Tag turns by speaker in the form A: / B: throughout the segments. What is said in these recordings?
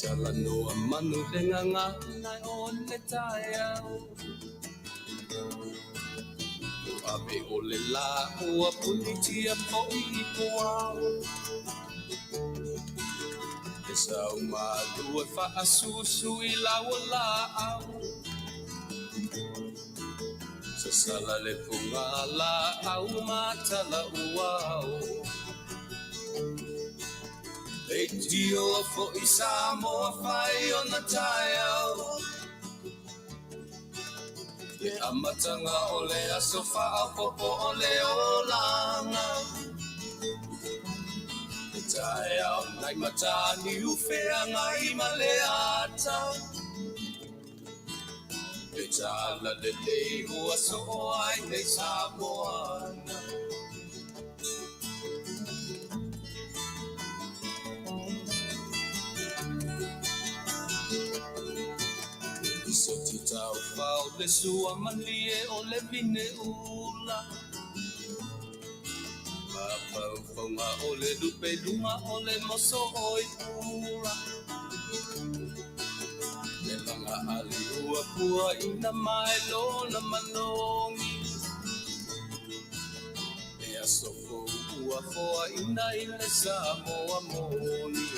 A: Talanoa manu le gagana o le taeao. Ave o le lā ua punitia foi i puao. E sau malu e faasusu i lau o laau. Sasala le fuga laau ma tala uao. Leitioa foi Samoa fai ona taeao. Le amataga o le aso faaopoopo o le olaga. Le taeao nai Mataniu Feagai ma Leata. Le talalelei ua soo ai nei Samoana. Soti taufao le sua malie o le vine ula. Mafaufauga o le lupe luga o le moso oi pula. Le laga ali ua puaina mai lona manogi. Le aso fou ua foaina i le Samoa moni.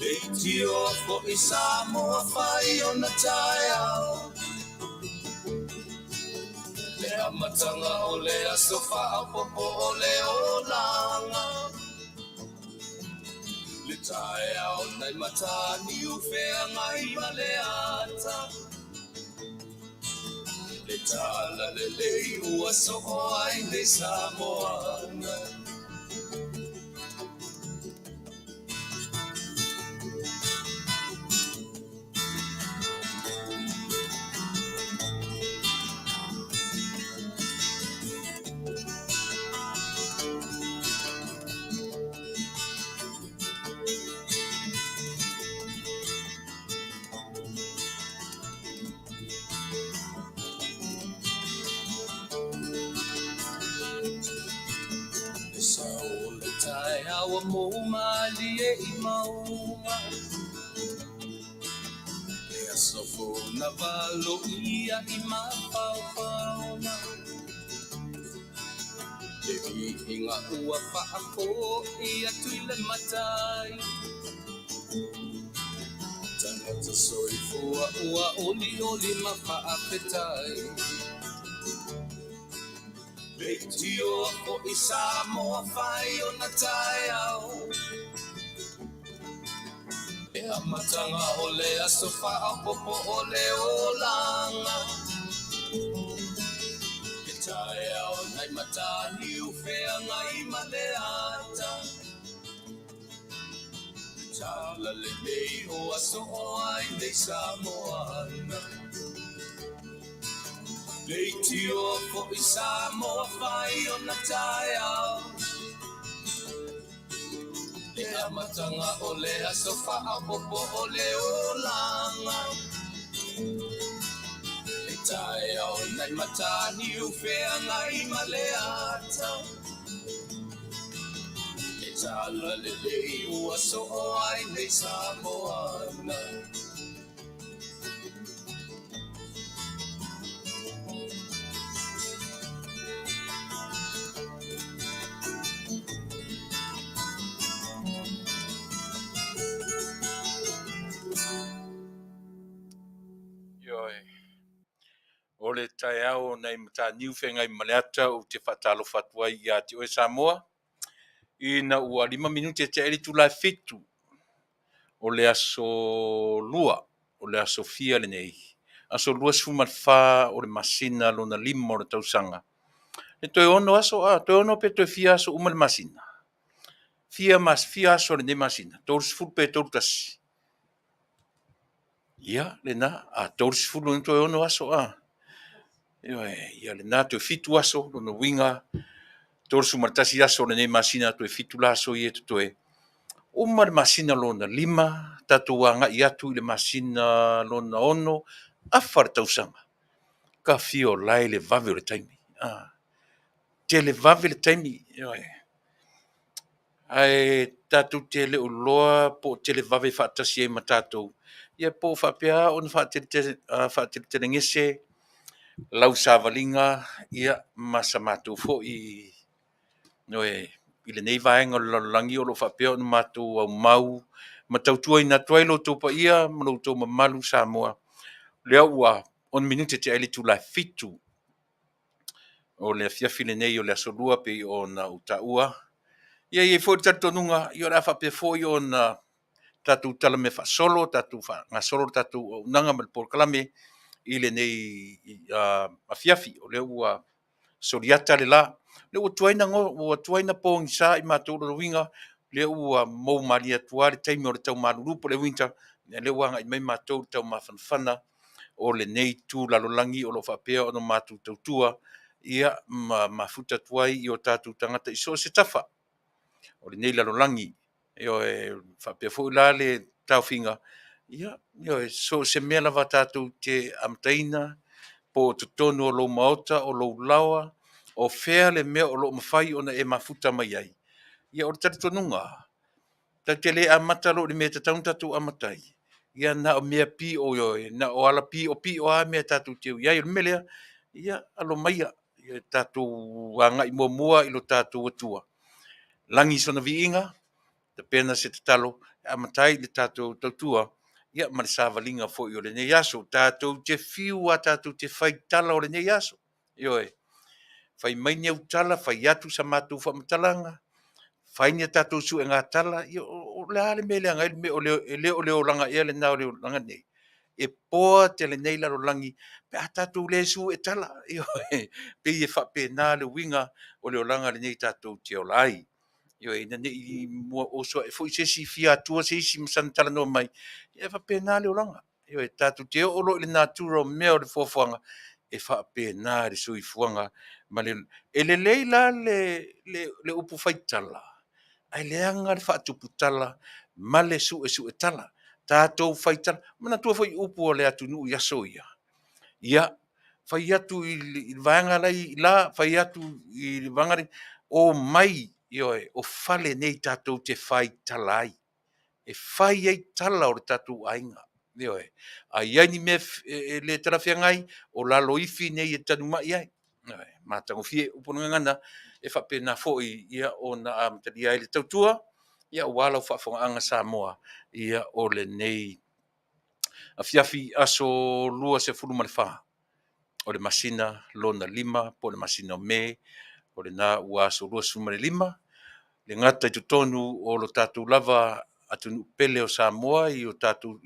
A: Leitioa foi Samoa fai ona taeao. Le amataga o le aso faaopoopo o le olaga. Le taeao nai Mataniu Feagai ma Leata. Le talalelei ua soo ai nei Samoana. Le sao o le taeao ua mou malie i mauga. Le aso fou na valoia i mafaufauga. Le viiga ua faafoi atu i le Matai. Tagata soifua ua olioli ma faafetai. Leitioa foi Samoa fai ona taeao. Le amataga o le aso faaopoopo o le olaga. Le taeao nai Mataniu Feagai ma Leata. Le talalelei ua soo ai nei Samoana. Leitioa foi Samoa fai ona taeao. Le amataga o le aso faaopoopo o le olaga. Le taeao nai Mataniu Feagai ma Leata. Le talalelei ua soo ai nei Samoana.
B: Ioe. O le taeao nai Mataniu Feagai ma Leata ou te faatalofa atu ai ia te oe Samoa. Ina ua 5 minute tea ai le itula e 7 o le aso 2, o le aso fia lenei, aso 24 o le masina lona 5 o le tausaga. E toe 6 aso, a, toe 6 pe toe fia aso uma le masina. Fia, mas, fia aso lenei masina, 30 pe 31. Ia, lena, a 30 ni toe 6 aso, a. Ioe, ia lena toe 7 aso, lona uiga, 31 aso lenei masina, toe 7 la aso ia totoe. Uma le masina lona 5, tatou agai atu i le masina lona 6, afa le tausaga. Ka fia o lae le vave o le taimi. A, tele vave le taimi. Ioe. Ae Tatou te le o iloa po o televave faatasi ai ma tatou, ia po o faapea ona faateletelegese lau savaliga ia ma sa matou foi i lenei vaega o le lalolagi o lo o faapea ona matou aumau ma tautuaina atu ai lo outou paia ma lo outou mamalu Samoa. Lea ua 6 minute tea ai le itula e 7 o le afiafi lenei o le Aso Lua e pei ona ou taua. Ia e i ai foi le talitonuga o le a faapea foi ona tatou talamea faasolo, tatou faagasolo le tatou auaunaga ma le polokalame i lenei afiafi, o lea ua soliata le la, o lea ua tuai ona pogisa i matou. O lona uiga o lea ua mou malie atu lava le taimi o le tau malulu po o le winter, o lea ua agai mai matou i le taumafanafana o lenei itu lalolagi o lo o faapea ona matou tautua ma mafuta atu ai i o tatou tagata i so o se tafa o lenei lalolagi. Ioe. E faapea foi la le taofiga, ia, ioe, so o se mea lava tatou te amataina, po o totonu o lou maota, o lou laoa, o fea le mea o lo o mafai ona e mafuta mai ai, ia o le talitonuga, tatou te le amata loa i le mea e tatau ona tatou amata ai, ia na o mea na o ala piopio lava mea tatou te o i ai. O le mea lea, ia alo maia, ia tatou agai muamua i lo tatou Atua, lagi sona viiga, tapena se tatalo e amata ai le tatou tautua ma le savaliga foi o lenei aso. Tatou te fiu lava tatou te fai tala o lenei aso, ioe, fai mai ni au tala, fai atu sa matou faamatalaga, fai ni a tatou suegatala, ia o le a le mea e leaga ai le mea, e le o le olaga ea lena o le olaga lenei? E poa tele nei lalolagi pe a tatou le suetala. Ioe, e pei e faapena le uiga o le olaga lenei tatou te ola ai. Ioe, ina ne i oso ae foi se isi fia atua se isi ma sana talanoa mai, ia e faapena le olaga. Ioe, tatou te oo loa i le natura o mea o le foafoaga, e faapena le soifuaga ma le… E lelei la le upu faitala, ae leaga le faatuputala ma le suesuetala. Tatou faitala, manatua foi upu a le atunuu i aso ia, ia, fai atu i le vaega la e i ila, fai atu i le vaega lea, omai, ioe, o fale nei tatou te faitala ai, e fai ai tala o le tatou aiga. Ioe. A i ai ni mea e le talafeagai, o laloifi nei e tanumai ai. Ioe. Matagofie upu o le gagana, e faapena foi ona amatalia ai le tautua aua lau faafofogaaga Samoa o lenei afiafi aso 24 o le masina lona 5 po o le masina o Me, o lena ua aso 25, e le gata i totonu o lo tatou lava atunuu pele o Samoa i lo tatou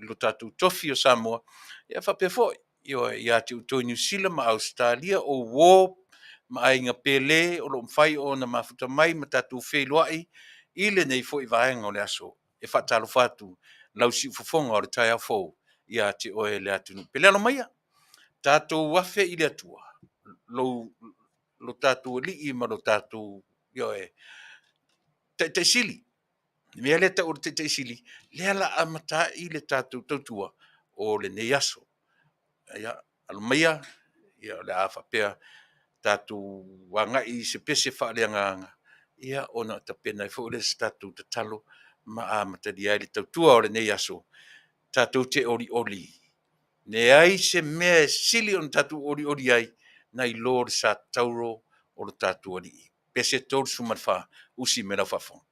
B: tofi o Samoa, ae faapea foi, ioe, ia te outou i Niu Sila ma Ausetalia, o uo ma aiga pele o lo o mafai ona mafuta mai ma tatou feiloai i lenei foi vaega o le aso. E faatalofa atu lau siufofoga o le taeao fou ia te oe le atunuu pele. Alo maia, tatou afe i le Atua lo tatou Alii ma lo tatou, ioe, Taitai Sili, le mea lea e tau o le Taitai Sili, lea o le a amata ai le tatou tautua o lenei aso. Ia, alo maia, o le a faapea tatou agai i se pese faaleagaga ona tapena ai foi lea o se tatou tatalo ma amatalia ai le tautua o lenei aso. Tatou te olioli, leai se mea e sili ona tatou olioli ai nai lo le sa tauro o lo tatou Alii. Pese 34, usi mai lau faafofoga.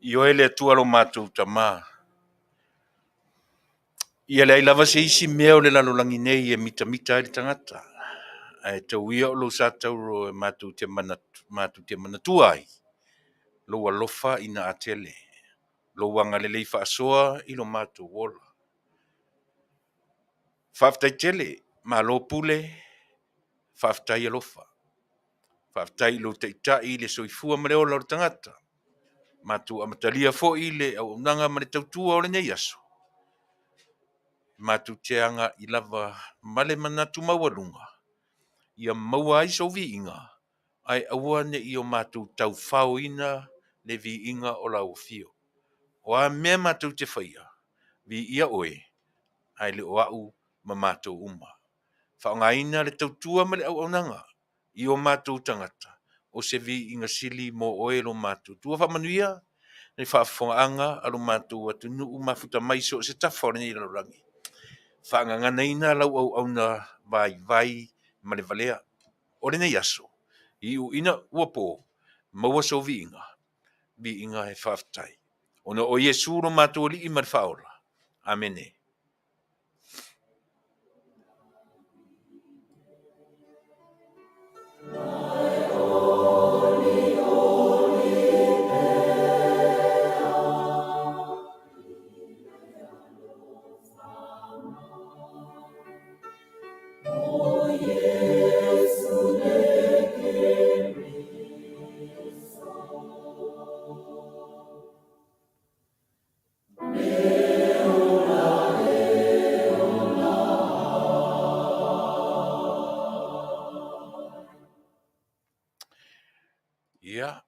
B: Ioe le Atua lo matou Tama. Ia leai lava se isi mea o le lalolagi nei e mitamita ai le tagata, ae tau ia o lou sa tauro e matou te manatu, matou te manatua ai lou alofa ina a tele, lou agalelei faasoa i lo matou ola. Faafetai tele, malo pule, faafetai alofa. Faafetai i lou Taitai i le soifua ma le ola o le tagata. Matou amatalia foi le auaunaga ma le tautua o lenei aso. Matou te agai lava ma le manatu maualuga ia maua ai sou viiga, ae aua ne i o matou taufaoina le viiga o lau afio. O a mea matou te faia, viia oe, ae le o au ma matou uma. Faaaogaina le tautua ma le auaunaga i o matou tagata o se viiga sili mo oe lo matou Atua. Faamanuia le faafofogaaga a lo matou atunuu mafuta mai i so o se tafa o lenei lalolagi. Faagaganaina lau auauna vaivai ma le valea o lenei aso, iu ina ua po, maua sou viiga, viiga e faafetai. Ona o Iesu lo matou Alii ma le Faaola. Amene. Ia,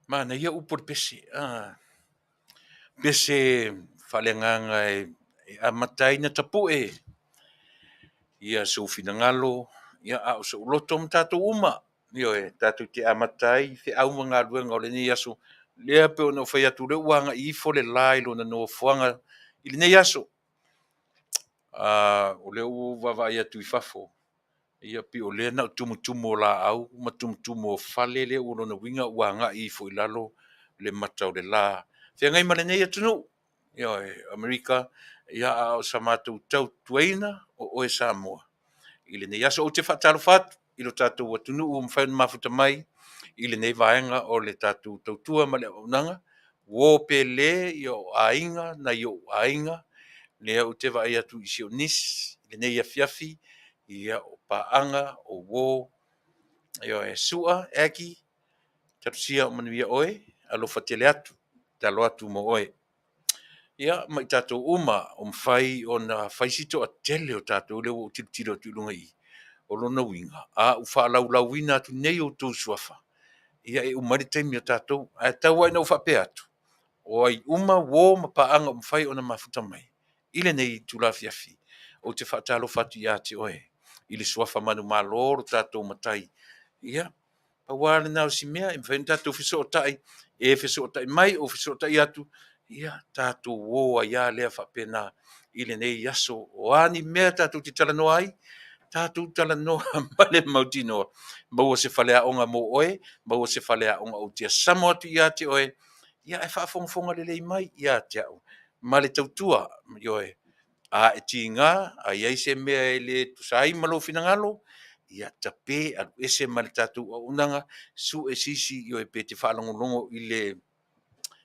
B: manaia upu o le pese, pese faaleagaga e amata ai ona tapue sou finagalo, a o sou loto ma tatou uma. Ioe, tatou te amata ai feau ma galuega o lenei aso. Lea e pei ona ou fai atu o lea ua agai ifo le la i lona nofoaga i lenei aso. O lea ua ou vaavaai atu i fafo, ia pei o lea na o tumutumu o laau ma tumutumu o fale lea ua lona uiga ua agai ifo i lalo le mata o le la, feagai ma lenei atunuu, ioe, Amerika, a o sa matou tautuaina o oe Samoa i lenei aso. Ou te faatalofa atu i lo tatou atunuu ua mafai ona mafuta mai i lenei vaega o le tatou tautua ma le auaunaga. Uo pele o aiga, nai ou aiga, lea ou te vaai atu i si ou niece i lenei afiafi, ia, o paaga, o uo, ioe. Sua Aggie, talosia ia manuia oe, alofa tele atu, tatalo atu mo oe. Ia, ma i tatou uma ua mafai ona fai si toatele o tatou lea ua ou tilotilo atu i luga i i, o lona uiga, a ou faalaulauina atu nei outou suafa, ia e uma ai le taimi o tatou. Ae tau lava ina ou faapea atu, o ai uma uo ma paaga ua mafai ona mafuta mai i lenei itula afiafi, ou te faatalofa atu ia te oe i le suafa manumalo o lo tatou Matai. Ia, pau lava lena o si mea e mafai ona tatou fesootai, e fesootai mai ou fesootai atu, ia tatou o ai lava lea faapena i lenei aso. O a ni mea tatou te talanoa ai, tatou talanoa ma le mautinoa, maua se faleaoga mo oe, maua se faleaoga ou te asamo atu ia te oe, ia ae faafogafoga lelei mai ia te au ma le tautua. Ioe. A e tiga, a i ai se mea e le tusa ai ma lou finagalo, ia tape, alu ese ma le tatou auaunaga, sue se isi, ioe, pe te faalogologo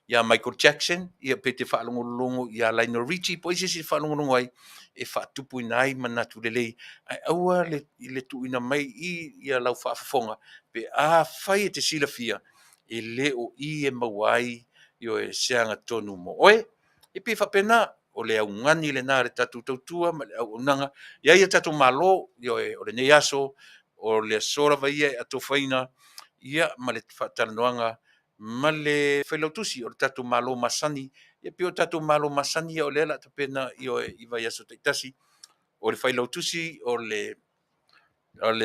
B: ia Michael Jackson, ia pe te faalogologo ia Lionel Richie po o ai se isi e faalogologo ai e faatupuina ai manatu lelei, ae aua le tuuina mai i lau faafofoga pe afai e te silafia e le o i e maua ai, ioe, se agatonu mo oe. E pei e faapena, o le augani lena a le tatou tautua ma le auaunaga. E i ai a tatou Malo, ioe, o lenei aso, o le aso lava ia e atofaina ma le faatalanoaga ma le Failautusi o le tatou Malo masani. E pei o tatou Malo masani ia o lea o le a tapena, ioe, i vaiaso taitasi. O le Failautusi o le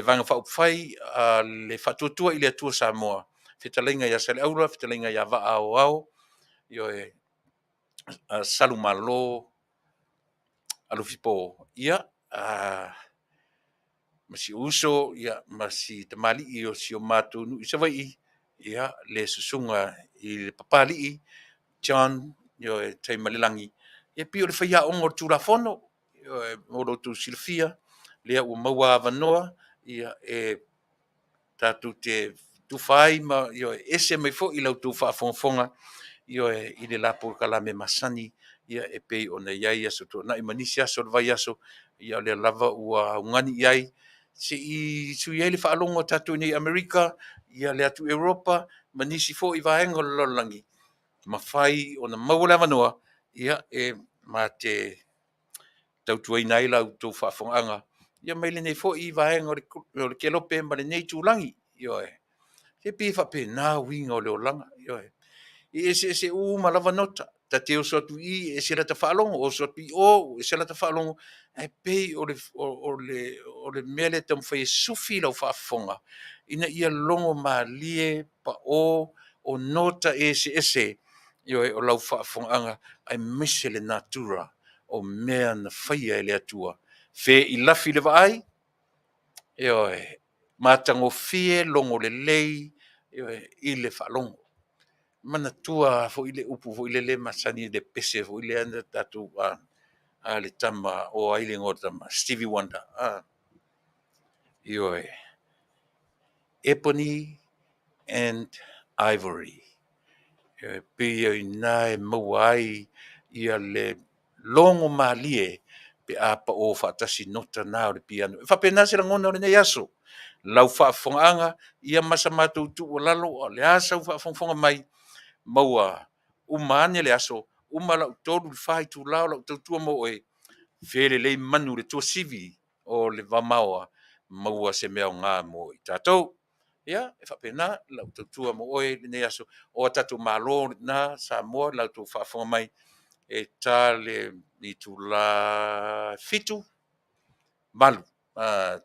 B: Vaega Faaupufai a le Faatuatua i le Atua Samoa, fetalaiga ia Saleaula, fetalaiga ia Vaa Aoao, ioe, Salumalo Alofipo. Ia, Ma si ou uso, ia, ma si tamalii o si o matou nuu i Savaii, ia, le susuga i le Papalii John, ioe, Taimalelagi, ia pei o le faiaoga o le Tulafono, ioe, mo lo outou silafia, lea ua maua avanoa, ia, e tatou te tufa ai ma, ioe, ese mai foi la outou faafogafoga, ioe, i le la polokalame masani, ia, e pei ona i ai Aso Toonai ma nisi aso o le vaiaso, ia o lea lava ua augani i ai se i sui ai le faalogo a tatou i inei i Amerika, ia le atu Europa ma nisi foi vaega o le lalolagi, mafai ona maua le avanoa, ia, e ma te tautuaina ai la outou faafofogaaga, ia mai lenei foi vaega o le kelope ma lenei itulagi. Ioe. E pei e faapena uiga o le olaga. Ioe. E eseese uma lava nota. Ta te oso atu i i e ese lata faalogo, oso atu i o ua ese lata faalogo, ae pei o le mea lea e taumafai e sufi lau faafofoga ina ia logo malie pao o nota eseese, ioe, o lau faafofogaaga aemaise le natura o mea na faia e le Atua. Fe i lafi le vaai, ioe, matagofie logo lelei, ioe, i le faalogo. Manatua foi le upu foi lele masani le pese foi lea na tatou a le tama o ai le igoa o le tama? Stevie Wonder. Ioe. Ebony and Ivory. E pei o i ina e maua ai ia le logo malie pe a pao faatasi nota na o le piano. E faapena se lagona o lenei aso. Lau faafofogaaga, ia ma sa matou tuualalo, a o le a sau faafogafoga mai, maua uma ane le aso, uma lau 3 i le 4 itula o lau tautua mo oe, felelei manu i le tuasivi o le vamaoa, maua se mea aoga mo i tatou. Ia, e faapena lau tautua mo oe i lenei aso. O a tatou malo lena Samoa i la outou faafofoga mai, e ta le itula e 7, 8,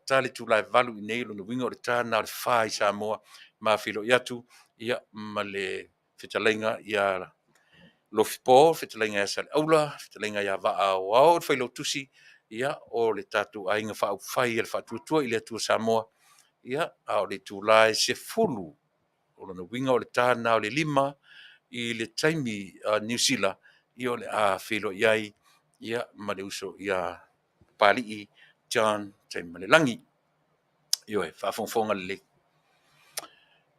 B: ta le itula e 8 i inei, o lona uiga o le ta lena o le 4 i Samoa. Ma feiloai atu, ia, ma le fetalaiga ia Lofi Paul, fetalaiga ia Saleaula, fetalaiga ia Vaa Aoao le Failautusi, ia, o le tatou Aiga Faaupufai a le Faatuatua i le Atua Samoa, ia, a o le itula e 10, o lona uiga o le ta lena o le 5 i le taimi Niu Sila, ia o le a feiloai ai, ia, ma le uso ia Papalii John Taimalelagi. Ioe, faafogafoga lelei.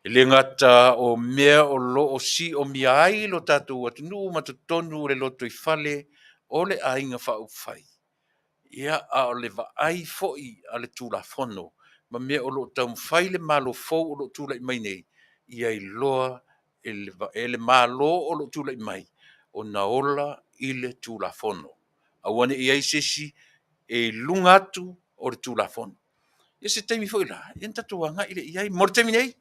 B: E le gata o mea o lo o siomia ai lo tatou atunuu ma totonu o le lotoifale o le Aiga Faaupufai, ia, a o le vaai foi a le Tulafono ma mea o lo o taumafai le Malo fou o lo o tulai mai nei, ia iloa e le Malo o lo o tulai mai ona ola i le Tulafono. Aua ne i i ai se isi e i luga atu o le Tulafono. Ia se taimi foi la, ia ona tatou agai lea i ai. Mo le taimi nei,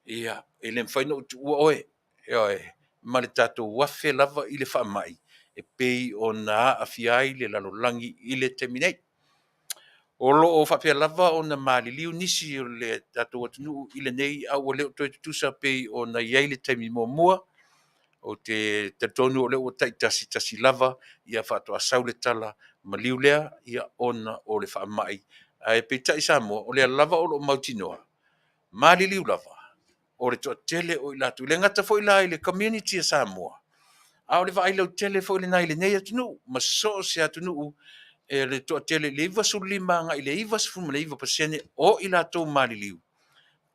B: ia, e le mafai ona ou tuua oe, ioe, ma le tatou afe lava i le faamai e pei ona aafia ai le lalolagi i le taimi nei. O lo o faapea lava ona maliliu nisi o le tatou atunuu i lenei, a ua le o toe tutusa pei ona i ai le taimi muamua. Ou te talitonu o lea ua taitasitasi lava, ia faatoa sau le tala maliu lea, ia, ona o le faamai. Ae peitai Samoa, o lea lava o lo o mautinoa, maliliu lava, o le toatele o i latou. E le gata foi la i le community a Samoa, a o le vaai lautele foi lena i lenei atunuu ma so o se atunuu, e le toatele i le 95 agai i le 99% o i latou maliliu,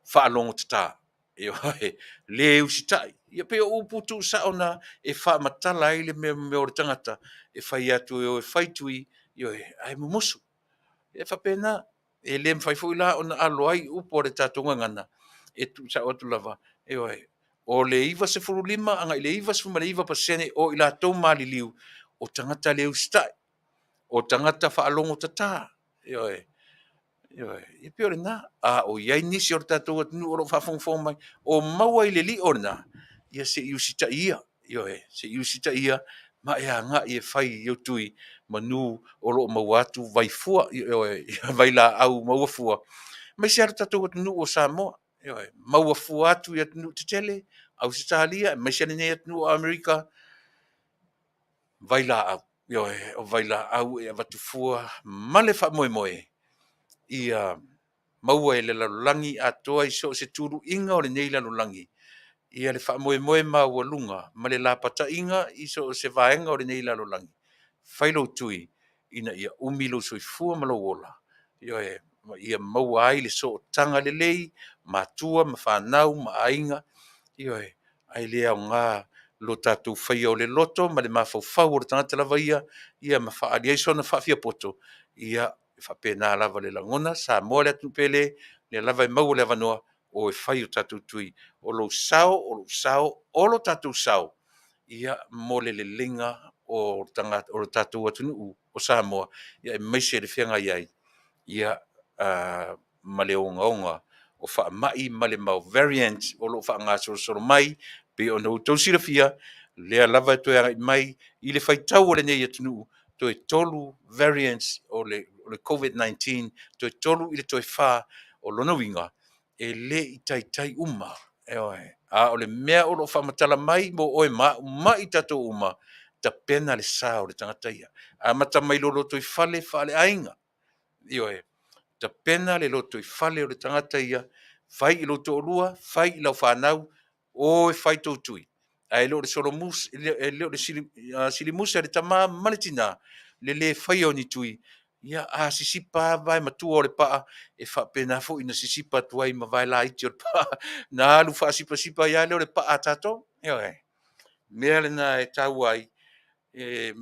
B: faalogo tata, ioe, le usitai. Ia pei o upu tuusao na e faamatala ai le mea o le tagata e fai atu e o e fai tui, ioe, ae mumusu. E faapena, e le mafai foi la ona alo ai upu a le tatou gagana, e tuusao atu lava, ioe, o le 95 agai i le 99% o i latou maliliu, o tagata le usitai, o tagata faalogo tata, ioe, ioe, e pei o lena. A o i ai nisi o le tatou atunuu o lo o faafogafoga mai, o maua i le lio lena, ia se i usitai ia, ioe, se i usitai ia, ma e agai e fai i ou tui, manu o lo o maua atu vaifua, ioe, vailaau maua fua, aemaise lava le tatou atunuu o Samoa, ioe, maua fua atu i atunuu tetele, Ausetalia, aemaise lenei atunuu o Amerika, vailaau, ioe, o vailaau e avatu fua ma le faamoemoe ia maua e le lalolagi atoa i so o se tuluiga o lenei lalolagi, ia le faamoemoe maualuga ma le lapataiga i so o se vaega o lenei lalolagi, fai lou tui ina ia umi lou soifua ma lou ola, ioe, ma ia maua ai le sootaga lelei matua ma fanau ma aiga, ioe, ae le aoga lo tatou faia o le loto ma le mafaufau o le tagata lava ia, ia ma faaali ai sona faafiapoto, ia e faapena lava le lagona. Samoa le atunuu pele, o lea lava e maua le avanoa, o e fai o tatou tui. O lou sao, o lou sao, o lo tatou sao, ia mo le leleiga o le tatou atunuu o Samoa, ia aemaise le feagai ai ia ma le ogaoga o faamai ma le mau variants o lo o faagasolosolo mai. E pei ona outou silafia, o lea lava e toe agai mai i le faitau a lenei atunuu, toe 3 variants o le Covid-19, toe 3 i le toe 4. O lona uiga, e le i taitai uma, ioe. A o le mea o lo o faamatala mai mo oe ma au ma i tatou uma, tapena le sa o le tagata ia. Amata mai i lou lotoifale faaleaiga, ioe, tapena le lotoifale o le tagata ia, fai i lou toalua, fai i lau fanau, o e fai tou tui. Ae le o le silimusa i le tama ma le tina le lē faia o ni tui. Ia a sisipa lava vae matua o le paa, e faapena foi ona sisipa atu ai ma vae laiti o le paa, ona alu faasipasipa ai lava lea o le paa a tatou. Ioe. O le mea lena e taua ai e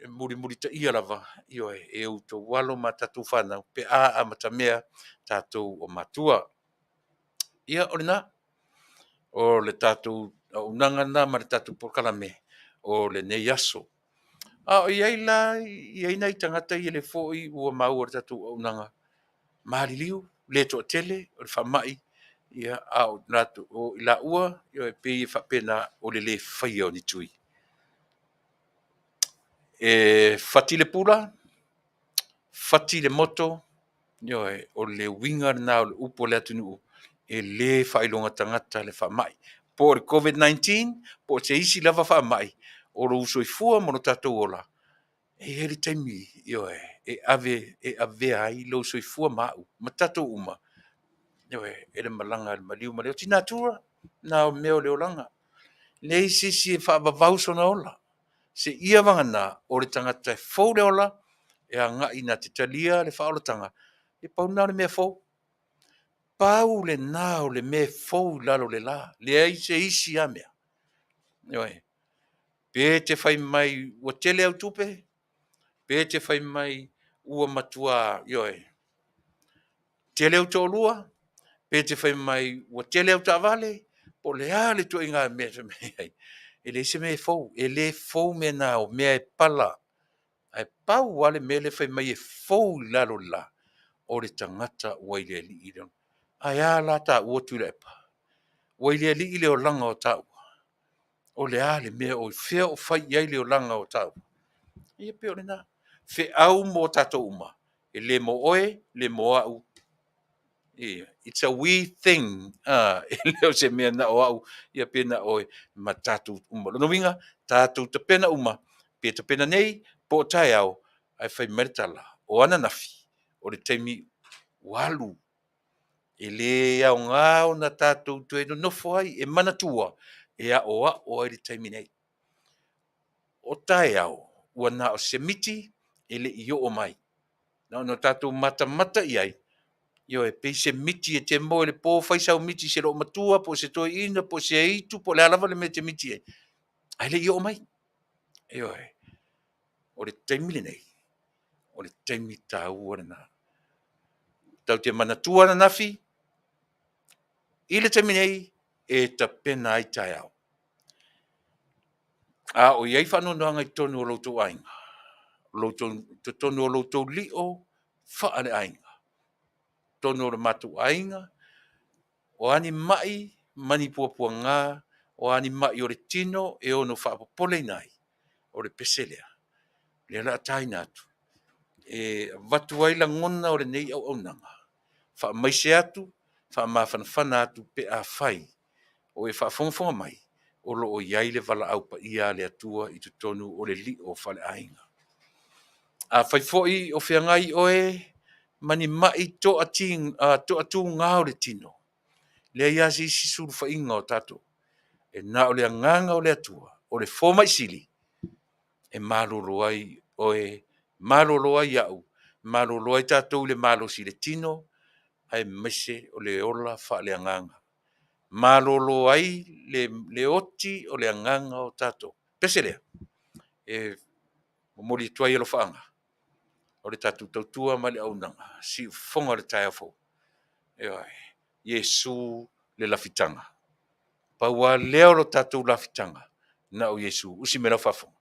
B: mulimulitaia lava, ioe, e outou alo ma tatou fanau pe a amatamea tatou o matua. Ia, o lena, o le tatou auaunaga lena ma le tatou polokalame o lenei aso. A o i ai la, i ai nai tagata ia lea foi ua maua i le tatou auaunaga, maliliu, le toatele o le faamai, ia a o i laua e pei e faapena o le le faia o ni tui. E fati le pula, fati le moto, ioe, o le uiga lena o le upu a le atunuu, e le faailoga tagata le faamai. Po o le Covid-19 po o se isi lava faamai, o lou soifua ma lo tatou ola, e i ai le taimi, ioe, e ave e avea ai lou soifua ma au ma tatou uma, ioe, e le malaga a le maliu ma le oti. Natura, na o mea o le olaga. E leai se isi e faavavau sona ola, seia vagana o le tagata e fou le ola e agai na te talia le faaolataga, e pau lena o le mea fou. Pau lena o le mea e fou i lalo o le la, leai se isi lava mea. Ioe. Pe te fai mai ua tele au tupe, pe te fai mai ua matua, ioe, tele ou toalua, pe te fai mai ua tele au taavale, po o le a le ituaiga mea e fai mai ai, e leai se mea e fou, e le fou mea na o mea e pala. Ae pau lava le mea lea e fai mai e fou i lalo o le la, o le tagata ua i le Alii. Ae a la taua Tuilaepa? Ua i le Alii le olaga o taua. O le a le mea o fea o fai i ai le olaga o taua? Ia pei o lena. Feau mo tatou uma, e le mo oe, le mo au. It's a we thing. E le o se mea na o au ia pe na o oe, ma tatou uma. Lona uiga, tatou tapena uma, pe tapena nei po o taeao, ae fai mai le tala, o ananafi, o le taimi ua alu. E le aoga ona tatou toe nonofo ai e manatua, e aoao ai le taimi nei. O taeao, ua na o se miti e le i oo mai. Na ona tatou matamata i ai, ioe, pei se miti e te moe i le po fai sau miti i se loomatua po o se toeaina po o se aitu po o le a lava le mea e te miti ai, ae le i oo mai. Ioe. O le taimi lenei, o le taimi taua lena. Tatou te manatua ananafi i le taimi nei e tapena ai taeao. A o i ai faanoanoaga i totonu o lo outou aiga, totonu o lo outou lio faaleaiga, totonu o le matou aiga, o a ni mai ma ni puapuaga, o a ni mai o le tino e ono faapopoleina ai, o le pese lea, o lea o le a taina atu, e avatu ai lagona o lenei auaunaga, faamaise atu, faamafanafana atu pe afai o e faafogafoga mai, o lo o i ai le valaau paia a le Atua i totonu o le lio faaleaiga. Afai foi o feagai oe ma ni ma'i to'atūgā o le tino. Leai lava se isi sulufaiga o tatou, e na o le agaga o le Atua, o le fomai sili, e malolo ai oe, malolo ai au, malolo ai tatou i le malosi i le tino, aemaise o le ola faaleagaga. Malolo ai le oti o le agaga o tatou. Pese lea, e momoli atu ai alofaaga o le tatou tautua ma le auaunaga, siufofoga o le taeao fou. Ioe, Iesu le lafitaga. Pau lava lea o lo tatou lafitaga, na o Iesu. Usi mai lau faafofoga.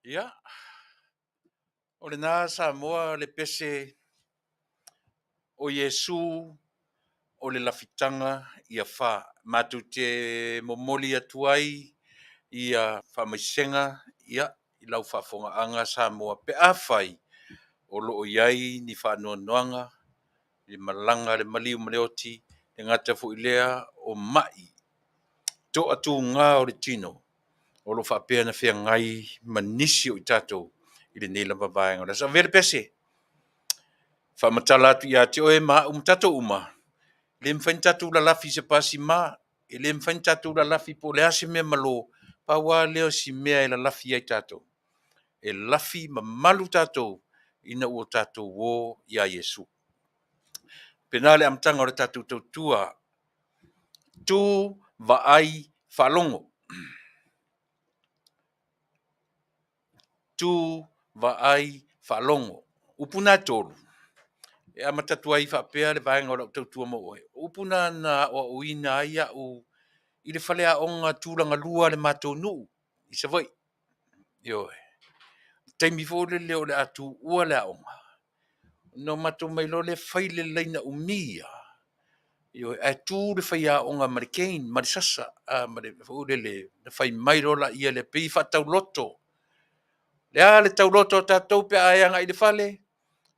B: Ia, o lena Samoa le pese o Iesu o le lafitaga ia fa. Matou te momoli atu ai ia faamaisega ia i lau faafofogaaga Samoa pe afai o lo o i ai ni faanoanoaga i le malaga a le maliu ma le oti, e le gata foi i lea o mai toatuga o le tino o lo o faapea ona feagai ma nisi o i tatou i lenei lava vaega o le aso. Avea le pese, faamatala atu ia te oe ma au ma tatou uma, e le mafai ona tatou lalafi i se pasima, e le mafai ona tatou lalafi po o le a se mea malo, pau lava lea o si mea e lalafi ai tatou, e lafi mamalu tatou ina ua tatou o ia Iesu. Pena le amataga o le tatou tautua, tu, vaai, faalogo. Tu, vaai, faalogo. Upu na e tolu, e amata atu ai faapea le vaega o lau tautua mo oe. O upu na na aoaoina ai au i le faleaoga tulagalua a le matou nuu i Savaii. Ioe. Taimi foi lele o le a tuua le aoga, ona matou omai loa lea fai le laina umi lava, ioe, ae tu le faiaoga ma le cane ma le sasa ma le foi lele, ona fai mai loa lea, pei e faatauloto. O le a le tauloto a tatou pe a e agai i le fale?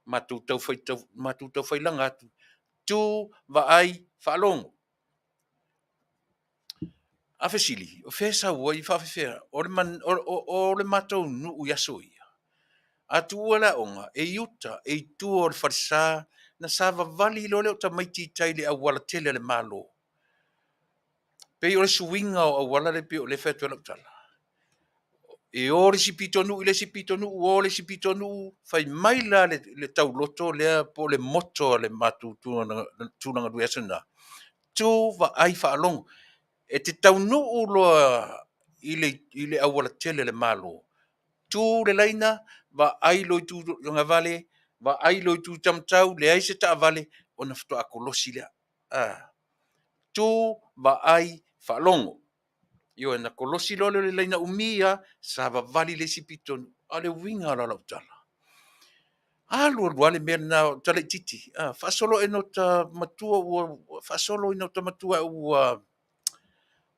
B: Matou taufailaga atu, tu, vaai, faalogo. A fesili, o fea e sau ai, e faapefea? O le matou nuu i aso ia, a tuua le aoga, e i uta, e i tua o le falesa, ona savavali loa lea o tamaiti i tai i le aualatele a le Malo. Pei o le suiga o auala lea pei o lea e fai atu ai lau tala. E o le isi pitonuu i le isi pitonuu, o le isi pitonuu, fai mai la le tauloto lea po o le motto a le matou tulagalua i aso na, tu, vaai, faalogo. E te taunuu loa i le aualatele a le Malo, tu le laina, vaai loa i tu agavale, vaai loa i tu taumatau, leai se taavale, ona faatoa kolosi lea. Tu, vaai, faalogo. Ioe, ona kolosi loa lea o le laina umi lava, savavali i le isi pitonuu. A o le uiga la o lau tala, alu alu lava le mea lena, o tala itiiti, faasolo ina ota matua ua faasolo ina ota matua ua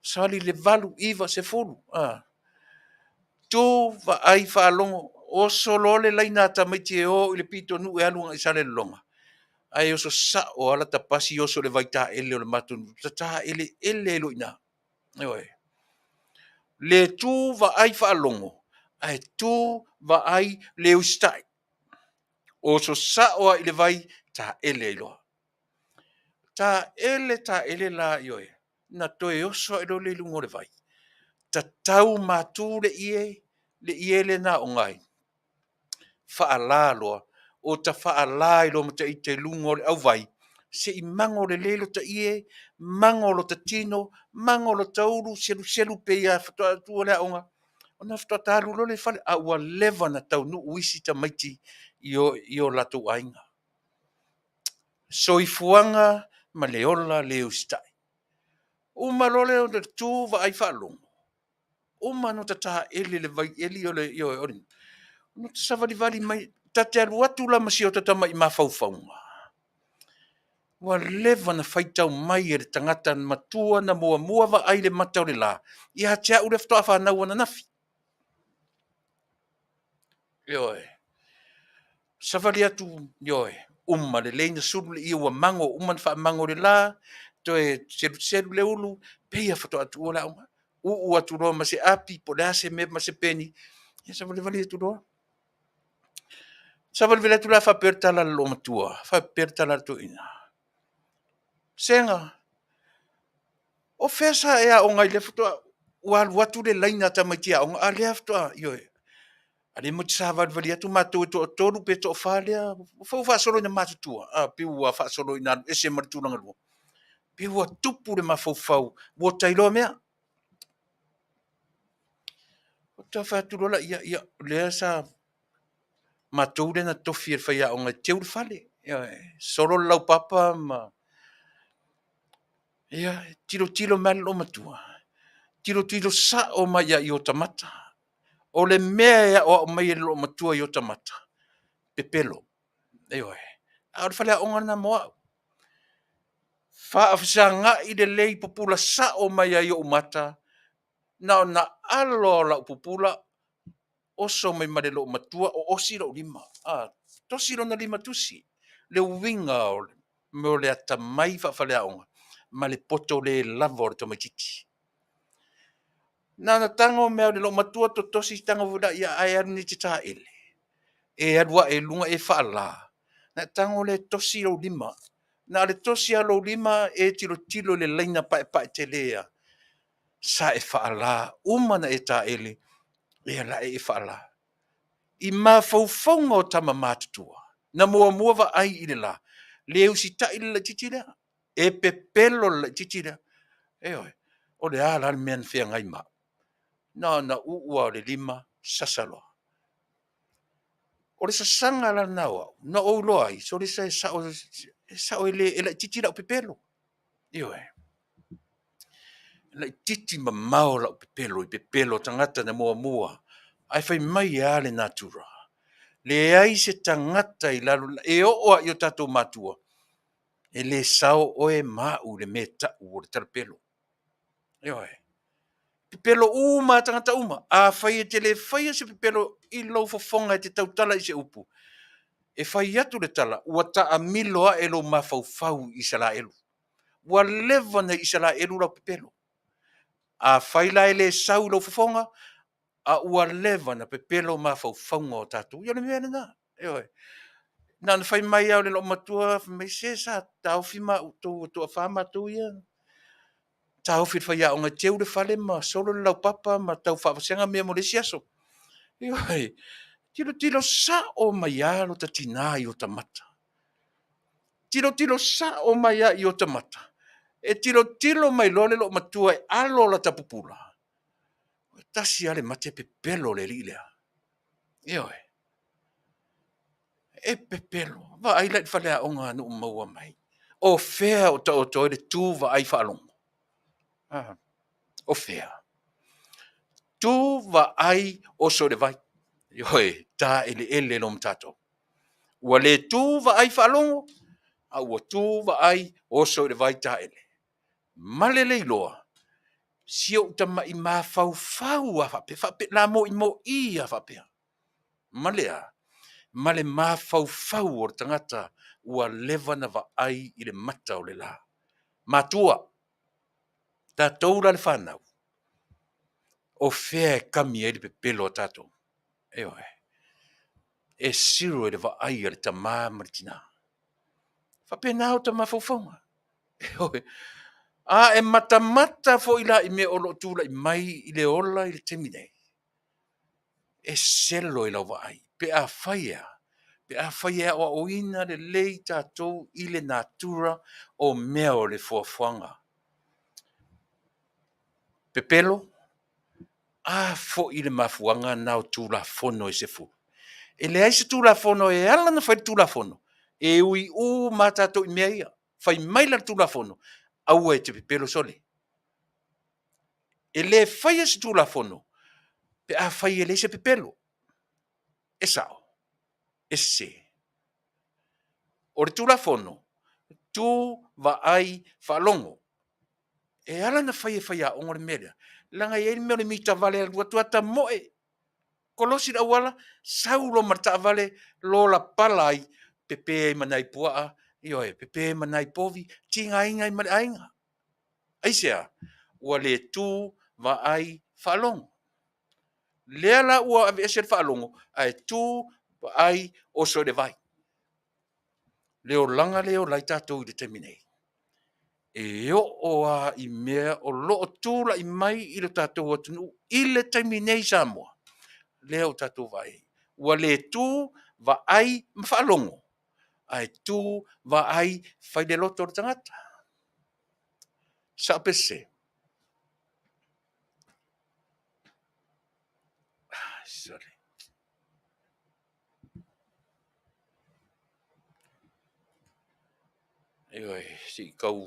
B: savali i le 8, 9, 10, tu, vaai, faalogo, oso loa le laina a tamaiti e o i le pitonuu e alu agai i Salelologa, ae oso sao lava lata pasi oso i le vaitaele o le matou nuu, tataeleele ai loa i ina. Ioe. Le tu vaai faalogo, ae tu vaai le usitai. Oso sao lava i le vai, taele ai loa. Taele taele la, ioe, na toe oso ae loa lea i luga o le vai, tatau matu le ie, le ie lea na aoga ai, faala loa, ota faala ai loa ma ta ita i luga o le auvai, se i mago lelei lota ie, mago lota tino, mago lota ulu, seluselu pei lava faatoa tuua le aoga, ona faatoa ta alu loa lea i le fale, a ua leva ona taunuu isi tamaiti i o latou aiga. Soifuaga ma le ola le usitai. Uma loa lea ona tu vaai faalogo, uma ona ota taele i le vaieli o le, ioe, ona ota savalivali mai, ta te alu atu la ma si ota tamai mafaufauga, ua leva ona faitau mai e le tagata matua na muamua vaai i le mata o le la, ia te au lea faatoa fanau ananafi. Ioe. Savali atu, ioe, uma lelei ona sulu le ie ua mago, uma ona faamago i le la, toe seluselu le ulu, pei lava faatoa tuua le aoga. Uu atu loa ma se api po o le a se mea ma se peni, ia savalivali atu loa. Savalivali atu la faapea le tala a le loomatua, faapea le tala a le toeaina, Sega, o fea sa e aoga ai lea faatoa ua alu atu le laina a tamaiti aoga, a o lea faatoa, ioe, a o lea matou te savalivali atu matou e toatolu pe toafa lea, foi ua faasolo ina matutua, pei ua faasolo ina alu ese ma le tulaga lua, pei ua tupu le mafaufau ua ta iloa mea. Ota fai atu loa laia, ia, o lea sa matou lea na tofi e le faiaoga e teu le fale, ioe, solo le laupapa ma, ia, tilotilo mai lava le loomatua, tilotilo sao mai ia i ota mata. O le mea e aoao mai e le loomatua i ota mata, pepelo. Ioe. A o le faleaoga lena mo au. Faafesagai lelei pupula sao mai ai ou mata, na ona alo lava o lau pupula, oso mai ma le loomatua o osi lou lima. A, tosi lona lima tusi. Le uiga o le mea o le atamai faafaleaoga ma le poto le lava o le tamaitiiti. Na ona tago mea o le loomatua totosi tago foi la ia ae alu nei e te taele. E alu ae i luga e faala. Na e tago lea e tosi lou lima. Na o le tosi lava o lou lima e tilotilo i le laina paepae tele lava. Sa e faala uma ona e taele, ia la e faala. I mafaufauga o tama matutua, na muamua vaai i le la, le usitai le laitiiti lea, e pepelo le laitiiti lea. Ioe, o le a la le mea na feagai ma au? Na ona uu lava o le lima, sasa loa. O le sasaga la lena o au, na ou iloa ai, sole se sao, e sao e le e laitiiti lau pepelo. Ioe. Laitiiti mamao lau pepelo i pepelo o tagata na muamua, ae fai mai e a le natura? Leai se tagata i lalo, e oo lava i o tatou matua, e le sao oe ma au i le mea e tau o le talapelo. Ioe. Pepelo uma lava tagata uma. Afai e te le faia se pepelo i lou fofoga e te tautala i se upu, e fai atu le tala, ua taamilo ae lou mafaufau i Isaraelu. Ua leva ona i Isaraelu lau pepelo. Afai la e le sau i lou fofoga, a ua leva ona pepelo mafaufauga o tatou. Ia o le mea lena. Ioe. Na ona fai mai lava o le loomatua, fai mai, se sa taofi matou e toafa matou ia, taofi e le faiaoga e teu le fale ma solo le laupapa ma tau faavasega mea mo le isi aso. Ioe. Tilotilo sao mai lava lo ta tina i ota mata. Tilotilo sao mai lava i ota mata. E tilotilo mai loa le loomatua e alo lata pupula, e tasi lava le mata e pepelo le alii lea. Ioe. E pepelo. Vaai la i le faleaoga na ou maua mai. O fea o taoto ai le tu vaai faalogo? O fea? Tu vaai oso i le vai. Ioe, taeleele loa ma tatou. Ua le tu vaai faalogo, a ua tu vaai oso i le vai taele. Ma le le iloa, si ou tama'i mafaufau lava faapea, faapea lamo'imo'i lava faapea. Ma le a? Ma le mafaufau o le tagata ua leva ona vaai i le mata o le la. Matua, tatou la le fanau, o fea e kami ai le pepelo a tatou? Ioe. E zero i le vaai a le tama ma le tina. Faapena ota mafaufauga. Ioe. A e matamata foi la i mea o lo o tulai mai i le ola i le taimi nei, e selo i lau vaai pe afai e a? Pe afai e aoaoina lelei tatou i le natura o mea o le foafoaga. Pepelo, a foi le mafuaaga lena o Tulafono e 10? E leai se Tulafono e ala ona fai le Tulafono e ui uma lava tatou i mea ia. Fai mai la le Tulafono, aua e te pepelo sole. E le faia se Tulafono pe afai e leai se pepelo. E sao? E sese. O le Tulafono, tu, vaai, faalogo. E ala ona fai e faiaoga le mea lea, leaga e i ai le mea o le mitavale e alu atu lava tamoe, kolosi le auala, sau loa ma le taavale, lola pala ai, pepe ai ma nai puaa, ioe, pepe ma nai povi, tigaina ai ma le aiga. Aisea? Ua le tu, vaai, faalogo. Lea la ua aveese le faalogo, ae tu, vaai, oso i le vai. Le olaga lea e ola ai tatou i le taimi nei, e oo lava i mea o lo o tulai mai i lo tatou atunuu i le taimi nei i Samoa, lea ua tatou vaai ai, ua le tu, vaai ma faalogo, ae tu, vaai, fai le loto o le tagata. Sao pe sese? Sorry. Ioe, se i tau.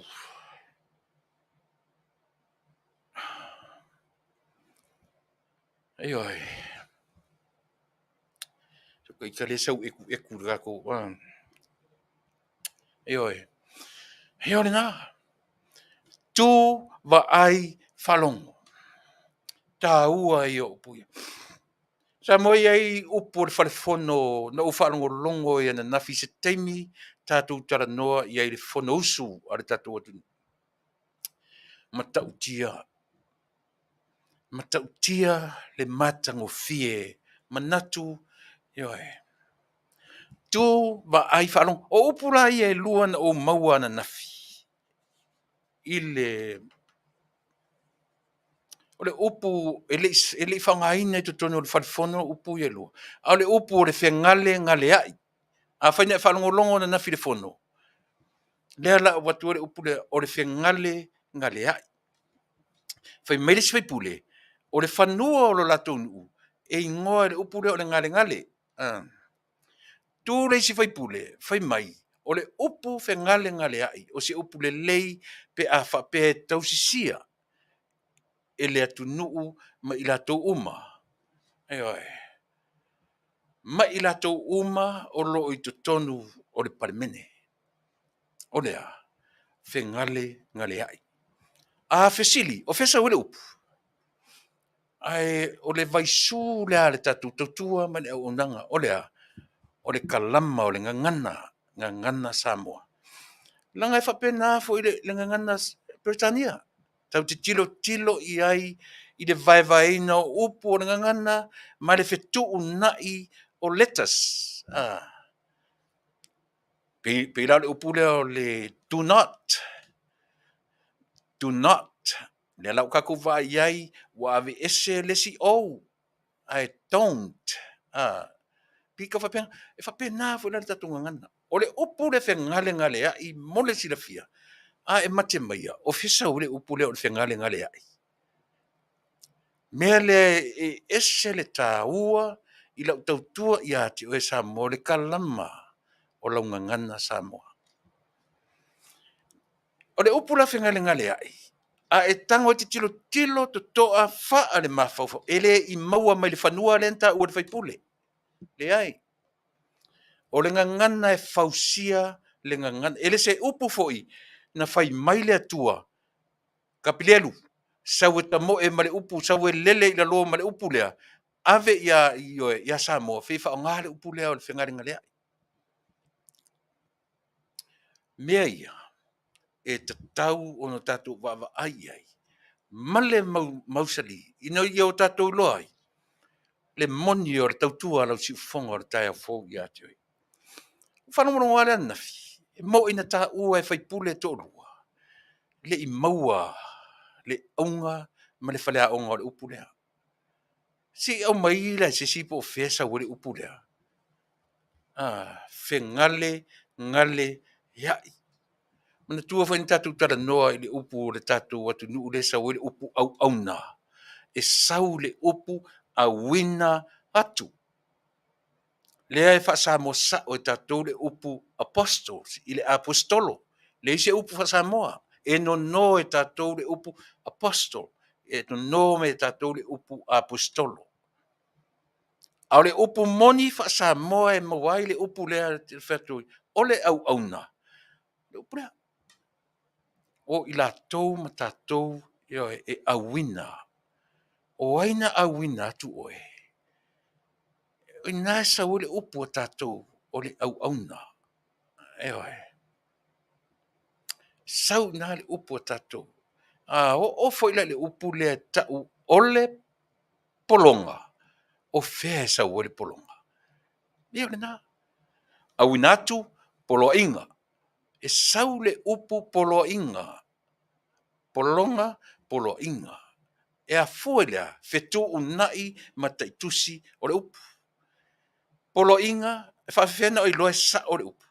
B: Ioe. So ita le sau ekueku le tatou Ioe. Ia o lena. Tu vaai faalogo. Taua ia o upu ia. Sa moe i ai upu o le falefono na ou faalogologo i ananafi i se taimi tatou talanoa i ai i le Fonousu a le tatou atunuu. Matautia, matautia le matagofie manatu, ioe. Tu, vaai, faalogo. O upu la ia e lua na ou maua ananafi i le o le upu e le i faaaogaina i totonu o le falefono upu ia e lua, a o le upu o le fegalegaleai. Afai na e faalogologo ananafi i le fono, lea la avatu ai le upu lea o le fegalegaleai. Fai mai le isi faipule, o le fanua o lo latou nuu e igoa i le upu lea o le galegale. Tu le isi faipule, fai mai, o le upu fegalegaleai o se upu lelei pe a faapea e tausisia e le atunuu ma i latou uma. Ioe. Ma i latou uma o lo o i totonu o le Palemene. O le a? Fegalegaleai. A fesili, o fea e sau ai le upu? Ae o le vaisu lea a le tatou tautua ma le auaunaga. O le a? O le kalama o le gagana, gagana Samoa. Leaga e faapena foi le gagana Peretania. Tatou te tilotilo i ai i le vaevaeina o upu o le gagana ma le fetuunai o letters. Pei la o le upu lea o le do not. Do not. Lea la ua tatou vaai i ai ua aveese le isi O ae don't. Pei tau faapena, e faapena foi la le tatou gagana. O le upu lea fegalegaleai mo le silafia, a e mate maia, o fea e sau ai le upu lea o le fegalegaleai? Mea lea e ese le taua i lau tautua ia te oe Samoa, le kalama o lau gagana Samoa. O le upu la fegalegaleai, a e tago e te tilotilo totoa faa le mafaufau, e le i maua mai le fanua lea na taua e le faipule. Leai. O le gagana e fausia le gagana. E le se upu foi na fai mai le Atua, Kapilelu, sau e tamoe ma le upu, sau e lele i lalo ma le upu lea, ave ia, ioe, ia Samoa, fia faaaoga le upu lea o le fegalegaleai. Mea ia e tatau ona tatou vaavaai i ai ma le mausali ina ia o tatou iloa ai le moni o le tautua a lau siufofoga o le taeao fou ia te oe. Ua faalogologo lava le ananafi, e moni na taua e faipule e toalua, e le i maua le auga ma le faleaoga o le upu lea. Se i aumai la e se isi po o fea e sau ai le upu lea. Fegalegaleai. Manatua foi na tatou talanoa i le upu o le tatou atunuu lea e sau ai le upu auauna. E sau le upu auina atu. Lea e faa-Samoa sao e tatou le upu apostles i le aposetolo. Leai se upu faa-Samoa. E nono e tatou le upu apostle. E nono mai e tatou le upu aposetolo. A o le upu moni faa-Samoa e maua ai le upu lea e fai atu ai, o le auauna, le upu lea. O i latou ma tatou, ioe, e auina. O ai na auina atu oe? O i ina e sau ai le upu a tatou o le auauna. Ioe. Sau i ina le upu a tatou. A oo foi la i le upu lea e tau o le pologa, o fea e sau ai le pologa? Ia o lena. Auina atu, poloaiga. E sau le upu poloaiga. Pologa, poloaiga. E afua i le a? Fetuunai ma taitusi o le upu. Poloaiga, e faapefea ona e iloa e sao le upu?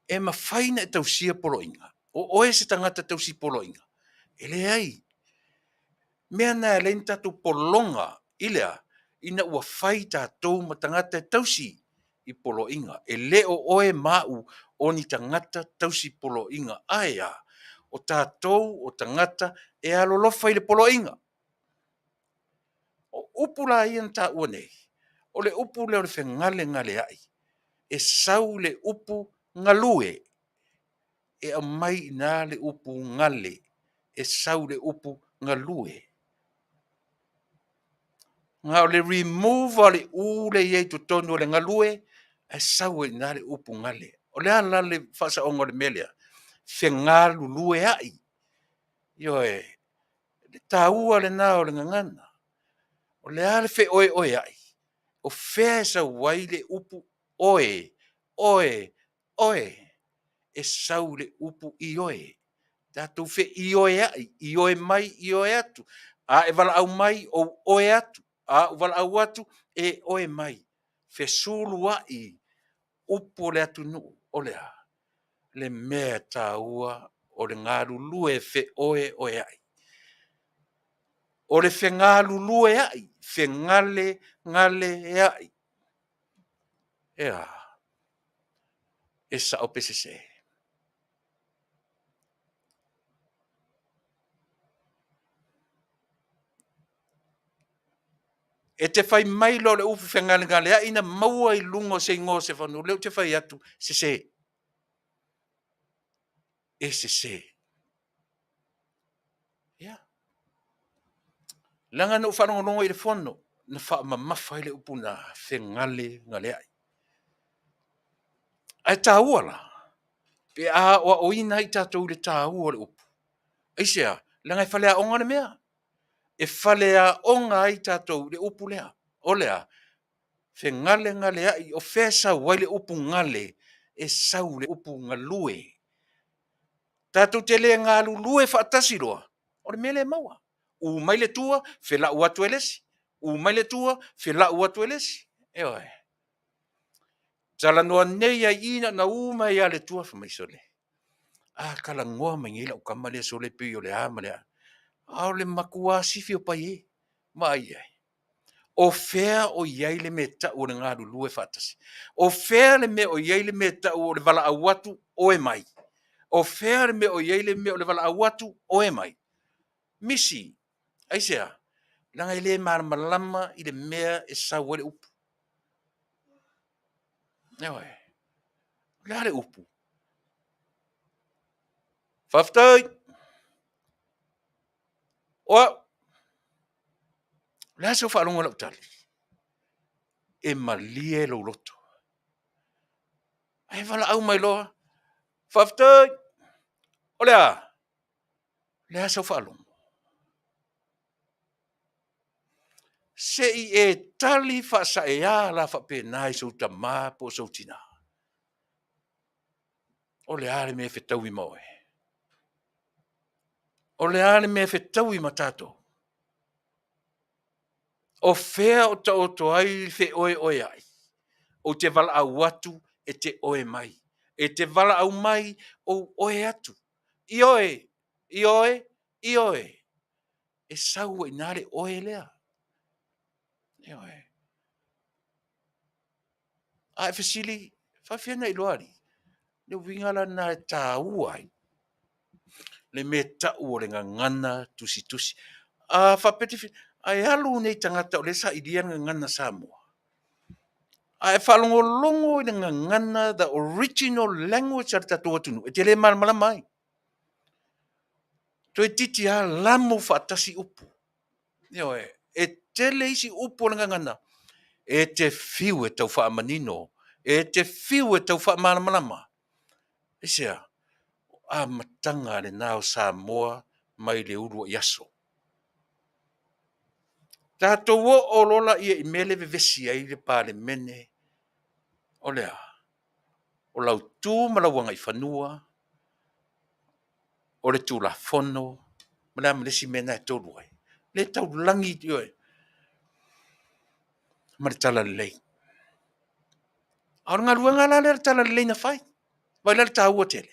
B: E mafai ona e tausia poloaiga. O oe se tagata tausi poloaiga? E leai. Mea na e ala ai ona tatou pologa i le a? Ina ua fai tatou ma tagata e tausi i poloaiga. E le o oe ma au o ni tagata tausi poloaiga. Ae a? O tatou o tagata e alolofa i le poloaiga. O upu la ia na taua nei, O le upu lea o le fegalegaleai, e sau i le upu galue. E aumai i ina le upu gale, e sau i le upu galue. Na o le remove o le u lea e i ai i totonu o le galue, ae sau ai i ina le upu gale. O le a la le faasaoga o le mea lea? Fegalulueai. Ioe, le taua lena o le gagana. O le a le feoeoeai? O fea e sau ai le upu oe, oe, oe? E sau i le upu ioe. Tatou feioeai, ioe mai, ioe atu. A e valaau mai, ou oe atu. A ou valaau atu, e oe mai. Fesuluai upu o le atunuu. O le a? Le mea e taua o le galulue feoeoeai. O le fegalulueai, fegalegaleai. E a? E sao pe sese? E te fai mai loa o le upu fegalegaleai na maua i luga o se igoa o se fanua, lea ou te fai atu, sese. E sese. Ia. Leaga na ou faalogologo i le fono na faamamafa ai le upu lena, fegalegaleai. Ae taua la, pe a aoaoina ai tatou i le taua o le upu. Aisea? Leaga e faleaoga le mea. E faleaoga ai tatou i le upu lea. O le a? Fegalegaleai. O fea e sau ai le upu gale? E sau i le upu galue. Tatou te le galulue faatasi loa, o le mea lea e maua. U mai le tua, felau atu e le isi, u mai le tua, felau atu e le isi. Ioe. Talanoa nei lava i i na ona u mai lava o le tua fai mai, sole, a talanoa mai nei lau tama lea sole pei o le a ma le a, a o le matua sifi o Paie. Vaai i ai. O fea o i ai le mea e tau o le galulue faatasi? O fea le mea o i ai le mea e tau o le valaau atu, oe mai? O fea le mea o i ai le mea o le valaau atu, oe mai? Misi. Aisea? Leaga e le malamalama i le mea e sau ai le upu. Ioe. O le a le upu? Faafetai. O au, o le a sau faalogo i lau tali? E malie lou loto. Ae valaau mai loa, faafetai. O le a? O le a sau faalogo? Se i e tali faasaea la faapena i sou tama po o sou tina. O le a le mea e fetaui ma oe? O le a le mea e fetaui ma tatou? O fea o taoto ai le feoeoeai? Ou te valaau atu e te oe mai. E te valaau mai, ou oe atu. Ioe, ioe, ioe. E sau ai i ina le oe lea. Ioe. A e fesili, faafefea ona e iloa alii? Le uiga la lena e taua ai le mea e tau o le gagana tusitusi. A faapea e te ae alu nei tagata o lea e sailia le gagana Samoa, a e faalogologo i le gagana the original language a le tatou atunuu, e te le malamalama ai. Toeitiiti lava lamo faatasi upu. Ioe, e tele isi upu o le gagana e te fiu e tau faamanino, e te fiu e tau faamalamalama. Aisea? O amataga lena o Samoa mai le uluai aso. Tatou oo loa laia i mea lea e vevesi ai le Palemene, o le a? O lau tu ma lau agaifanua, o le Tulafono, ma le a ma le isi mea lena e tolu ai? Le taulagi, ioe, ma le talalelei. A o le galuega la lea a le talalelei na fai. Vaai la i le taua tele?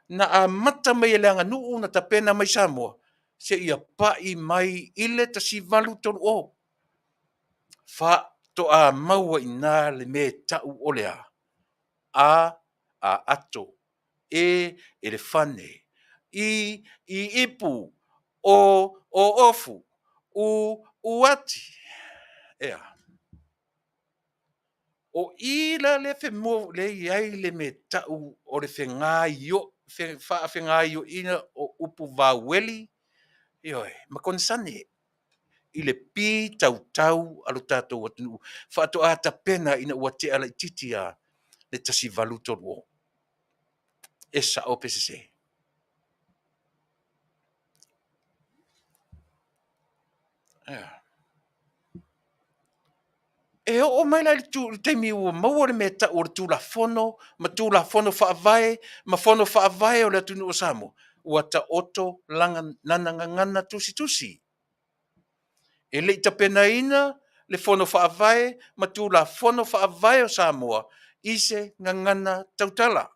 B: Na amata mai e le aganuu ona tapena mai Samoa seia pai mai i le 1830. Faatoa maua i ina le mea e tau o le a? A, a ato. E, elefane. I, i ipu. O, o ofu. U, uati. E a? O i la lea femua lea e i ai le mea tau o le fegaio, faafegaioiga o upu vaueli, ioe, ma konesane i le pitautau a lo tatou atunuu faatoa tapena ina ua tea laitiiti lava le 1830. E sao pe sese? E oo mai la i le taimi ua maua le mea tau o le Tulafono ma Tulafono Faavae ma Fono Faavae o le atunuu o Samoa, ua taoto lana gagana tusitusi. E le i tapenaina le Fono Faavae ma Tulafono Faavae o Samoa i se gagana tautala.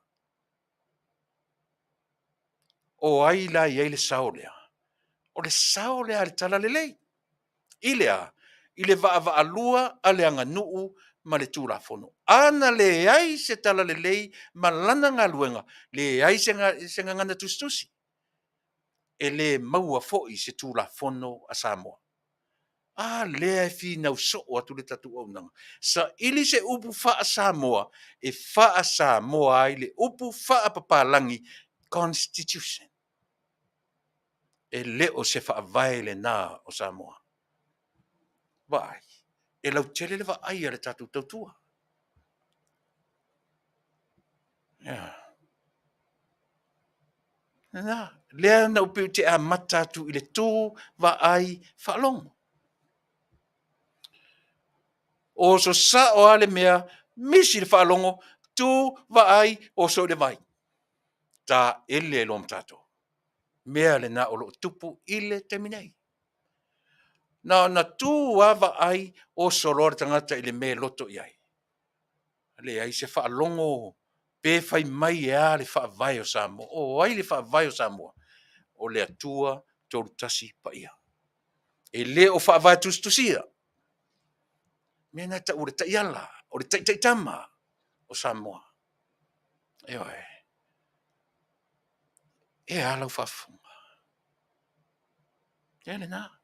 B: O ai la e i ai le sao lea? O le sao lea a le Talalelei. I le a? I le vaavaalua a le aganuu ma le Tulafono. A na leai se Talalelei ma lana galuega, leai se gagana tusitusi. E le maua foi se Tulafono a Samoa. A lea e finau soo atu le tatou auaunaga, saili se upu faa-Samoa e faa-Samoa ai le upu faapapalagi Constitution. E le o se faavae lena o Samoa. Vaai, e lautele le vaai a le tatou tautua. Yeah. Lena, lea na ou pei ou te amata atu i le tu, vaai, faalogo. Oso sao lava le mea, misi le faalogo, tu, vaai, oso i le vai. Taele ai loa ma tatou. Mea lena o lo o tupu i le taimi nei. Na ona tu lava vaai, oso loa le tagata i le mea e loto i ai. Leai se faalogo pe fai mai e a le faavae o Samoa. O ai le faavae o Samoa? O le Atua Tolutasi Paia. E le o faavae tusitusia. Mea na e tau o le taiala, o le taitaitama o Samoa. Ioe. E a lau faafofoga? Ea lena.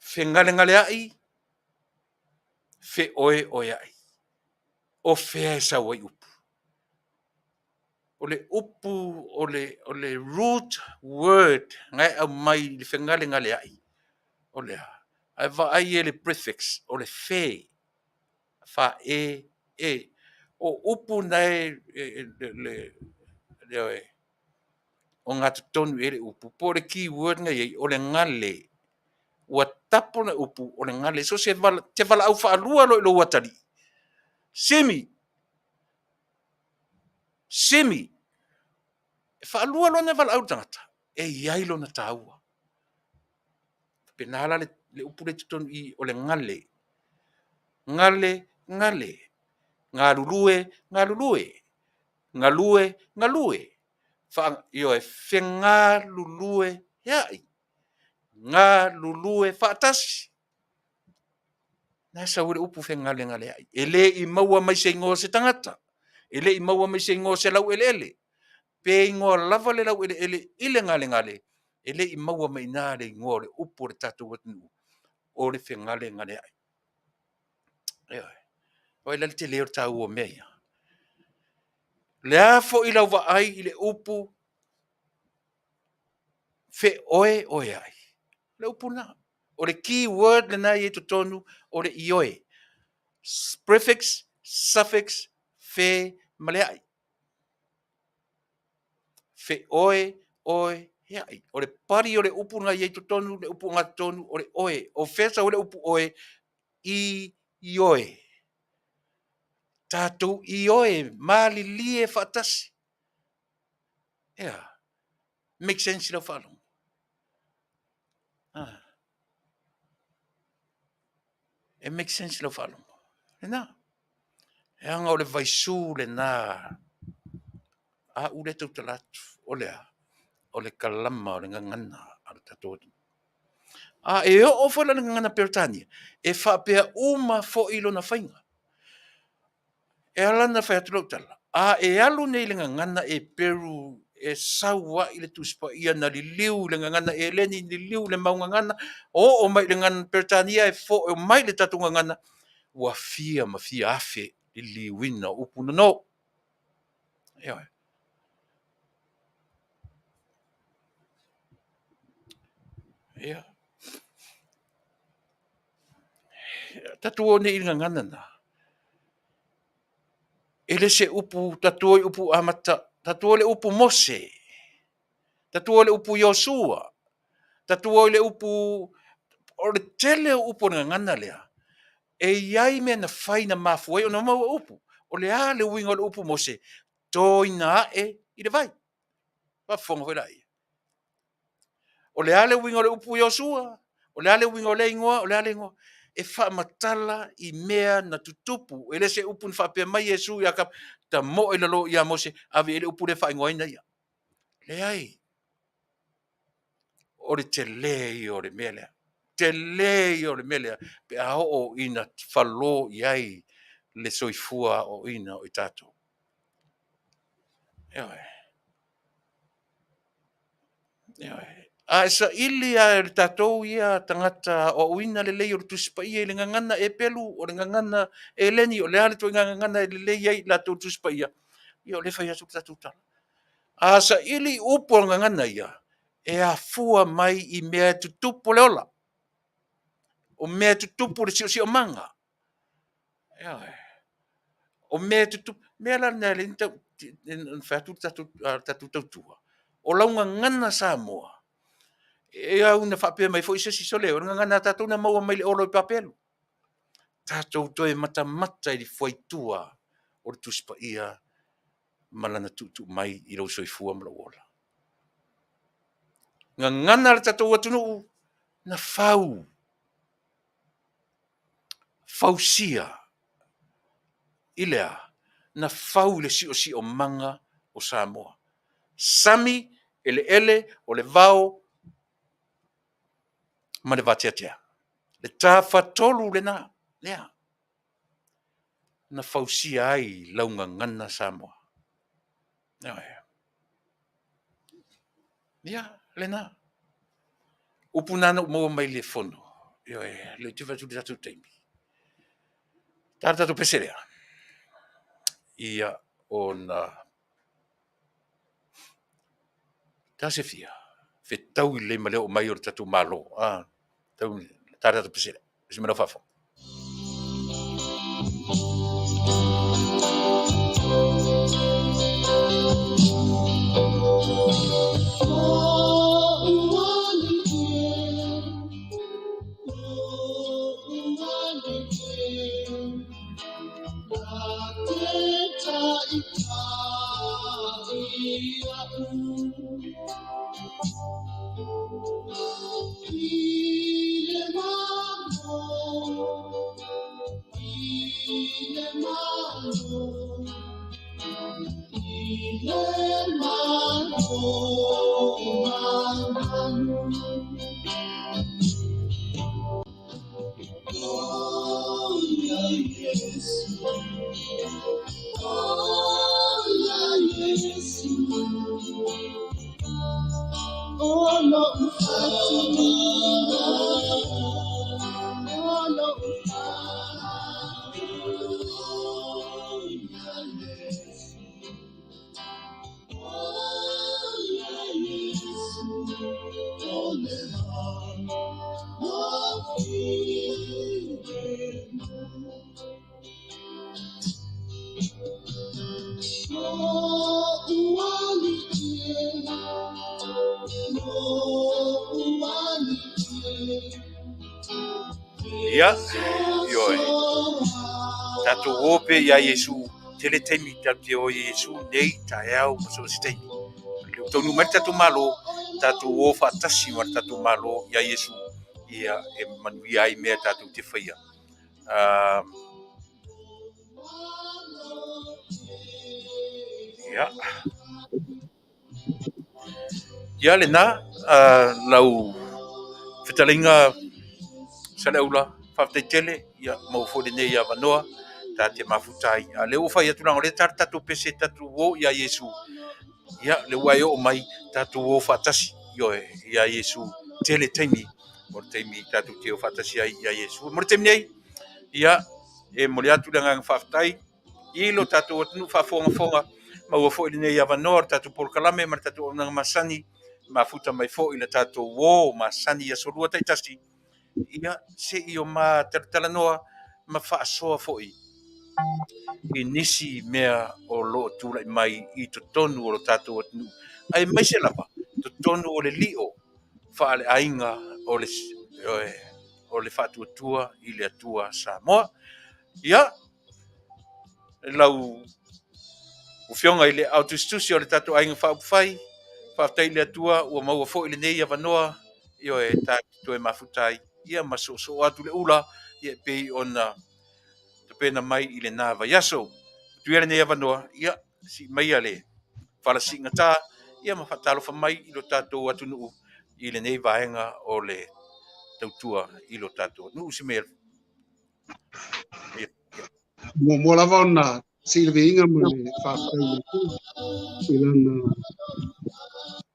B: Fegalegaleai, feoeoeai. O fea e sau ai upu? O le upu, o le root word na e aumai i le fegalegaleai, o le a? Ae vaai i le prefix, o le fe, fa e e. O upu na e ogatotonu i ai le upu, po o le key word na i ai, o le gale. Ua tapo le upu o le gale. So se te valaau faalua loa i lou atalii, Simi! Simi! E faalua loa ona valaau i le tagata, e i ai lona taua. Faapena la le upu lea i totonu i i, o le gale. Gale, gale. Galulue, galulue. Galue, galue. Ioe, fegalulue ai. Galulue faatasi. Na e sau ai le upu fegalegaleai. E le i maua mai se igoa o se tagata. E le i maua mai se igoa o se laueleele. Pe igoa lava le laueleele i le galegale, e le i maua mai i ina le igoa o le upu a le tatou atunuu, o le fegalegaleai. Ioe. Vaai la i le tele o le taua o mea ia. O le a foi lau vaai i le upu feoeoeai? O le upu lena. O le key word lena e i ai totonu o le ioe. Prefix, suffix, fe ma le ai. Feoe, oe, eai. O le pali o le upu na i ai totonu, le upu ogatotonu, o le oe. O fea e sau ai le upu oe? I, ioe. Tatou ioe, malilie faatasi. Ea, make sense i lau faalogo? Ah. E make sense i lau faalogo? Lena. Leaga o le vaisu lena a au lea e tautala atu, o le a? O le kalama o le gagana a le tatou atunuu. A e oo foi la i le gagana Peretania, e faapea uma foi lona faiga. E ala ona fai atu lau tala, a e alu nei i le gagana Eperu e sau ai le Tusi Paia na liliu i le gagana Eleni, liliu i le mau gagana, oo mai i le gagana Peretania e foe mai i le tatou gagana, ua fia ma fia afe liliuina o upu nono. Ioe. Ia. Tatou o nei i le gagana na. E le se upu, tatou o i upu amata, tatou o i le upu Mose, tatou o i le upu Iosua, tatou o i le upu, o le tele o upu o le gagana lea, e i ai mea na fai na mafua ai ona maua upu. O le a le uiga o le upu Mose? Toina ae i le vai. Faafofoga foi laia. O le a le uiga o le upu Iosua? O le a le uiga o lea igoa? O le a le igoa? E faamatala i mea na tutupu. E le se upu na faapea mai Iesu ia ka tamoe i lalo ia Mose, ave i ai le upu lea e faaigoaina ia. Leai. O le tele ia o le mea lea. Tele ia o le mea lea pe a oo ina falo i ai le soifua aoaoina o i tatou. Ioe. Ioe. A e saili lava e tatou ia tagata aoaoina lelei o le Tusi Paia i le gagana Epelu, o le gagana Eleni, o le a le ituaiga gagana e lelei ai i latou Tusi Paia, ia o lea e fai atu le tatou tala. A saili i upu o le gagana ia, e afua mai i mea e tutupu o le ola, o mea e tutupu i le siosiomaga. Ioe. O mea e tutupu, mea la lena e ala ai ona fai atu le tatou tautua, o lau gagana Samoa, e au ina faapea mai foi se isi, sole, o le gagana a tatou na maua mai le olo i Papelu. Tatou toe matamata i le fuaitua o le Tusi Paia ma lana tuutuu mai i lou soifua ma lou ola. Gagana le tatou atunuu na fau, fausia i le a? Na fau i le siosiomaga o Samoa. Sami, eleele, o le vao ma le vateatea. Le tafatolu lena, lea na fausia ai lau gagana Samoa. Ia, lena. Upu na na ou maua mai le fono. Ioe, le te fai atu le tatou taimi. Ta le tatou pese lea. Ia, ona ta se fia fetaui lelei ma le oo mai o le tatou Malo. Ah, tau, ta le tatou pese lea. Se me lau faafofoga. Ia, ioe. Tatou o pea iā Iesu, tele taimi tatou te o i Iesu nei, taeao ma so o se taimi. Lea ua taunuu mai le tatou Malo, tatou o faatasi ma le tatou Malo iā Iesu, ia e manuia ai mea tatou te faia. Ia. Ia lena, lau fetalaiga Saleaula, faafetai tele, ia maua foi lenei avanoa ta te mafuta ai. A o lea ua fai atu leaga o lea e ta le tatou pese tatou o ia Iesu, ia lea ua e oo mai, tatou o faatasi, ioe, ia Iesu, tele taimi, o le taimi tatou te o faatasi ai ia Iesu. Mo le taimi nei, ia, e momoli atu le agaga faafetai. I lo tatou atunuu faafogafoga, maua foi lenei avanoa o le tatou polokalame ma le tatou auaunaga masani, mafuta mai foi le tatou uō masani i aso lua taitasi, ia se i o ma talatalanoa ma faasoa foi i nisi mea o lo o tulai mai i totonu o lo tatou atunuu, aemaise lava totonu o le lio faaleaiga o le Faatuatua i le Atua Samoa. Ia, lau Afioga i le aotusitusi o le tatou aiga faaupufai, faafetai i le Atua ua maua foi lenei avanoa, ioe, tatou toe mafuta ai, ia ma soosoo atu le ula, ia e pei ona tapena mai i lena vaiaso. Tuia lenei avanoa, ia, sii maia le falasiigata, ia ma faatalofa mai i lo tatou atunuu i lenei vaega o le tautua i lo tatou atunuu. Si mea
C: Muamua lava ona sii le viiga ma le faafetai i le Atua i lana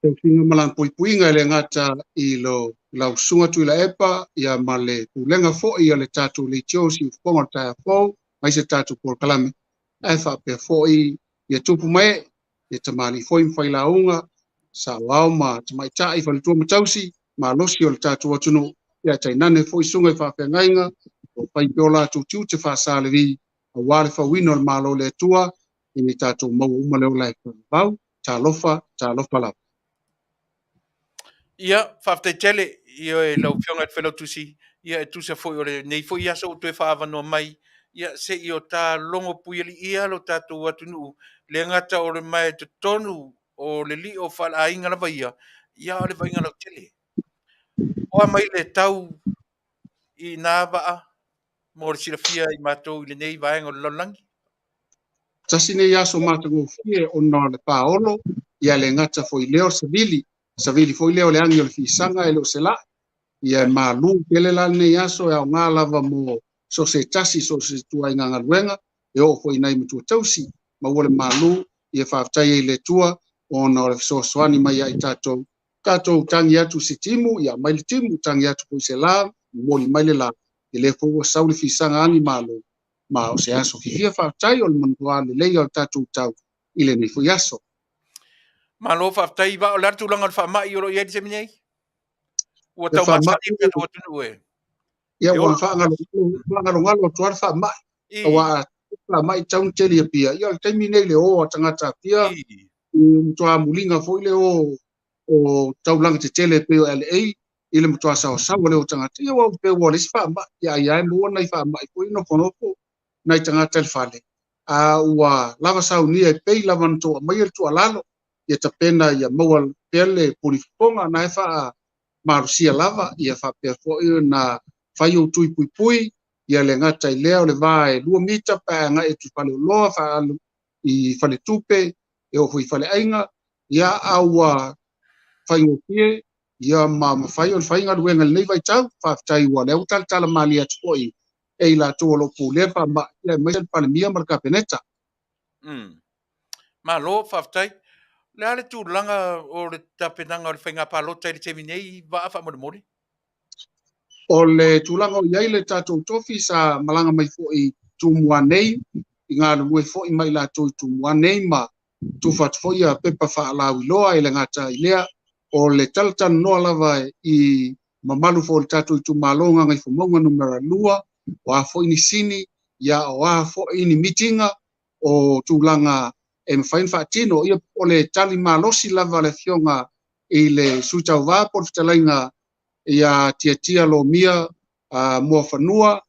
C: tausiga ma lana puipuiga e le gata i lo lau susuga Tuilaepa ia ma le pulega foi a le tatou leitio siufofoga o le taeao fou aemaise tatou polokalame, ae faapea foi ia tupu mae ia tamalii foi ma failauga saoao ma tamaitai faletua ma tausi malosi o le tatou atunuu, ia tainane foi susuga i faafeagaiga o fai pea o latou tiute faasalevi aua le fauina o le Malo o le Atua ina ia tatou maua uma le ola e faavavau. Talofa, talofa lava.
B: Ia, faafetai tele ia lau Afioga i le Failautusi, ia e tusa foi o lenei foi aso ua toe faaavanoa mai, ia se i o ta logo puialiia lo tatou atunuu, le gata o le mae totonu o le lio faaleaiga lava ia, ia o le vaaiga lautele. O a mai le tau i nā vaa mo le silafia i matou i lenei vaega o le lalolagi?
C: Tasi nei aso matagofie ona o le paolo, ia le gata foi lea o le savili, savili foi lea o le agi o le fisaga e le o se lai. Ia e malu tele la lenei aso e aoga lava mo so se tasi, so se ituaiga galuega, e oo foi nai matua tausi, maua le malu, ia faafetai ai i le Atua ona o le fesoasoani mai ia i tatou. Tatou tagi atu se timu, ia mai le timu, tagi atu foi se la, momoli mai le la, e le foi ua sau le fisaga agi malo, ma o se aso fiafia faafetai o le manuā lelei o le tatou tau i lenei foi aso.
B: Malo faafetai vaa o le a le tulaga o le faamai o lo o i ai le taimi nei? Ua tau masani le tatou atunuu e.
C: Ia ua faagalogalo atu lava le faamai. Aua faamai tau na tele i Apia. Ia o le taimi nei le o a tagata Apia, i matua muliga foi le o o taulaga tetele pei o LA i le matua saosaoa lea o tagata. Ia ua pei ua leai se faamai. Ia ai lava e maua nai faamai foi nofonofo nai tagata i le fale. A ua lava saunia e pei lava na tou aumaia le tuualalo ia tapena ia maua pea le pulifofoga na e faamalosia lava ia faapea foi ona fai ou tui puipui ia le gata i lea o le va e 2 mita pe a agai atu i faleoloa faaalu i faletupe e oo foi i faleaiga ia a ua faigofie ia ma mafai ona fai galuega i lenei vaitau. Faafetai ua lea ua talatala malie atu foi e i latou o lo o pulea faamai ia aemaise le Palemia ma le Kapeneta.
B: Malo, faafetai. Le a le tulaga o le tapenaga o le faiga palota i le taimi nei, vaa faamolemole?
C: O le tulaga o i ai le tatou tofi sa malaga mai foi i Tumua nei, i galulue foi mai latou i Tumua nei ma tufa atu foi ia pepa faalauiloa e le gata i lea. O le talatalanoa lava i mamalu foi o le tatou itumalo Gagaifomauga numera 2, o a foi ni sini, ia o a foi ni mitinga, o tulaga e mafai ona faatino. Ia o le tali malosi lava a le afioga i le sui tauva po o le fetalaiga ia Tiatia Lomia Muafanua,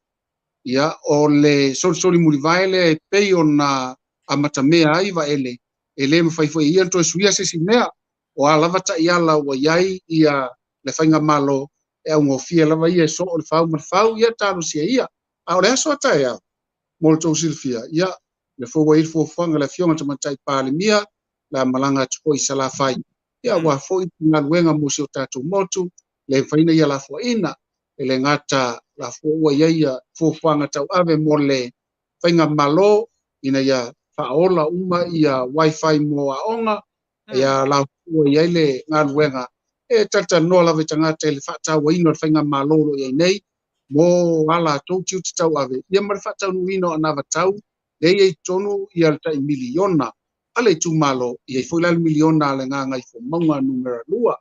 C: ia o le solisoli mulivae lea e pei ona amatamea ai Vaele, e le mafai foi e ia ona toe suia se isi mea. O a lava taiala ua i ai ia le faigamalo, e augofie lava ia e soo le fau ma le fau, ia talosia ia. A o le aso a taeao, mo le tou silafia, ia le foi ua i ai le fuafuaga a le afioga i le Tamaitai Palemia, le a malaga atu foi i Salafai, ia aua foi galuega mo si o tatou motu, le mafai ona ia lafoaiina, e le gata la foi ua i ai ia fuafuaga tauave mo le faigamalo ina ia faaola uma ia wifi mo aoga, ia la ua i ai le galuega e talatalanoa lava i tagata i le faatauaina o le faigamalo o lo o i ai nei mo a latou tiute tauave, ia ma le faataunuuina o anavatau Lea e i ai i totonu ia le tai miliona a le itumalo, e i ai foi la le miliona a le Gagaifomauga numera 2.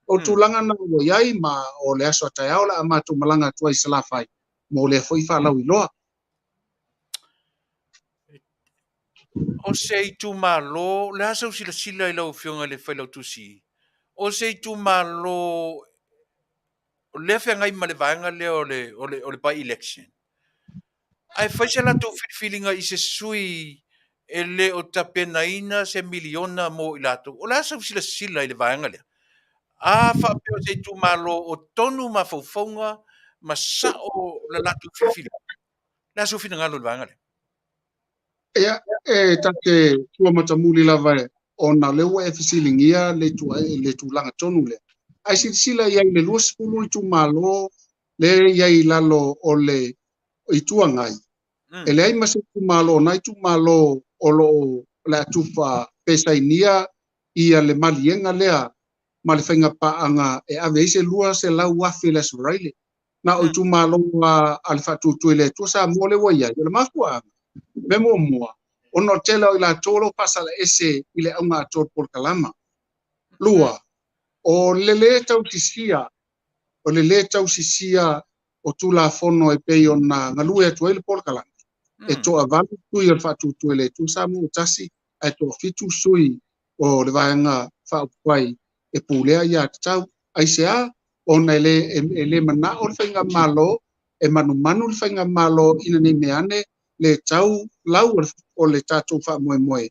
C: O le tulaga na ua i ai, ma o le aso a taeao o le a matou malaga atu ai i Salafai mo lea foi faalauiloa.
B: O se itumalo, o le a sau silasila i lau Afioga i le Failautusi, o se itumalo o lea feagai ma le vaega lea o le, o le, o le by-election, ae fai se latou filifiliga i se sui e le o tapenaina se miliona mo i latou. O le a sau silasila i le vaega lea? A faapea o se itumalo o tonu mafaufauga ma sao le latou filifiliga, o le a sou finagalo i le vaega lea?
C: Ia, e ta te tua matamuli lava e, ona o lea ua e fesiligia le, le tulaga tonu lea. Ae silasila i ai i le 20 itumalo lea e i ai i lalo o le Itu Agai, e leai ma se itumalo o na itumalo o lo o le a tufa pe sainia ia le maliega lea ma le faigapaaga e ave ai se 200,000 i le Aso Faraile. Na o itumalo a le Faatuatua i le Atua Samoa lea ua i ai. O le mafuaaga, mea muamua, ona o le tele o i latou o lo o faasalaese i le auga atoa o le polokalama. Lua, o le lē tausisia, o le lē tausisia o Tulafono e pei ona galue atu ai le polokalame, e toavalu sui o le Faatuatua i le Atua Samoa ua tasi, ae toafitu sui o le Vaega Faaupufai e pulea ia tatau. Aisea? Ona e le, e le manao le Faigamalo, e manumanu le Faigamalo ina nei mea ane le tau lau o le tatou faamoemoe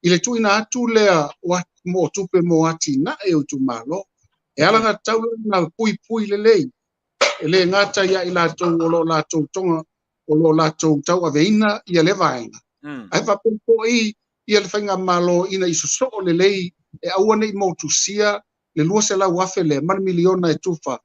C: i le tuuina atu lea o tupe mo atinae o itumalo. E alagatatau la ona puipui lelei, e le gata ia i latou o lo o latou toga, o lo o latou tauaveina ia lea vaega, ae faapea foi ia le Faigamalo ina i sosoo lelei e aua ne i motusia le 200,000 lea ma le miliona e tufa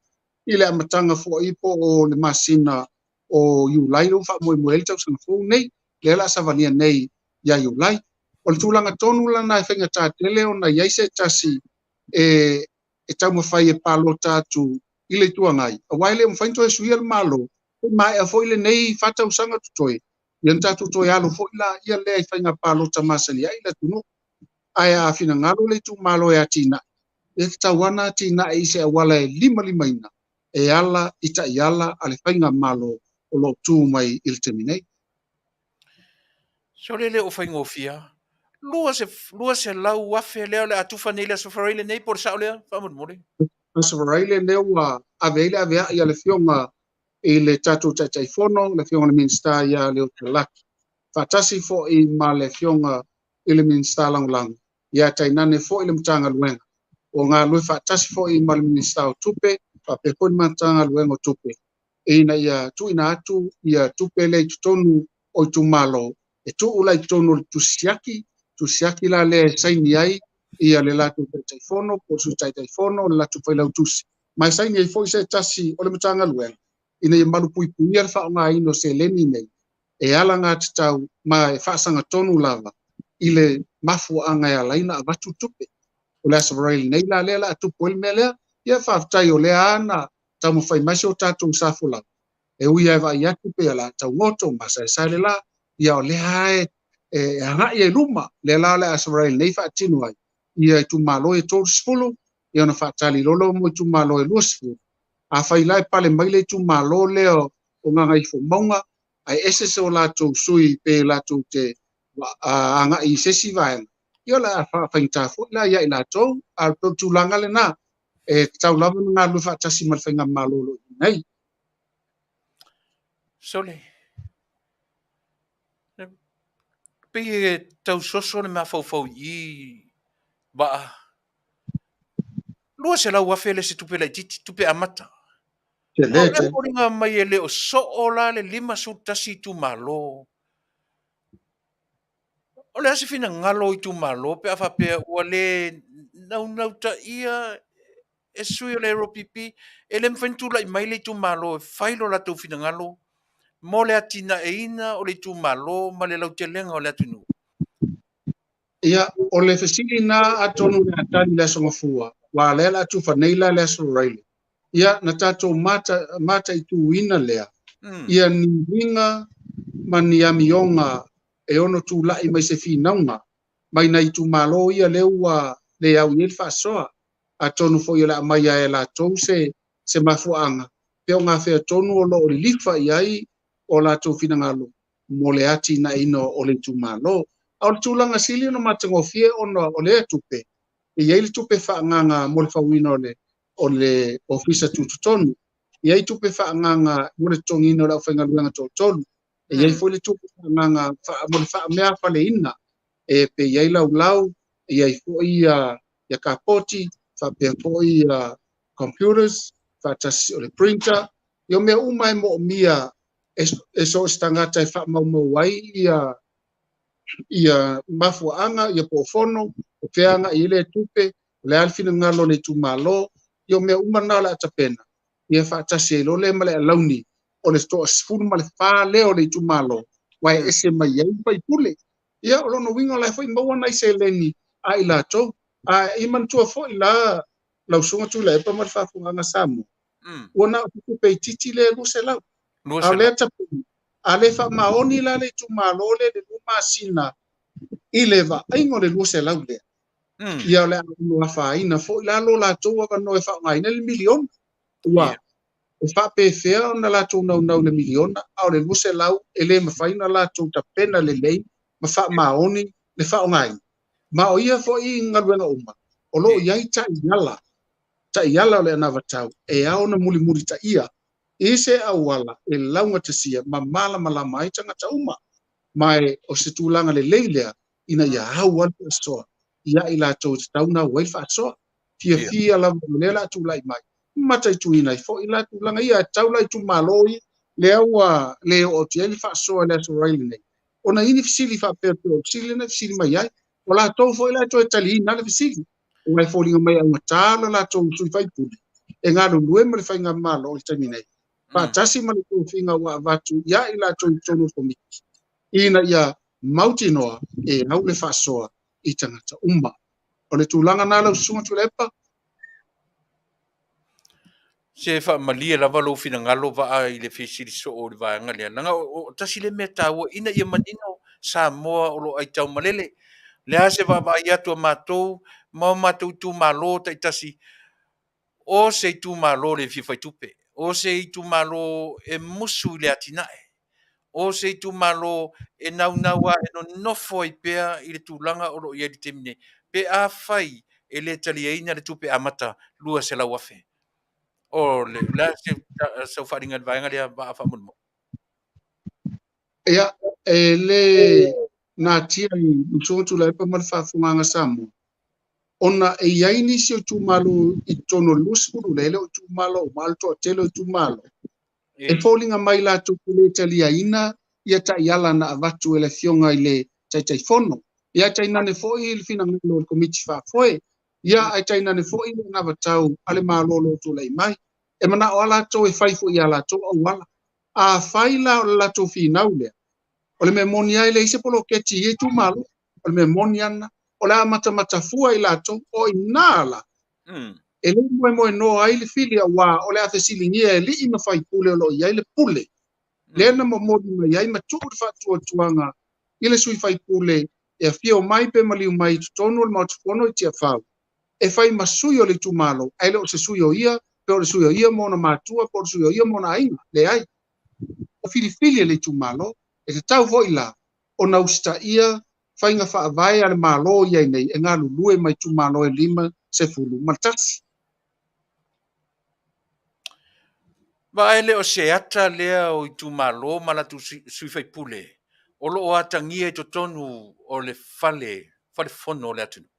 C: i le amataga foi po o le masina o Iulai lea ua faamoemoe ai le tausaga fou nei, lea o le a savalia nei ia Iulai. O le tulaga tonu lana e faigata tele ona i ai se tasi e taumafai e palota atu i le Itu Agai, aua e le mafai ona toe suia le Malo, e maea foi lenei 4 tausaga totoe, ia ona tatou toe alo foi la ia lea i faiga palota masani ai le atunuu. Ae a finagalo le itumalo e atinae, e tatau lava ona atinae i se auala e limalimaina e ala i taiala a le Faigamalo o lo o tu mai i le taimi nei.
B: Sole le o faigofie. 200,000 lea o le a tufa nei le Aso Faraile nei, po o le sao lea, faamolemole?
C: Aso Faraile lea ua ave ai le aveai a le Afioga i le tatou Taitaifono, le Afioga i le Minisita ia Leota Laki, faatasi foi ma le Afioga i le Minisita Lagolago, ia tainane foi le Matagaluega o galulue faatasi foi ma le Minisita o Tupe, faapea foi le Matagaluega o Tupe, ina ia tuuina atu ia tupe lea i totonu o itumalo, e tuu la i totonu o le tusi siaki, tusi siaki la lea e saini ai ia le latou Taitaifono po o le Sui Taitaifono, le latou Failautusi, ma e saini ai foi se tasi o le Matagaluega, ina ia malupuipuia le faaaogaina o seleni nei e alagatatau ma e faasagatonu lava i le mafuaaga e ala ai ona avatu tupe. O le Aso Faraile nei la lea o le a tupu ai le mea lea, ia faafetai o lea na taumafai mai si o tatou sa folau. E ui lava e vaai atu pei o le a taugoto ma saesae le la, ia o lea e agai ai luma, lea la o le Aso Faraile nei faatino ai ia itumalo e 30, ia ona faatali loa mo itumalo e 20. Afai la e pale mai le itumalo lea o Gagaifomauga, ae ese se o latou sui pe latou te agai i se isi vaega, ia o le a faafaigata foi la ia i latou, a o le tulaga lena, e tatau lava ona galulue faatasi ma le Faigamalo o lo o i ai nei.
B: Sole, pei e tausoso le mafaufau i i vaa 200,000 le se tupe laitiiti, tupe amata. O le foliga mai e le o soo la le 51 itumalo. O le a se finagalo o itumalo pe a faapea ua le naunautaia e sui o le LPP, e le mafai ona tulai mai le itumalo e fai lo latou finagalo mo le atinaeina o le itumalo ma le lautelega o le atunuu?
C: Ia, o le fesili na atonu le a tali le Aso Gafua, aua o lea o le a tufa nei la le Aso Faraile. Ia, na tatou mataituina lea, ia ni uiga ma ni amioga e ono tulai mai se finauga mai nai itumalo ia lea ua le au i ai le faasoa. Atonu foi o le a aumai lava e latou se mafuaaga pe o gafea tonu o lo o lilifa i ai o latou finagalo mo le atinaeina o le itumalo. A o le tulaga sili ona matagofie ona o lea tupe, e i ai le tupe faaagaaga mo le fauina o le ofisa tutotonu, e i ai tupe faaagaaga mo le totogiina o le aufaigaluega toatolu, e i ai foi le tupe faaagaaga mo le faameafaleina, e pe i ai laulau, e i ai foi ia kapoti, faapea foi ia computers, faatasi o le printer, ia o mea uma e moomia e so o se tagata e faamaumau ai ia mafuaaga, ia po o fono, o fea agai i ai lea tupe, o le a le finagalo o le itumalo, ia o mea uma na o le a tapena, ia faatasi ai loa lea ma le alauni o le 14 lea o le itumalo, ua e ese mai ai le faipule. Ia o lona uiga o la e foi maua nai seleni a i latou. A i manatua foi la lau Susuga Tuilaepa ma le faafofogaaga Samoa, ua na o se tupe itiiti lea e 200. A o lea tapena, a le faamaoni la le itumalo lea i le 2 masina i le vaaiga o le 200 lea, ia o le a ono afaina foi la lo latou avanoa e faaaogaina le miliona. Ua e faapefea ona latou naunau i le miliona, a o le 200 e le mafai ona latou tapena lelei ma faamaoni le faaaogaina. Ma o ia foi galuega uma, o lo o i ai taiala, taiala o le anavatau e ao ona mulimulitaia i se auala e laugatasia ma malamalama ai tagata uma. Ma e o se tulaga lelei lea ina ia au ai le faasoa ia i latou e tatau ona au ai le faasoa. Fiafia lava o lea o le a tulai mai, mataituina ai foi la tulaga ia, e tatau la itumalo ia lea ua le oo atu i ai le faasoa i le Aso Faraile nei, ona i ai ni fesili faapea pei o le fesili lea na fesili mai ai, o latou foi la e toe taliina le fesili, aua e foliga mai e augata lo latou sui faipule e galulue ma le faigamalo i le taimi nei, faatasi ma le tofiga ua avatu ia i latou i totonu o le komiti, ina ia mautinoa e au le faasoa i tagata uma. O le tulaga na lau Susuga Tuilaepa.
B: Se faamalie lava lou finagalo vaa i le fesili soo i le vaega lea, leaga o tasi lea mea taua ina ia manino Samoa o lo o aitaumalele. O le a se vaavaai atu a matou ma o matou itumalo taitasi, o se itumalo le fia faitupe, o se itumalo e musu i le atinae, o se itumalo e naunau lava e nonofo ai pea i le tulaga o lo o i ai i le taimi nei, pe afai e le taliaina le tupe amata 200,000. O le a sau faaaliga i le vaega lea vaa faamolemole?
C: Ia, e le natia i Susuga Tuilaepa ma le faafofogaaga Samoa, ona e i ai nisi o itumalo i totonu o le 20 lea, e le o itumalo uma, a o le toatele o itumalo, e foliga mai latou te le taliaina ia taiala na avatu e le Afioga i le Taitaifono. Ia tainane foi le finagalo o le Komiti Faafoe, ia ae tainane foi le anavatau a le Malo o lo o tulai mai. E manao lava latou e fai foi i a latou auala. A fai la o le latou finau lea, o le mea moni lava e leai se poloketi i ia itumalo. O le mea moni lava lena. O le a matamata fua i latou, o i ina la, e le moemoenoa ai le fili, aua o le a fesiligia e alii ma faipule o lo o i ai le pule. Lea na momoli mai ai ma tuu le faatuatuaga i le sui faipule e afio mai pe maliu mai i totonu o le Maota Fono i Tiafau, e fai ma sui o le itumalo, ae le o se sui o ia, pe o le sui o ia ma ona matua, pe o le sui o ia ma ona aiga. Leai. O filifili e le itumalo, e tatau foi la ona usitaia faiga faavae a le Malo i ai nei e galulue ma itumalo e 51.
B: Vaai le o se ata lea o itumalo ma latou sui faipule o lo o atagia i totonu o le fale fono o le atunuu.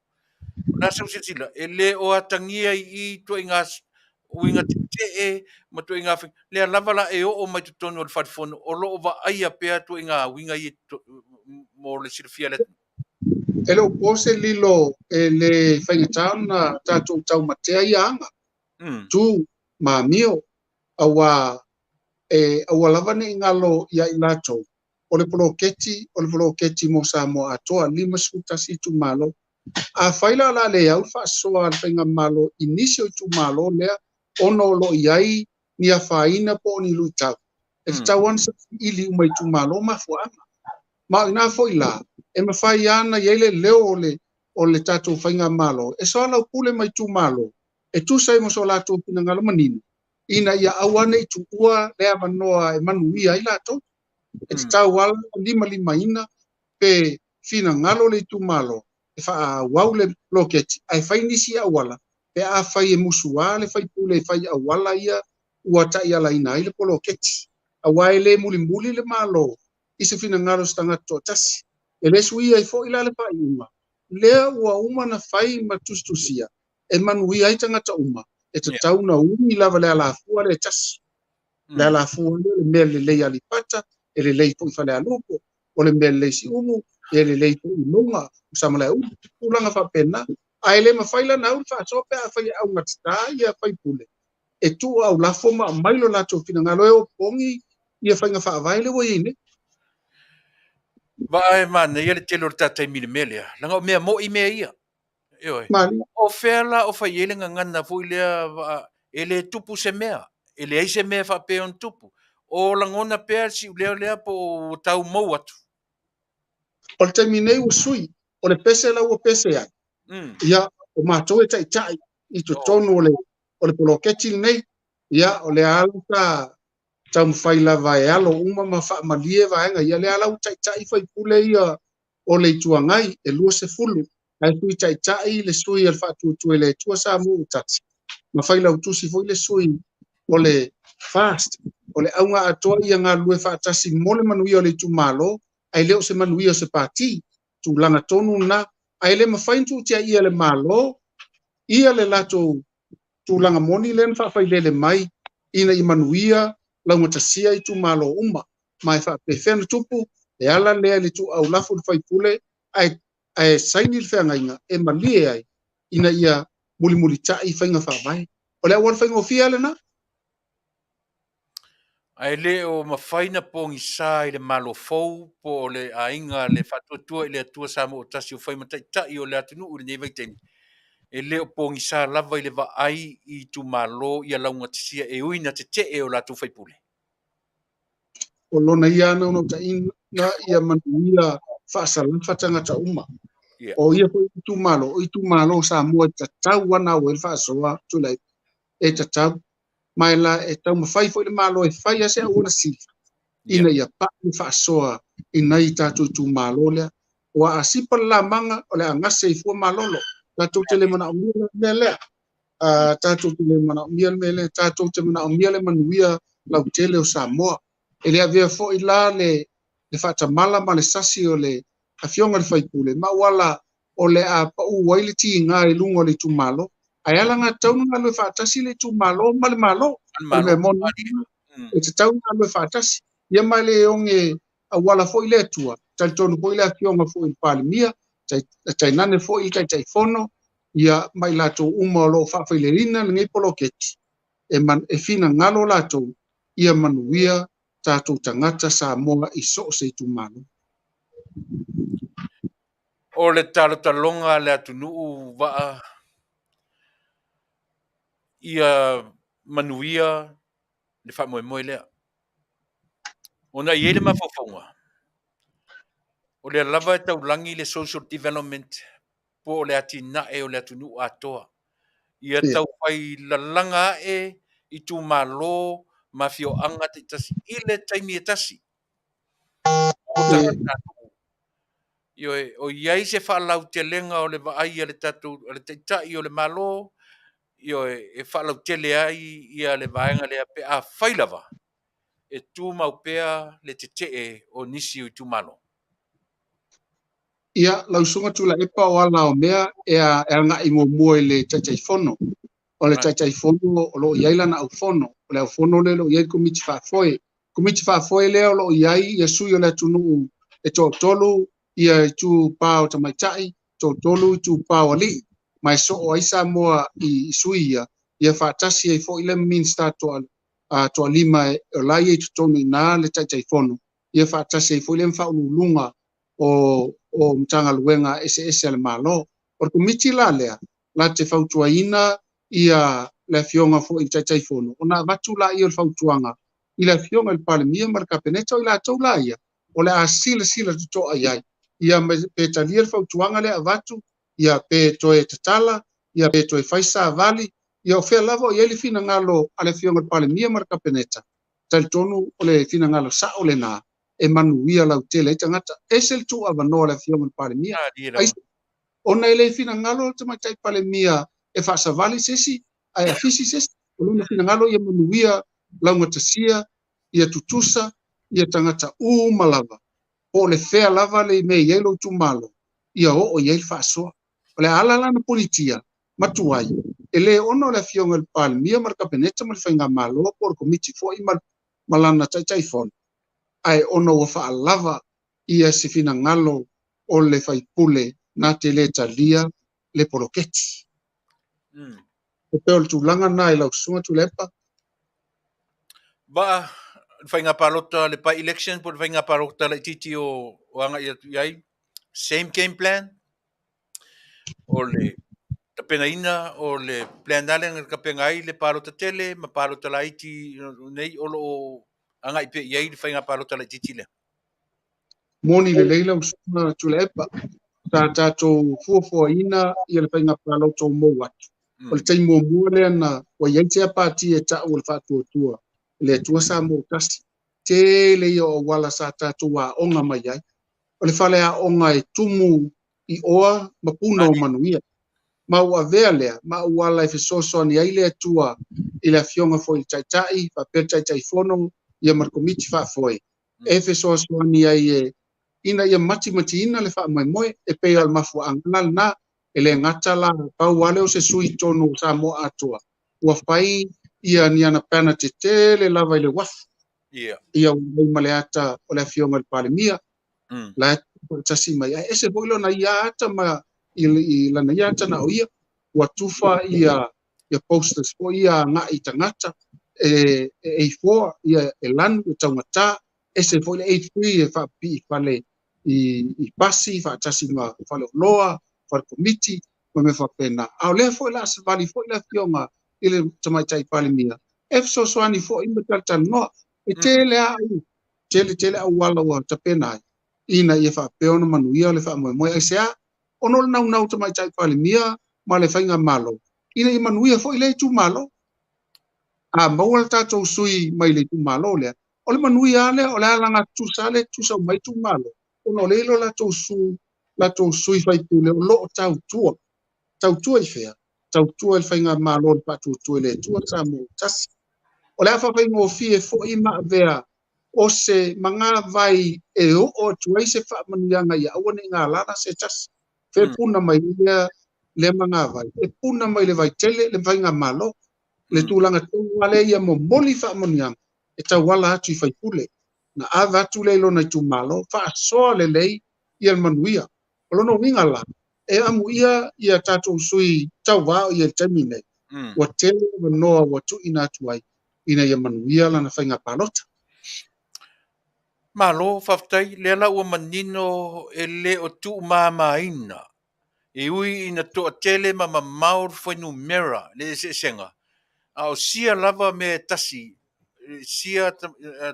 B: O le a sau silasila, e le o atagia i i ituaiga uiga tetee ma ituaiga lea lava la e oo mai totonu o le fale fono o lo o vaaia pea ituaiga uiga ia mo le silafia le atunuu.
C: E le o po se lilo e le faigata ona tatou taumatea ia aga. Tu ma amio, aua e aua lava ne i galo ia i latou, o le poloketi mo Samoa atoa, 51 itumalo. A fai la o le a le au le faasoa a le faigamalo i nisi o itumalo lea, ona o lo o i ai ni afaina po o ni luitau, e tatau ona saili uma itumalo mafuaaga. Ma o ina foi la, e mafai ana i ai le leo o le tatou faigamalo e soalaupule ma itumalo e tusa ai ma so latou finagalo manino ina ia aua ne i tuua le avanoa e manuia ai latou. E tatau lava ona limalimaina pe finagalo le itumalo e faaauau le poloketi ae fai nisi auala pe afai e musuā le faipule e fai auala ia ua taialaina ai le poloketi. Aua e le mulimuli le Malo i se finagalo o se tagata toatasi. E le suia ai foi la le faaiuga lea ua uma ona fai ma tusitusia e manuia ai tagata uma, e tatau ona umi lava le alafua lea e tasi. Le alafua lea o le mea lelei i Aleipata, e lelei foi i Falealupo, o le mea lelei i Siumu, e lelei foi i Mauga o Samalaeulu, tulaga faapena. Ae le mafai la ona au le faasoa pe afai e augatata ia faipule e tuu aulafo ma aumai lo latou finagalo e opogi ia faiga faavae lea ua i ai nei.
B: Vaa e manaia le tele o le ta taimi i le mea lea, leaga o mea mo'i mea ia. Ioe. O fea la o fai i ai le gagana foi lea vaa e le tupu se mea, e leai se mea e faapea ona tupu. O lagona pea le siuleo lea po o ua tau mou atu?
C: O le taimi nei ua sui, o le pese la ua pese ai. Ia, o matou e taitai i totonu o le poloketi lenei. Ia, o lea lava sa taumafai lava e alo uma ma faamalie vaega ia, lea la ua taitai faipule ia o le Itu Agai e 20, ae sui taitai le sui a le Faatuatua i le Atua Samoa ua tasi, ma failautusi foi le sui o le FAST. O le auga atoa ia galulue faatasi mo le manuia o le itumalo, ae le o se manuia o se pati. Tulaga tonu lena, ae le mafai ona tuutiaia e le Malo ia le latou tulaga moni lea na faafailele mai ina ia manuia laugatasia itumalo uma. Ma e faapefea ona tupu, e ala lea i le tuu lafo i le faipule ae saini le feagaiga e malie ai ina ia mulimulitai faiga faavae. O le auala faigofie lena.
B: Ae le o mafai na pogisa i le Malo fou po o le aiga le Faatuatua i le Atua Samoa ua tasi ua fai ma taitai o le atunuu i lenei vaitaimi, e le o pogisa lava i le vaai i itumalo ia laugatasia e ui ina tetee o latou faipule.
C: O lona ia naunautaiga ia manuia faasalafa tagata uma. O ia foi itumalo, o itumalo o Samoa e tatau ona au ai le faasoa Tuilaepa, e tatau. Ma e taumafai foi le Malo e fai lava se auala sili ina ia pai le faasoa i nai tatou itumalo lea. Ua a sipa le lamaga, o le a gase i fua malolo. Tatou te le manaomia le mea lea. Tatou te le manaomia le mea lea. Tatou te manaomia le manuia lautele o Samoa. E le avea foi la le faatamala ma le sasi o le afioga i le faipule, ma auala o le a pau ai le tiga i luga o le itumalo. Ae ala gatau ona galue faatasi le itumalo ma le Malo. O le mea moni, e tatau ona galue faatasi. Ia ma le oge auala foi le Atua, talitonu foi le afioga foi i le Palemia, tainane foi le Taitaifono, ia ma i latou uma o lo o faafaileina lenei poloketi, e finagalo latou ia manuia tatou tagata Samoa i so o se itumalo.
B: O le talotaloga a le atunuu vaa ia manuia le faamoemoe lea. Ona e i ai le mafaufauga, o lea lava e taulagi le social development po o le atinae o le atunuu atoa. Ia taufai lalaga ae itumalo ma afioaga taitasi i le taimi e tasi. O tagatanuu. Ioe, o i ai se faalautelega o le vaai a le tatou a le taitai o le Malo, ioe, e faalautele ai ia le vaega lea pe afai lava e tumau pea le tetee o nisi o itumalo.
C: Ia, lau Susuga Tuilaepa, o ala o mea e agai muamua i le Taitaifono. O le Taitaifono o lo o i ai lana aufono. O le aufono lea o lo o i ai le Komiti Faafoe. Komiti Faafoe lea o lo o i ai ia sui o le atunuu e toatolu, ia itupa o tamaitai, toatolu itupa o alii, ma e soo ai Samoa i sui ia, ia faatasi ai foi le Minisita toalima o la ia i totonu i ina le Taitaifono, ia faatasi ai foi le Faauluuluga o Matagaluega eseese a le Malo. O le komiti la lea, la te fautuaina ia le afioga foi i le Taitaifono, ona avatu la ia o le fautuaga i le afioga i le Palemia ma le Kapeneta, o i latou la ia, O le a silasila totoa i ai, ia pe talia le fautuaga lea e avatu, ia pe toe tatala, ia pe toe fai savali, ia o fea lava o i ai le finagalo a le Afioga i le Palemia ma le Kapeneta, talitonu o le finagalo sao lena e manuia lautele ai tagata. Ese le tuuavanoa a le Afioga i le Palemia. Ona e le finagalo le Tamaitai Palemia e faasavali se isi ae afisi se isi. O lona finagalo ia manuia laugatasia, ia tutusa, ia tagata uma lava, po o le fea lava le mea e i ai lou itumalo, ia oo i ai le faasoa. O le ala la na pulitia ma tuai, e le ona o le Afioga i le Palemia ma le Kapeneta ma le Faigamalo po o le Komiti foi ma lana Taitaifono, ae ona ua faalava ia se finagalo o le faipule na te le talia le poloketi. E pei o le tulaga lena i lau Susuga Tuilaepa.
B: Vaa, le faiga palota, le by-election po o le faiga palota laitiiti o agai atu i ai, same game plan, o le tapenaina o le plan lava lea na tapena ai le palota tele ma palota laiti nei o lo o agai pea i ai le faiga palota laitiiti lea.
C: Moni lelei lau Susuga Tuilaepa, sa tatou fuafuaina ia le faiga palota o mou atu. O le taimi muamua lea na ua i ai sea pati e ta'u o le Faatuatua i le Atua Samoa Tasi. Tele ia o auala sa tatou aoga mai ai. O le fale aoga e tumu i oa ma puna o manuia. Ma ua avea lea ma auala e fesoasoani ai le Atua i le Afioga foi i le Taitai, faapea le Taitaifono ia ma le Komiti Faafoe, e fesoasoani ai e ina ia matimatiina le faamoemoe, e pei o le mafuaaga la lena, e le gata la pau lava lea o se sui tonu o Samoa atoa, ua fai ia ni ana pana tetele lava i le uafu. Ia ua i ai ma le ata o le Afioga i le Palemia, la e faatasi mai ai. Ese foi lona ia ata ma i lana ia ata na o ia, ua tufa ia posters foi ia agai i tagata, e A4, ia e lanu, e taugata, ese foi le A3 e faapipii fale i pasi, faatasi ma faleoloa, fale komiti, ma mea faapena. A o lea foi la savali foi le Afioga i le Tamaitai Palemia, e fesoasoani foi ma talatalanoa. E tele au, tele tele auala ua tapena ai, ina ia faapea ona manuia le faamoemoe. Aisea? Ona o le naunau Tamaitai Palemia ma le Faigamalo, ina ia manuia foi le itumalo. A maua le tatou sui mai le itumalo lea, o le manuia lea, o le alaga tutusa lea, tutusa uma itumalo, ona o le ilo latou sui faipule o loo tautua. Tautua i fea? Tautua i le Faigamalo o le Faatuatua i le Atua Samoa Tasi. O le a faafaigofie foi ma avea o se magavai e oo atu ai se faamanuiaga ia aua ne i galala se tasi. Fe puna mai lea le magavai, e puna mai le vaitele le Faigamalo, le tulaga tonu lea ia momoli faamanuiaga e tauala atu i faipule. Na ave atu le lona itumalo, faasoa lelei ia le manuia. O lona uiga la, e amuia ia tatou sui tauvao ia le taimi nei. Ua tele avanoa ua tuuina atu ai ina ia manuia lana faiga palota.
B: Malo, faafetai, lea la ua manino e le o tuumamaina. E ui ina toatele ma mamao le fuainumera le eseesega, a o sia lava mea e tasi, sia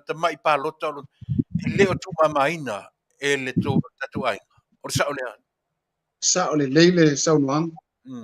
B: tamai palota e le o tuumamaina e le tatou aiga. O le sao lea.
C: Sao lelei le saunoaga.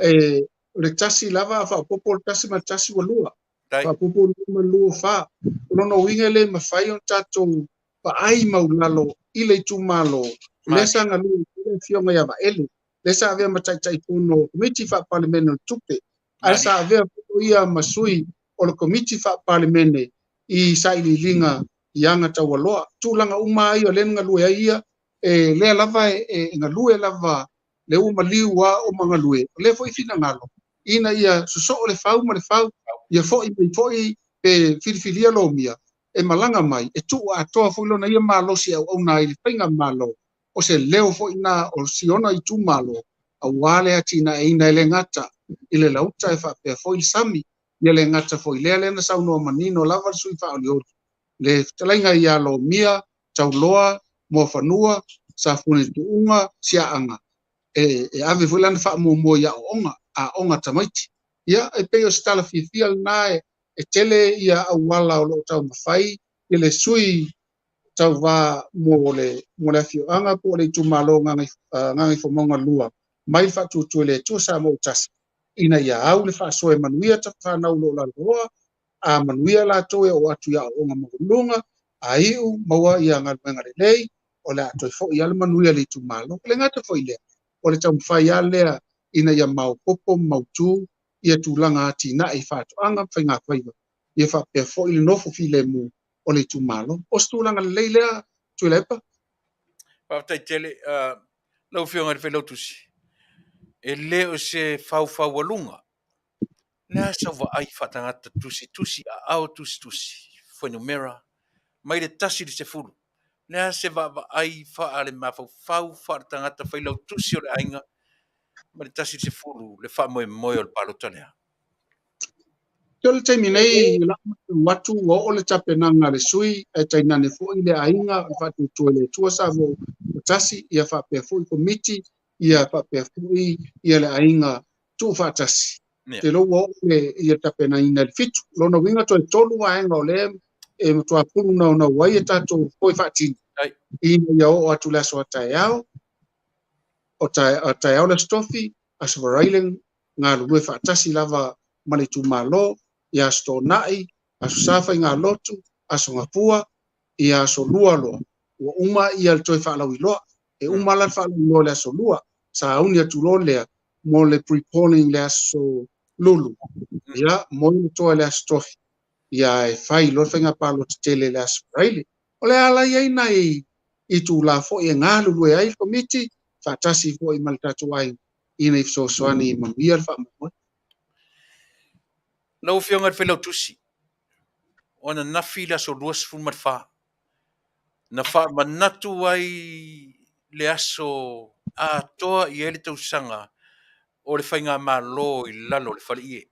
C: E o le tasi lava a faaopoopo le tasi ma le tasi ua lua. Faaopoopo le lua ma le lua fa. O lona uiga le mafai ona tatou vaai maulalo i le itumalo. Lea sa galue le Afioga ia Vaele, lea sa avea ma Taitaifono o Komiti Faa-Palemene o le Tupe, ae sa avea foi ia ma sui o le Komiti Faa-Palemene i sailiiliga i aga taualoa. Tulaga uma ai o lea na galue ai ia, e lea lava e galue lava le ua maliu a o magalue. O lea foi finagalo ina ia sosoo le fau ma le fau, ia foi mai foi pe filifilia lomia, e malaga mai, e tuu atoa foi lona ia malosi auauna ai le Faigamalo, o se leo foi na o siona itumalo, aua le atinaeina e le gata i le lauta e faapea foi le sami, ia le gata foi lea lea na saunoa manino lava le sui faaolioli, le fetalaiga ia Lomia, Tauloa, Muafanua, Safune Tuuga, Siaaga, e ave foi lana faamuamua i aoaoga, aoga tamaiti. Ia, e pei o se tala fiafia lena e tele ia auala o loo taumafai i le sui tauvā mo le, mo le afioaga po o le itumalo o Gagaifomauga 2 mai le Faatuatua i le Atua Samoa ua Tasi, ina ia au le faasoa e manuia tafanau o lo o laloa, a manuia latou e oo atu i aoaoga maualuluga, a iu maua ia galuega lelei, o le a toe foi lava le manuia i le itumalo. E le gata foi i lea, o le taumafai lava lea ina ia maopoopo ma mautu ia tulaga atinae i faatoaga ma faigafaiva, ia faapea foi le nofo filemu o le itumalo. O se tulaga lelei lea, Tuilaepa?
B: Faafetai tele lau Afioga i le Failautusi. E le o se faufaualuga. O le a sau vaai faatagata tusitusi aao tusitusi fuainumera mai le 1 i le 10. O le a se vaavaai faale-mafaufau faale-tagata failautusi o le aiga mai le 1 i le 10 le faamoemoe o le palota lea?
C: O le taimi nei, i lau matau atu ua oo le tapenaga a le sui ae tainane foi le aiga o le Faatuatua i le Atua Samoa ua Tasi, ia faapea foi Komiti, ia faapea foi ia le aiga tuufaatasi. Te lo ua oo le ia tapenaina i le 7. Lona uiga toe 3 vaega o lea e matua pulu naunau ai e tatou foi faatino. Ina ia oo atu le aso a taeao, o taeao le Aso Tofi, Aso Faraile galulue faatasi lava ma le itumalo, ia Aso Toonai, Aso Sa Faigalotu, Aso Gafua, ia Aso Lua loa. Ua uma ia le toe faalauiloa. E uma la le faalauiloa le Aso Lua, sauni atu loa lea mo le pre-polling le Aso Lulu. Ia, moe le toa le Aso Tofi. Ia e fai loa le faiga palota tele le Aso Faraile. O le ala i ai nai itula foi e galulue ai le komiti, faatasi foi ma le tatou aiga, ina ia fesoasoani manuia le faamoemoe.
B: Lau Afioga i le Failautusi, o ananafi le aso 24, na faamanatu ai le aso atoa i ai le tausaga o le faigamalo i lalo o le faleie,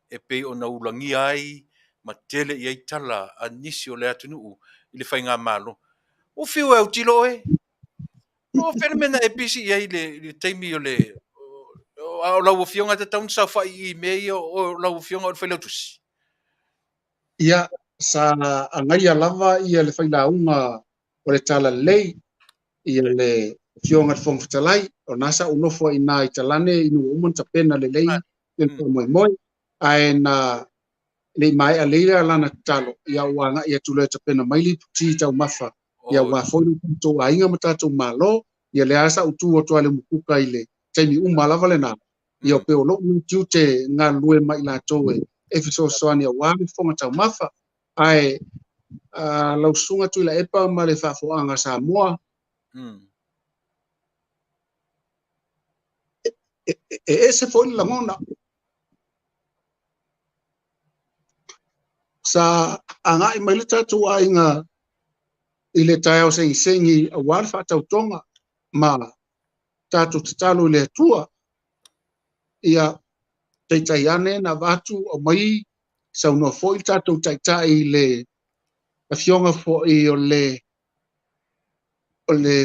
B: e pei ona ulagia ai ma tele i ai tala a nisi o le atunuu i le faigamalo. Ua fiu e autilo oe. O fea le mea na e pisi i ai le taimi o le... A o lau Afioga e tatau ona saofai i mea ia, o lau Afioga o le Failautusi.
C: Ia, sa agaia lava ia le failauga o le Talalelei, ia le Afioga i le Fofoga Fetalai, o na sa ou nofo ai i talane ina ua uma ona tapena lelei le faamoemoe, ae na le i maea lelei le lana tatalo, ia ua agai atu loa e tapena mai le iputi taumafa, ia aua foi le tatou aiga ma tatou malo, ia lea sa ou tu atu ai le mukuka i le taimi uma lava lena, ia pe o lou tiute galulue mai latou e fesoasoani aua le fofoga taumafa. Ae lau susuga Tuilaepa ma le faafofoga Samoa, e ese foi le lagona. Sa agai mai le tatou aiga i le taeao segisegi aua le faatautoga ma tatou tatalo i le Atua, ia taitai ane na avatu aumai saunoa foi le tatou taitai i le afioga foi o le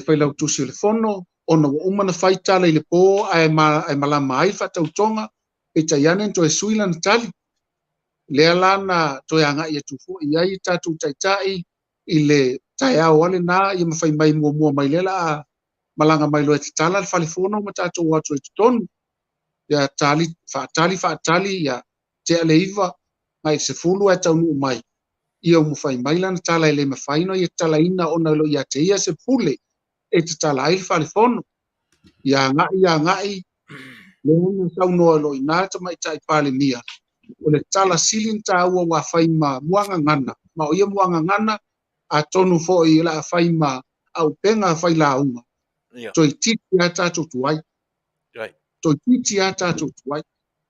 C: Failautusi o le Fono, ona ua uma na fai tala i le po ae malama ai le faatautoga, peitai ane na toe sui lana tali. Lea la na toe agai atu foi i ai tatou taitai i le taeao ale na, ia mafai mai muamua mai lea la a malaga mai loa e tatala le falefono ma tatou atu ai totonu. Ia tali, faatali, faatali, ia tea le 9, nai le 10 ae taunuu mai. Ia ua mafai mai lana tala e le mafai ona ia tatalaina ona o lo o ia te ia se pule e tatala ai le falefono. Ia agai, agai, lea na saunoa loa i ina tamaitai Palemia, o le tala sili na taua ua fai ma muagagana, ma o ia muagagana atonu foi o le a fai ma aupega fai lauga. Toeitiiti lava tatou tuai. Toeitiiti lava tatou tuai.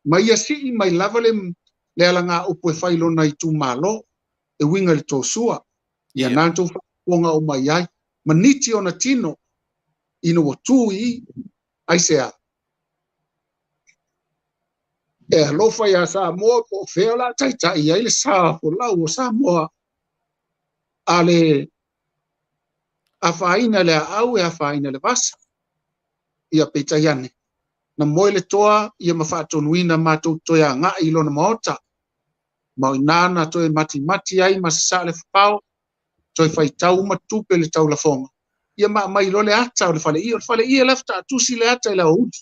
C: Ma ia sii mai lava le alagaupu e fai lona itumalo, e uiga i le tosua. Ia na tou faafofoga uma i ai. Maniti ona tino ina ua tu i aisea. E alofa ia Samoa po o fea o le a taitai ai le sa folau o Samoa. A le afaina le aau e afaina le vasa. Ia peitai ane. Na moe le toa ia ma faatonuina matou toe agai i lona maota. Ma o ina na toe matimati ai ma sasaa le fapao. Toe faitau uma tupe le taulafoga. Ia ma aumai loa le ata o le faleie. O le faleie la faatoa tusi le ata i le aoauli.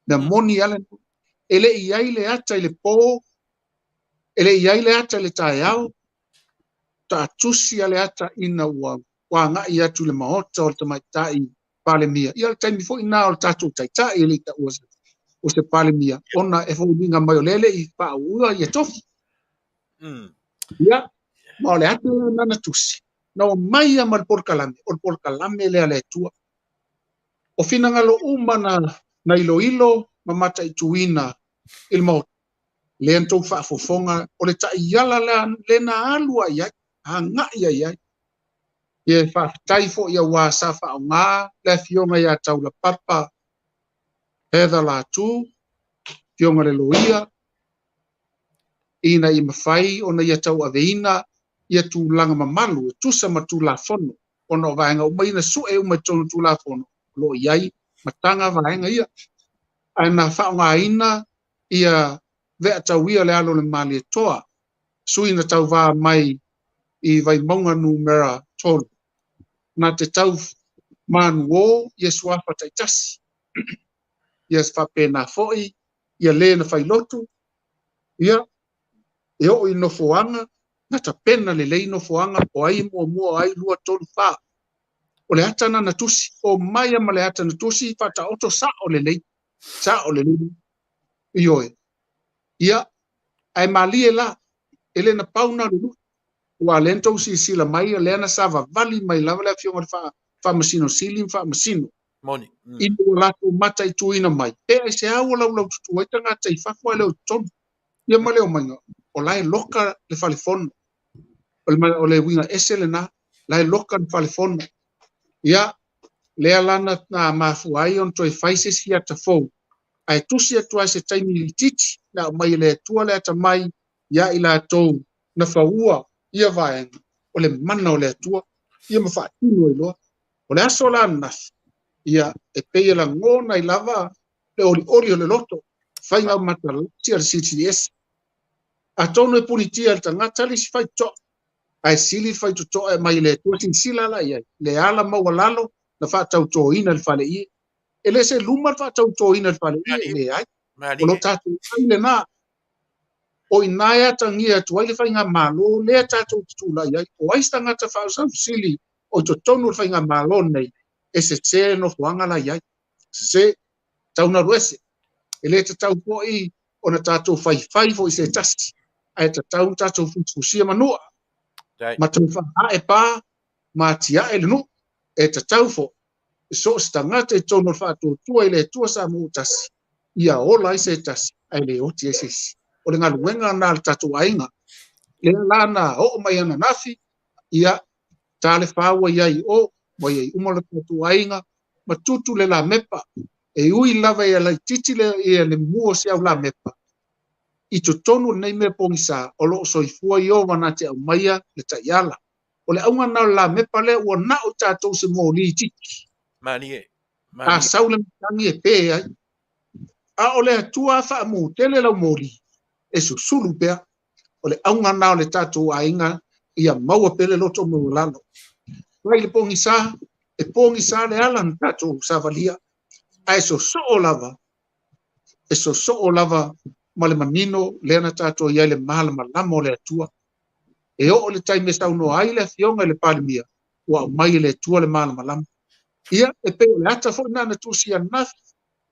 C: Mea moni lava lena. E le i ai le ata i le po, e le i ai le ata i le taeao, faatoa tusi lava le ata ina ua agai atu i le maota o le tamaitai Palemia. Ia o le taimi foi lena o le tatou taitai e le i taua o se Palemia, ona e foliga mai o lea e le i faaua ia tofi. Ia, ma o le ata lena na tusi, na omai lava ma le polokalame, o le polokalame lea a le Atua. O finagalo uma na iloilo ma mataituina i le maota, lea na tou faafofoga, o le taiala lea na alu ai ai, agai ai ai. Ia faafetai foi aua sa faaaoga le afioga ia Taulapapa Heather Latu, afioga le loia, ina ia mafai ona ia tauaveina ia tulaga mamalu e tusa ma Tulafono, ona o vaega uma ia na sue uma i totonu o Tulafono, o lo o i ai mataga vaega ia. Ae na faaaogaina ia veatauia le alo o le Malietoa, sui na tauva mai i Vaimauga numera 3, na te tau manuo ia suafa taitasi. Ia faapena foi ia le na failotu, ia e oo i nofoaga, na tapena lelei nofoaga, o ai muamua, o ai 2, 3, 4. O le ata na tusi, o mai ma le ata na tusi, faataoto sao lelei, sao lelei. Ioe. Ia, ae malie la, e le na pau na le lui. Ua lea na tou silasila mai, lea na savavali mai lava le afioga i le Faamasino Sili ma Faamasino.
B: Moni.
C: Ina ua latou mataituina mai, pe ai se au o laulaututu ai tagata i fafo ae le o i totonu. Ia ma le omaiga, o la e loka le falefono. O le uiga ese lena, la e loka le falefono. Ia, lea la na mafua ai ona toe fai se isi ata fou. Ae tusi atu ai se taimi itiiti, na aumai e le Atua le atamai ia i latou na faua ia vaega, o le mana o le Atua, ia ma faatino ai loa. O le aso la ananafi, ia e pei e lagona ai lava le olioli o le loto, faiga matalasi a le Silisili Ese. Atonu e punitia le tagata le isi faitotoa, ae sili le faitotoa e aumai e le Atua, silasila la i ai, le ala maualalo na faatautoina le faleie. E le se luma le faatautoina le faleie, e leai. O lo tatou ai lena. O ina e atagia atu ai le faigamalo lea tatou te tulai ai. O ai se tagata faasausili o i totonu o le faigamalo nei, e sese nofoaga la i ai. Sese, tau nalu ese. E le tatau foi ona tatou faifai foi se tasi, ae tatau tatou fusifusia manua. Ma toe faae pa, ma atiae le nuu. E tatau foi, so o se tagata i totonu o le faatuatua i le Atua Samoa ua tasi, ia ola ai se tasi, ae le oti ai se isi. O le galuega na a le tatou aiga. Lea la na oo mai ananafi, ia, ta le fa ua i ai o, ua i ai uma le tatou aiga, ma tutu le lamepa, e ui lava ia laitiiti le, ia le mua o se au lamepa, i totonu o lenei mea pogisa, o lo o soifua Ieova na te aumaia le taiala. O le auga na o le lamepa lea ua nao i tatou se moli itiiti.
B: Malie.
C: A sau le matagi e pe ai. A o le Atua faamutele lau moli, e susulu pea. O le auga na o le tatou aiga, ia maua pea le loto maualalo. Mai le pogisa, e pogisa le ala na tatou savalia, ae sosoo lava, e sosoo lava ma le manino lea na tatou i ai le malamalama o le Atua. E oo le taimi e saunoa ai le afioga i le Palemia, ua aumai e le Atua le malamalama. Ia, e pei o le ata foi na tusi ananafi,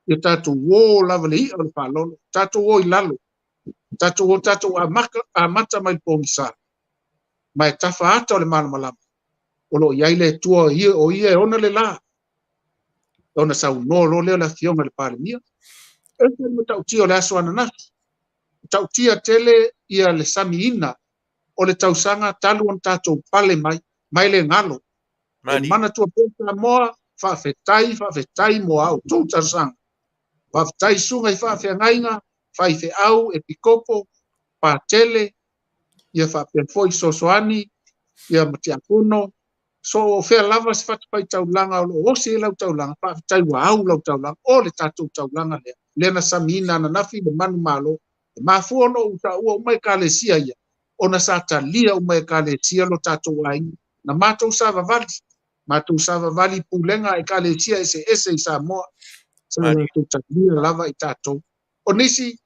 C: ia tatou o lava le i'a o le faalolo, tatou o i lalo, tatou o tatou amata mai le pogisa, ma e tafa ata o le malamalama. O lo o i ai le Atua, o ia e ona le la, ona saunoa loa lea o le afioga i le Palemia. E se matautia o le aso ananafi, matautia tele ia le samiina o le tausaga talu ona tatou pale mai, mai le galo. E manatua pea Samoa, faafetai, faafetai mo a outou tausaga. Faafetai susuga i faafeagaiga, faifeau, epikopo, patele, ia faapea foi fesoasoani, ia ma tiakono. So o fea lava se fatafaitaulaga o lo o osi ai lau taulaga, faafetai ua au lau taulaga, o le tatou taulaga lea. Lea na samiina ananafi le manumalo. E mafua ona ou taua uma ekalesia ia, ona sa talia uma ekalesia lo tatou aiga. Na matou savavali, matou savavali i pulega a Ekalesia eseese i Samoa, sa latou talia lava i tatou. O nisi,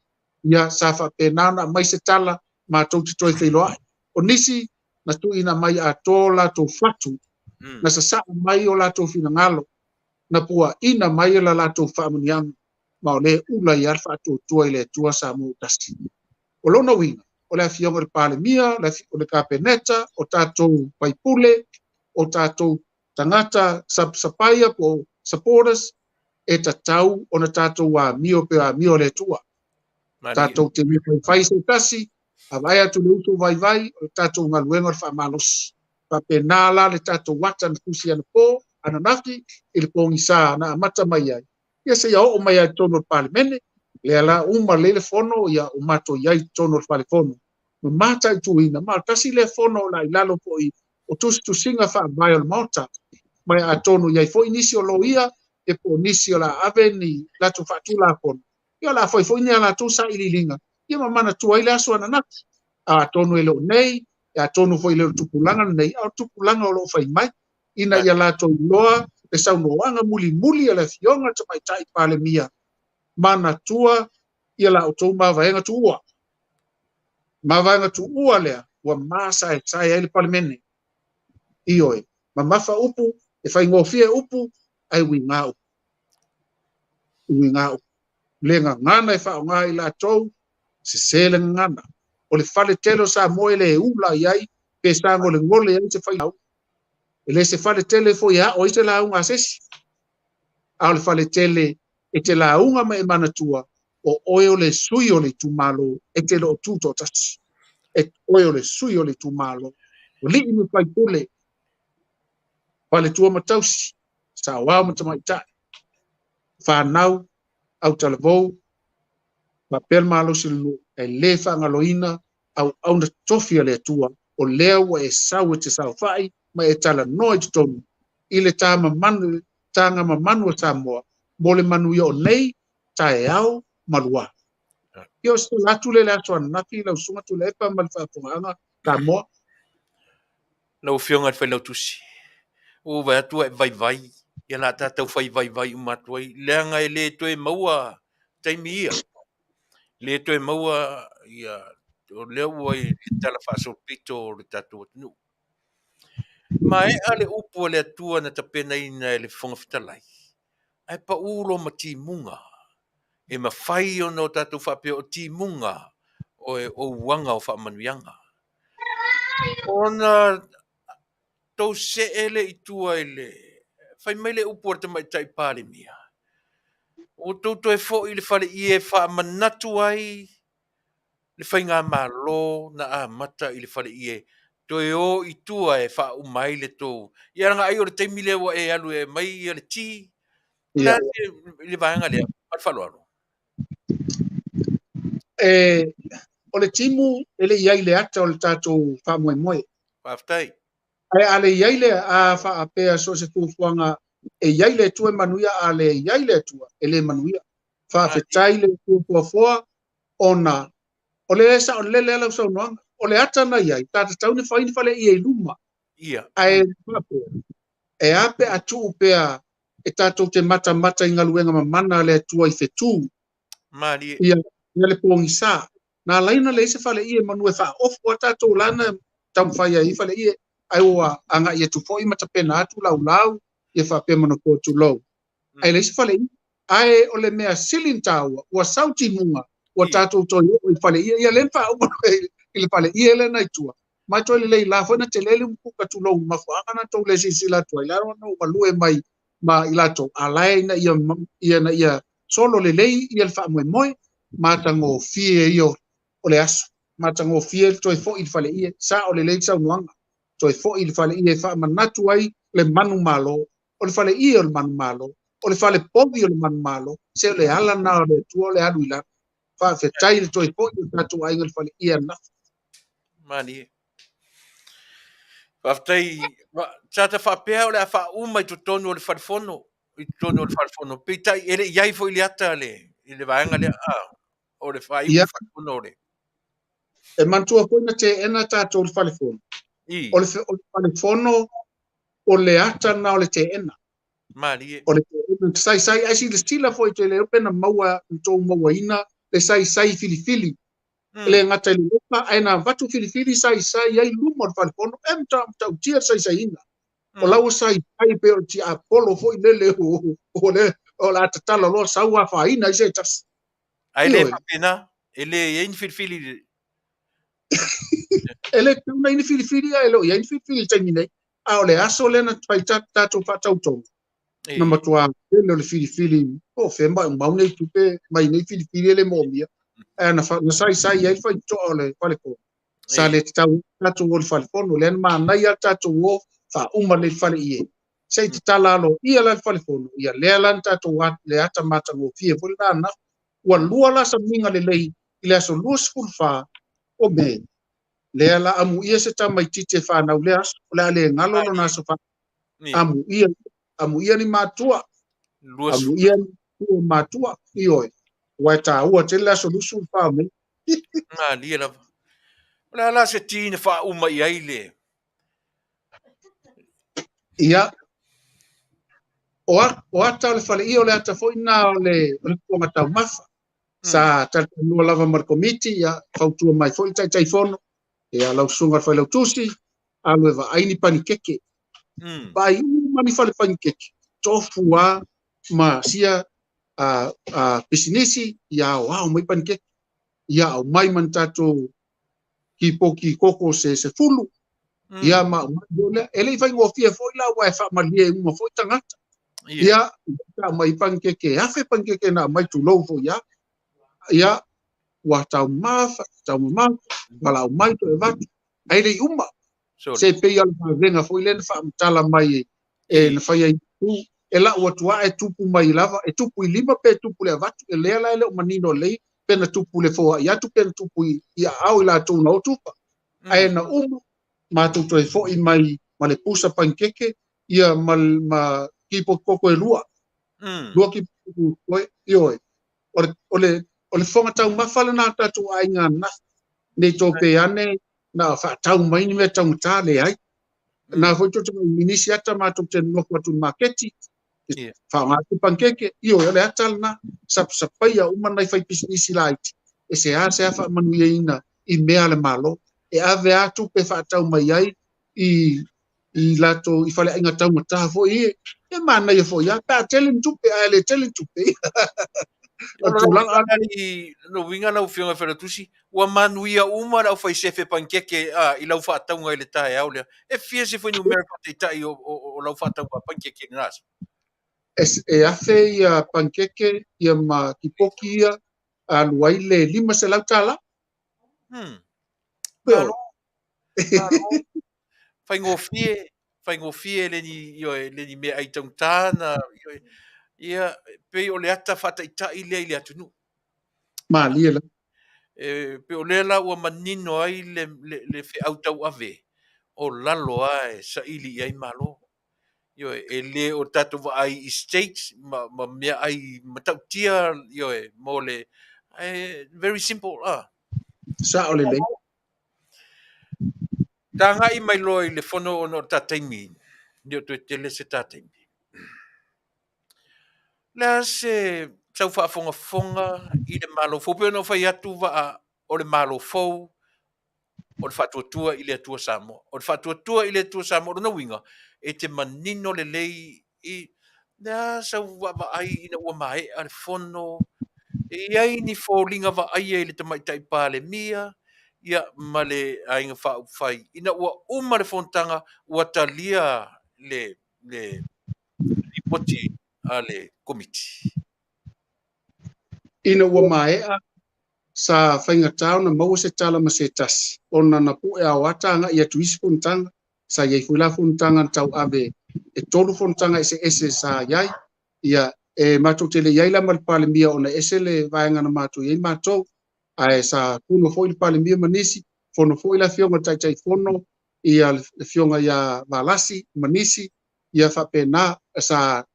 C: ia, sa faapena ona aumai se tala matou te toe feiloai. O nisi, na tuuina mai atoa o latou fatu, na sasaa mai o latou finagalo, na puaina mai la latou faamanuiaga, ma o lea e ula ai lava le faatuatua i le Atua Samoa ua tasi. O lona uiga, o le Afioga i le Palemia, o le Kapeneta, o tatou faipule, o tatou tagata sapaia po o supporters, e tatau ona tatou amio pei o amio a le Atua. Tatou te le faifai se tasi, a vaai atu le uso vaivai, o le tatou galuega o le faamalosi. Faapena la le tatou ata na tusi anapo, ananafi, i le pogisa na amata mai ai, ia seia oo mai lava i totonu o le Palemene, lea la uma lelei le fono, ia ua matou i ai i totonu o le fale fono, ma mataituina, ma tasi lea fono o le a i lalo foi o tusitusiga faavae o le Maota, ma atonu i ai foi nisi o loia, ia po o nisi o le a ave ni latou faatulafono, ia o le a fai foi ni a latou sailiiliga, ia ma manatua ai le aso ananafi. Atonu e le o nei, atonu foi e le o le tupulaga lenei, a o le tupulaga o lo o fai mai, ina ia latou iloa le saunoaga mulimuli a le Afioga i le Tamaitai Palemia, manatua ia la outou mavaega tuua. Mavaega tuua lea ua masaesae ai le Palemene. Ioe, mamafa upu, e faigofie upu, ae uiga upu. Uiga upu. Le gagana e faaaoga i latou, sese le gagana. O le fale tele o Samoa e le ula i ai pe sagolegole ai se failauga. E le se fale tele foi e ao ai se lauga a se isi. A o le fale tele e te lauga ma e manatua, o oe o le sui o le itumalo, e te le o tu toatasi. E oe o le sui o le itumalo. O alii ma faipule, faletua ma tausi, saoao ma tamaitai, fanau, autalavou, faapea le malosi o le nuu, e le faagaloina auauna totofi a le Atua, o lea ua e sau e te saofai ma e talanoa i totonu i le taga mamanu a Samoa mo le manuia o nei taeao ma lua. Ia o se tala atu lea i le aso ananafi lau Susuga Tuilaepa ma le faafofogaaga Samoa.
B: Lau Afioga i le Failautusi, ua ou vaai atu ua e vaivai, ia o le a tatou fai vaivai uma atu ai, leaga e le toe maua taimi ia. Le toe maua ia, o lea ua i le tala faasolopito o le tatou atunuu. Maea le upu a le Atua na tapenaina e le Fofoga Fetalai, ae pau loa ma timuga. E mafai ona o tatou faapea o timuga o e ouaga o faamanuiaga. Ona tou see lea i tua i le fai mai le upu a le Tamaitai Palemia, ua tou toe foi i le faleie e faamanatu ai le faigamalo na amata i le faleie, toe o i tua e faauma ai le tou. Ia leaga ai o le taimi lea ua e alu e aumai ia le ti. O le a i le vaega lea, ma le faaaloalo.
C: E, o le timu e le i ai i le ata o le tatou faamoemoe.
B: Faafetai.
C: Ae a le i ai le a faapea so o se fuafuaga e i ai le Atua e manuia, a le i ai le Atua e le manuia. Faafetai le Atua fuafoa ona o le saolele lava lau saunoaga. O le ata na i ai, sa tatau ona fai ni faleie i luma.
B: Ia.
C: Ae faapea, e a pe a tuu pea e tatou te matamata i galuega mamana a le Atua i fetu.
B: Malie.
C: Ia, ia le pogisa. Na ala ai ona leai se faleie manu e faaofu a tatou la na taumafai ai i faleie, ae ua agai atu foi ma tapena atu laulau ia faapea ma nofoa tulou. Ae leai se faleie. Ae o le mea sili ona taua, ua sau timuga, ua tatou toe oo i faleie, ia lea na faauma i le faleie lea na i tua. Ma e toe lelei la foi na tele le umukuka tulou i mafuaaga na tou le silasila atu ai, la ona ua galue mai ma i latou, a la e ina ia, ina ia solo lelei ia le faamoemoe, matagofie ia o le aso, matagofie le toe foi i le faleie, sao lelei le saunoaga, toe foi i le faleie e faamanatu ai le manumalo, o le faleie o le manumalo, o le fale povi o le manumalo, se o le ala lena o le Atua o le alu i lalo. Faafetai le toe foi o tatou aiga i le faleie ananafi.
B: Malie. Faafetai. Sa ta faapea o le a faauma i totonu o le fale fono, i totonu o le fale fono. Peitai, e le i ai foi le ata le, i le vaega lea, o le faaiu o le fale fono o le.
C: E manatua foi na teena tatou le fale fono. O le falefono o le ata lena o le teena.
B: Malie.
C: O le teena saisai, ae silasila foi te le pe na maua na tou mauaina le saisai filifili. E le gata i le loka, ae na avatu filifili saisai ai luma o le falefono, e matautia le saisaiina. O la ua saisai pe o le tiapolo foi lele o le o le a tatala loa sau afaina ai se tasi.
B: Ae le faapena, e le i ai ni filifili.
C: E le tatau ona i ai ni filifili, ae le o i ai ni filifili i le taimi nei. A o le aso lea na fai tatou faatautoga, na matua tele o le filifili, po o fea maumau nei tupe mai nei filifili e le moomia. Ae na saisai ai le faitotoa o le falefono. Sa le tatau tatou o le falefono, lea na manaia le tatou o faauma lelei le fale i e. Se i tatala aloaia la le falefono, ia lea la na tatou le ata matagofie foi lena ananafi. Ua lua la samiga lelei i le aso 24 o Me, lea la amuia se tamaitiiti e fanau lea aso, o le a le galo lona aso fanau. Amuia, amuia ni matua, amuia ni matua, ioe, aua e taua tele le aso 24 o Me.
B: Malie lava. O le a la se ti na faauma i ai le...
C: Ia, o ata o le faleia o le ata foi na o le fofoga taumafa. Sa talatalanoa lava ma le komiti, ia, fautua mai foi le Taitaifono, ia, lau susuga i le Failautusi, alu e vaai ni panikeke. Vaai uma ni fale panikeke, tofu lava ma sia pisinisi, ia aoao mai panikeke. Ia aumai ma ni tatou kipoki koko se 10, ia ma aumai loa lea. E le i faigofie foi la aua e faamalie uma foi tagata. Ia, aumai panikeke, 1,000 panikeke na aumai tulou foi ia. Ia, ua taumafa, taumamafa, valaau mai toe avatu, ae le i uma. Se pei o le vavega foi lea na faamatala mai e na fai ai tu, e lau atu lava e tupu mai lava, e tupu i lima pe tupu le avatu, e lea la e le o manino lelei pe na tupu le foai atu pe na tupu i aao i latou na o tupa. Ae na uma, matou toe foi mai ma le pusa panikeke, ia ma kipoki koko e lua. Lua kipoki koko e, ioe. O le fofoga taumafa lena tatou aiga ananafi. Nei tō pe ane, na whaatau mai ni mea taugata leai. Nā foi tō te mai minisi ata mātou te nofo atu i maketi, whaonga atu pankeke, ioe o le ata lena, sapasapaia uma nai whai pisinisi laiti, e se a se a whaamanuiaina i mea le malo, e ave atu pe whaatau mai ai i latou i faleaiga taugata foi e, e manaia foi a, pe a tele ni tupe, ae le tele ni tupe. O tulaga
B: no uiga lau Afioga i le Failautusi, ua manuia uma le aufaisefe panikeke i lau faatauga i le taeao lea. E fia se fuainumera faataitai o lau faatauga panikeke i lena aso?
C: E 1,000 ia panikeke ia ma kipoki ia alu ai le $500.
B: Malo. Malo. Faigofie, faigofie le ni ioe le ni mea ai taugata na ioe. Ia pei o le ata faataitai lea i le atunuu.
C: Malie la.
B: E pei o lea la ua manino ai le feau tauave o lalo lava e saili i ai malo. Ioe, e le o tatou vaai i steaks ma mea ai matautia ioe mo le very simple ah.
C: Sao lelei.
B: Tagai mai loa i le fono ona o le ta taimi, le o toe tele se ta taimi. Le a se sau faafogafoga i le malo fou, pei ona ou fai atu vaa o le malo fou, o le faatuatua i le Atua Samoa. O le faatuatua i le Atua Samoa, o lona uiga, e te manino lelei i le a sau vaavaai ina ua maea le fono, e i ai ni foliga vaaia i le tamaitai Palemia, ia ma le aiga faaupufai. Ina ua uma le fonotaga, ua talia le lipoti a le komiti.
C: Ina ua maea, sa faigata ona maua se tala ma se tasi, ona na pue ao ata agai atu isi fonotaga, sa iai foi la fonotaga na tauave e 3 fonotaga eseese sa iai, ia e matou te le iai la ma le Palemia ona ese le vaega na matou iai matou, ae sa fono foi le Palemia ma nisi, fono foi le afioga i le Taitaifono, ia le afioga ia Valasi ma nisi, ia faapena sa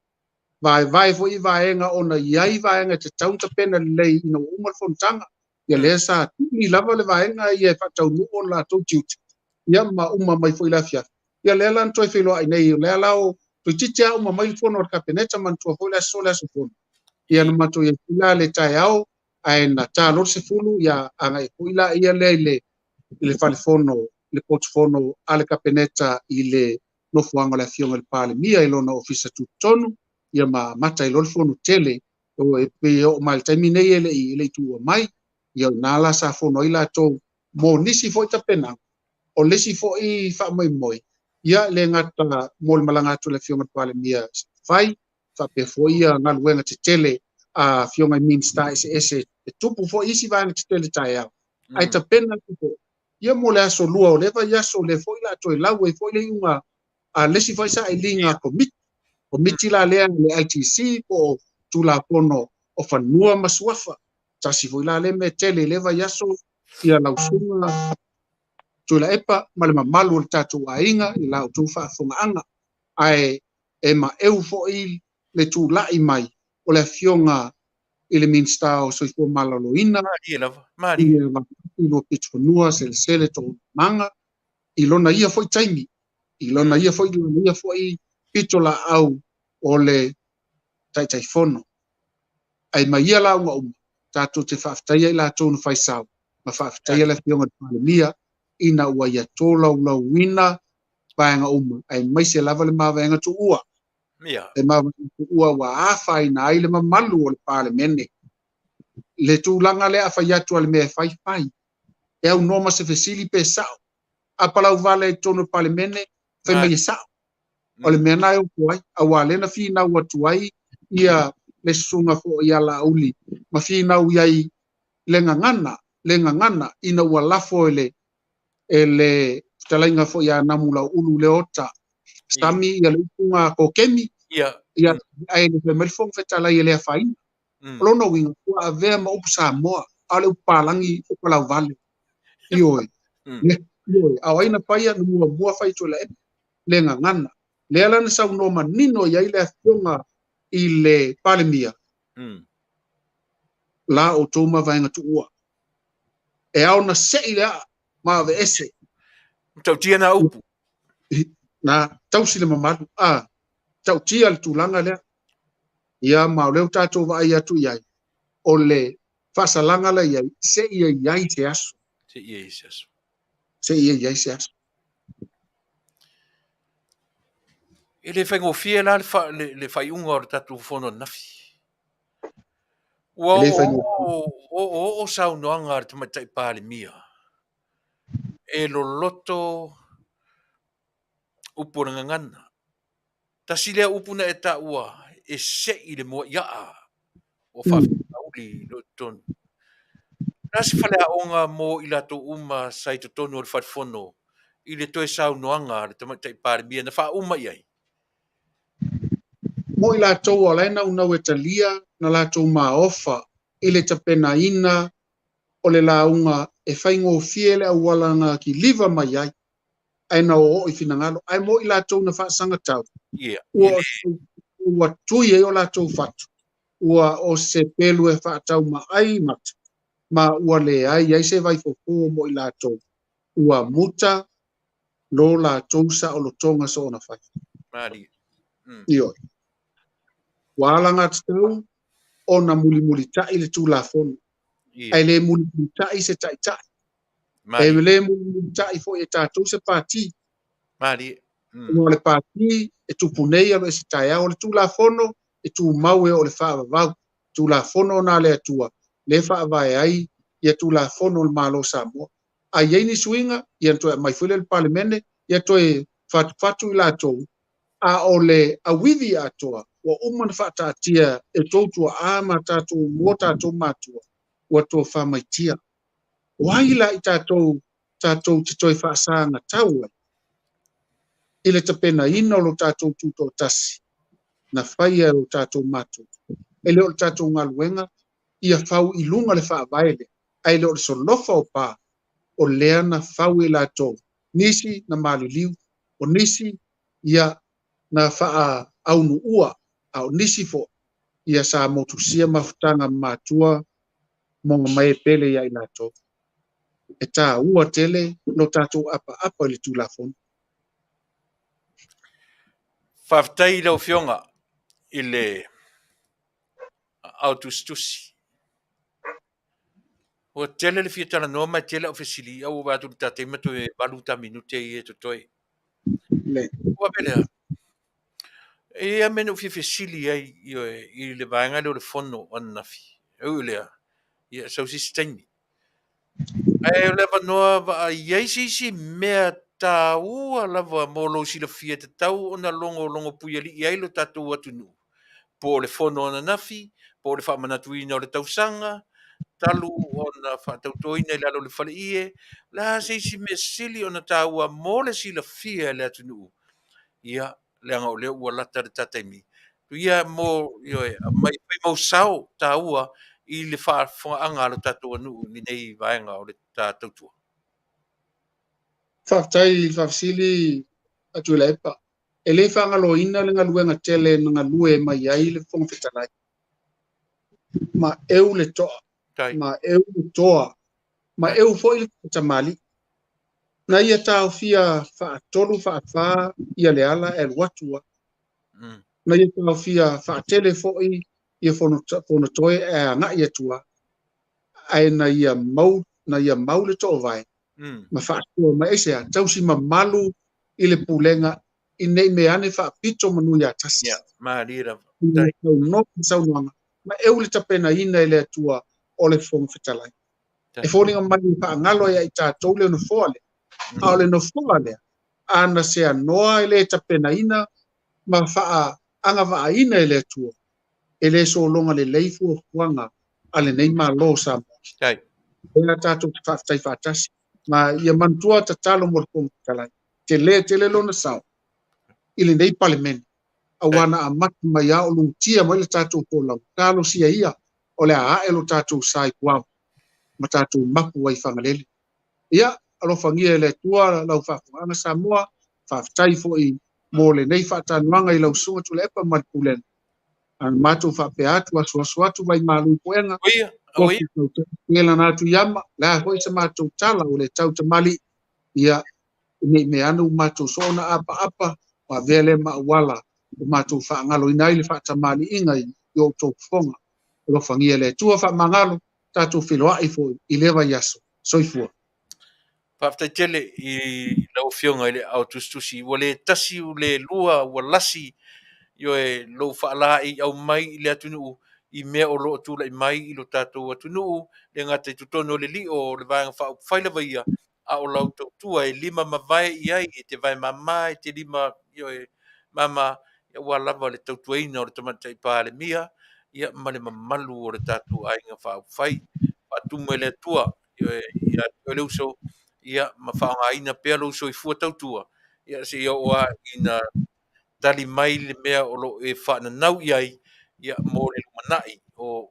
C: vaevae foi vaega ona iai vaega e tatau ona tapena lelei ina ua uma le fonotaga, ia lea sa tuli lava le vaega ia e faataunuu ona latou tiute. Ia ma uma mai foi i le afiafi. Ia lea la na toe feiloai nei, o lea la o toeitiiti lava uma mai le fono a le Kapeneta, manatua foi le aso le aso fono. Ia na matou i ai foi la le taeao, ae na ta loa le 10, ia agai foi laia lea i le fale fono, le potu fono a le Kapeneta i le nofoaga o le Afioga i le Palemia i lona ofisa tutotonu, ia ma amata ai loa le fono tele. E pei e oo mai i le taimi nei e le i tuua mai, ia o ina la sa fono ai latou mo nisi foi tapenaga, o le isi foi faamoemoe, ia le gata mo le malaga atu o le Afioga i le Palemia fai, faapea foi ia galuega tetele a afioga i Minisita eseese e tupu foi isi vaega tetele taeao, ae tapena atu foi ia mo le aso lua o lea vaiaso, lea foi la toe lau ai foi le iuga a le isi foi sailiga komiti, komiti la lea le LTC po o Tulafono o Fanua ma Suafa, tasi foi la lea mea tele i lea vaiaso, ia lausuga Tuilaepa ma le mamalu o le tatou aiga i la outou faafofogaaga, ae e maeu foi le tulai mai o le afioga i le Minisita o Soifua Maloloina,
B: Malie lava, malie.
C: I lua pitofanua, selesele toomaga, i lona ia foi taimi, i lona ia foi, lona ia foi pito laau o le Taitaifono. Ai mai ia lauga uma, tatou te faafetaia i latou na faisao, ma faafetaia le afioga i le Palemia, ina ua ia tolaulauina vaega uma, aemaise lava le mavaega tuua. Le mavaega tuua ua afaina ai le mamalu o le Palemene. Le tulaga lea a fai atu a le mea e fai, fai. E aunoa ma se fesili pe sao. A palau vale i totonu o le Palemene, fai mai e sao. O le mea na e opo ai, auā lea na finau atu ai ia le susuga foi ia Laauli, ma finau i ai le gagana, le gagana ina ua lafo e le e le fetalaiga foi ia Namulauulu Leota Sami ia le upuga kokemi, ia ae le fai mai le Fofoga Fetalai e le afaina. O lona uiga ua avea ma upu Samoa, a o le upu palagi o palauvale. Ioe. Ioe. A o ai na faia, na muamua fai Tuilaepa le gagana. Lea la na saunoa manino i ai le afioga i le Palemia, la outou mavaega tuua. E ao na sei le aa ma aveese.
B: Tautia na upu.
C: Na tausi le mamalu. A, tautia le tulaga lea. Ia ma o lea ua tatou vaai atu i ai, o le faasalaga la i ai, se i i ai se aso.
B: Se i ai se aso.
C: Se i i ai se aso.
B: E le faigofie la le faaiuga o le tatou fono ananafi. Ua oo saunoaga a le Tamaitai Palemia e loloto upu o le gagana. Tasi lea upu na e taua e sei le moa i aa o faafitauli i lo totonu. Na se faleaoga mo i latou uma sa i totonu o le falefono i le toe saunoaga a le Tamaitai Palemia na faauma i ai.
C: Mo i latou o la e naunau e talia na latou maofa i le tapenaina o le lauga e faigofie le auala na kiliva mai ai, ae na oo i finagalo, ae mo i latou na faasagatau, ua tui ai o latou fatu, ua o se pelu e faataumaai mata, ma ua leai ai se vaifofo mo i latou, ua muta lo latou saolotoga soona fai.
B: Malie.
C: Ioe. Ua alagatatau ona mulimulitai le Tulafono. Ae le mulimulitai se taitai. E le mulimulitai foi e tatou se pati.
B: Malie.
C: O le pati e tupu nei alo e se taeao. O le Tulafono e tumau e o le faavavau. Tulafono na le Atua, le faavae ai ia Tulafono o le Malo Samoa. A i ai ni suiga, ia toe aumai foi lea i le Palemene, ia toe fatufatu i latou, a o le auivi atoa, ua uma na faataatia e tou tuaa ma tatou mo tatou matua, ua tofamaitia. O ai la i tatou, tatou te toe faasagatau ai i le tapenaina o lo tatou tutoatasi, na faia e o tatou matua. E le o le tatou galuega, ia fau i luga le faavae lea, ae le o le solofa o pa, o lea na fau e latou, nisi na maliliu, o nisi ia na faaunuua, a o nisi foi ia sa motusia mafutaga matua mo mai e pele ia i latou. E taua tele lo tatou apaapa i le Tulafono.
B: Faafetai i lau Afioga i le aao tusitusi. Ua tele le fia talanoa ma e tele au fesili, a ua vaai atu i le ta taimi toe 8 ta minute ia e totoe. Ua faapea lea, e i ai lava mea na ou fia fesili ai i le vaega lea o le fono ananafi. E ui o lea, ia sau se isi taimi. Ae o le avanoa vaai i ai se isi mea taua lava mo lou silafia e tatau ona logologo puialii ai lo tatou atunuu, po o le fono ananafi, po o le faamanatuina o le tausaga, talu ona faatautoina i lalo o le faleie, o le a se isi mea sili ona taua mo le silafia e le atunuu? Ia, leaga o lea ua lata le ta taimi. Ia mo, ioe, aumai fai mau sao taua i le faafofogaaga a lo tatou atunuu i lenei vaega o le ta tautua.
C: Faafetai i le faafesili a Tuilaepa. E le faagaloina le galuega tele na galue mai ai le Fofoga Fetalai. Ma eu le toa, ma eu le toa, ma eu foi le tamalii. Na ia taofia faatolu faafa ia Leala e alu atu ai. Na ia taofia faatele foi ia Fonotoe e agai atu ai. Ae na ia mau, na ia mau le toovae ma faasoa mai aisea tausi mamalu i le pulega i nei mea ane faapito manu ia tasi.
B: Ia, malie lava.
C: Saunoa saunoaga ma eu le tapenaina e le Atua o le Fofoga Fetalai. E foliga mai e faagalo ia i tatou le nofoa lea. A o le nofoa lea, ana seanoa e le tapenaina ma faaagavaaina e le Atua, e le sologa lelei fuafuaga a lenei Malo o Samoa. Lea tatou te faafetai faatasi. Ma ia manatua tatalo mo le Fofoga Fetalai. Tele tele lona sao i lenei Palemene. Aua na amata mai a o lutia mai le tatou folau. Talosia ia o le a ae lo tatou sa i puao ma tatou mapu ai Fagalele. Ia, alofagia e le Atua lau faafofogaaga Samoa, faafetai foi mo lenei faatanoaga i lau susuga Tuilaepa ma le Pulega. A matou faapea atu, asuasu atu vai malu i puega. Oia, atu iama, le a foi se matou tala o le tau tamalii. Ia, nei mea ane ua matou soona apaapa, ma avea lea ma auala o matou faagaloina ai le faatamaliiga i outou fofoga. Alofagia le Atua faamagalo, tatou feiloai foi i lea vaiaso. Soifua.
B: Faafetai tele i lau Afioga i le aao tusitusi, ua le tasi ua le lua ua lasi ioe lou faalaeiau mai i le atunuu i mea o lo o tulai mai i lo tatou atunuu, le gata i totonu o le lio o le Vaega Faaupufai lava ia, a o lau tautua e lima mavae i ai, e te vae mama, e te lima ioe mama, aua lava le tautuaina o le Tamaitai Palemia, ia ma le mamalu o le tatou aiga faaupufai. Faatumu e le Atua ioe ia te oe le uso, ia ma faaaogaina pea lou soifua tautua, ia seia oo lava ina tali mai le mea o lo o e faananau i ai, ia mo le lumanai o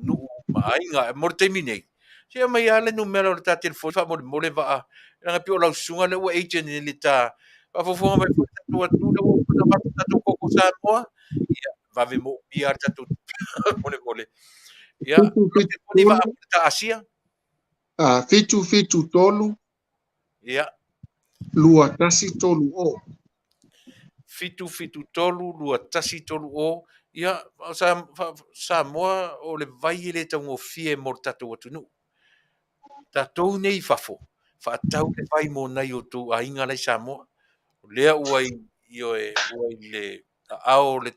B: nuu ma aiga. Mo le taimi nei, se aumai lava le numera o le ta telefoni faamolemole vaa, leaga pei o lau susuga lea ua agent i le ta faafofoga mai foi le tatou atunuu lea ua uma ona avatu tatou koko Samoa, ia vave moomia le tatou faamolemole. Ia, telefoni vaa mo le ta Asia.
C: 773
B: Ia.
C: 2130.
B: 773 2130. Ia, Samoa o le vai e le taugofie mo le tatou atunuu. Tatou nei i fafo, faatau le vai mo nai o outou aiga la i Samoa. O lea ua i, ioe, ua i le aao o le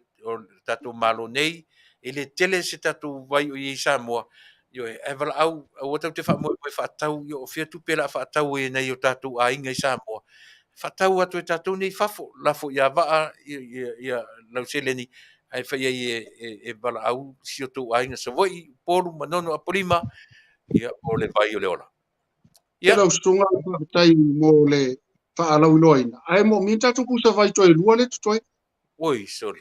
B: tatou Malo nei, e le tele se tatou vai o i ai i Samoa, ioe, ae valaau, aua tatou te faamoemoe faatau, o fea tupe o le a faatau ai e nai o tatou aiga i Samoa. Faatau atu e tatou nei i fafo, lafo ia vaa ia lau seleni, ae fai ai e valaau si o tou aiga Savaii, Upolu, Manono, Apolima, ia o le vai o le ola.
C: Ia. Lau susuga, faafetai mo le faalauiloaina. Ae moomia tatou pusa vai toe lua le totoe.
B: Oi, sole.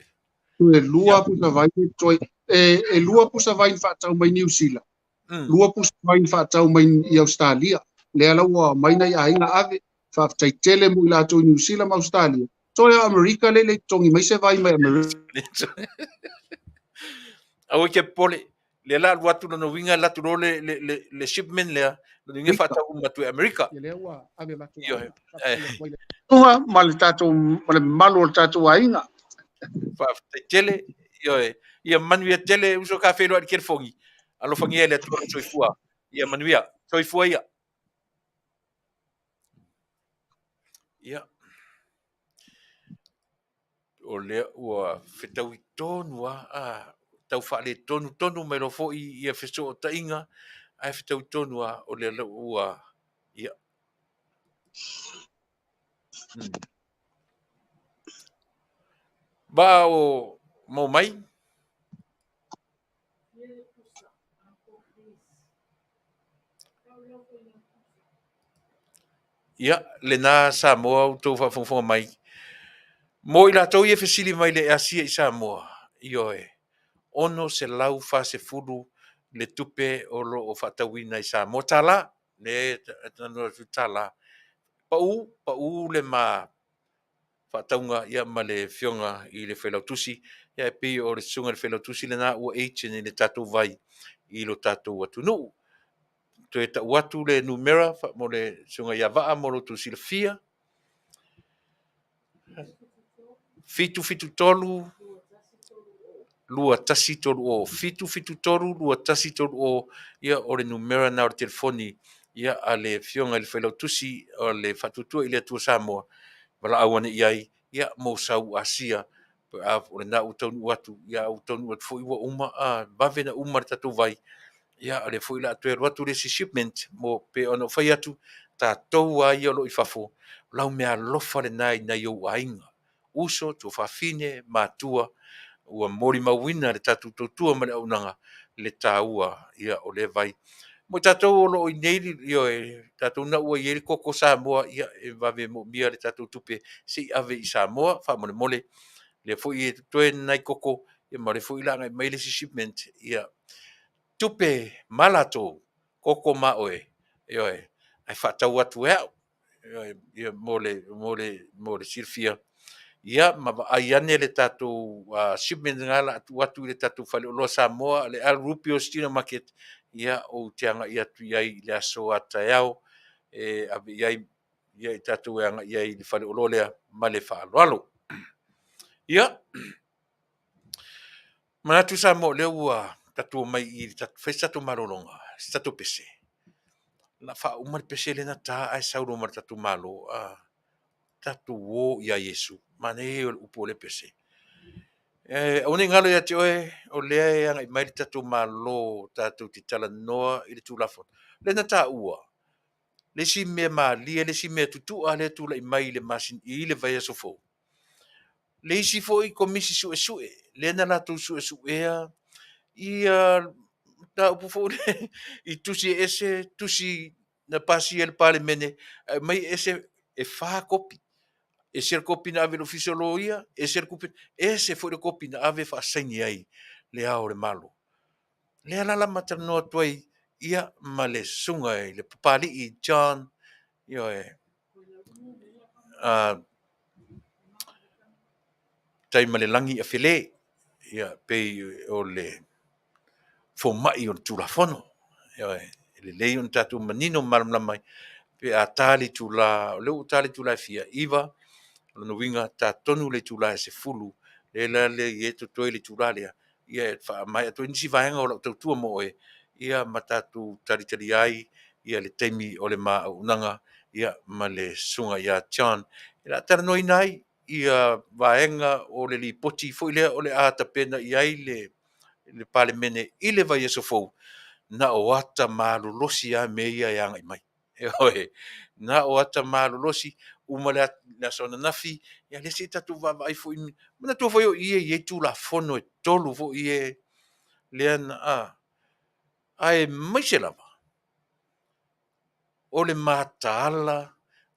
C: Toe lua pusa vai le totoe. E lua pusa vai na faatau mai Niu Sila. Lua pusa vai na faatau mai i Australia. Lea la ua mai nai aiga ave. Faafetai tele mo i latou i Niu Sila ma Australia. Toe o Amerika le le totogi mai se vai mai Amerika.
B: Aua ke popole. Lea la alu atu lona uiga alu atu loa le, le, le, le shipment lea, lona uiga faatau uma atu i Amerika.
C: Ia lea ua ave latou
B: Ioe. Eh.
C: Ma le tatou ma le mamalu o le tatou aiga.
B: Faafetai tele. Ioe. Ia manuia tele uso ka feiloai i le telefoni. Alofagia e le Atua lou soifua. Ia manuia. Soifua ia. Ia. O lea ua fetaui tonu lava, a, tau faaletonu tonu mai loa foi ia fesootaiga, ae fetaui tonu lava o lea ua, ia. Ba o mau mai? Ia, lena Samoa outou faafogafoga mai. Mo i latou ia e fesili mai le Asia i Samoa, ioe, 640 le tupe o lo o faatauina i Samoa tala, le tala. Pau, pau le ma faatauga ia ma le afioga i le Failautusi, ia e pei o le susuga i le Failautusi lena ua agent i le tatou vai i lo tatou atunuu. Toe tau atu le numera mo le susuga ia Vaa mo lo outou silafia. 773 2130 773 2130 ia o le numera na o le telefoni ia a le afioga i le Failautusi o le Faatuatua i le Atua Samoa valaau ane i ai ia mo sau asia a o lena ua taunuu atu ia ua taunuu atu foi ua uma a vave na uma le tatou vai ia o lea foi la toe alu atu le isi shipment mo pe ona fai atu tatou a ia o lo o i fafo lau meaalofa lena i nai ou aiga uso, tuafafine, matua, ua molimauina le tatou tautua ma le auaunaga le taua ia o lea vai. Mo i tatou o lo o i inei, ioe, tatou na ua i ai le koko Samoa, ia e vave moomia le tatou tupe se i ave i Samoa, faamolemole. Lea foi e totoe nai koko, ia ma o lea foi o le a agai mai le isi shipment, ia tupe ma latou, koko ma oe, ioe, ae faatau atu e au. Ia, mo le, mo le, mo le silafia. Ia, ma vaai ane le tatou shipment lena la a tuu atu i le tatou faleoloa Samoa, le Al Rupio Stina Market, ia, ou te agai atu i ai i le aso a taeao e ave i ai, ia, i tatou e agai i ai i le faleoloa lea ma le faaaloalo. Ia, manatu Samoa o lea ua tatou omai i le fai se tatou malologa, se tatou pese. La faauma le pese lea na ta ae sau loa ma le tatou Malo, a tatou o ia Iesu. Manaia ia o le upu o lea pese. E aua ne i galo ia te oe, o lea e agai mai le tatou Malo tatou te talanoa i le Tulafono. Lea na taua, le isi mea malie, le isi mea tutua lea e tulai mai i le masina, i le vaiaso fou. Le isi foi komisi suesue, lea na latou suesuea ia mataupu foi lea i tusi ese, tusi na pasia e le Palemene, ae aumai ese e 4 kopi. Ese le kopi na ave i le Ofisa o Loia, ese le kopi, ese foi le kopi na ave faasaini ai le Ao o le Malo. Lea la la ma talanoa atu ai ia ma le susuga i le Papalii John, ioe, Taimalelagi Afele, ia, pei o le fomai o le Tulafono. Ioe, e lelei ona tatou manino ma malamalama ai pe a ta le itula, o lea ua ta le itula e fia? 9, o lona uiga, ta tonu le itula e 10, lea la lea e totoe le itula lea, ia e faamaea atu ai nisi vaega o lau tautua mo oe, ia ma tatou talitalia ai ia le taimi o le ma auaunaga ia ma le susuga ia John. E le a talanoaina ai ia vaega o le lipoti foi lea o le a tapena i ai le Palemene i le vaiaso fou, na o ata malolosi lava mea ia e agai mai. Ioe, na o ata malolosi, uma le aso ananafi, ia lea se i tatou vaavaai foi, manatua foi o i e i ai Tulafono e 3 foi e lea na, aemaise lava o le mataala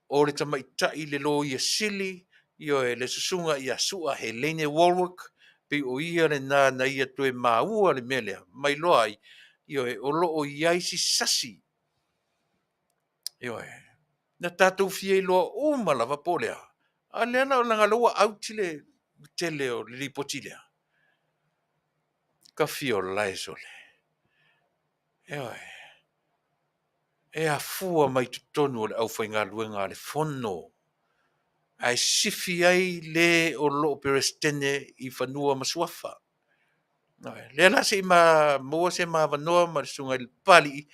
B: o le tamaitai le Loia Sili, ioe, le susuga ia Sua Helaine Wallwork, pei o ia lena na ia toe maua le mea lea, ma iloa ai, ioe, o lo o i ai si sasi. Ioe, na tatou fia iloa uma lava po o le a, a lea la leaga o lea ua out le tele o le lipoti lea. Kafi o lae sole. Ioe. E afua mai totonu o le aufaigaluega a le Fono, ae sifi ai le o lo o Peresetene i Fanua ma Suafa. Lea la se i maua se ma avanoa ma le Susuga i le Papalii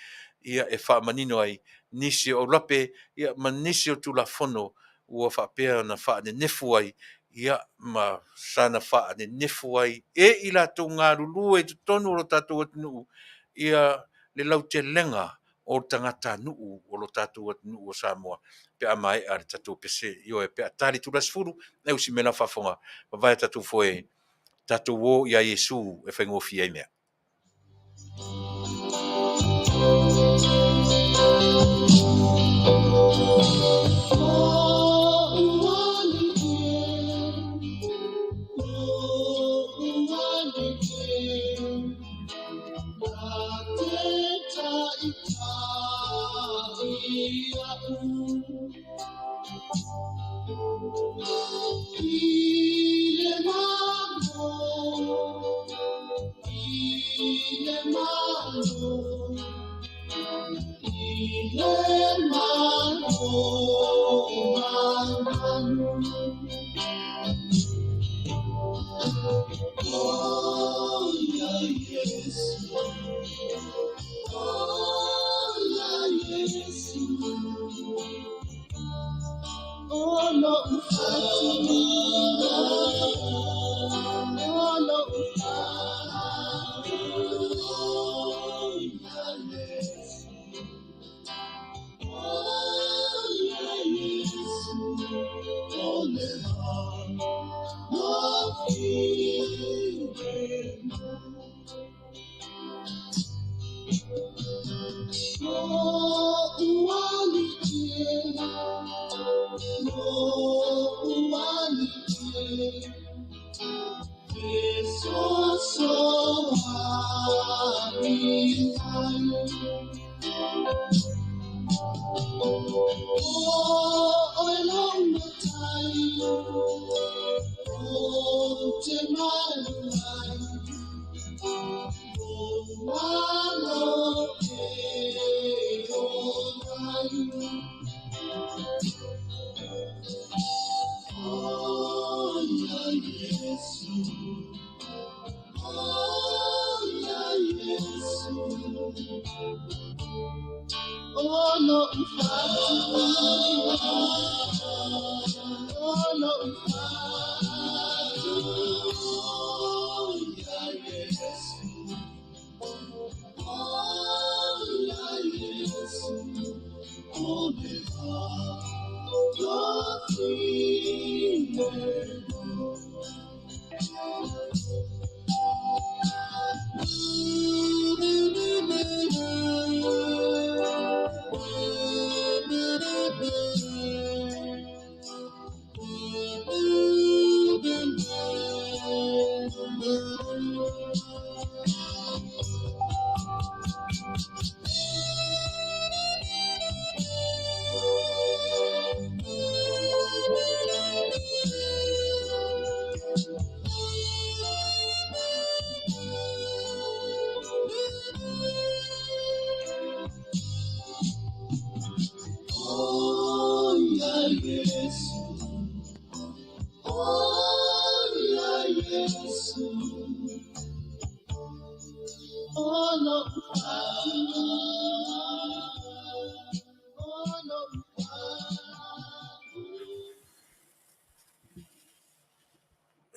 B: ia e faamanino ai nisi o aulape ia ma nisi o Tulafono ua faapea ona faanenefu ai ia ma saga faanenefu ai e i latou galulue i totonu o lo tatou atunuu ia le lautelega o tagatanuu o lo tatou atunuu o Samoa pe a maea le tatou pese, ioe, pe a ta le itula e 10, e usi mai lau faafofoga, vavae tatou foe, tatou o ia Iesu e faigofie ai mea.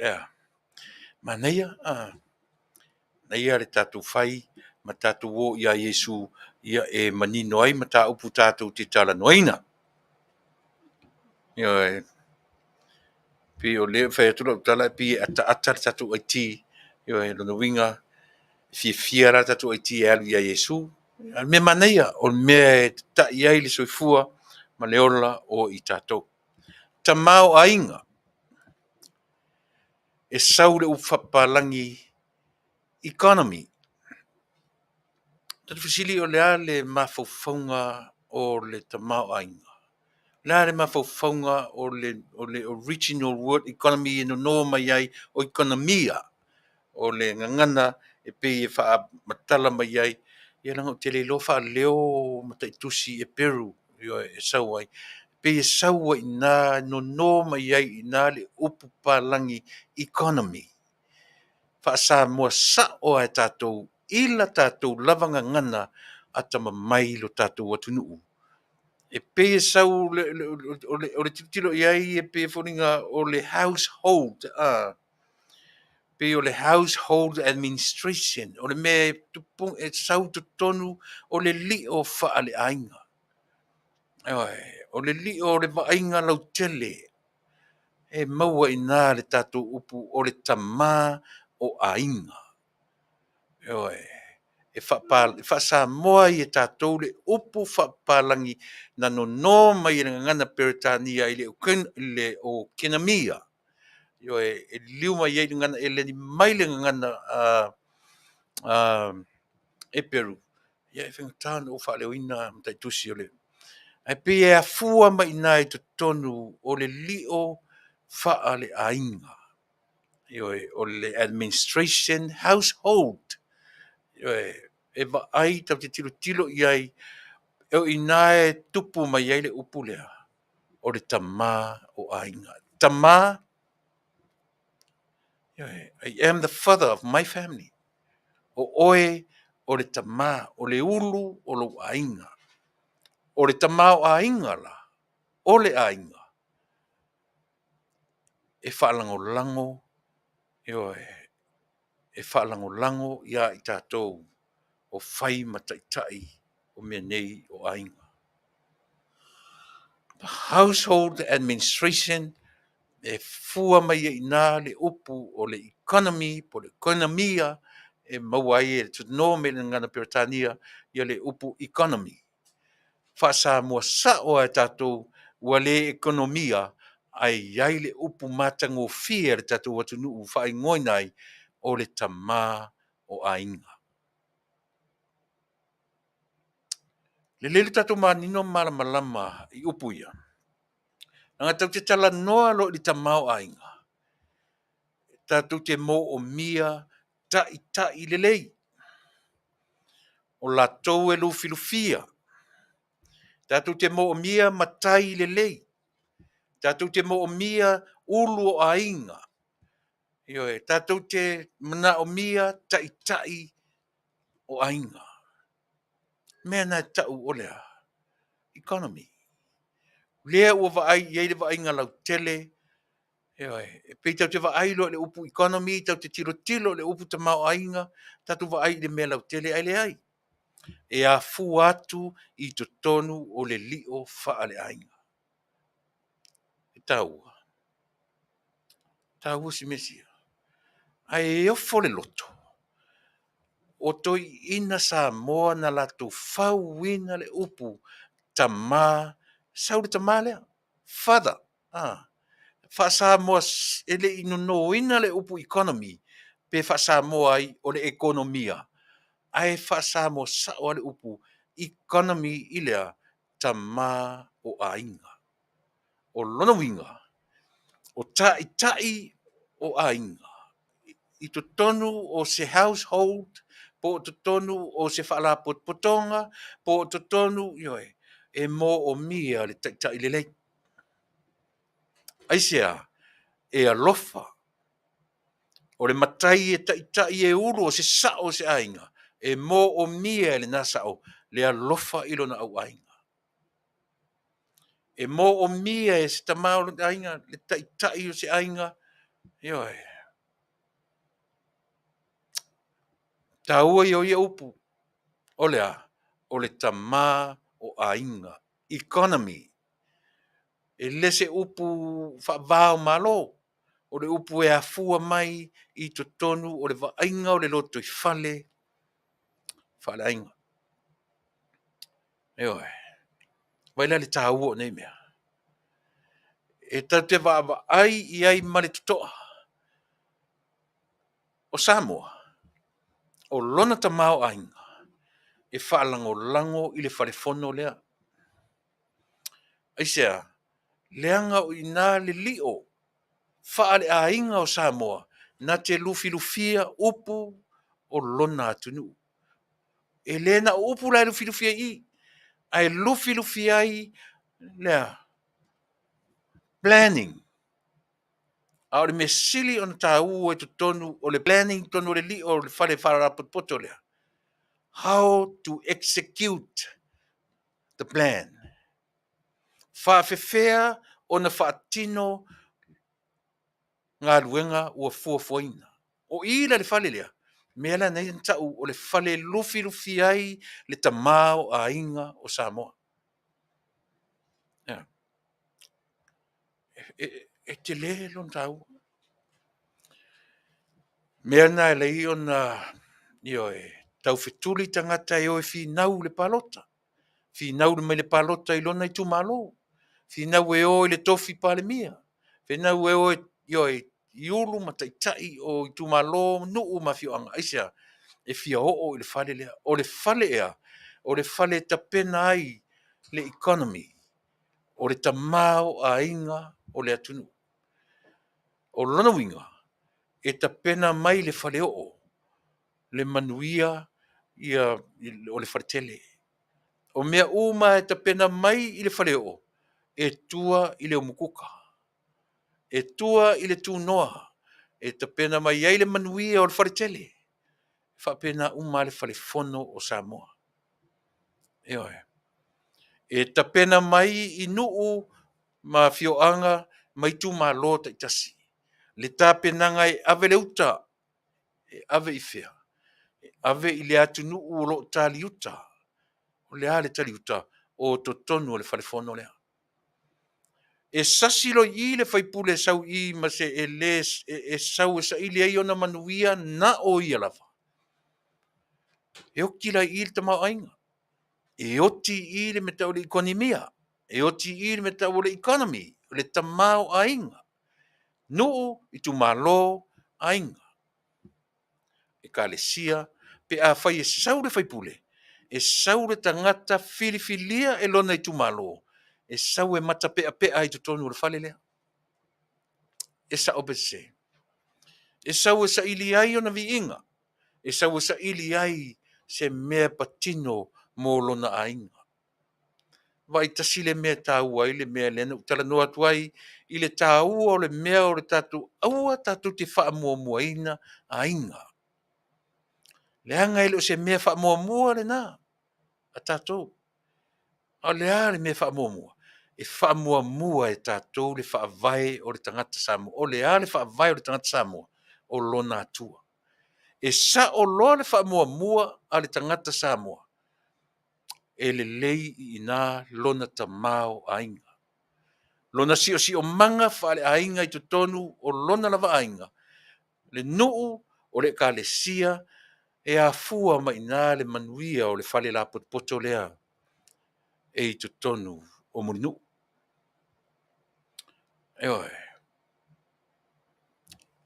B: Ea, manaia, a, manaia le tatou fai ma tatou o ia Iesu ia e manino ai mataupu tatou te talanoaina. Ioe, pei o lea e fai atu lau tala e pei e ataata le tatou IT. Ioe, lona uiga, e fiafia la le tatou IT e alu ia Iesu. A o le mea manaia, o le mea e tatai ai le soifua ma le ola o i tatou. Tamaoaiga. E sau le upu faapapalagi economy. Tatou fesili o le a le mafaufauga o le tamaoaiga? O le a le mafaufauga o le, o le original word economy e nono mai ai o economia o le gagana e pei e faamatala mai ai Ia leaga ou te le iloa faaleo mataitusi Eperu e sau ai. Pei e sau ai i ina, nono mai ai i ina le upu papalagi economy. Faa-Samoa sao lava e tatou i la tatou lava gagana atamamai i lo tatou atunuu. E pei e sau o le tilotilo i ai e pei e foliga o le household, pei o le household administration, o le mea e sau i totonu o le lio faaleaiga. O le lio o le vaaiga lautele e maua i ina le tatou upu o le tama o aiga. E faa-Samoa ai e tatou le upu faapapalagi na nono mai e le gagana Peretania i le oikonomia. Ioe, e liliu mai ai le gagana Eleni mai le gagana Eperu. Ia e faigata ona ou faaleoina mataitusi o le... Ae pei e afua mai i ina i totonu o le lio faaleaiga. Ioe, o le administration household. Ioe, e vaai tatou te tilotilo i ai, o i ina e tupu mai ai le upu lea, o le tama o aiga. Tama, ioe, I am the father of my family. O oe o le tama, o le ulu o lou aiga. O le tama o aiga la, o le aiga, e faalagolago, ioe, e faalagolago ia i tatou o fai ma taitai o mea nei o aiga. The household administration e fua mai ai i ina le upu o le economy po o le oikonomia e maua ai e nono mai le gagana Peretania ia le upu economy. Faa-Samoa sao lava e tatou ua le ekonomia ae i ai le upu matagofie a le tatou atunuu faaigoaina ai o le tama o aiga. Lelei lo tatou manino ma malamalama i upu ia, leaga tatou te talanoa loa i le tamaoaiga, tatou te moomia taitai lelei, o latou e lufilufia, tatou te moomia matai lelei, tatou te moomia ulu o aiga, ioe, tatou te manaomia taitai o aiga. Mea na e tau o le a? Economy. Lea ua vaai i ai le vaaiga lautele, ioe, e pei tatou te vaai loa i le upu economy, tatou te tilotilo i le upu tamaoaiga, tatou vaai i le mea lautele, ae leai. E afua atu i totonu o le lio faaleaiga. E taua. E taua si mea sia. Ae ofo le loto, o toeaiina Samoa na latou fauina le upu tama, sau le tama lea, father, faa-Samoa e le i nonoina le upu economy pe faa-Samoa ai o le ekonomia, ae faa-Samoa sao lava le upu economy i le a? Tama o aiga. O lona uiga, o taitai o aiga i totonu o se household, po o totonu o se faalapotopotoga, po o totonu, ioe, e moomia le taitai lelei. Aisea? E alofa. O le matai e taitai e ulu, o se sao o se aiga, e moomia e lena sao le alofa i lona auaiga. E moomia e se tama o le aiga, le taitai o se aiga, ioe. Taua ia o ia upu, o le a? O le tama o aiga, economy. E le se upu faava o Malo, o le upu e afua mai i totonu o le vaaiga o le lotoifale faaleaiga. Ioe. Vaai la i le taua o nei mea. E tatou te vaavaai i ai ma le totoa. O Samoa, o lona tamaoaiga e faalagolago i le fale fono lea. Aisea? Leaga o i ina le lio faaleaiga o Samoa na te lufilufia upu o lona atunuu. E le na o upu la e lufilufi ai i i, ae lufilufi ai lea planning. A o le mea sili ona taua i totonu o le planning totonu o le lio o le fale faarapotopoto lea, how to execute the plan. Faafefea ona faatino galuega ua fuafuaina. O i la i le fale lea, mea la nei na tau o le fale e lufilufi ai le tamaoaiga o Samoa. E tele lona taua. Mea na e ala ai ona, ioe, taufetuli tagata e o e finau i le palota, finau mai le palota i lona itumalo, finau e o i le tofi Palemia, finau e o, ioe, i ulu ma taitai o itumalo, nuu ma afioaga. Aisea? E fia oo i le fale lea. O le fale ea? O le fale e tapena ai le economy, o le tamaoaiga o le atunuu. O lona uiga, e tapena mai le faleoo le manuia ia, o le faletele. O mea uma e tapena mai i le faleoo, e tua i le umukuka, e tua i le tunoa, e tapena mai ai le manuia o le faletele. E faapena uma lava le falefono o Samoa. Ioe. E tapena mai i nuu ma afioaga ma itumalo taitasi le tapenaga e ave le uta, e ave i fea? E ave i le atunuu o lo o taliuta. O le a le taliuta? O totonu o le falefono lea. E sasi loa i i le faipule e sau i i ma se e le e sau e saili ai ona manuia na o ia lava. E oti la i i le tamaoaiga. E oti i i le mea e tau o le ikonemia. E oti i i le mea e tau o le economy, o le tamaoaiga. Nuu, itumalo, aiga, ekalesia, pe afai e sau le faipule, e sau le tagata filifilia e lona itumalo, e sau e matapeapea i totonu o le fale lea. E sao pe sese? E sau e saili ai ona viiga, e sau e saili ai se mea patino mo lona aiga. Vaai tasi le mea e taua ai le mea lea na ou talanoa atu ai i le taua o le mea o le tatou aua tatou te faamuamuaina aiga. Leaga e le o se mea faamuamua lena a tatou. A o le a le mea faamuamua? E faamuamua e tatou le faavae o le tagata Samoa. O le a le faavae o le tagata Samoa? O lona Atua. E sao loa le faamuamua a le tagata Samoa, e lelei i ina lona tamaoaiga, lona siosiomaga faaleaiga i totonu o lona lava aiga, le nuu, o le ekalesia, e afua mai i ina le manuia o le fale lapotopoto lea e i totonu o Mulinuu. Ioe.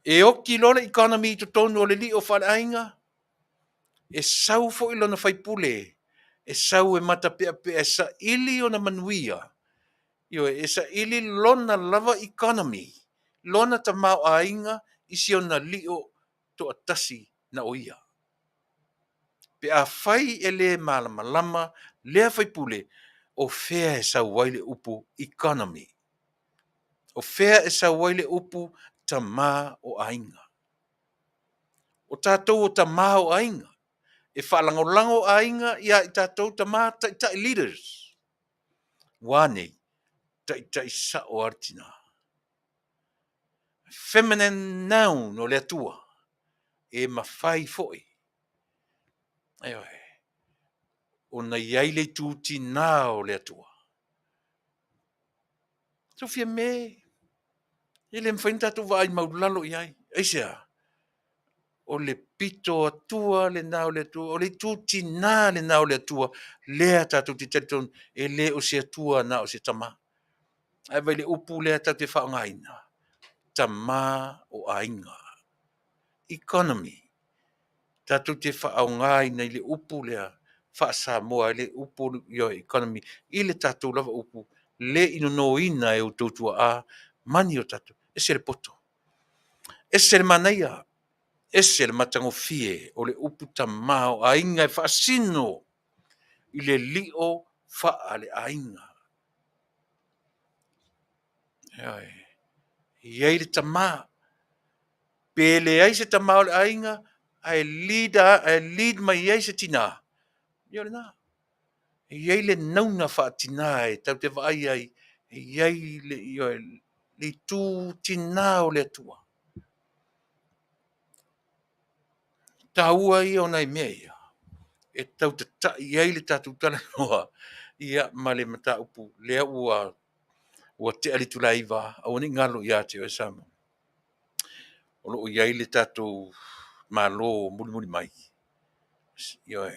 B: E oti loa le economy i totonu o le lio faaleaiga, e sau foi lona faipule, e sau e matapeapea e saili ona manuia, ioe, e saili lona lava economy, lona tamaoaiga i si ona lio toatasi na o ia. Pe afai e le malamalama lea faipule, o fea e sau ai le upu economy? O fea e sau ai le upu tamaoaiga? O tatou o tama o aiga. E faalagolago aiga ia i tatou tama taitai leaders. Ua a nei? Taitai sao lava le tina. Feminine noun o le Atua. E mafai foi. Ioe. Ona i ai le itu tina o le Atua. Sofia me, e le mafai ona tatou vaai maulalo i ai. Aisea? O le pito Atua lena o le Atua, o le itu tina lena o le Atua, lea tatou te talitonu e le o se Atua na o se tama. Ae vaai i le upu lea tatou te faaaogaina, tama o aiga, economy. Tatou te faaaogaina i le upu lea faa-Samoa i le upu economy i le tatou lava upu le i nonoina e outou tuaa mani o tatou. Ese le poto, ese le manaia. Ese le matagofie o le upu tamaoaiga e faasino i le lio faale-aiga. Ioe. E i ai le tama. Pe leai se tama o le aiga, ae lead, ae lead mai ai se tinā, ia o lena. E i ai le nauna faatinā e tatou te vaai ai, e i ai le, ioe, le itu tinā o le Atua. Taua ia o nai mea ia e tau tata'i ai le tatou talanoa ia ma le mataupu lea ua ua tea le itula e 9, aua ne i galo ia te oe Samoa. O lo o i ai le tatou Malo mulimuli mai. Ioe,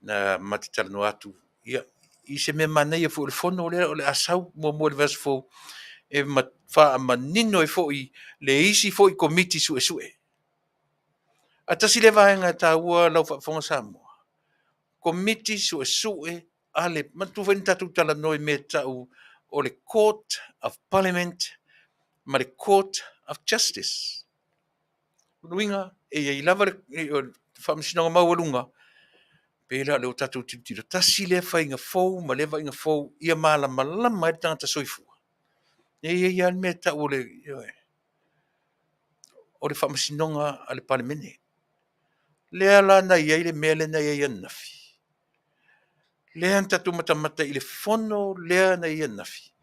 B: na ma te talanoa atu ia, i se mea manaia foi o le fono lea o le a sau muamua i le vaiaso fou e faamanino ai foi le isi foi Komiti Suesue. Ae tasi lea vaega e taua lau faafofoga Samoa, Komiti Suesue a le, manatua foi na tatou talanoa i mea e tau o le Court of Parliament ma le Court of Justice. O lona uiga, e i ai lava le Faamasinoga Maualuga, pei la o lea ua tatou tilotilo, tasi lea faiga fou ma lea vaaiga fou ia malamalama ai le tagata soifua. E i ai lava le mea e tau o le, ioe, o le Faamasinoga a le Palemene. Lea la na i ai le mea lea na i ai ananafi. Lea na tatou matamata i le fono lea na i ai ananafi.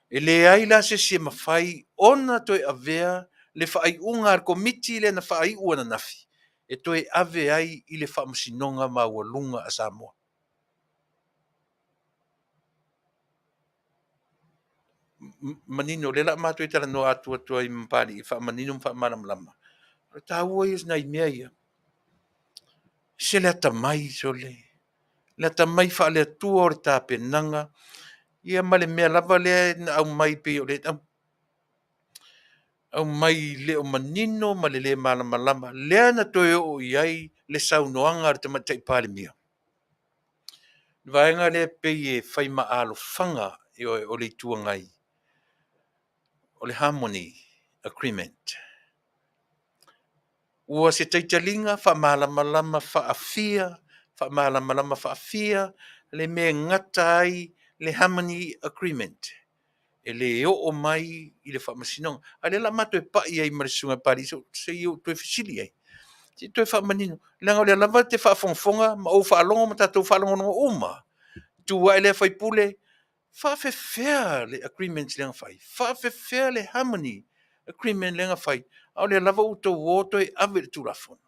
B: E leai la se isi e mafai ona toe avea le faaiuga a le Komiti lea na faaiu ananafi e toe ave ai i le Faamasinoga Maualuga a Samoa. Manino, o lea o le a matou talanoa atu atu ai ma Papalii e faamanino ma faamalamalama. O le taua ia o nai mea ia. Se le atamai, sole, le atamai faale-Atua o le tapenaga, ia ma le mea lava lea na aumai pei o le aumai le o manino ma le le malamalama, lea na toe oo i ai le saunoaga a le Tamaitai Palemia. Le vaega lea pei e fai maalofaga o le Itu Agai, o le Harmony Agreement. Ua se taitaliga faamalamalama faafia, faamalamalama faafia le mea e gata ai le Harmony Agreement e le oo mai i le Faamasinoga. A o lea o le a matou pai ai ma le Susuga i le Papalii se i ou toe fesili i ai, se i toe faamanino, leaga o lea lava e te faafogafoga ma ou faalogo ma tatou faalogologo uma, tu ae lea faipule, faafefea le agreement lea na fai? Faafefea le harmony agreement lea na fai? A o lea lava ua outou o toe ave i le Tulafono.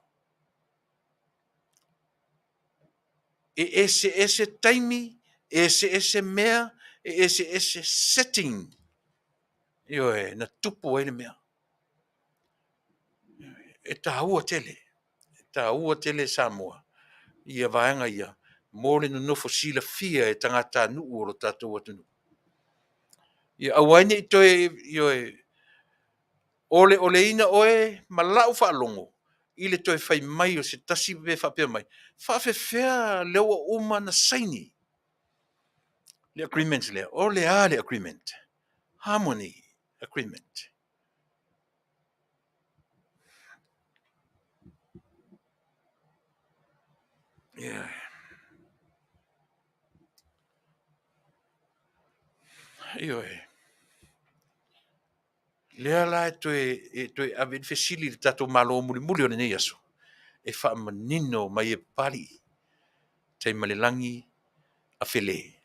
B: E eseese taimi, e eseese mea, e eseese setting, ioe, na tupu ai le mea. E taua tele, e taua tele Samoa ia vaega ia mo le nonofo silafia e tagatanuu o lo tatou atunuu. Ia aua ai ne i toe, ioe, oleoleina oe ma lau faalogo i le toe fai mai o se tasi pe faapea mai, faafefea lea ua uma ona saini le agreement lea? O le a le agreement? Harmony Agreement. Yeah. Ioe. Lea la e toe, e toe ave le fesili i le tatou Malo mulimuli o lenei aso, e faamanino mai e Papalii, Taimalelagi Afele.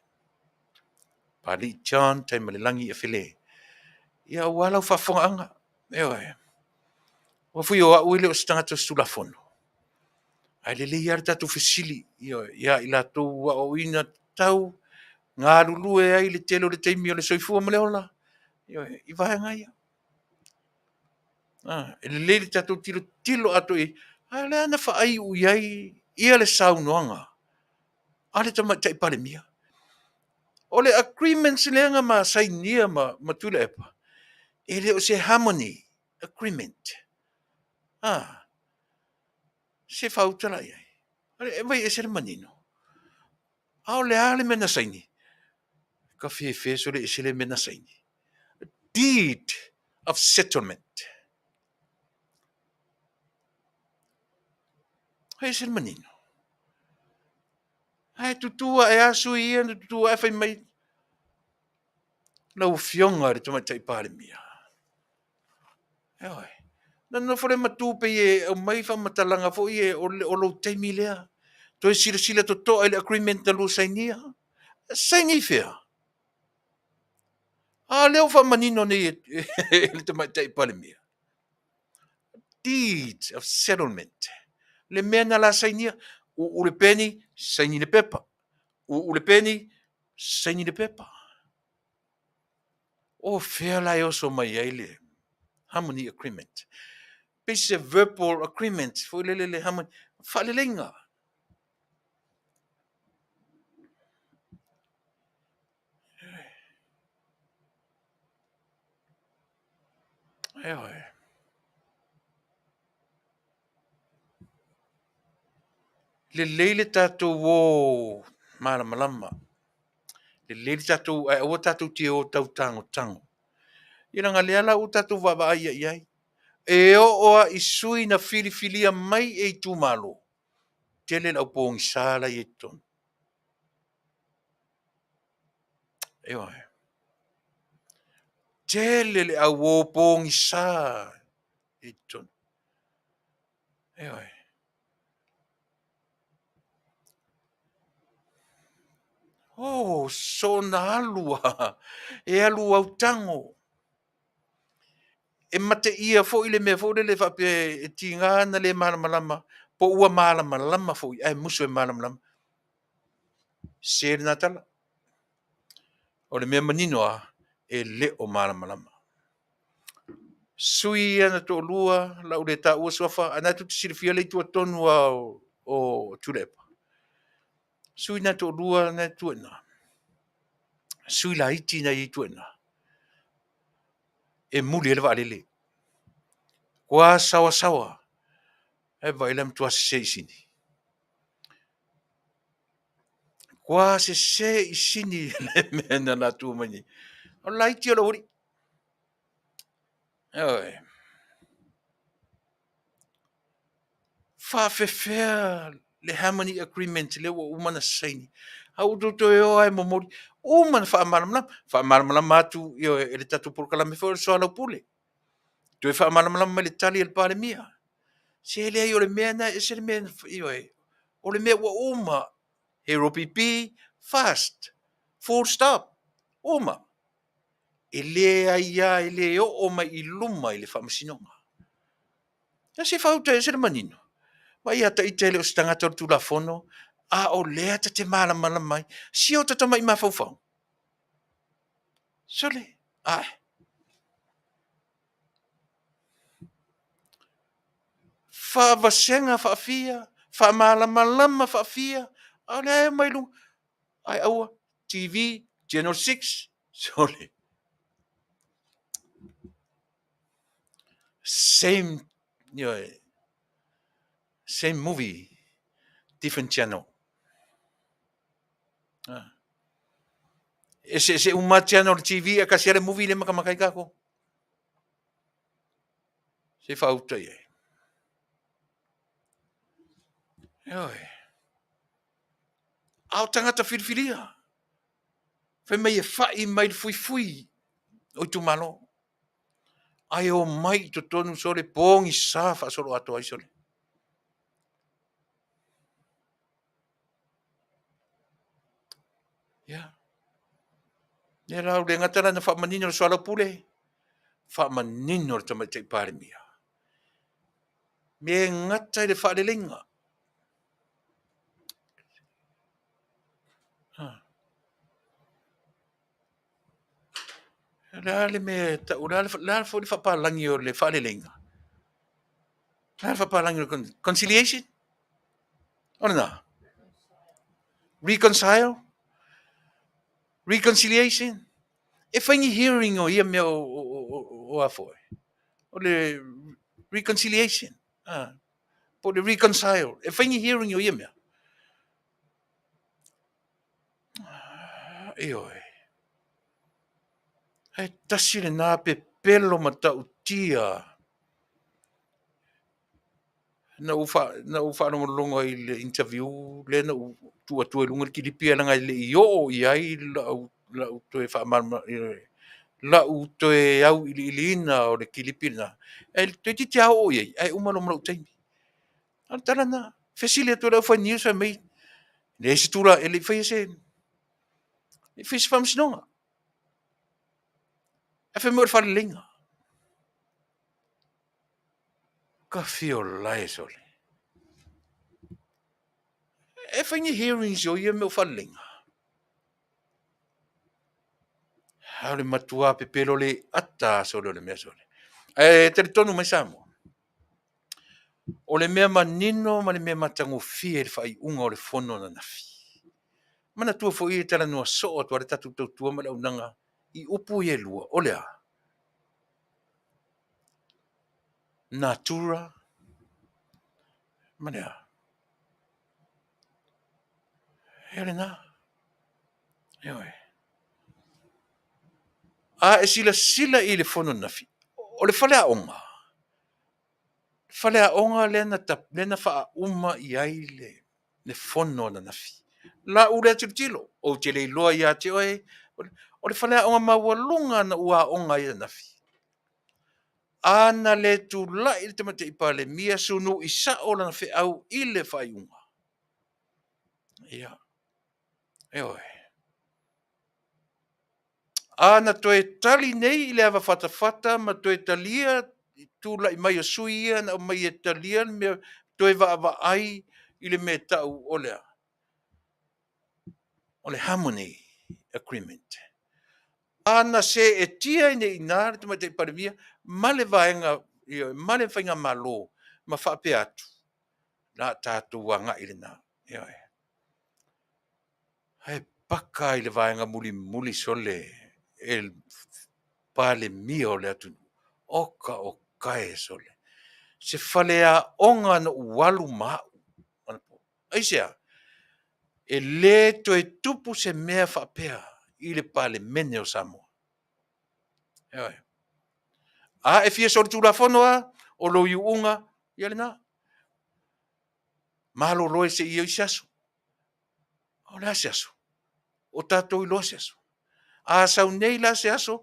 B: Papalii John Taimalelagi Afele. Ia aua lau faafofogaaga. Ioe. Ua fui o au e le o se tagata o se Tulafono. Ae lelei lava le tatou fesili ia i latou ua aoaoina tatau galulue ai le tele o le taimi o le soifua ma le ola, ioe, i vaega ia. Ah, e lelei le tatou tilotilo atoa i ai, a o lea na faaiu i ai ia le saunoaga a le Tamaitai Palemia. O le agreements lea na ma sainia ma, ma Tuilaepa, e le o se harmony agreement. Ah, se faautala i ai. E vai ese le manino. A o le a le mea na saini? Ka fefe sole ese le mea na saini. Deed of settlement. Ai se manino. Ae tutu ae a sui ia na tutu ae fai mai lau Afioga i le Tamaitai Palemia. Ioe. Na nofo le matu pei e aumai faamatalaga foi e o lou taimi lea. Toe silasila totoa i le agreement na lua sainia. Saini i fea? A lea ua faamanino nei e le Tamaitai Palemia. Deeds of settlement. Le mea na la sainia. Uu le peni, saini le pepa. Uu le peni, saini le pepa. O fea la e oso mai ai le harmony agreement? Pei se verbal agreement foi lele le harmony, faaleleiga. Ioe. Lelei le tatou o malamalama. Lelei le tatou, ae aua tatou te o tau tagotago. Ia leaga lea la ua tatou vaavaai i ai. E oo lava i sui na filifilia mai e itumalo, tele le au pogisa la e i ai i totonu. Ioe. Tele le au o pogisa i totonu. Ioe. Oh, soona alu a, e alu autago. E mateia foi le mea foi lele faapea e tiga na le malamalama, po ua malamalama foi ae musu e malamalama. Se lena tala. O le mea manino lava, e le o malamalama. Sui ia na toalua, o le a ou le taua suafa, ae na tou te silafia le itu tonu lava o Tuilaepa. Sui na toalua na e tua i ina. Sui laiti na e tua i ina. E muli ai le vaalele. Ua saoasaoa. Ae vaai la e matua sese i sini. Ua sese i sini le mea na latou omai nei. O le laiti o le aualii. Ioe. Faafefea le Harmony Agreement lea ua uma ona saini, a ua outou toe o lava e momoli. Uma ona faamalamalama, faamalamalama atu ioe, e le tatou polokalame foi o le soalaupule. Toe faamalamalama mai le tali a le Palemia. Se leai o le mea lena e ese le mea, ioe, o le mea ua uma. He ropipi, fast, full stop, uma. E leai lava, e le oo mai i luma i le faamasinoga. Ia se faauta ese le manino. Vaai ia ita e le o se tagata o le Tulafono, a o lea ta te malamalama ai. Si o ta tamai mafaufau. Sole, ae. Faavasega faafia, faamalamalama faafia, a o lea e omai luga. Ae aua, TV, Channel 6, sole. Same, you same movie, different channel. Ah. Eseese uma channel o le TV, ae tasi lava le movie lea e matamata ai tatou. Se faauta i ai. Ioe. A o tagata filifilia. Fai mai e fai mai le fuifui o itumalo. Ae omai i totonu sole pogisa faasoloatoa ai sole. Ia. Lea la, ua le gata la na faamanino le soalaupule, faamanino le Tamaitai Palemia. Me e gata i le faaleleiga. Ha. Le a le mea e tau, le a foi le faapalagi o le faaleleiga? Le a le faapalagi o le conciliation? O lena? Reconcile? Reconciliation? E fai ni hearing o ia mea o a foi? O le reconciliation? Ah, po o le reconcile? E fai ni hearing o ia mea? Ioe. Ae tasi lena pepelo matautia. Na ou fa, na ou faalogologo ai i le interview lea na ou tuu atua i luga le kilipi ae leaga e le i oo i ai lau lau toe faamalamalama lau toe auiliiliina o le kilipi lena. E toeitiiti lava oo i ai ae uma loa ma lou taimi. O le tala lena. Fesili atu i le aufai news fai mai, leai se tula, e le i faia se, e le i faia se faamasinoga. Ae fai mai o le faaleleiga. Kafiolae sole. E fai ni hearings o ia mea o faaleleiga. A o le matua pepelo le ata sole o le mea sole. Ae talitonu mai Samoa, o le mea manino ma le mea matagofie i le faaiuga o le fono ananafi. Manatua foi e talanoa soo atu lava le tatou tautua ma le auaunaga i upu ia e lua, o le a? Natura ma le a? E o lena. Ioe. A e silasila i le fono ananafi, o le faleaoga, faleaoga lea na, lea na faauma i ai le, le fono ananafi. Lau lea tilotilo, ou te le iloa ia te oe, o le faleaoga maualuga na ou aoga ai ananafi. A na le tulai le Tamaitai Palemia sunui sao lana feau i le faaiuga, ia, ioe. A na toe tali nei i le ava fatafata ma toe talia tulai mai o sui ia na aumai e talia le mea, toe vaavaai i le mea e tau o le a? O le Harmony Agreement. A na seetia ai nei i ina le Tamaitai Palemia ma le vaega ma le Faigamalo ma faapea atu, o le a tatou agai i lena. Ioe. Ae paka i le vaega mulimuli sole e Palemia o le atunuu. Oka oka e sole. Se faleaoga na ou alu ma au. Aisea? E le toe tupu se mea faapea i le Palemene o Samoa. Ioe. A e fia solitulafono lava, o lou iuga, ia lena. Malolo e seia i ai se aso. O le a se aso? O tatou iloa se aso. A sau nei la se aso,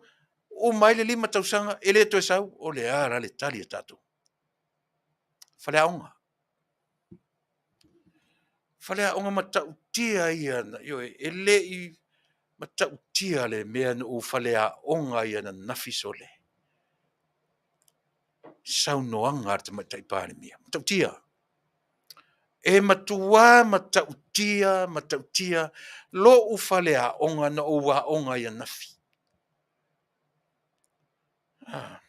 B: uma ai le 5 tausaga e le toe sau, o le a la le tali a tatou? Faleaoga. Faleaoga matautia ia, ioe, e le i matautia le mea na ou faleaoga ai ananafi sole. Saunoaga a le Tamaitai Palemia. Matautia. E matua matautia, matautia lou faleaoga na ou aoga ai ananafi. Ah.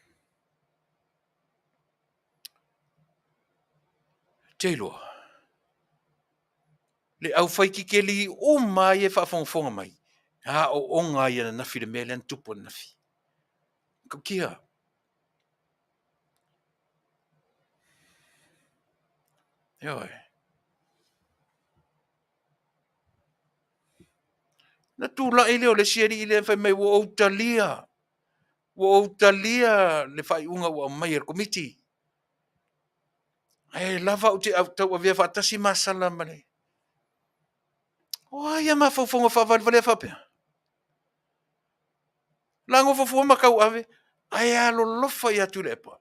B: Te iloa, le aufaikikeli uma lava ia e faafogafoga mai, aoaoga ai ananafi i le mea lea na tupu ananafi. Matautia. Ioe. Na tulai lea o le isi alii lea fai mai, ua ou talia, ua ou talia le faaiuga ua aumai e le Komiti. Ae lava ou te tauavea faatasi masala ma le... O a ia mafaufauga faavalevalea faapea? La nofo fua ma tauave, ae alolofa ia Tuilaepa.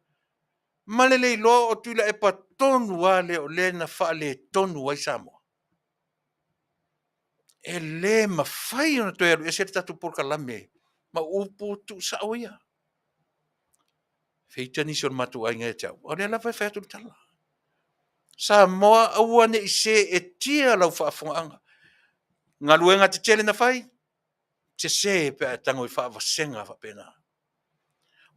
B: Ma le le iloa o Tuilaepa tonu lava lea o lea na faaletonu ai Samoa. E le mafai ona toe alu ese le tatou polokalame ma upu tuusao ia. Feita nisi o le matou aiga ia te au, o lea lava e fai atu le tala. Samoa, aua ne i seetia lau faafofogaaga. Galuega tetele na fai, sese pe a e tago i faavasega faapena.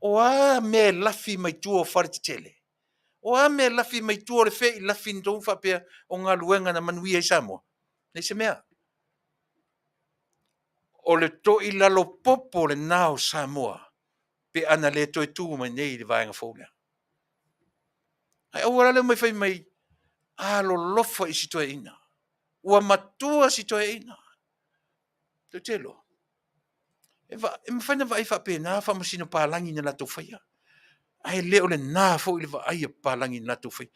B: O a mea e lafi mai tua o faletetele? O a mea e lafi mai tua o le fei lafi na tou faapea o galuega na manuia ai Samoa? Leai se mea. O le toilalo popo lena o Samoa pe ana le toe tu mai nei i le vaega fou lea. Ae aua la le omai fai mai, alolofa i si toeaina. Ua matua si toeaina. Tou te iloa, e, e mafai ona vaai faapena faamasino palagi na latou faia. Ae le o lena foi le vaai a papalagi na latou faia.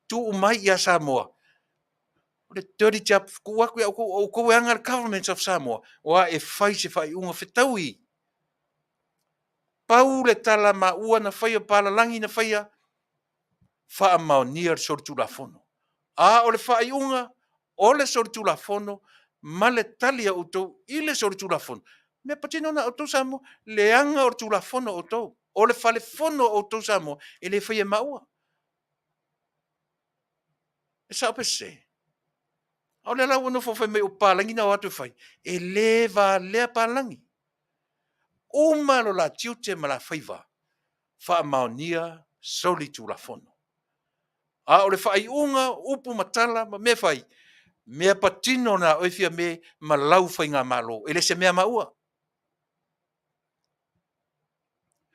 B: Tuu mai ia Samoa. O le dirty job, tuu atu ia outou, o outou e ana le Government of Samoa, aua e fai se faaiuga fetaui. Pau le tala maua na faia, palalagi na faia, faamaonia le solitulafono. A o le faaiuga o le solitulafono ma le tali a outou i le solitulafono, mea patino lena a outou Samoa, leaga o le tulafono a outou. O le fale fono a outou Samoa, e le faia e maua. E sao pe sese? A o lea la ua nofo fai mai o papalagi na o atu e fai, e le valea papalagi. Uma lo la tiute ma la faiva, faamaonia solitulafono. A o le faaiuga, upu ma tala ma mea fai, mea patino na a oe Fiame ma lau faigamalo, e le se mea a maua.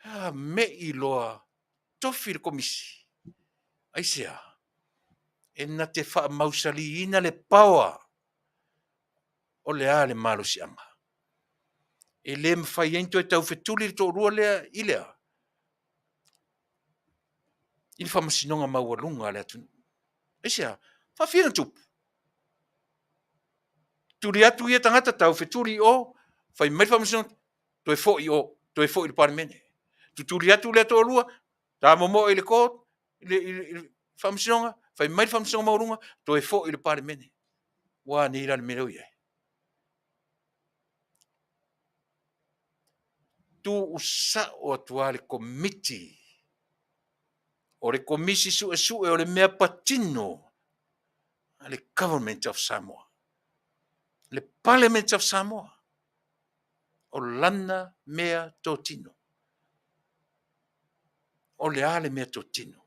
B: A mei loa tofi le komisi, aisea? E na te faamausaliina le power o le a le malosiaga. E le mafai ai ona toe taufetuli le toalua lea i le a? I le faamasinoga maualuga a le atunuu. Aisea? Faafia ona tupu? Tuli atu ia tagata taufetuli i o, fai mai le faamasinoga, toe foi i o, toe foi i le Palemene. Tutuli atu lea toalua, ta momoe i le court, i le faamasinoga, fai mai le faamasinoga maualuga, toe foi i le Palemene. Ua a nei la le mea lea ua i ai? Tuusao atu lava le Komiti o le Komisi Suesue o le mea patino a le Government of Samoa, le Parliament of Samoa, o lana mea totino. O le a le mea totino?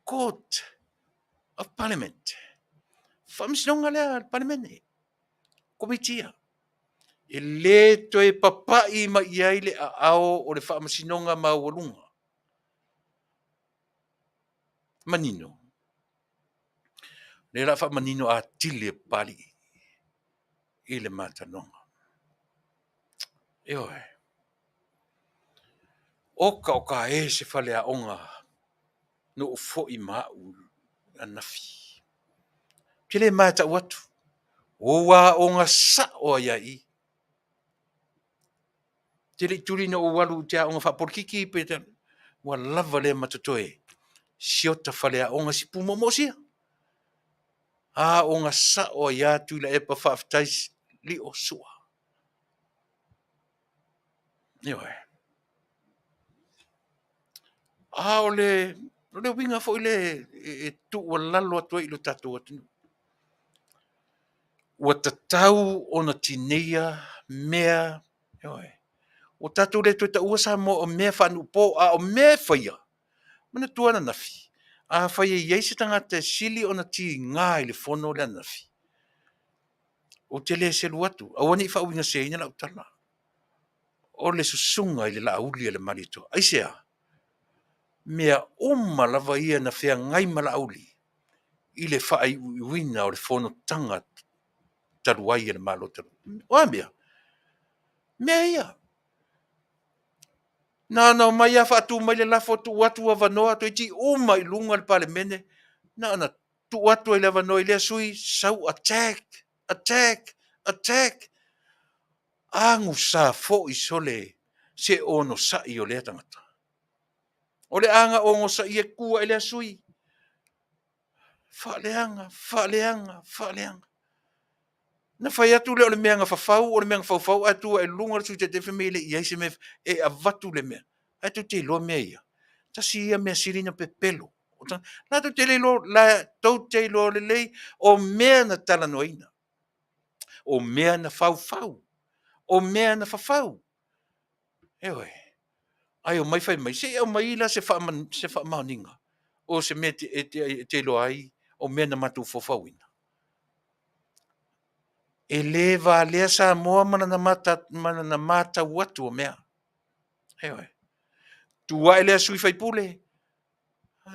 B: Court of Parliament. Faamasinoga lea a le Palemene. Komiti ia. E le toe papai mai i ai le aao o le Faamasinoga Maualuga. Manino. O lea o le a faamanino atili e Papalii i le ma talanoaga. Ioe. Oka oka e se faleaoga na ou foi ma au ananafi. Ou te le ma e tau atu. O ou aoga sao ai lava i i. Ou te le i tuli ina ou alu ou te aoga faapolokiki pe ua lava lea ma totoe si ota faleaoga si pumoomoo sia. Aoga sao ai lava Tuilaepa faafetai Lio Sua. Ioe. A o le, o le uiga foi lea e tuualalo atu ai i lo tatou atunuu, ua tatau ona tineia mea, ioe, ua tatou le toe taua Samoa o mea faanuupo, a o mea e faia, manatua ananafi, afai e i ai se tagata e sili ona tiga i le fono lea ananafi, ou te le selu atu, aua ne i faauigaseseina lau tala, o le susuga i le Laauli a le Malietoa. Aisea? Mea uma lava ia na feagai ma Laauli i le faaiuiuina o le fonotaga talu ai a le Malo talu ai. O a mea? Mea ia. Na ona omai lava faatu mai le lafo, tuu atu avanoa, toeitiiti uma i luga le Palemene, na ona tuu atu ai le avanoa i lea sui, sau attack, attack, attack. Agusa foi sole se onosai o lea tagata. O le aga ogosaia e tu ae lea sui, faaleaga, faaleaga, faaleaga. Na fai atu lea o le mea na fafau, o le mea na faufau, ae tu ae i luga le Sui Taitai fai mai e le i i ai se mea e avatu le mea. Ae tou te iloa mea ia? Tasi ia mea sili ona pepelo. La tou te le iloa, la tou te iloa lelei o mea na talanoaina, o mea na faufau, o mea na fafau. Ioe. Ae omai fai mai, se i aumai la se faamaoniga o se mea e te iloa ai o mea na matou faufauina. E le valea Samoa ma lana matau atu o mea. Ioe. Tu ae lea sui faipule,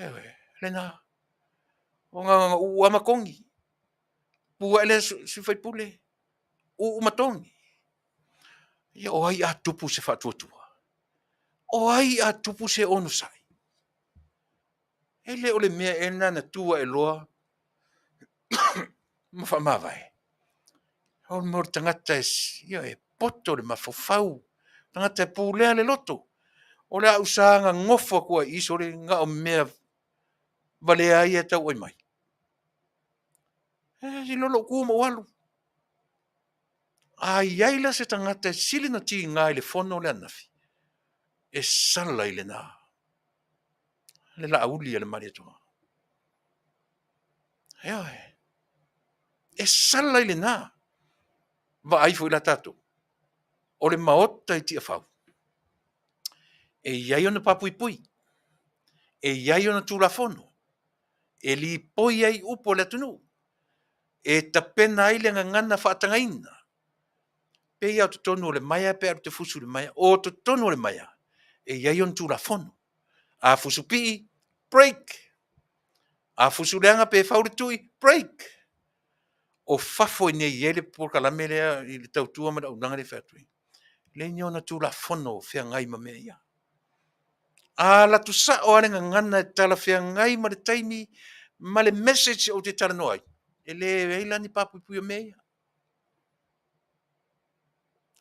B: ioe, lena. Ua na ona uu lava ma togi. Tu ae lea sui faipule, uu ma togi. Ia o ai a tupu se faatuatua? O ai a tupu se onosai? E le o le mea ea lena na tu ae loa ma faamavae. O le mea o le tagata e, ia, e poto le mafaufau, tagata e pulea le loto. O le au sa gagofo atu ai i sole na o mea valea ia e tau ai mai. E silo lou tu ma ou alu. A i ai la se tagata e sili ona tiga i le fono lea ananafi, e sala i lena le laauli a le Malietoa. Ioe. E sala i lena. Vaai foi la tatou. O le maota i Tiafau, e i ai ona papuipui, e i ai ona tulafono, e lipoi ai upu a le atunuu, e tapena ai le gagana faatagaina. Pei lava o totonu o le maea pe a ou te fusu i le maea, o totonu o le maea, e i ai ona tulafono. A fusu pii, break! A fusu leaga pe fau le tui, break! O fafo i inei e i ai le polokalame lea i le tautua ma le auaunaga lea e fai atu ai, e leai ni ona tulafono o feagai ma mea ia. A alu atu sao lava le gagana e talafeagai ma le taimi ma le message ou te talanoa ai, e leai la ni papuipui o mea ia.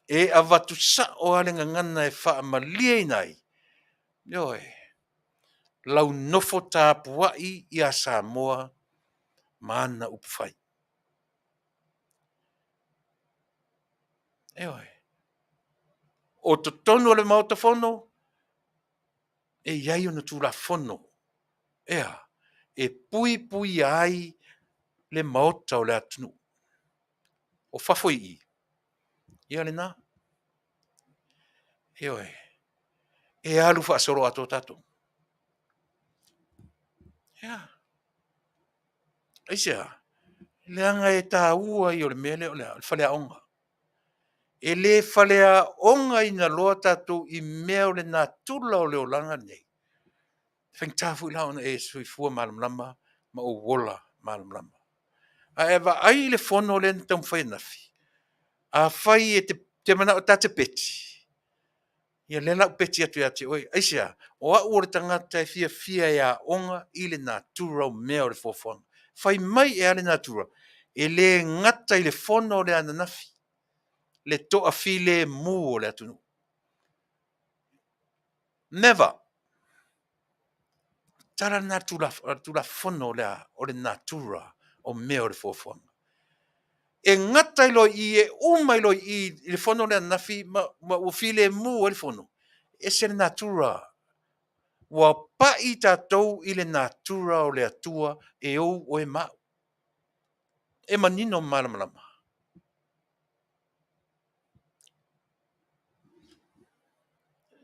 B: E avatu sao lava le gagana e faamalieina ai, ioe, lau nofo tapuai ia Samoa ma ana upufai. Ioe. O totonu o le Maota Fono, e i ai ona Tulafono, ea, e puipuia ai le Maota o le atunuu. O fafo i i, ia lena. Ioe. E alu faasoloatoa tatou. Ea. Aisea? Leaga e taua ia o le mea lea o le faleaoga. E le faleaogaina loa tatou i mea o le natura o le olaga lenei, e faigata foi la ona e soifua malamalama ma ou ola malamalama. Ae a vaai i le fono lea na taumafai ananafi, afai e te manao ta te peti, ia lea la ou peti atu ia te oe. Aisea? O au o le tagata e fiafia e aoga i le natura o mea o le foafoaga. Fai mai e a le natura? E le gata i le fono lea ananafi, le toafilemu o le atunuu. Never! Tala lena a le Tulafono o le natura o mea o le foafoaga. E gata ai loa i i, e uma ai loa i i i le fono lea ananafi ma ua filemu ai le fono, e ese le natura. Ua pai tatou i le natura o le Atua e ou oe ma au. E manino ma malamalama.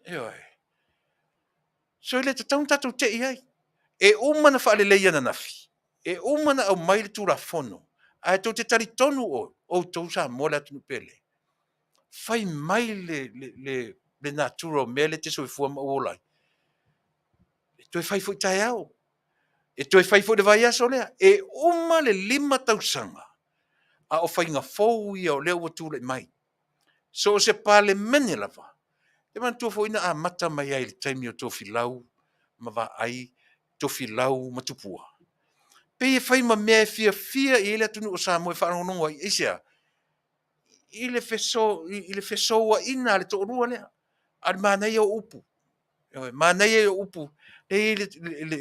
B: Ioe. So e le tatau ona tatou te i ai. E uma ona faalelei ananafi, e uma ona aumai le Tulafono, ae tou te talitonu outou Samoa le atunuu pele, fai mai le natura o mea lea e te soifua ma ou ola ai, e toe fai foi taeao, e toe fai foi le vaiaso lea. E uma le 5 tausaga, a o faiga fou ia o lea ua tulai mai. So o se Palemene lava, e manatua foi na amata mai ai i le taimi o Tofilau ma Vaai, Tofilau ma Tupua. Pei e fai ma mea e fiafia i ai le atunuu o Samoa e faalogologo ai. Aisea? I le fesouaina a le toalua lea. A o le manaia o upu. Manaia ia o upu, e i ai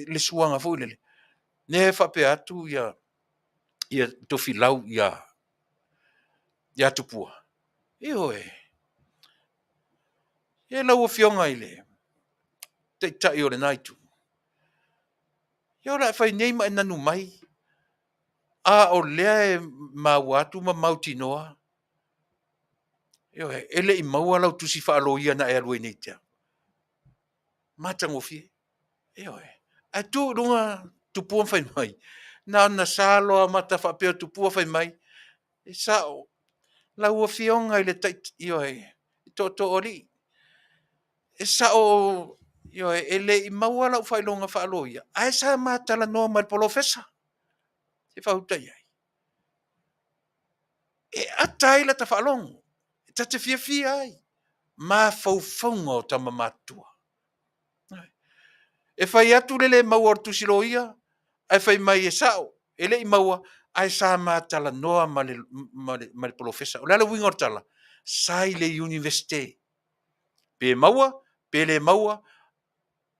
B: le suaga foi lele, lea e faapea atu ia Tofilau ia Tupua, ioe, e lau Afioga i le Taitai o lena Itu, ia o le a e fai nei ma e nanu mai, a o lea e maua atu ma mautinoa, ioe, e le i maua lau tusi faaloia na e alu ai nei i tea. Matagofie. Ioe. Ae tu i luga Tupua ma fai mai, na ona sa loa mata faapea o Tupua fai mai, e sao, lau Afioga i le ioe, Tootooalii, e sao, ioe, e le i maua lau faailoga faaloia, ae sa ma talanoa ma le polofesa. Se i faaauta i ai. E ata ai lata faalogo, e ta te fiafia ai, mafaufauga o tama matutua. E fai atu le le maua o le tusi loia, ae fai mai e sao, e le i maua, ae sa ma talanoa ma le, ma le, ma le polofesa. O le a le uiga o le tala? Sa i le Iunivesite. Pe maua, pe le maua,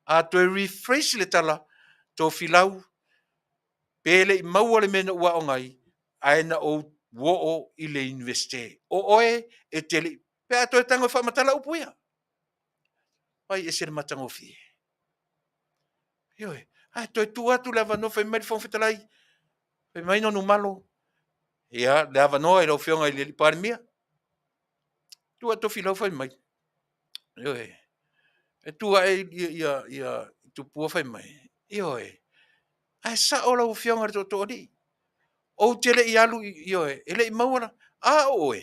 B: a toe rephrase le tala, Tofilau, pe le i maua le mea na ou aoga ai, ae na ou oo i le Iunivesite. O oe e te le i, pe a toe tago e faamatala upu ia. Fai ese le matagofie. Ioe, ae toe tuu atu le avanoa, fai mai le Fofoga Fetalai, fai mai Nonumalo, ia, le avanoa i lau Afioga i le Palemia. Tu ae Tofilau fai mai, ioe, e tu ae ia, ia, ia Tupua fai mai, ioe, ae sao lau Afioga i le Tootooalii, ou te le i alu, ioe, e le i maua la, a o oe,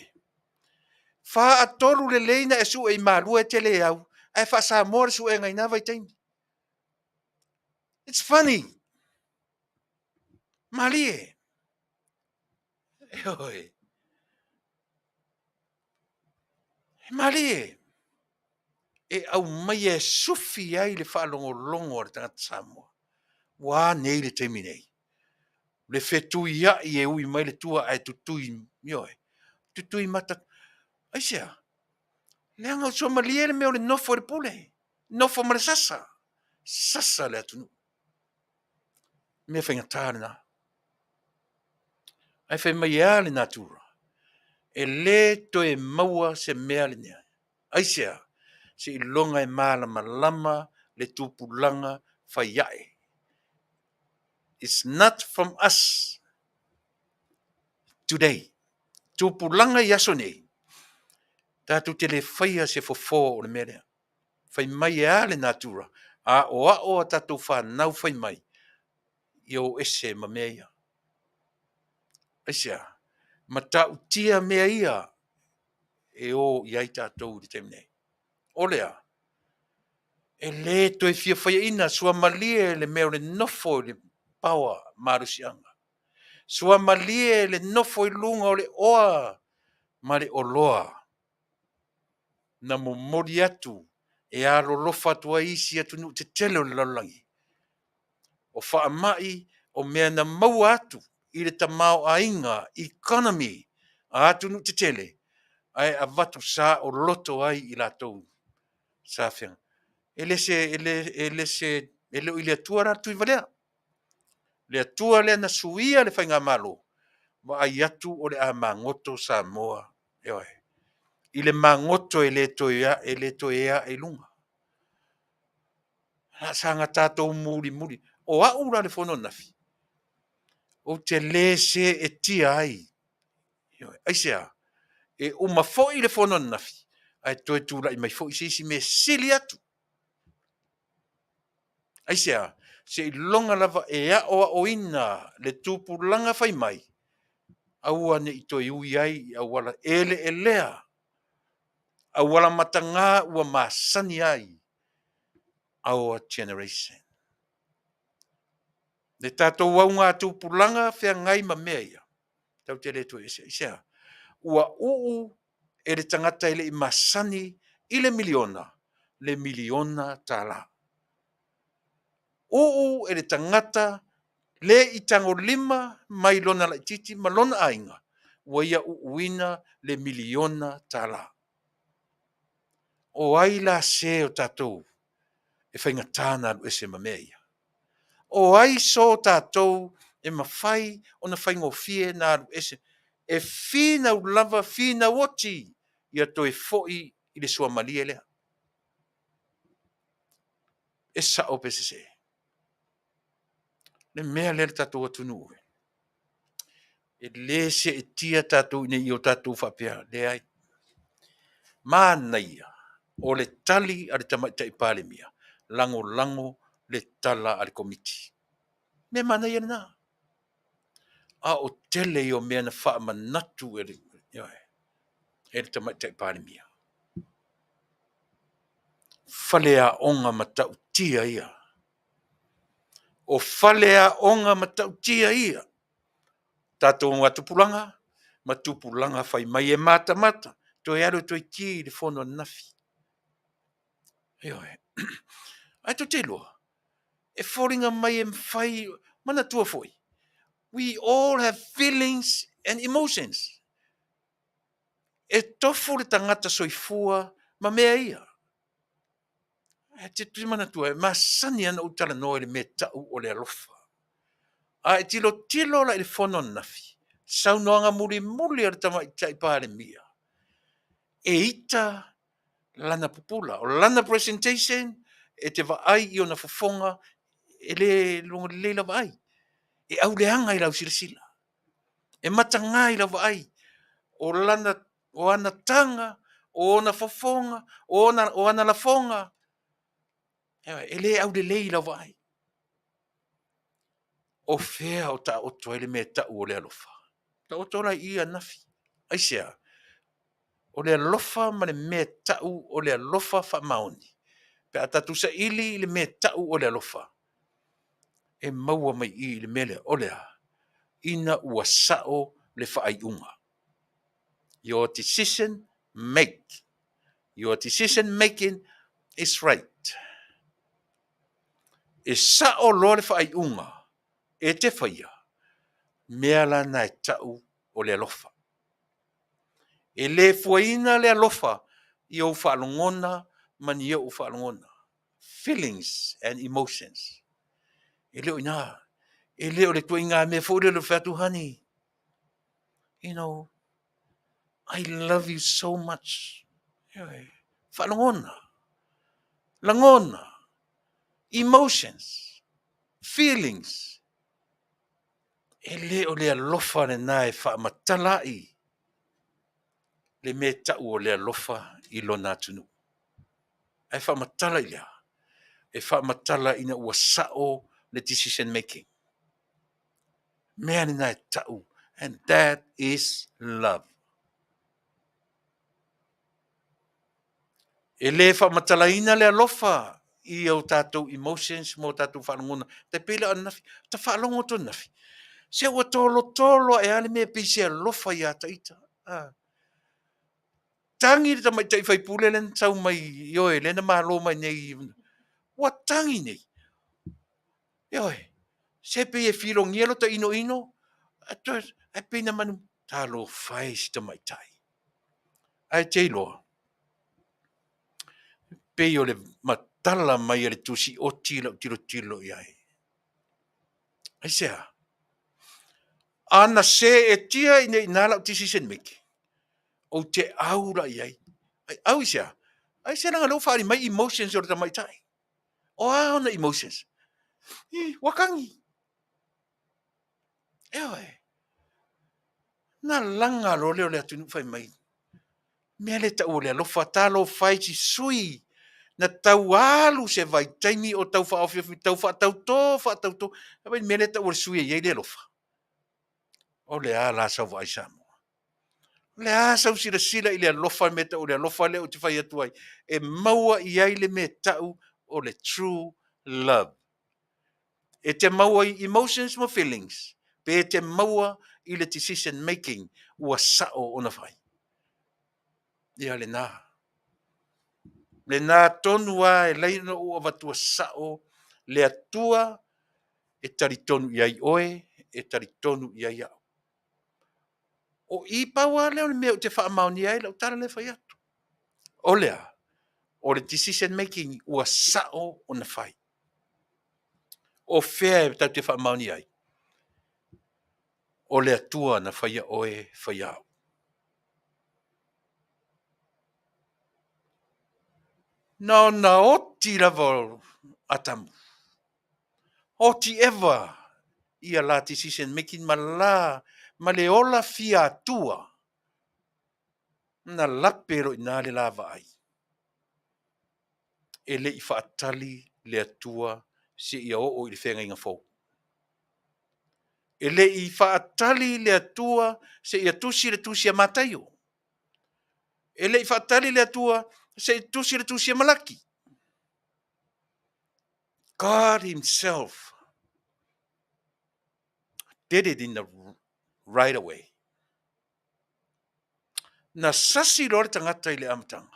B: faatolu lelei na e sue i Malua e te le au, ae faa-Samoa le suega i na vaitaimi. It's funny. Malie. Ioe. E malie. E aumaia e sufi ai le faalogologo a le tagata Samoa. Ua a nei le taimi nei? Le fetuiai e ui mai le tua ae tutui, ioe, tutui mata. Aisea? Leaga ua suamalie le mea o le nofo i le pule, nofo ma le sasa, sasa le atunuu. Mea faigata lena. Ae fai mai e a le natura? E le toe maua se mea lenei. Aisea? Seiloga e malamalama le tupulaga fai ae. It's not from us today. Tupulaga i aso nei, tatou te le faia se fofo o le mea lea. Fai mai e a le natura, aoao a tatou fanau fai mai, ia o ese ma mea ia. Aisea? Matautia mea ia e o i ai tatou i le taimi nei. O le a? E le toe fia faiaina, suamalie le mea o le nofo i le power malosiaga. Suamalie le nofo i luga o le oa ma le oloa na momoli atu e alolofa atu ai isi atunuu tetele o le lalolagi. O faamai, o mea na maua atu i le tamaoaiga, economy, a atunuu tetele, ae avatu saoloto ai i latou sa feagai. E le se, e le, e le se, e le o i le Atua la le Tuivalea. Le Atua lea na suia le faigamalo, vaai atu o le a magoto Samoa, ioe, i le magoto e le toe e le toe ea ae i luga. A saga tatou mulimuli. O au la le fono ananafi, ou te le seetia ai. Ioe. Aisea? E uma foi le fono ananafi, ae toe tulai mai foi se isi mea sili atu. Aisea? Seiloga lava e aoaoina le tupulaga fai mai, aua ne i toe ui ai i auala eleelea, auala mataga ua masani ai our generation. Le tatou augatupulaga feagai ma mea ia, tatou te le toe ese. Aisea? Ua uu e le tagata e le i masani i le miliona, le miliona tala. Uu e le tagata le i tagolima mai lona laitiiti ma lona aiga, ua ia uuina le miliona tala. O ai la se o tatou e faigata ona alu ese ma mea ia? O ai so tatou e mafai ona faigofie ona alu ese? E finau lava, finau oti ia toe foi i le suamalie lea. E sao pe sese? Le mea lea le tatou atunuu e, e le seetia tatou ina ia o tatou faapea, leai. Manaia o le tali a le Tamaitai Palemia, lagolago le tala a le Komiti. Mea manaia lena. A o tele ia o mea na faamanatu e le, e le Tamaitai Palemia. Faleaoga matautia ia. O faleaoga matautia ia. Tatou tupulaga ma tupulaga fai mai e matamata, toe alu e toe ki le fono ananafi. Ioe. Ae tou te iloa, E foliga mai e mafai, manatua foi, we all have feelings and emotions. E tofu le tagata soifua ma mea ia. Ae te te manatua, e masani ana ou talanoa i le mea tau o le alofa. A e tilotilo la i le fono ananafi, saunoaga mulimuli a le Tamaitai Palemia, e ita lana pupula. O lana presentation, e te vaai i ona fofoga, e le logo lelei lau vaai. E auleaga i lau silasila. E mataga i lau vaai. O lana, o ana taga, o ona fofoga, o ona, o ana lafoga, e le aulelei i lau vaai. O fea o taoto ai le mea tau o le alofa? Taoto la i i ananafi. Aisea? O le alofa ma le mea tau o le alofa faamaoni. Pe a tatou saili i le mea tau o le alofa, e maua mai i i le mea lea, o le a? Ina ua sao le faaiuga. Your decision make. Your decision making is right. E sao loa le faaiuga e te faia, mea la na e tau o le alofa. E le fuaina le alofa i ou faalogona ma ni ou faalogona. Feelings and emotions. E le o ina. E le o le tuaiga mea foi lea o le fai atu, honey, you know, I love you so much. Faalogona, lagona, emotions, feelings. E le o le alofa lena e faamatala ai le mea tau o le alofa i lona atunuu. Ae faamatala i le a? E faamatala ina ua sao le decision making. Mea lena e tau, and that is love. E le faamatalaina le alofa i o tatou emotions ma o tatou faalogona. Tai pei la o ananafi, ta faalogo atu ananafi, se ua tolotolo ae lava le mea pei se alofa ia ita. Ah. Tagi le tamaitai faipule lea na sau mai, ioe, lea na malo mai nei, ua tagi nei. Ioe, se pei e filogia lota inoino, ae pei na manu, talofa e i si tamaitai. Ae te iloa, pei o le matala mai a le tusi oti lau tilotilo i ai. Aisea? Ana seetia i nei ina lau decision making, ou te au la i ai. Ai, au i sea? Ai se leaga lea ua faaali mai emotions o le tamaitai. O a ona emotions? Ih, ua tagi. Ioe. Na laga loa lea o le atunuu fai mai, mea lea e tau o le alofa, talofa e i si sui na tau alu se vaitaimi o tau faaofiofi, tau faatauto, faatauto. Vaai i le mea lea e tau o le sui e i ai le alofa. O le a la sau vaai Samoa? O le a sau silasila i le alofa, le mea tau o le alofa lea ou te fai atu ai, e maua i ai le mea tau o le true love. E te maua i emotions ma feelings, pe e te maua i le decision making ua sao ona fai. Ia lena. Lena tonu lava e lai ona ou avatua sao le Atua e talitonu i ai oe, e talitonu i ai au. O i pau lava lea o le mea ou te faamaonia ai lau tala lea e fai atu. O le a? O le decision making ua sao ona fai. O fea e tatou te faamaonia ai? O le Atua na faia oe, faia au. Na ona oti lava o Atamu. Oti Eva ia la decision making ma la ma le ola fia Atua na lape loa i ina le la vaai. E le i faatali le Atua seia oo i le feagaiga fou. E le i faatali le Atua seia tusi le tusi a Mataio. E le i faatali le Atua seia tusi le tusi a Malaki. God himself did it in the right away. Na sasi loa le tagata i le amataga,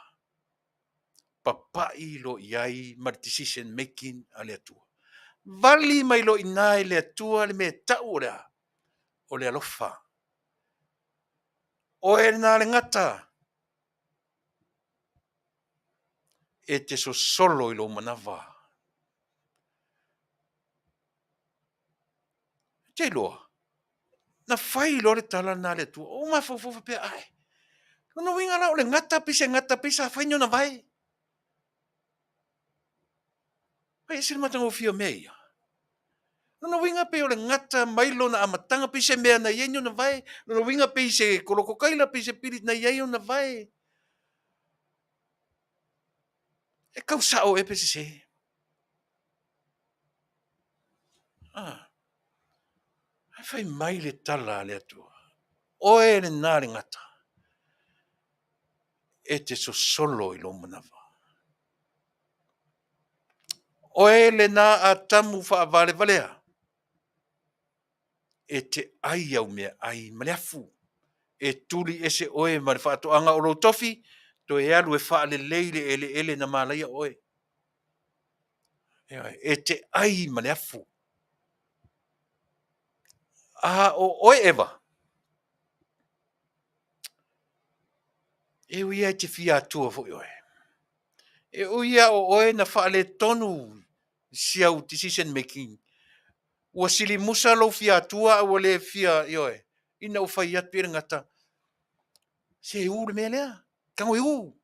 B: papai loa i ai ma le decision making a le Atua. Vali mai loa i ina e le Atua le mea e tau o le a? O le alofa. Oe lena le gata e te sosolo i lou manava. E te iloa, na fai loa le tala lena a le Atua, ou mafaufau faapea, ae, lona uiga la o le gata pei se gata pei sa fai ni ona vae. E ese le matagofie o mea ia. Lona uiga pei o le gata mai lona amataga pei se mea na i ai ni ona vae. Lona uiga pei se kolokokaila pei se pili na i ai ona vae. E kau sao ea pe sese? Ah. Ae fai mai le tala a le Atua, oe lena le gata e te sosolo i lou manava. Oe lena Atamu faavalevalea, e te ai au meaai ma le afu, e tuli ese oe ma le faatoaga o lou tofi, toe alu e faalelei le eleele na malaia oe. E te ai ma le afu. A o oe Eva, e ui lava e te fia atua foi oe, e ui lava o oe na faaletonu si au decision making, ua silimusa lou fia atua a ua le fia, ioe, ina ua fai atu i ai le gata, se u le mea lea, tago e u.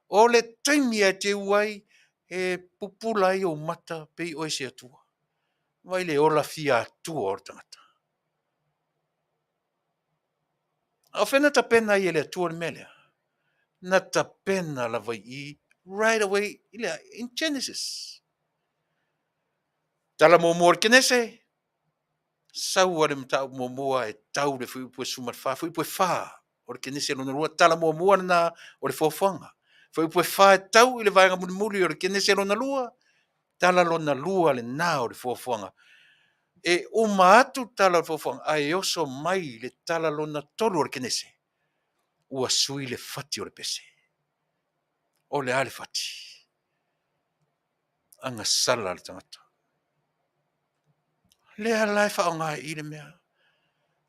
B: O le taimi lava e te u ai, e pupula ai ou mata pei oe se Atua. Vaai le ola fia atua o le tagata. A o fea na tapena ai e le Atua le mea lea? Na tapena lava i i, right away, i le a? In Genesis. Tala muamua o le Kenese, sau a le mataupu muamua e tau le fuaiupu e 14, fuaiupu e 4 o le Kenese lona lua, tala muamua lena o le foafoaga. Fuaiupu e 4 e tau i le vaega mulimuli o le Kenese lona lua, tala lona lua lena o le foafoaga. E uma atu tala o le foafoaga, ae oso mai le tala lona tolu o le Kenese, ua sui le fati o le pese. O le a le fati? Agasala le tagata. Lea la e faaaoga i i le mea.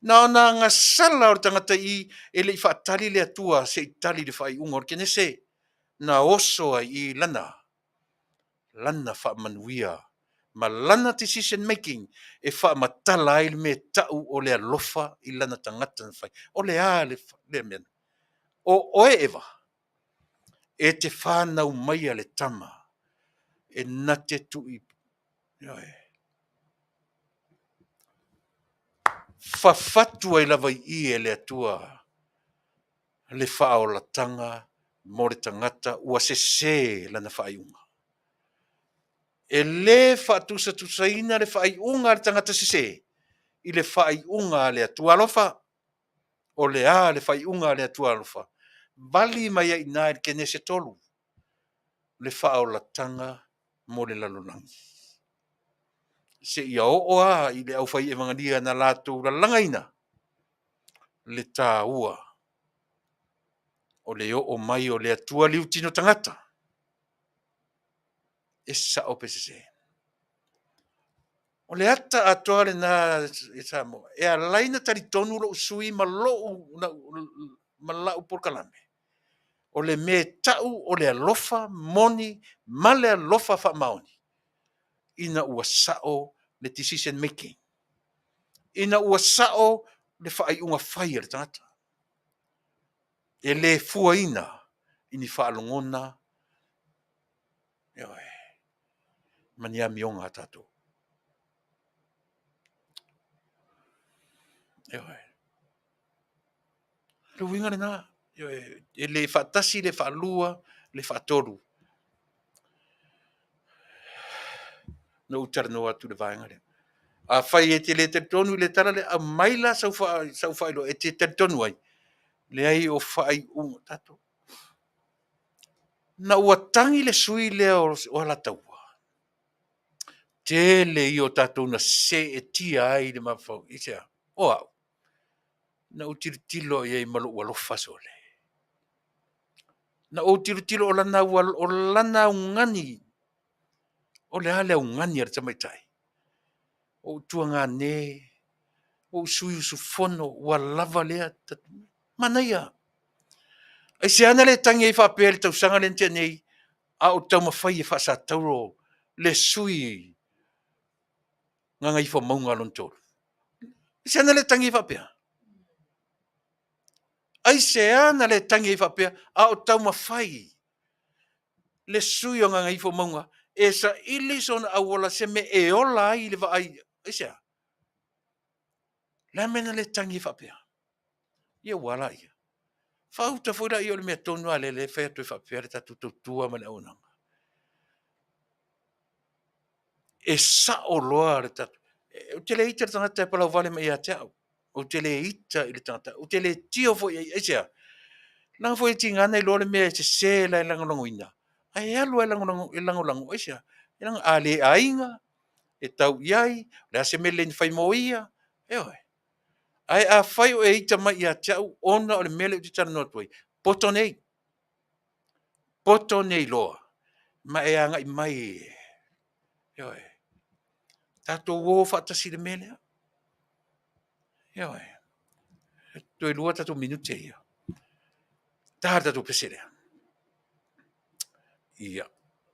B: Na ona agasala o le tagata i i, e le i faatali le Atua se i tali le faaiuga o le Kenese. Na oso ai i i lana, lana faamanuia ma lana decision making e faamatala ai le mea e tau o le alofa i lana tagata na fai. O le a le, le mea? O oe Eva, e te whanau mai a le tama, e na te tui, ioe, fafatu ai lava i i e le Atua le faaolatanga mo le tagata ua sesē lana faaiuga. E lē faatusatusaina le faaiuga a le tagata sesē i le faaiuga a le Atua alofa. O le a le faaiuga a le Atua alofa? Vali mai ai i ina i le Kenese 3, le faaolatanga mo le lalolagi. Seia oo lava i le aufai evagelia na latou lalagaina le taua o le oo mai o le Atua liutino tagata. E sao pe sese? O le ata atoa lena e Samoa e ala ai ona talitonu lou sui ma lou ma lau polokalame, o le mea e tau o le alofa moni ma le alofa faamaoni ina ua sao le decision making, ina ua sao le faaiuga fai a le tagata. E le fuaina i ni faalogona, ioe, ma ni amioga a tatou. Ioe. O le uiga lena, ioe, e le faatasi, le faalua, le faatolu. Na ou talanoa atu i le vaega lea. Afai e te le talitonu i le tala lea, aumai la sau faailoa e te talitonu ai, leai o faaiuga tatou. Na ua tagi le sui lea o Alataua, tele ia o tatou na seetia ai le mafaufau. Aisea? O au, na ou tilotilo i ai ma lou alofa sole. Na ou tilotilo o lana augani, o le a le augani a le tamaitai? Ua ou tuagane, ua ou sui usufono, ua lava lea. Manaia! Aisea na le tagi ai faapea i le tausaga lea na tea nei, a o taumafai e faasatauro le sui Gagaifomauga lona 3? Aisea na le tagi ai faapea? Aisea na le tagi ai faapea a o taumafai le sui o Gagaifomauga e saili sona auala se mea e ola ai i le vaai? Aisea? Le a mea na le tagi ai faapea? Ia ua a laia? Faauta foi laia o le mea tonu lava lea lea e fai atu ai faapea le tatou tautua ma le auaunaga. E sao loa le tatou. Ou te le ita i le tagata e palauvale mai ia te au. Ou te le ita i le tagata. Ou te le tio foi i ai. Aisea? Leaga foi e tiga ona iloa le mea e sese la e lagolagoina, ae alu lava e lagolago, e lagolago. Aisea? Leaga a le aiga, e tau i ai, o le a se mea lelei na fai mo ia, ioe. Ae afai o e ita mai ia te au ona o le mea lea ou te talanoa atu ai, poto nei, poto nei loa, ma e agai mai, ioe, tatou o faatasi i le mea lea. Ioe. Toe lua tatou minute ia. Ta le tatou pese lea. Ia,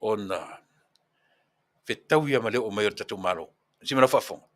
B: ona fetau ia ma le oo mai o le tatou Malo. Si ma lau faafofoga.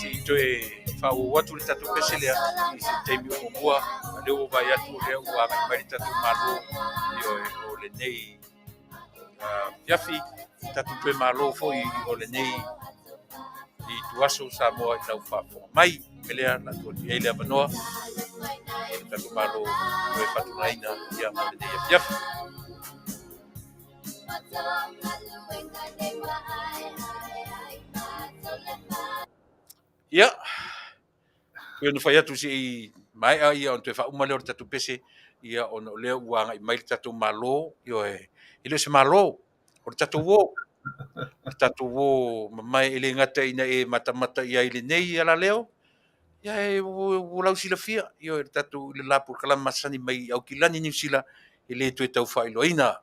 B: Se i toe faaauau atu le tatou pese lea i se taimi o muamua, a lea ua vaai atu o lea ua agai mai le tatou Malo, ioe, o lenei afiafi, tatou toe malo foi o lenei ituaso Samoa i lau faafofoga mai. O le mea lea, o le a tuu atu i ai le avanoa i le tatou Malo toe faatulagaina ia mo lenei afiafi. Ia, pei ona fai atu se i maea ia ona toe faauma lea o le tatou pese, ia ona o lea ua agai mai le tatou Malo, ioe, e le o se Malo, o le tatou uo. O le tatou uo mamae e le gata ina e matamata i ai i lenei alaleo, ia e ua lausilafia, ioe, le tatou i le la polokalame masani mai i Aukilani, Niu Sila, e le toe tau faailoaina.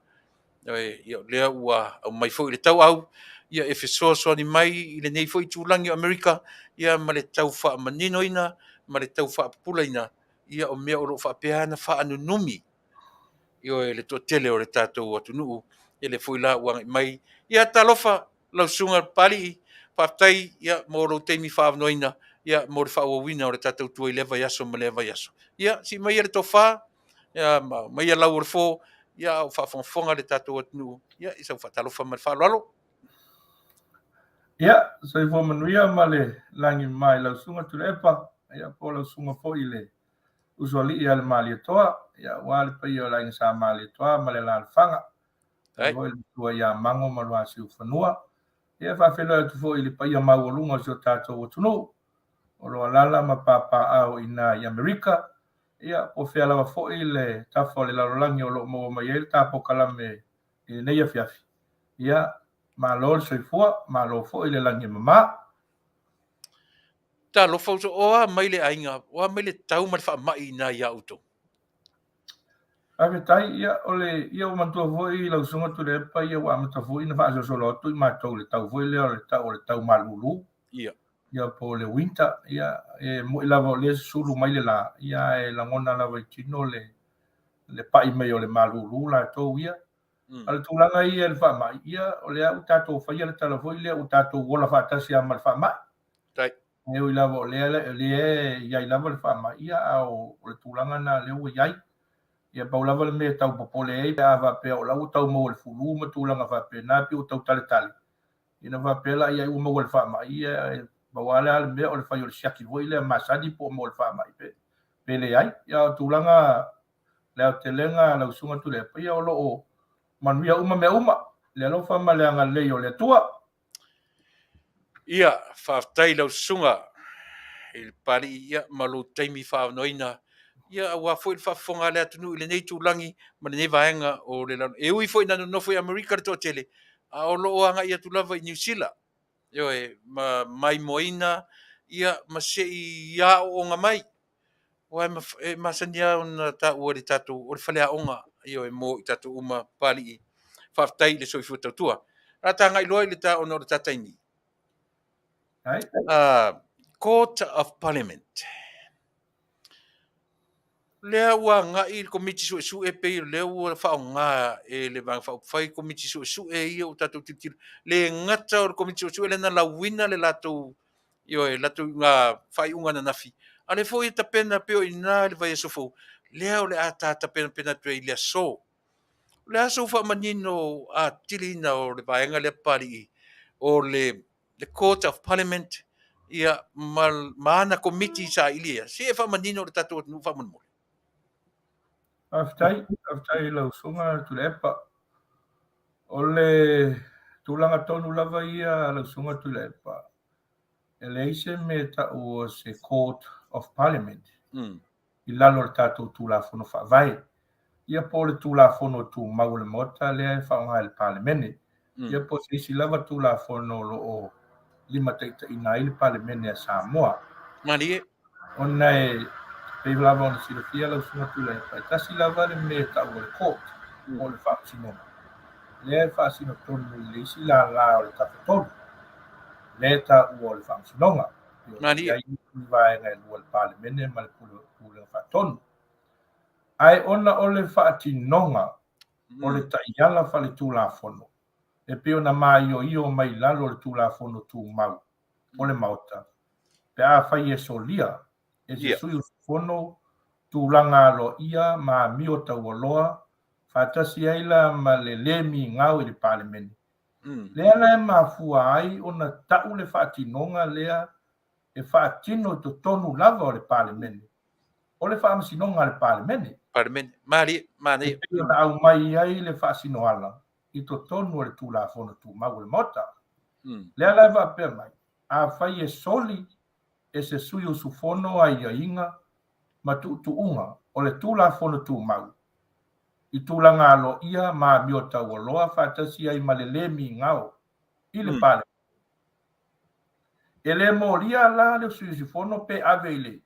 B: Ioe, ia o lea ua aumai foi le tauau, ia e fesoasoani mai i lenei foi itulagi o Amerika, ia ma le tau faamaninoina ma le tau faapupulaina, ia o mea o lo o faapea ona faanunumi, ioe, le toatele o le tatou atunuu, ia lea foi la ua agai mai. Ia talofa lau susuga Papalii, faafetai ia mo lou taimi faaavanoaina ia mo le faaauauina o le tatou tua i lea vaiaso ma lea vaiaso. Ia sii maia le tofa, ia ma maia lau o le fo, ia a o faafogafoga le tatou atunuu, ia i sau faatalofa ma le faaaloalo.
D: Ia, soifua manuia ma le lagi mama i lau susuga Tuilaepa, ia po o lau susuga foi i le usoalii ia le Malietoa, ia aua le paia o le Aiga Sa Malietoa ma le alaalafaga, faapea foi le matua ia Mago ma Luasiufanua. Ia e faafeiloai atu foi i le paia maualuga o si o tatou atunuu o lo o alaala ma papaaao i ina i Amerika, ia po o fea lava foi le tafa o le lalolagi o lo o maua mai ai le ta polokalame i lenei afiafi. Ia, malo le soifua, malo foi le lagi e mama.
B: Talofa uso, o a mai le aiga, o a mai le tau ma le faamai i ina ia outou?
D: Faafetai, ia, o le, ia ua manatua foi lau Susuga Tuilaepa, ia ua amata foi ona faasolosolo atu i matou i le tau foi lea o le tau o le tau malulu.
B: Ia.
D: Ia po o le winter, ia, e moni lava o lea e susulu mai le la, ia ae lagona lava i tino le, le pai mai o le malulu latou ia. A o le tulaga ia i le faamai, ia o lea ua tatou faia le tala foi lea ua tatou ola faatasi lava ma le faamai. E ui lava o lea o lea e i ai lava le faamai, ia a o le tulaga lena lea ua i ai. Ia pau lava le mea e tau popole ai pe a faapea o la ua tau maua i le fulu ma tulaga faapena pei ua tau taletale, ia ona faapea lea ai ua maua i le faamai, ia e pau lava le mea o le fai o le siaki foi lea masani po o maua i le faamai pe leai. Ia a o tulaga le aotelega a lau Susuga Tuilaepa, ia o lo o manuia uma mea uma i le alofa ma le agalelei o le Atua.
B: Ia, faafetai i lau Susuga i le Papalii ia, ma lou taimi faaavanoaina ia, aua foi le faafofoga a le atunuu i lenei itulagi ma lenei vaega o le lalolagi. E ui foi ina nonofo i Amerika le toatele, a o lo o agai atu lava i Niu Sila, ioe, ma maimoaina ia, ma se i aooga mai. Aua e masani lava ona taua e le tatou, o le faleaoga, ioe, mo i tatou uma Papalii. Faafetai i le soifua tautua. O le a ta agai loa i le ta, ona o le ta taimi. Court of Parliament. Lea ua agai le Komiti Suesue pei o lea ua faaaoga e le Vaega Faaupufai Komiti Suesue ia ua tatou tilotilo. Le gata o le Komiti Suesue lea na lauina le latou, ioe, latou iuga faaiuga ananafi, a o lea foi e tapena pei o i ina i le vaiaso fou, lea o le a ta tapenapena atu ai i le aso. O le a sou faamanino atiliina o le vaega lea Papalii o le le Court of Parliament ia, ma, ma ana komiti sailia. Se e faamanino le tatou atunuu faamolemole.
D: Faafetai, faafetai i lau Susuga Tuilaepa. O le tulaga tonu lava ia lau Susuga Tuilaepa, e leai se mea e tau o se Court of Parliament. I lalo o le tatou Tulafono Faavae, ia po o le Tulafono Tumau o le Maota lea e faaaoga e le Palemene, ia po o se isi lava Tulafono o lo o limataitaiina ai le Palemene a Samoa.
B: Malie.
D: Ona e pei lava ona silafia lau Susuga Tuilaepa, e tasi lava le mea e tau o le court, po o le faamasinoga, lea e faasino tonu i le isi lala o le Tafatolu, lea e taua o le Faamasinoga.
B: Malie.
D: I ai vaega e lua le Palemene ma le Pulega Faatonu. Ae ona o le faatinoga o le taiala faletulafono e pei ona maioio mai lalo o le Tulafono Tumau o le Maota, pe afai e solia e se sui usufono tulaga aloaia ma amio taualoa faatasi ai la ma le lē migao i le Palemene, Lea la e mafua ai ona tau le faatinoga lea e faatino i totonu lava o le Palemene, o le Faamasinoga a le Palemene.
B: Palemene. Malie, manaia.
D: E pei ona aumai ai le faasinoala i totonu o le Tulafono Tumau o le Maota. Lea la e faapea mai, afai e soli e se sui usufono aiaiga ma tuutuuga o le Tulafono Tumau i tulaga aloaia ma amio taualoa faatasi ai ma le lē migao i le Palemene. E le molia la le sui usufono pe ave i le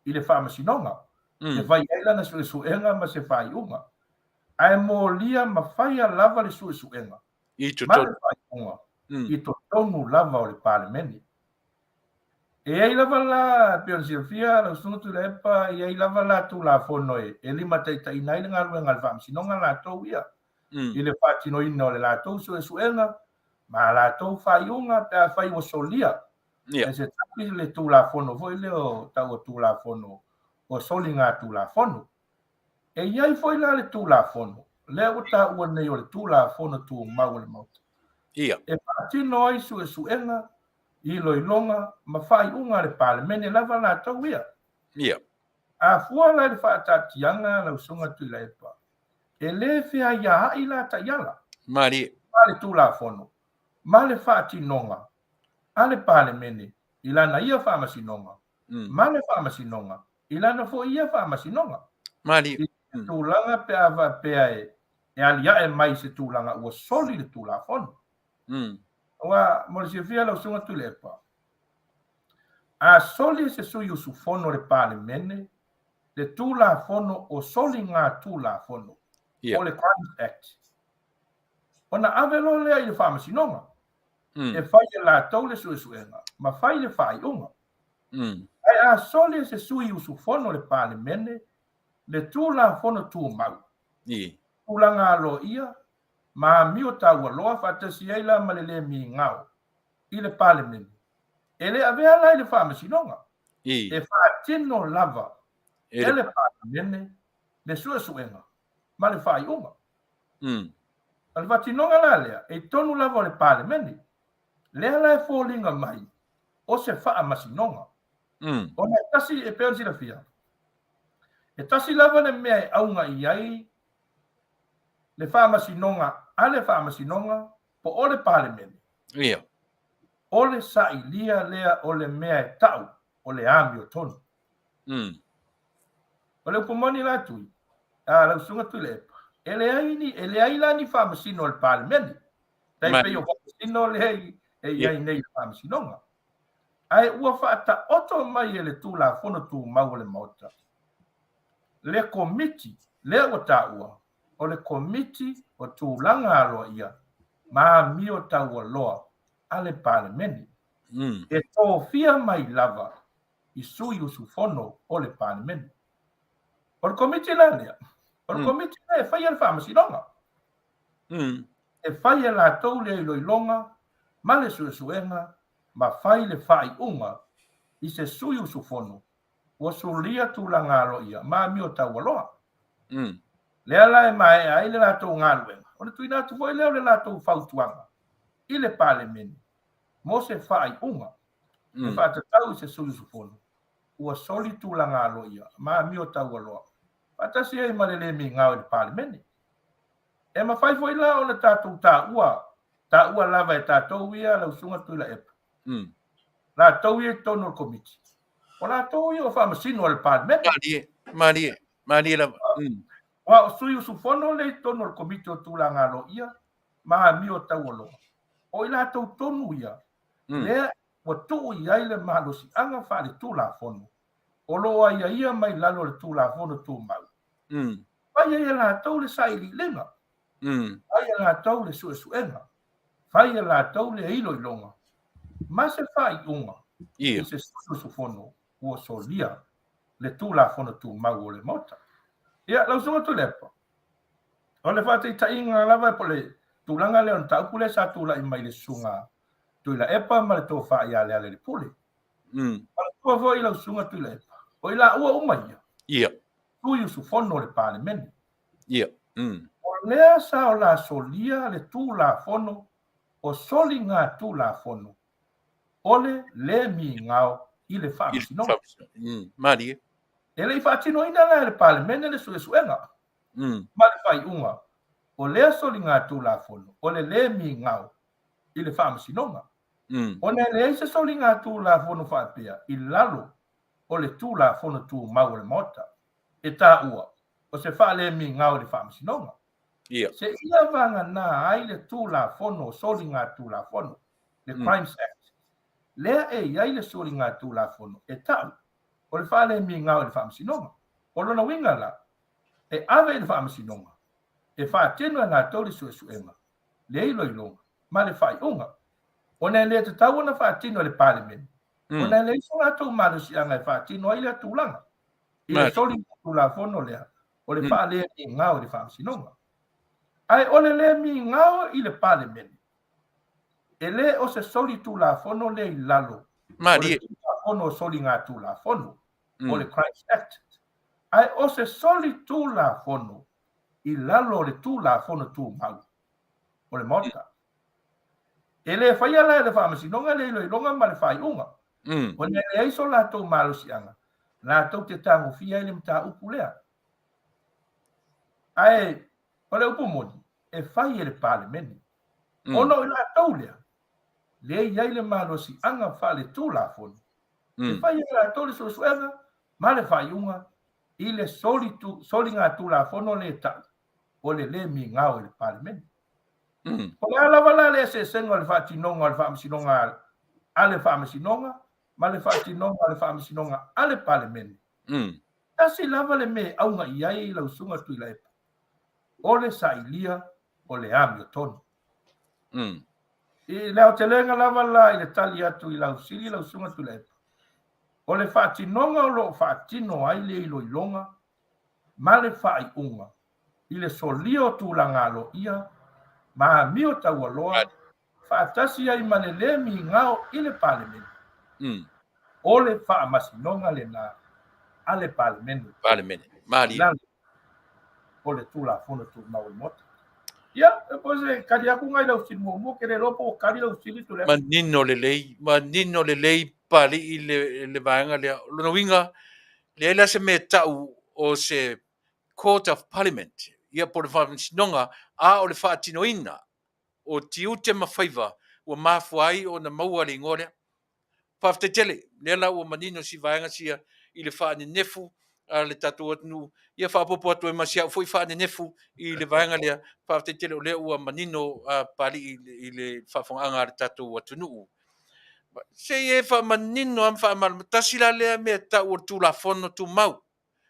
D: i le Faamasinoga e fai ai lana suesuega ma se faaiuga, ae molia ma faia lava le suesuega ma le faaiuga i totonu lava o le Palemene. E i ai lava la, e pei ona silafia lau Susuga Tuilaepa, e i ai lava la Tulafono e limataitaiina ai le galuega a le Faamasinoga latou ia i le faatinoina o le latou suesuega ma a latou faaiuga pe afai ua solia e se tasi le Tulafono foi lea o tau o Tulafono o Soligatulafono. E i ai foi la le Tulafono lea ua taua nei o le Tulafono Tumau o le Maota e faatino ai suesuega iloiloga ma faaiuga a le Palemene lava latou ia. A fua la i le faataatiaga lau Susuga Tuilaepa, e le feaiaai la taiala
B: Malie.
D: ma le Tulafono ma le faatinoga a le Palemene i lana ia faamasinoga ma le Faamasinoga i lana foi ia faamasinoga.
B: Malie.
D: I se tulaga pe a faapea e aliae mai se tulaga ua soli le Tulafono. Aua, mo le silafia lau Susuga Tuilaepa, a soli e se sui usufono o le Palemene le Tulafono o Soligatulafono, po o le Crimes Act, ona ave loa lea i le Faamasinoga e fai e latou le suesuega ma fai le faaiuga. Ae a soli e se sui usufono o le Palemene le Tulafono Tumau, tulaga aloaia ma amio taualoa faatasi ai la ma le le migao i le Palemene, e le avea la i le Faamasinoga, e faatino lava e le Palemene le suesuega ma le faaiuga. O le faatinoga la lea, e i totonu lava o le Palemene, lea la e foliga mai o se Faamasinoga. Ona e tasi, e pei ona silafia, e tasi lava le mea e auga i ai le Faamasinoga a le Faamasinoga po o le Palemene.
B: Ia.
D: O le sailia lea o le mea e tau o le amiotonu. O le upu moni la Tui, a lau Susuga Tuilaepa, e leai ni, e leai la ni faamasino a le Palemene, tai pei o faamasino lea e i ai nei i le Faamasinoga. Ae ua faataoto mai e le Tulafono Tumau a le Maota le Komiti lea ua taua o le Komiti o Tulaga Aloaia ma Amio Taualoa a le Palemene, e tofia mai lava i sui usufono o le Palemene. O le Komiti la lea, o le Komiti lea e faia le faamasinoga. E fai e latou le iloiloga ma le suesuega ma fai le faaiuga i se sui usufono ua solia tulaga aloaia ma amio taualoa. Lea la e maea ai le latou galuega, o le tuuina atu foi lea o le latou fautuaga i le Palemene mo se faaiuga e faatatau i se sui usufono ua soli tulaga aloaia ma amio taualoa faatasi ai ma le le migao i le Palemene. E mafai foi la ona tatou taua, taua lava e tatou ia lau Susuga Tuilaepa, latou ia i totonu o le Komiti, o latou ia o faamasino a le Palemene.
B: Malie, malie, malie lava.
D: Aua o sui usufono lea i totonu o le Komiti o Tulaga Aloaia ma Amio Taualoa, o i latou tonu ia lea ua tuu i ai le malosiaga faaletulafono o lo o aiaia mai i lalo o le Tulafono Tumau. Fai ai e latou le sailiiliga, fai e latou le suesuega, fai e latou le iloiloga ma se faaiuga i se sui usufono ua solia le Tulafono Tumau o le Maota. Ia, lau Susuga Tuilaepa, o le faataitaiga lava po o le tulaga lea o le mataupu lea sa tulai mai i le Susuga Tuilaepa ma le Tofa ia Lealailepule. Manatua foi lau Susuga Tuilaepa, o i laua uma ia, sui usufono o le Palemene. O lea sa o la solia le Tulafono o soligatulafono o le le migao i le Faamasinoga.
B: Malie.
D: E le i faatinoina la e le Palemene le suesuega ma le faaiuga o lea soligatulafono o le le migao i le Faamasinoga. Ona e leai se soligatulafono faapea i lalo o le Tulafono Tumau o le Maota e taua o se faalemigao i le Faamasinoga. Seia vagana ai le Tulafono o Soligatulafono, le Crimes Act, lea e i ai le soligatulafono e tau o le faalemigao i le Faamasinoga. O lona uiga la, e ave i le Faamasinoga e faatino e latou le suesuega, le iloiloga ma le faaiuga, ona e le tatau ona faatino e le Palemene, ona e leai so latou malosiaga e faatino ai lea tulaga i le soligatulafono lea o le faalemigao i le Faamasinoga. Ae o le lemigao i le Palemene, e le o se solitulafono lea i lalo o le Tulafono o Soligatulafono, o le Crimes Act, ae o se solitulafono i lalo o le Tulafono Tumau o le Maota. E le faia la e le Faamasinoga le iloiloga ma le faaiuga, ona e leai so latou malosiaga latou te tagofia ai le mataupu lea. Ae o le upu moni, e fai e le Palemene, ona o i latou lea, lea e i ai le malosiaga faaletulafono, e fai e latou le suesuega ma le faaiuga i le soligatulafono lea e tau o le le migao i le Palemene. O le a lava la le eseesega o le faatinoga o le Faamasinoga a le Faamasinoga ma le faatinoga o le Faamasinoga a le Palemene, tasi lava le mea e auga i ai lau Susuga Tuilaepa, o le sailia o le amiotonu. I le aotelega lava la i le tali atu i lau fesili lau Susuga Tuilaepa, o le faatinoga o lo o faatino ai le iloiloga ma le faaiuga i le solia o tulaga aloaia ma amio taualoa faatasi ai ma le lē migao i le Palemene. O le faamasinoga lena a le Palemene.
B: Palemene. Malie.
D: Lalo o le Tulafono Tumau o le Maota. Ia, e po se kali atu ngai lau fesili muamua, ke le iloa po ua kali lau fesili Tuilaepa.
B: Manino lelei, manino lelei Papalii le, le vaega lea. O lona uiga, leai la se mea e tau o se Court of Parliament, ia po o le Faamasinoga, a o le faatinoina o tiute ma faiva ua mafua ai ona maua le igoa lea. Faafetai tele, lea la ua manino si vaega sia i le faanenefu a le tatou atunuu, ia faaopoopo atu ai ma si au foi faanenefu i le vaega lea. Faafetai tele o lea ua manino a Papalii i le faafofogaaga a le tatou atunuu. Se i e faamanino lava ma faamalamalama, tasi la lea mea tau o le Tulafono Tumau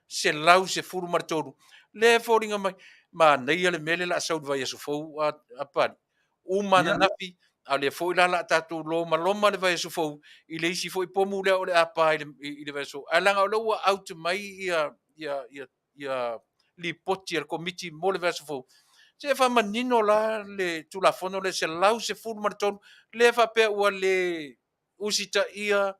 B: 113, lea e foliga mai, manaia le mea lea o le a sau i le vaiaso fou a Papalii. Uma ananafi, a o lea foi la o le a tatou lomaloma le vaiaso fou i le isi foi pomu lea o le a pa i le vaiaso fou. Ae leaga o lea ua out mai ia lipoti a le Komiti mo le vaiaso fou, se e faamanino la le Tulafono lea 113 lea faapea ua le usitaia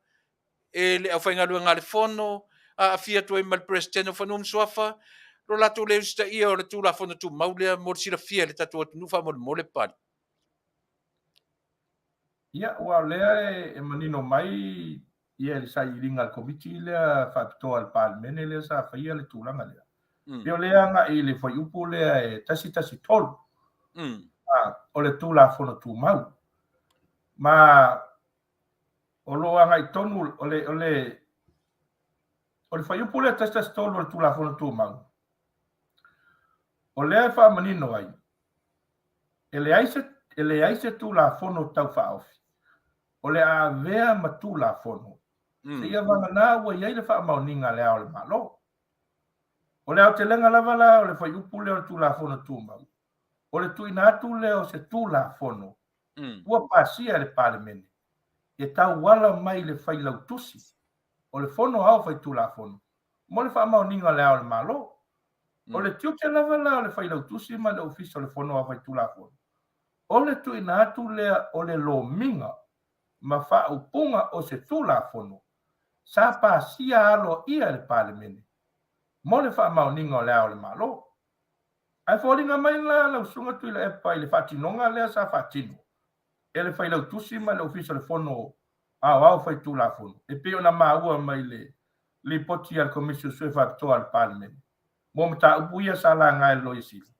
B: e le aufaigaluega a le Fono, aafia atu ai ma le Peresetene o Fanua ma Suafa, lo latou le usitaia o le Tulafono Tumau lea mo le silafia e le tatou atunuu faamolemole Papalii.
D: Ia, aua o lea e manino mai ia le sailiiliga a le Komiti lea faapitoa a le Palemene lea sa faia le tulaga lea. Pei o lea agai i le fuaiupu lea e 113 o le Tulafono Tumau. Ma o lo o agai tonu, o le, o le, o le fuaiupu lea 113 o le Tulafono Tumau, o lea e faamanino ai, e leai se, e leai se Tulafono Tau Faaofi o le a avea ma Tulafono seia vagana ua i ai le faamaoniga a Le Ao o le Malo. O le aotelega lava la o le fuaiupu lea o le Tulafono Tumau, o le tuuina atu lea o se Tulafono ua pasia e le Palemene e tauala mai i le Failautusi o le Fono Aoao Faitulafono mo le faamaoniga o Le Ao o le Malo. O le tiute lava la o le Failautusi ma le Ofisa o le Fono Aoao Faitulafono, o le tuuina atu lea o le lomiga ma faaupuga o se Tulafono sa pasia aloaia e le Palemene mo le faamaoniga o Le Ao o le Malo. Ae foliga mai la lau Susuga Tuilaepa i le faatinoga lea sa faatino e le Failautusi ma le Ofisa o le Fono Aoao Faitulafono e pei ona maua mai le Lipoti a le Komisi Suesue Faapitoa a le Palemene mo mataupu ia sa laga e le Loia Sili.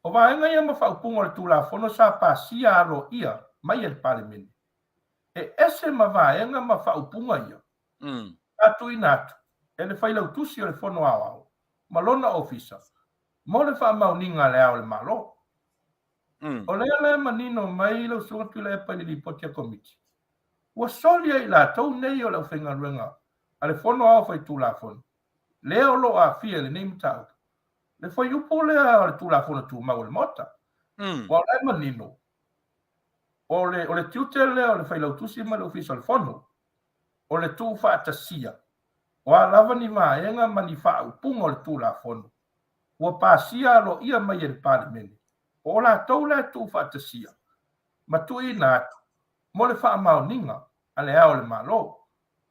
D: O vaega ia ma faaupuga o le Tulafono sa pasia aloaia mai e le Palemene e ese ma vaega ma faaupuga ia sa tuuina atu e le Failautusi o le Fono Aoao ma lona Ofisa mo le faamaoniga a Le Ao o le Malo. O lea la e manino mai lau Susuga Tuilaepa i le Lipoti a Komiti, ua soli ai latou nei o le aufaigaluega a le Fono Aoao Faitulafono lea o lo o aafia i lenei mataupu, le fuaiupu lea o le Tulafono Tumau o le Maota. Aua o la e manino, o le, o le tiute lea o le Failautusi ma le Ofisa o le Fono, o le tuufaatasia o a lava ni vaega ma ni faaupuga o le Tulafono ua pasia aloaia mai e le Palemene, o latou la e tuufaatasia ma tuuina atu mo le faamaoniga a Le Ao o le Malo.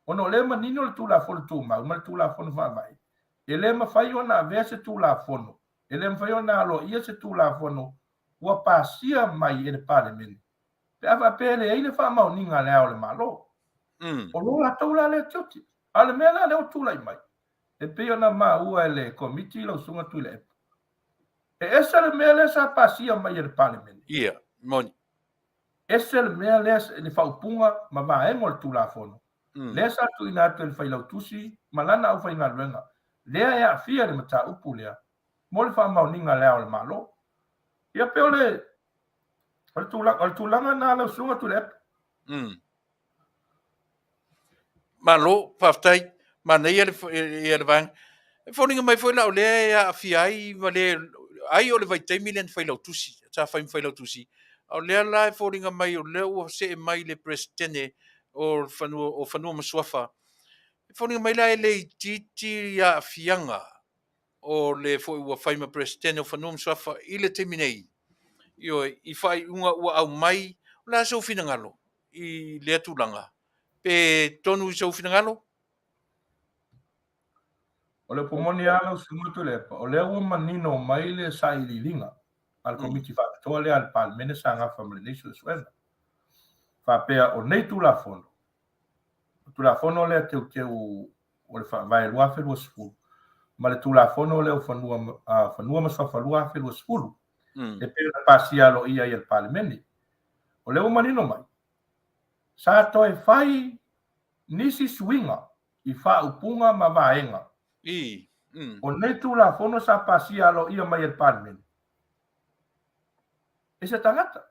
D: Ona o lea e manino le Tulafono Tumau ma le Tulafono Faavae, e le mafai ona avea se Tulafono, e le mafai ona aloaia se Tulafono ua pasia mai e le Palemene pe a faapea e leai le faamaoniga a Le Ao o le Malo. O lo latou la lea tiute. A o le mea la lea ua tulai mai, e pei ona maua e le Komiti lau Susuga Tuilaepa, e ese le mea lea sa pasia mai e le Palemene.
B: Ia, moni.
D: Ese le mea lea, le faaupuga ma vaega o le Tulafono, lea sa tuuina atu e le Failautusi ma lana aufaigaluega, lea e aafia i le mataupu lea mo le faamaoniga a Le Ao o le Malo. Ia pei o le O le tulaga, o le tulaga na lau susuga Tuilaepa.
B: Malo, faafetai. Manaia le, ia le vaega. E foliga mai foi la o lea e aafia ai ma le, ai o le vaitaimi lea na failautusi, sa fai ma failautusi, a o lea la e foliga mai o lea ua see mai le Peresetene o Fanua, o Fanua ma Suafa. E foliga mai la e le itiiti aafiaga. O le foi ua fai ma Peresetene o Fanua ma Suafa i le taimi nei, ioe, i faaiuga ua aumai, o le a sou finagalo i lea tulaga? Pe tonu i sou finagalo?
D: O le upu moni lava lau Susuga Tuilaepa, o lea ua manino mai le sailiiliga a le Komiti Faapitoa lea a le Palemene sa gafa ma lenei suesuega, faapea o nei Tulafono, o Tulafono lea teuteu o le Faavae 2020 ma le Tulafono lea o Fanua, Fanua ma Suafa 2020, e pei ona pasia aloaia ai e le Palemene. O lea ua manino mai, sa toe fai nisi suiga i faaupuga ma vaega o nei Tulafono sa pasia aloaia mai e le Palemene e se tagata.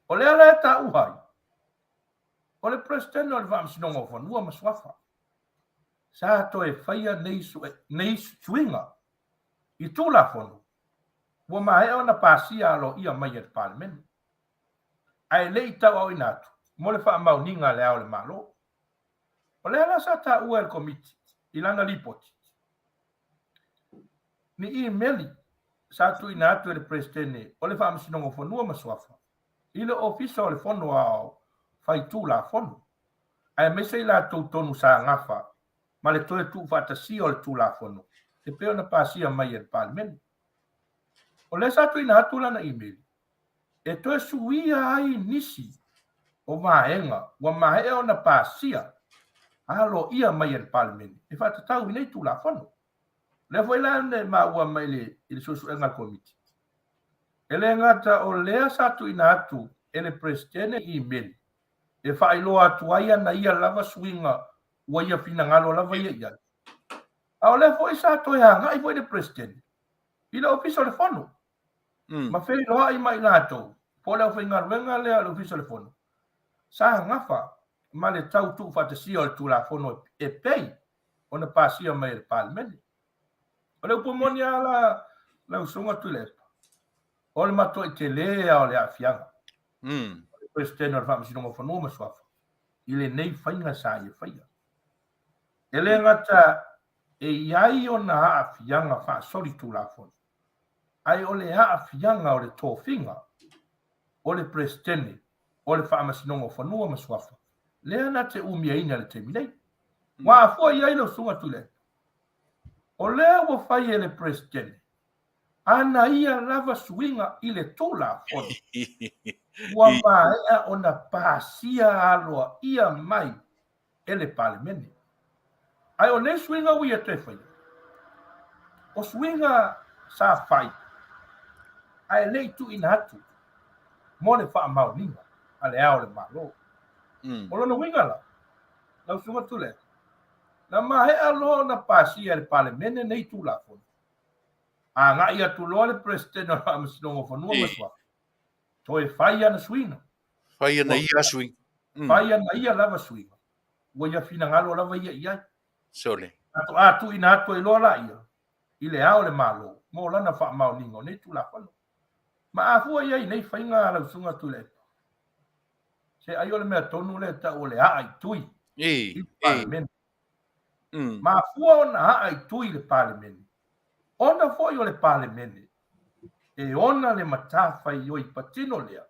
D: O lea la e taua ai, o le Peresetene o le Faamasinoga o Fanua ma Suafa sa toe faia nei, nei suiga i Tulafono ua maea ona pasia aloaia mai e le Palemene, ae le i tauaoina atu mo le faamaoniga a Le Ao o le Malo. O lea la sa taua e le Komiti i lana lipoti ni imeli sa tuuina atu e le Peresetene o le Faamasinoga o Fanua ma Suafa i le Ofisa o le Fono Aoao Faitulafono, aemaise i latou tonu sa gafa ma le toe tuufaatasia o le Tulafono e pei ona pasia mai e le Palemene. O lea sa tuuina atu lana imeli e toe suia ai nisi o vaega ua maea ona pasia aloaia mai e le Palemene e faatatau i nei Tulafono. O lea foi la e maua mai i le suesuega a le Komiti, e le gata o lea sa tuuina atu e le Peresetene imeli e faailoa atu ai ana ia lava suiga ua ia finagalo lava ia i ai, a o lea foi sa toe agai foi le Peresetene i le Ofisa o le Fono ma feiloai ma i latou, po o le aufaigaluega lea a le Ofisa o le Fono, sa gafa ma le tau tuufaatasia o le Tulafono e pei ona pasia mai e le Palemene. O le upu moni lava la lau Susuga Tuilaepa, o le matuai tele lava o le aafiaga o le Peresetene o le Faamasinoga o Fanua ma Suafa i lenei faiga sa ia faia. E le gata e i ai ona aafiaga faasolitulafono, ae o le aafiaga o le tofiga o le Peresetene o le Faamasinoga o Fanua ma Suafa, lea na te umiaina i le taimi nei. Ua afua i ai lau Susuga Tuilaepa, o lea ua fai e le Peresetene ana ia lava suiga i le Tulafono ua maea ona pasia aloaia mai e le Palemene. Ae o nei suiga ua ia toe faia, o suiga sa fai ae le i tuuina atu mo le faamaoniga a Le Ao o le Malo. O lona uiga la, lau Susuga Tuilaepa, na maea loa ona pasia e le Palemene nei Tulafono, agai atu loa le Peresetene o le Faamasinoga o Fanua ma Suafa, toe fai ana suiga.
B: Fai ana ia suiga.
D: Fai ana ia lava suiga, ua ia finagalo lava ia i ai.
B: Sole.
D: Faatoa tuuina atu ai loa laia i Le Ao o le Malo mo lana faamaoniga o nei Tulafono. Ma a fua i ai i nei faiga a lau Susuga Tuilaepa, se ai o le mea tonu lea e tau o le aa i tui i le Palemene. Mafua ona aa i tui le Palemene, ona foi o le Palemene e ona le matafaioi patino lea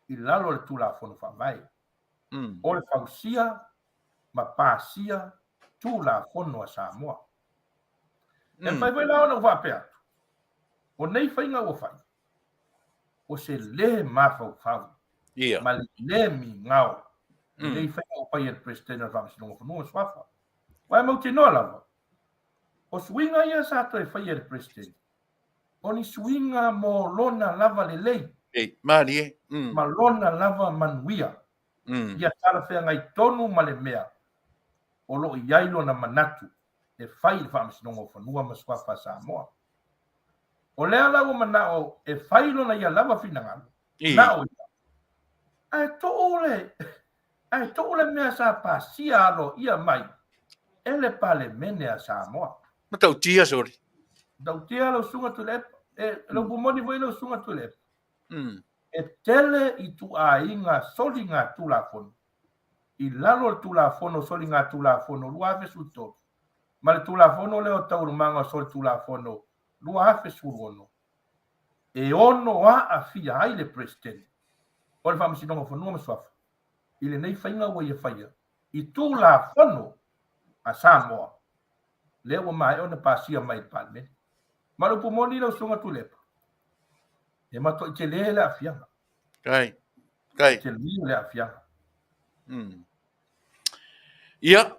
D: i lalo o le Tulafono Faavae, o le fausia ma pasia Tulafono a Samoa. E mafai foi la ona ou faapea atu, o nei faiga ua fai, o se lē mafaufau ma le lē migao i nei faiga ua fai e le Peresetene o le Faamasinoga o Fanua ma Suafa. Aua e mautinoa lava, o suiga ia sa toe faia e le Peresetene, o ni suiga mo lona lava lelei ma lona lava manuia, ia talafeagai tonu ma le mea o lo o i ai lona manatu e fai i le Faamasinoga o Fanua ma Suafa a Samoa. O lea la ua manao e fai lona ia lava finagalo, na o ia. Ae tuu le, ae tuu le mea sa pasia aloaia mai e le Palemene a Samoa.
B: Matautia, sole.
D: Matautia lau Susuga Tuilaepa. E, lau pumoni foi lau Susuga Tuilaepa. E tele ituaiga soligatulafono i lalo o le Tulafono o Soligatulafono 2013. Ma le Tulafono lea o Taualumaga o Solitulafono 2016, e ono aafia ai le Peresetene o le Faamasinoga o Fanua ma Suafa i lenei faiga ua ia faia i Tulafono a Samoa lea ua maea ona pasia mai e le Palemene. Ma o le upu moni lau Susuga Tuilaepa, e matuai tele le aafiaga.
B: Kai. Kai.
D: Tele le aafiaga.
B: Ia,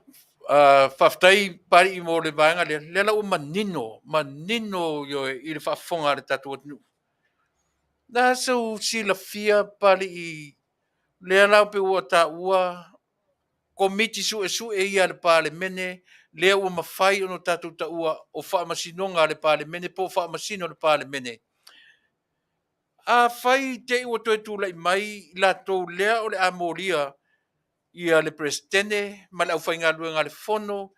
B: faafetai Pali mo le vaega lea. Lea la ua manino, manino ioe i le faafofoga a le tatou atunuu. Na sou silafia Pali lea la pei ua taua Komiti Suesue ia a le Palemene lea ua mafai ona tatou taua o Faamasinoga a le Palemene po o Faamasino a le Palemene. Afai te i ua toe tulai mai i latou lea o le a molia ia le Peresetene ma le aufaigaluega a le Fono, o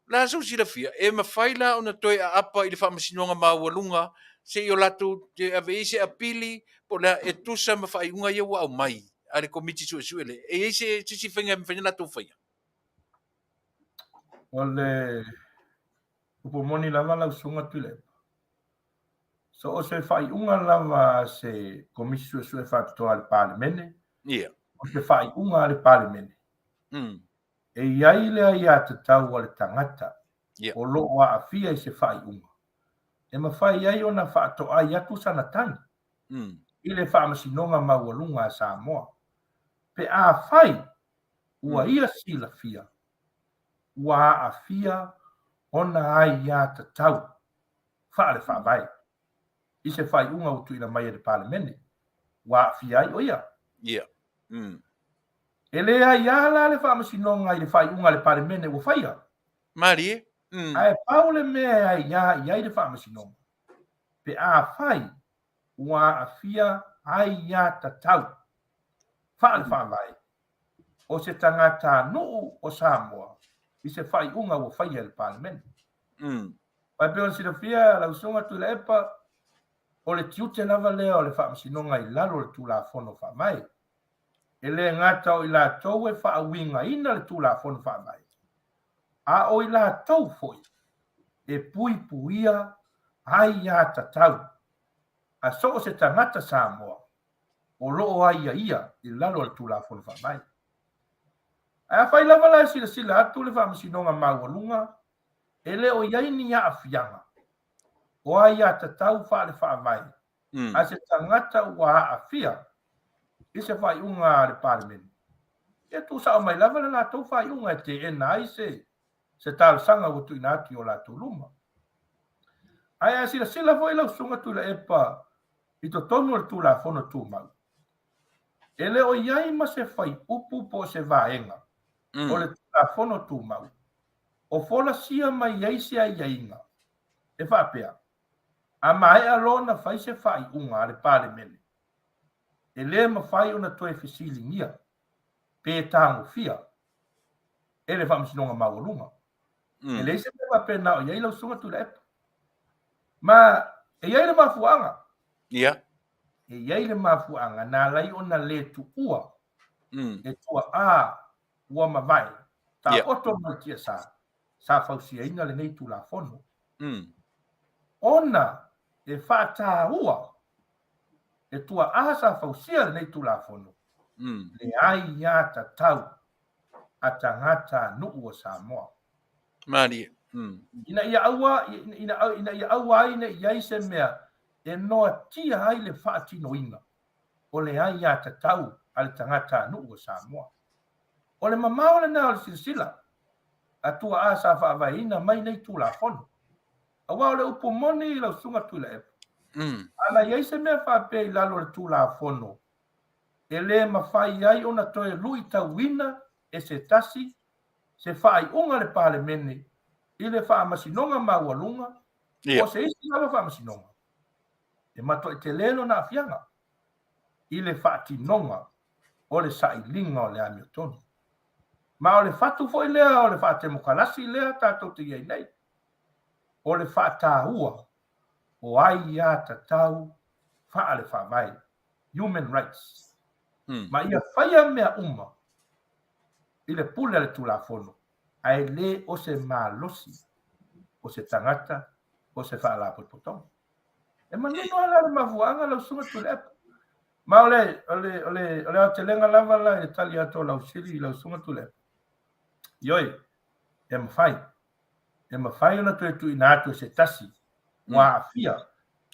B: le a sou silafia, e mafai la ona toe aapa i le Faamasinoga Maualuga se i o latou ave i ai se apili po o le a e tusa ma faaiuga ia ua aumai a le Komiti Suesue lea. E i ai se isi faiga e mafai ona latou faia?
D: O le upu moni lava lau Susuga Tuilaepa, So o se faaiuga lava a se Komisi Suesue Faapitoa a le Palemene,
B: Ia.
D: o se faaiuga a le Palemene, e i ai le aiatatau a le tagata o lo o aafia i se faaiuga e mafai ai ona faatoai atu sana tagi i le Faamasinoga Maualuga a Samoa pe afai ua ia silafia ua aafia ona aiatatau faale-faavae i se faaiuga ua tuuina mai e le Palemene ua aafia ai o ia.
B: Ia.
D: E le aiā la le Faamasinoga i le faaiuga a le Palemene ua faia.
B: Malie.
D: Ae pau le mea e aiā i ai le Faamasinoga, pe afai ua aafia aiatatau faale-faavae o se tagatanuu o Samoa i se faaiuga ua faia e le Palemene. Aua e pei ona silafia lau Susuga Tuilaepa, o le tiute lava lea o le Faamasinoga i lalo o le Tulafono Faavae. E le gata o i latou e faauigaina le Tulafono Faavae, a o i latou foi e puipuia aiatatau a so o se tagata Samoa o lo o aiaia i lalo o le Tulafono Faavae. Ae afai lava la e silasila atu le Faamasinoga Maualuga e le o i ai ni aafiaga o aiatatau faale-faavae a se tagata ua aafia i se faaiuga a le Palemene, ia tuusao mai lava le latou faaiuga e teena ai se se talosaga ua tuuina atu i o latou luma. Ae a silasila foi lau Susuga Tuilaepa i totonu o le Tulafono Tumau, e le o i ai ma se fuaiupu po o se vaega o le Tulafono Tumau o folasia mai ai se aiaiga e faapea, a maea loa ona fai se faaiuga a le Palemene, e le mafai ona toe fesiligia pe tagofia e le Faamasinoga Maualuga. E leai se mea faapena o i ai lau Susuga Tuilaepa. Ma e i ai le mafuaaga.
B: Ia.
D: E i ai le mafuaaga na ala ai ona le tuua e tuaa ua mavae, taoto mai le tiasa, sa fausiaina lenei Tulafono. Ona e faataua e tuaa sa fausia lenei Tulafono, le aiatatau a tagata nuu o Samoa.
B: Malie.
D: Ina ia aua, ina, ina ia aua ai ne i ai se mea e noatia ai le faatinoina o le aiatatau a le tagatanuu o Samoa. O le mamao lena o le silasila a tuaa sa faavaeina mai nei Tulafono. Aua o le upu moni i lau Susuga Tuilaepa, ana i ai se mea faapea i lalo o le Tulafono e le mafai ai ona toe luitauina e se tasi se faaiuga a le Palemene i le Faamasinoga Maualuga po o se isi lava faamasinoga, e matuai tele lona aafiaga i le faatinoga o le sailiga o le amiotonu. Ma o le fatu foi lea o le faatemokarasi lea tatou te i ai nei, o le faataua o aiatatau faale-faavae, human rights, ma ia faia mea uma i le pule a le Tulafono, ae le o se malosi. o se tagata po o se faalapotopotoga. E manino lava la le mafuaaga lau Susuga Tuilaepa. Ma o le, o le, o le, o le aotelega lava la i le tali atu o lau fesili i lau Susuga Tuilaepa, ioe, e mafai, e mafai ona toe tuuina atu e se tasi ua aafia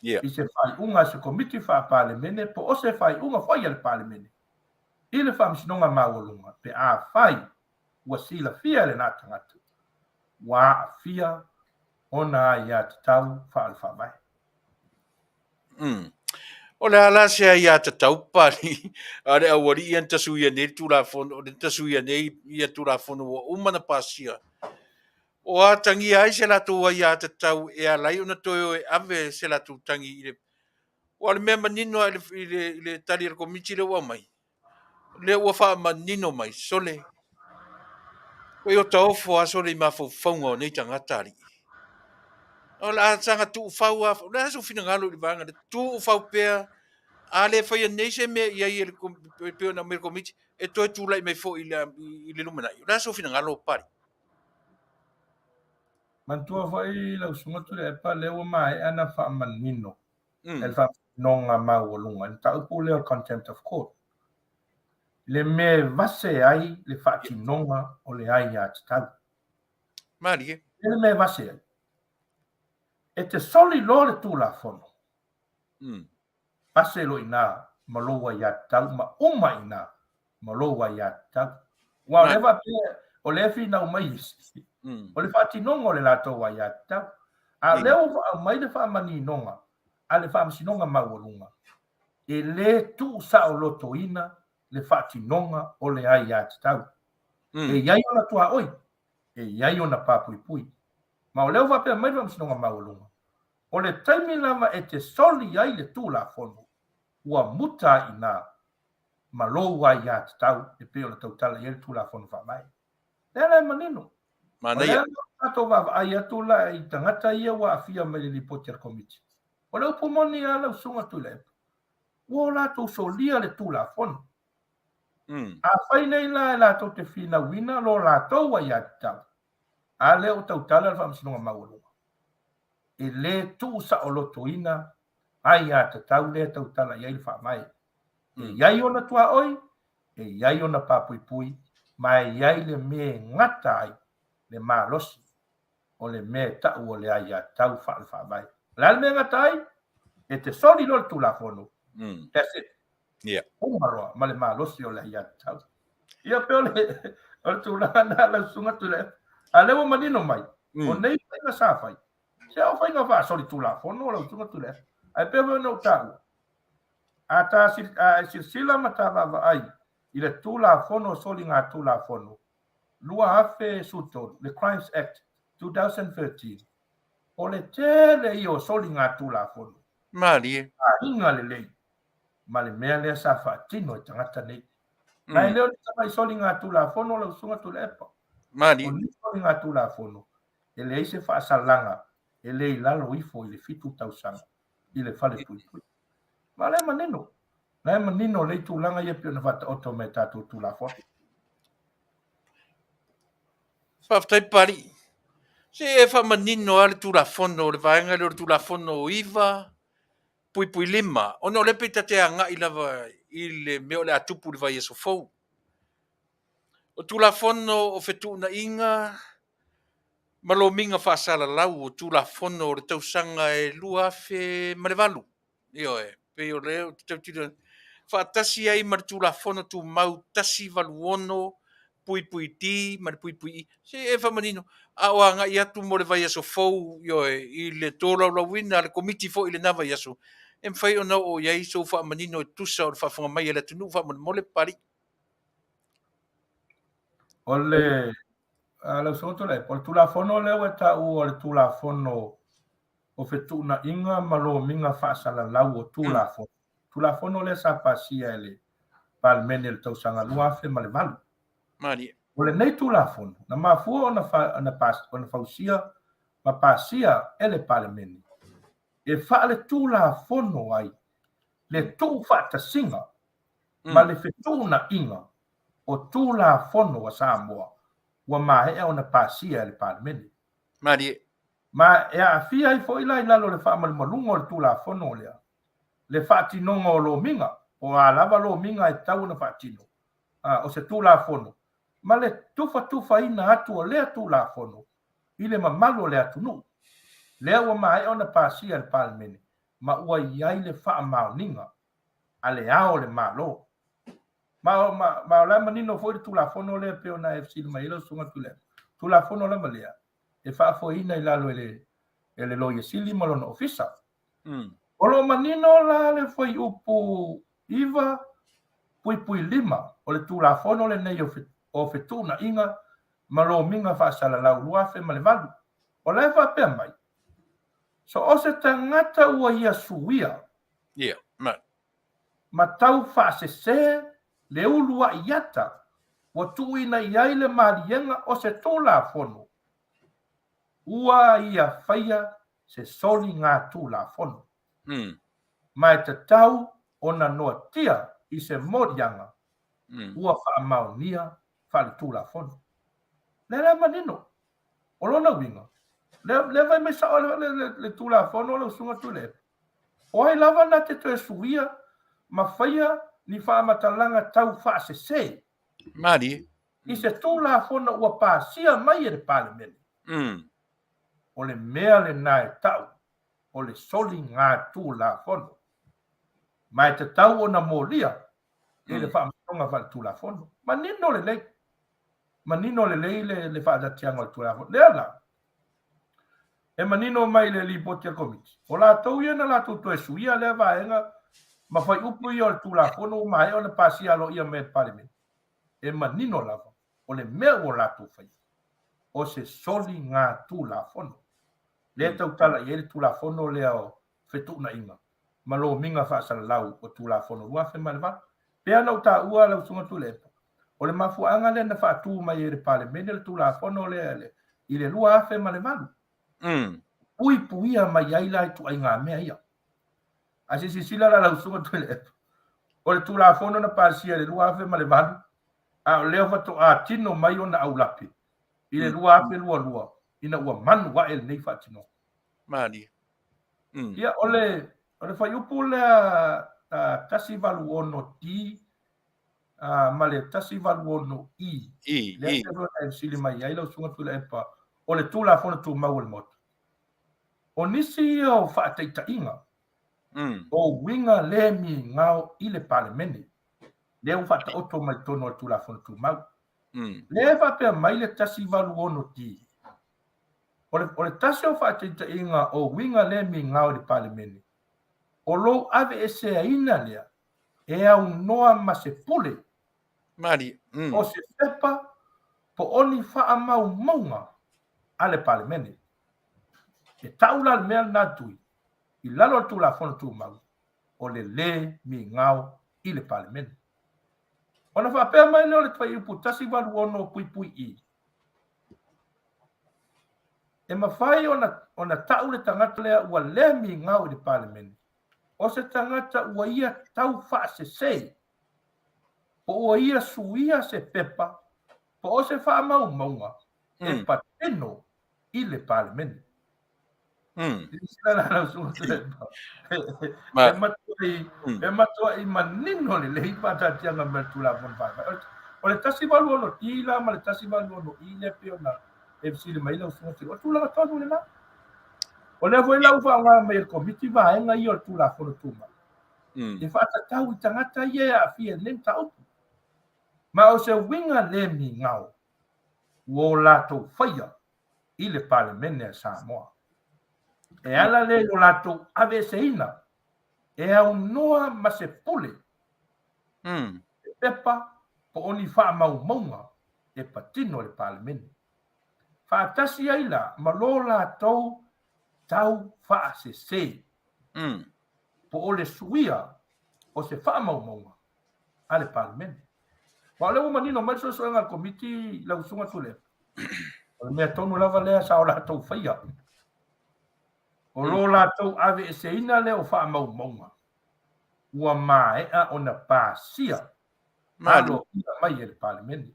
D: i se faaiuga a se Komiti Faa-Palemene po o se faaiuga foi a le Palemene i le Faamasinoga Maualuga pe afai ua silafia e lena tagata ua aafia ona aiatatau faale-faavae.
B: O le a la se aiatatau Papalii a le aualii ia na tasuia nei le Tulafono, na tasuia nei ia Tulafono ua uma ona pasia? O a tagia ai se latou aiatatau e ala ai ona toe o e ave se latou tagi i le... Aua o le mea manino lava i le, i le tali a le Komiti lea ua aumai, lea ua faamanino mai, sole, ua taofo lava sole i mafaufauga o nei tagata alii. O le a saga tuufau lava, o le a sou finagalo i le vaega lea, tuufau pea, a le faia nei se mea i ai e le e pei ona aumai e le Komiti, e toe tulai mai foi i le lumanai. O le a sou finagalo Papalii?
D: Manatua foi lau Susuga Tuilaepa, lea ua maea ona faamanino e le Faamasinoga Maualuga i le mataupu lea o le Contempt of Court, le mea e vase ai le faatinoga o le aiatatau.
B: Malie.
D: E le mea e vase ai. E te soli loa le Tulafono, vase loa i ina ma lou aiatatau ma uma i ina ma lou aiatatau. Aua o lea faapea, o lea e finau mai isi, o le faatinoga o le latou aiatatau. A o lea ua aumai le faamaninoga a le Faamasinoga Maualuga, e le tuusaolotoina le faatinoga o le aiatatau. E i ai ona tuaoi, e i ai ona papuipui. Ma o lea ua faapea mai le Faamasinoga Maualuga, o le taimi lava e te soli ai le Tulafono, ua muta ai i ina ma lou aiatatau e pei ona tautala i ai le Tulafono Faavae. Lea la e manino. O lea la tatou vaavaai atu la i tagata ia ua aafia mai i le Lipoti a le Komiti. O le upu moni lava lau Susuga Tuilaepa, ua o latou solia le Tulafono. Afai nei la e latou te finauina lo latou aiatatau, a lea ua tautala le Faamasinoga Maualuga, e le tuusaolotoina aiatatau lea e tautala i ai le Faavae. E i ai ona tuaoi, e i ai ona papuipui, ma e i ai le mea e gata ai le malosi o le mea e tau o le aiatatau faale-faavae. O le a le mea e gata ai? E te soli loa le Tulafono, that's it. Uma loa ma le malosi o le aiatatau. Ia pei o le, o le tulaga lena lau Susuga Tuilaepa. A o lea ua manino mai, o nei faiga sa fai, se o faiga faasolitulafono lau Susuga Tuilaepa. Ae pei foi ona ou taua, a ta a e silasila ma ta vaavaai i le Tulafono o Soligatulafono 2013, le Crimes Act 2013, o le tele ia o soligatulafono.
B: Malie.
D: Aiga lelei ma le mea lea sa faatino e tagata nei. Ma e le o ni tamai soligatulafono lau Susuga Tuilaepa.
B: Malie.
D: O ni soligatulafono e leai se faasalaga e le i lalo ifo i le 7 tausaga i le fale puipui. Ma o lea e manino, o la e manino lelei tulaga ia e pei ona faataoto mai e tatou Tulafono.
B: Faafetai Papalii. Se e faamanino lava le Tulafono, le vaega lea o le Tulafono 9 puipui 5, ona o lea pei ta te agai lava i le mea o le a tupu i le vaiaso fou. O Tulafono o Fetuunaiga ma Lomiga Faasalalau o Tulafono o le tausaga e 2008, ioe, pei o lea ou te tautino faatasi ai ma le Tulafono Tumau 186 puipui D ma le puipui E. Se e faamanino, a o agai atu mo le vaiaso fou, ioe, i le tolaulauina a le Komiti foi i lena vaiaso, e mafai ona oo i ai sou faamanino e tusa o le faafofoga mai a le atunuu faamolemole, Papalii.
D: O le lau Susuga Tuilaepa, o le Tulafono lea ua e taua o le Tulafono o Fetuunaiga ma Lomiga Faasalalau o Tulafono, Tulafono lea sa pasia e le Palemene i le tausaga 2008.
B: Malie.
D: O lenei Tulafono, na mafua ona fausia ma pasia e le Palemene e faaletulafono ai le tuufaatasiga ma le fetuunaiga o Tulafono a Samoa ua maea ona pasia e le Palemene.
B: Malie.
D: Ma e aafia ai foi la i lalo o le faamalumaluga o le Tulafono lea le faatinoga o lomiga, po o a lava lomiga e tatau ona faatino, o se Tulafono, ma le tufatufaina atu o lea Tulafono i le mamalu o le atunuu, lea ua maea ona pasia e le Palemene ma ua i ai le faamaoniga a le Ao o le Malo. Ma, ma, ma o la e manino foi le Tulafono lea e pei ona e fesili mai ai lau Susuga Tuilaepa. Tulafono lava lea e faafoeina i lalo e le, e le Loia Sili ma lona Ofisa. O lo o manino la le fuaiupu 9.5 o le Tulafono lenei o Fetuunaiga ma Lomiga Faasalalau 2008. O la e faapea mai, so o se tagata ua ia suia
B: Ia, ma.
D: ma tau faasese le uluai ata ua tuuina i ai le maliega o se Tulafono, ua ia faia se soligatulafono. Ma e tatau ona noatia i se moliaga ua faamaonia faaletulafono. Lea la e manino. O lona uiga, lea, lea fai mai sao le, le, le, le Tulafono lau Susuga Tuilaepa, o ai lava na te toe suia ma faia ni faamatalaga tau faasese
B: Malie.
D: i se Tulafono ua pasia mai e le Palemene, o le mea lena e tau o le soligatulafono, ma e tatau ona molia i le Faamasinoga Faaletulafono. Manino lelei, manino lelei le, le faatatiaga o le Tulafono. Lea la, e manino mai le lipoti a le Komiti, o latou ia na latou toe suia lea vaega ma fuaiupu ia o le Tulafono ua maea ona pasia aloaia mai e le Palemene. E manino lava, o le mea ua latou faia, o se soligatulafono. Lea e tautala i ai le Tulafono lea o Fetuunaiga ma Lomiga Faasalalau o Tulafono 2008. Pei ona ou taua lau Susuga Tuilaepa, o le mafuaaga lea na faatu mai ai e le Palemene le Tulafono lea i le 2008. Puipuia mai ai la ituaiga mea ia. Ae se i silasila la lau Susuga Tuilaepa, o le Tulafono na pasia i le 2008, a o lea faatoa tino mai ona aulape i le 2022 ina ua manu ae lenei faatinoga.
B: Malie.
D: Ia, o le, o le fuaiupu lea 186D ma le 186E,
B: E,
D: lea
B: E.
D: pei ona e fesili mai ai lau Susuga Tuilaepa, o le Tulafono Tumau o le Maota. O nisi ia o faataitaiga o uiga le migao i le Palemene, lea ua faataoto mai totonu o le Tulafono Tumau. Lea e faapea mai le 186D, o le, o le tasi o faataitaiga o uiga le migao i le Palemene, o lou aveeseaina lea e aunoa ma se pule,
B: Malie.
D: O se pepa po o ni faamaumauga a le Palemene. E tau la le mea lena Tui i lalo o le Tulafono Tumau, o le le migao i le Palemene. Ona faapea mai lea o le fuaiupu 186.E, e mafai ona, ona tau le tagata lea ua le migao i le Palemene, o se tagata ua ia tau faasese, po ua ia suia se pepa, po o se faamaumauga e patino i le Palemene.
B: Ma,
D: E matuai, e matuai manino lelei faataatiaga mai le Tulafono Faavae. O le 186 D la ma le 186 E lea pei ona e fesili mai lau Susuga Tino, o tulaga tonu lena. O lea foi la ua faaaoga mai e le Komiti vaega ia o le Tulafono Tumau e faatatau i tagata ia e aafia i lenei mataupu. Ma o se uiga le migao ua o latou faia i le Palemene a Samoa. E ala lea i lo latou aveeseina e aunoa ma se pule, se pepa po o ni faamaumauga e patino e le Palemene. Faatasi ai la ma lo latou tau faasese, po o le suia o se faamaumauga a le Palemene. Aua o lea ua manino mai le suesuega a le Komiti lau Susuga Tuilaepa, o le mea tonu lava lea sa o latou faia. O lo latou aveeseina lea o faamaumauga ua maea ona pasia aloaia mai e le Palemene.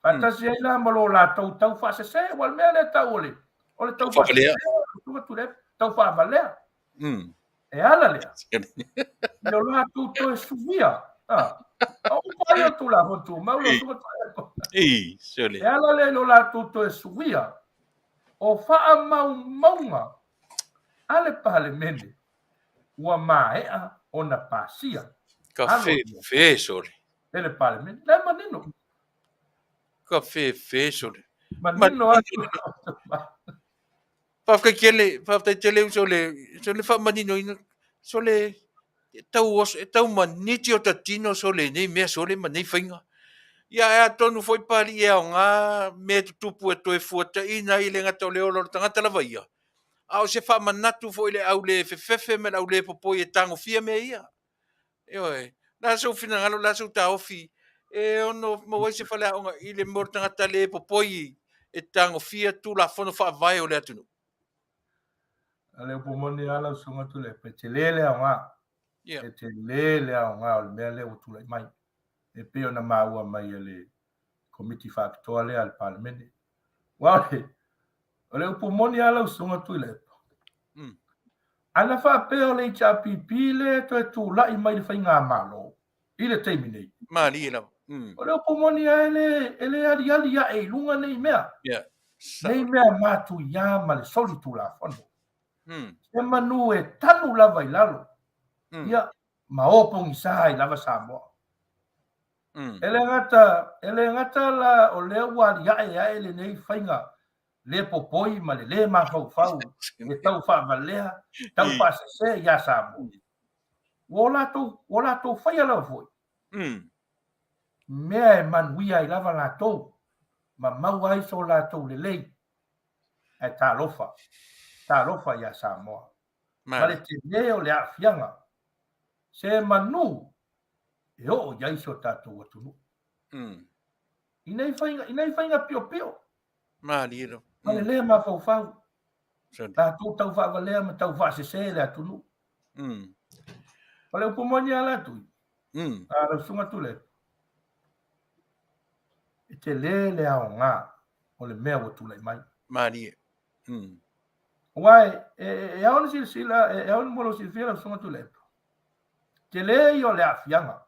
D: Faatasi ai la ma lo latou tau faasese, aua o le mea lea e tau o le, o le tau faasese. Suga Tuilaepa, tau faavalea. E ala lea. I o latou toe suia. Ah. O upu ai o Tulafono Tumau lau Suga Tuilaepa.
B: Ei, sole.
D: E ala lea i lo latou toe suia o faamaumauga a le Palemene ua maea ona pasia.
B: Ka fefe sole.
D: E le Palemene. La e manino.
B: Ka fefe sole.
D: Manino atu.
B: Faafetai tele, faafetai tele uso le, sole faamaninoina, sole e tau oso, e tau maniti o ta tino sole i nei mea sole ma nei faiga. Ia ae atonu foi Papalii e aoga mea e tutupu e toe fuataina ai e le gata o le ola o le tagata lava ia, a o se faamanatu foi i le au le fefefe ma le au le popoi e tagofia mea ia. Ioe, o le a sou finagalo, o le a sou taofi e ono maua ai se faleaoga i le mea o le tagata le popoi e tagofia Tulafono Faavae o le atunuu?
D: A le upu moni lava lau Susuga Tuilaepa, e tele le aoga.
B: Yeah.
D: E tele le aoga o le mea lea ua tulai mai. E pei ona maua mai e le Komiti Faapitoa lea a le Palemene. Aua o le, o le upu moni lava lau Susuga Tuilaepa, Ana faapea o le HRPP lea e toe tulai mai le faigamalo i le taimi nei.
B: Malie lava.
D: O le upu moni lava e le, e le aliali ae i luga nei mea.
B: Yeah.
D: Nei mea matuia ma le solitulafono. Se manu e tanu lava i lalo. Ia, ma o pogisa ai lava Samoa. E le gata, e le gata la o lea ua aliae ae lenei faiga le popoi ma le lē mafaufau e tau faavalea, tau faasese iā Samoa. Ua o latou, ua latou faia lava foi mea e manuia ai lava latou ma maua ai so latou lelei. Ae talofa, talofa iā Samoa. Ma le tele o le aafiaga, se manu e oo i ai si o tatou atunuu. I nei faiga, i nei faiga piopio.
B: Malie lava.
D: Ma le lē mafaufau. Latou tau faavalea ma tau faasese le atunuu. O le upu moni a la Tui, a lau Susuga Tuilaepa, e tele le aoga o le mea ua tulai mai.
B: Malie.
D: Aua e ao ona silasila, e ao mo lou silafia lau Susuga Tuilaepa, tele ia o le aafiaga.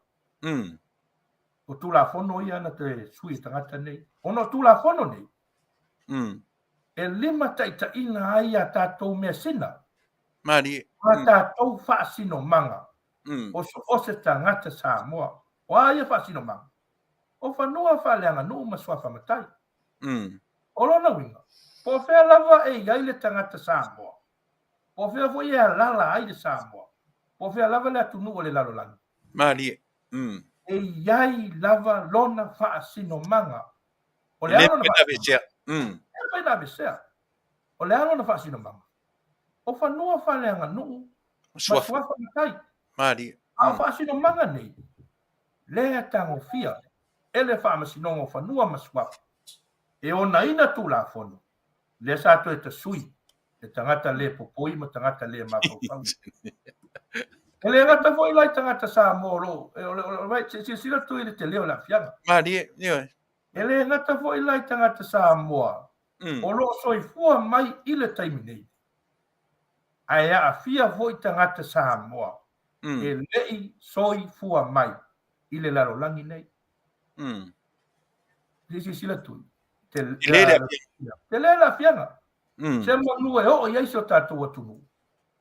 D: O Tulafono ia na toe sui e tagata nei. Ona o Tulafono nei, e limataitaiina ai a tatou measina.
B: Malie.
D: A tatou faasinomaga. O so o se tagata Samoa. O a ia faasinomaga? O fanua faaleaganuu ma suafa matai. O lona uiga, po o fea lava e i ai le tagata Samoa, po o fea foi e alala ai le Samoa, po o fea lava le atunuu o le lalolagi.
B: Malie.
D: E i ai lava lona faasinomaga. O le a lona
B: faasinomaga?
D: E le mafai ona aveesea. O le a lona faasinomaga? O fanua faaleaganuu ma suafa matai.
B: Malie.
D: A o faasinomaga nei, lea e tagofia e le Faamasinoga o Fanua ma Suafa e onaina Tulafono, lea sa toe tasui e tagata le popoi ma tagata le mafaufau. E le gata foi la i tagata Samoa o lo o, vai, silasila atu i le tele o le aafiaga.
B: Malie, ioe.
D: E le gata foi la i tagata Samoa o lo o soifua mai i le taimi nei, ae aafia foi tagata Samoa e le i soifua mai i le lalolagi nei. Se i silasila atu,
B: tele le aafiaga.
D: Tele le aafiaga. Se manu e oo i ai si o tatou atunuu.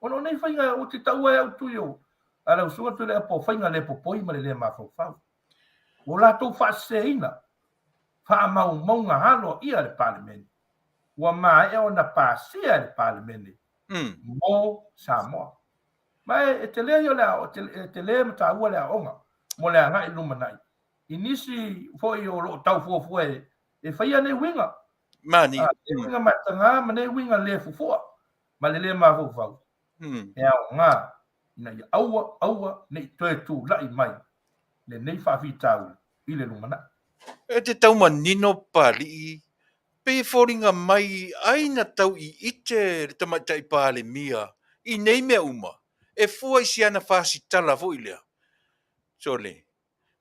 D: Ona o nei faiga ou te taua e au tui o a lau susuga Tuilaepa o faiga le popoi ma le le mafaufau. Ua latou faaseseina faamaumauga aloaia a le Palemene. Ua maea ona pasia e le Palemene mo Samoa. Ma e tele ia o le e tele ma taua le aoga mo le agai i le lumanai. I nisi foi o lo o tau fuafua e faia nei uiga.
B: Mani.
D: Nei uiga mataga ma nei uiga le fufu'a ma le le mafaufau. E aoga ina ia aua, aua ne i toe tulai mai lenei faafitauli i le lumanai.
B: E te tau manino Papalii, pei e foliga mai ai na tau iite le Tamaitai Palemia i nei mea uma, e fua i si ana fasitala foi lea. Sole,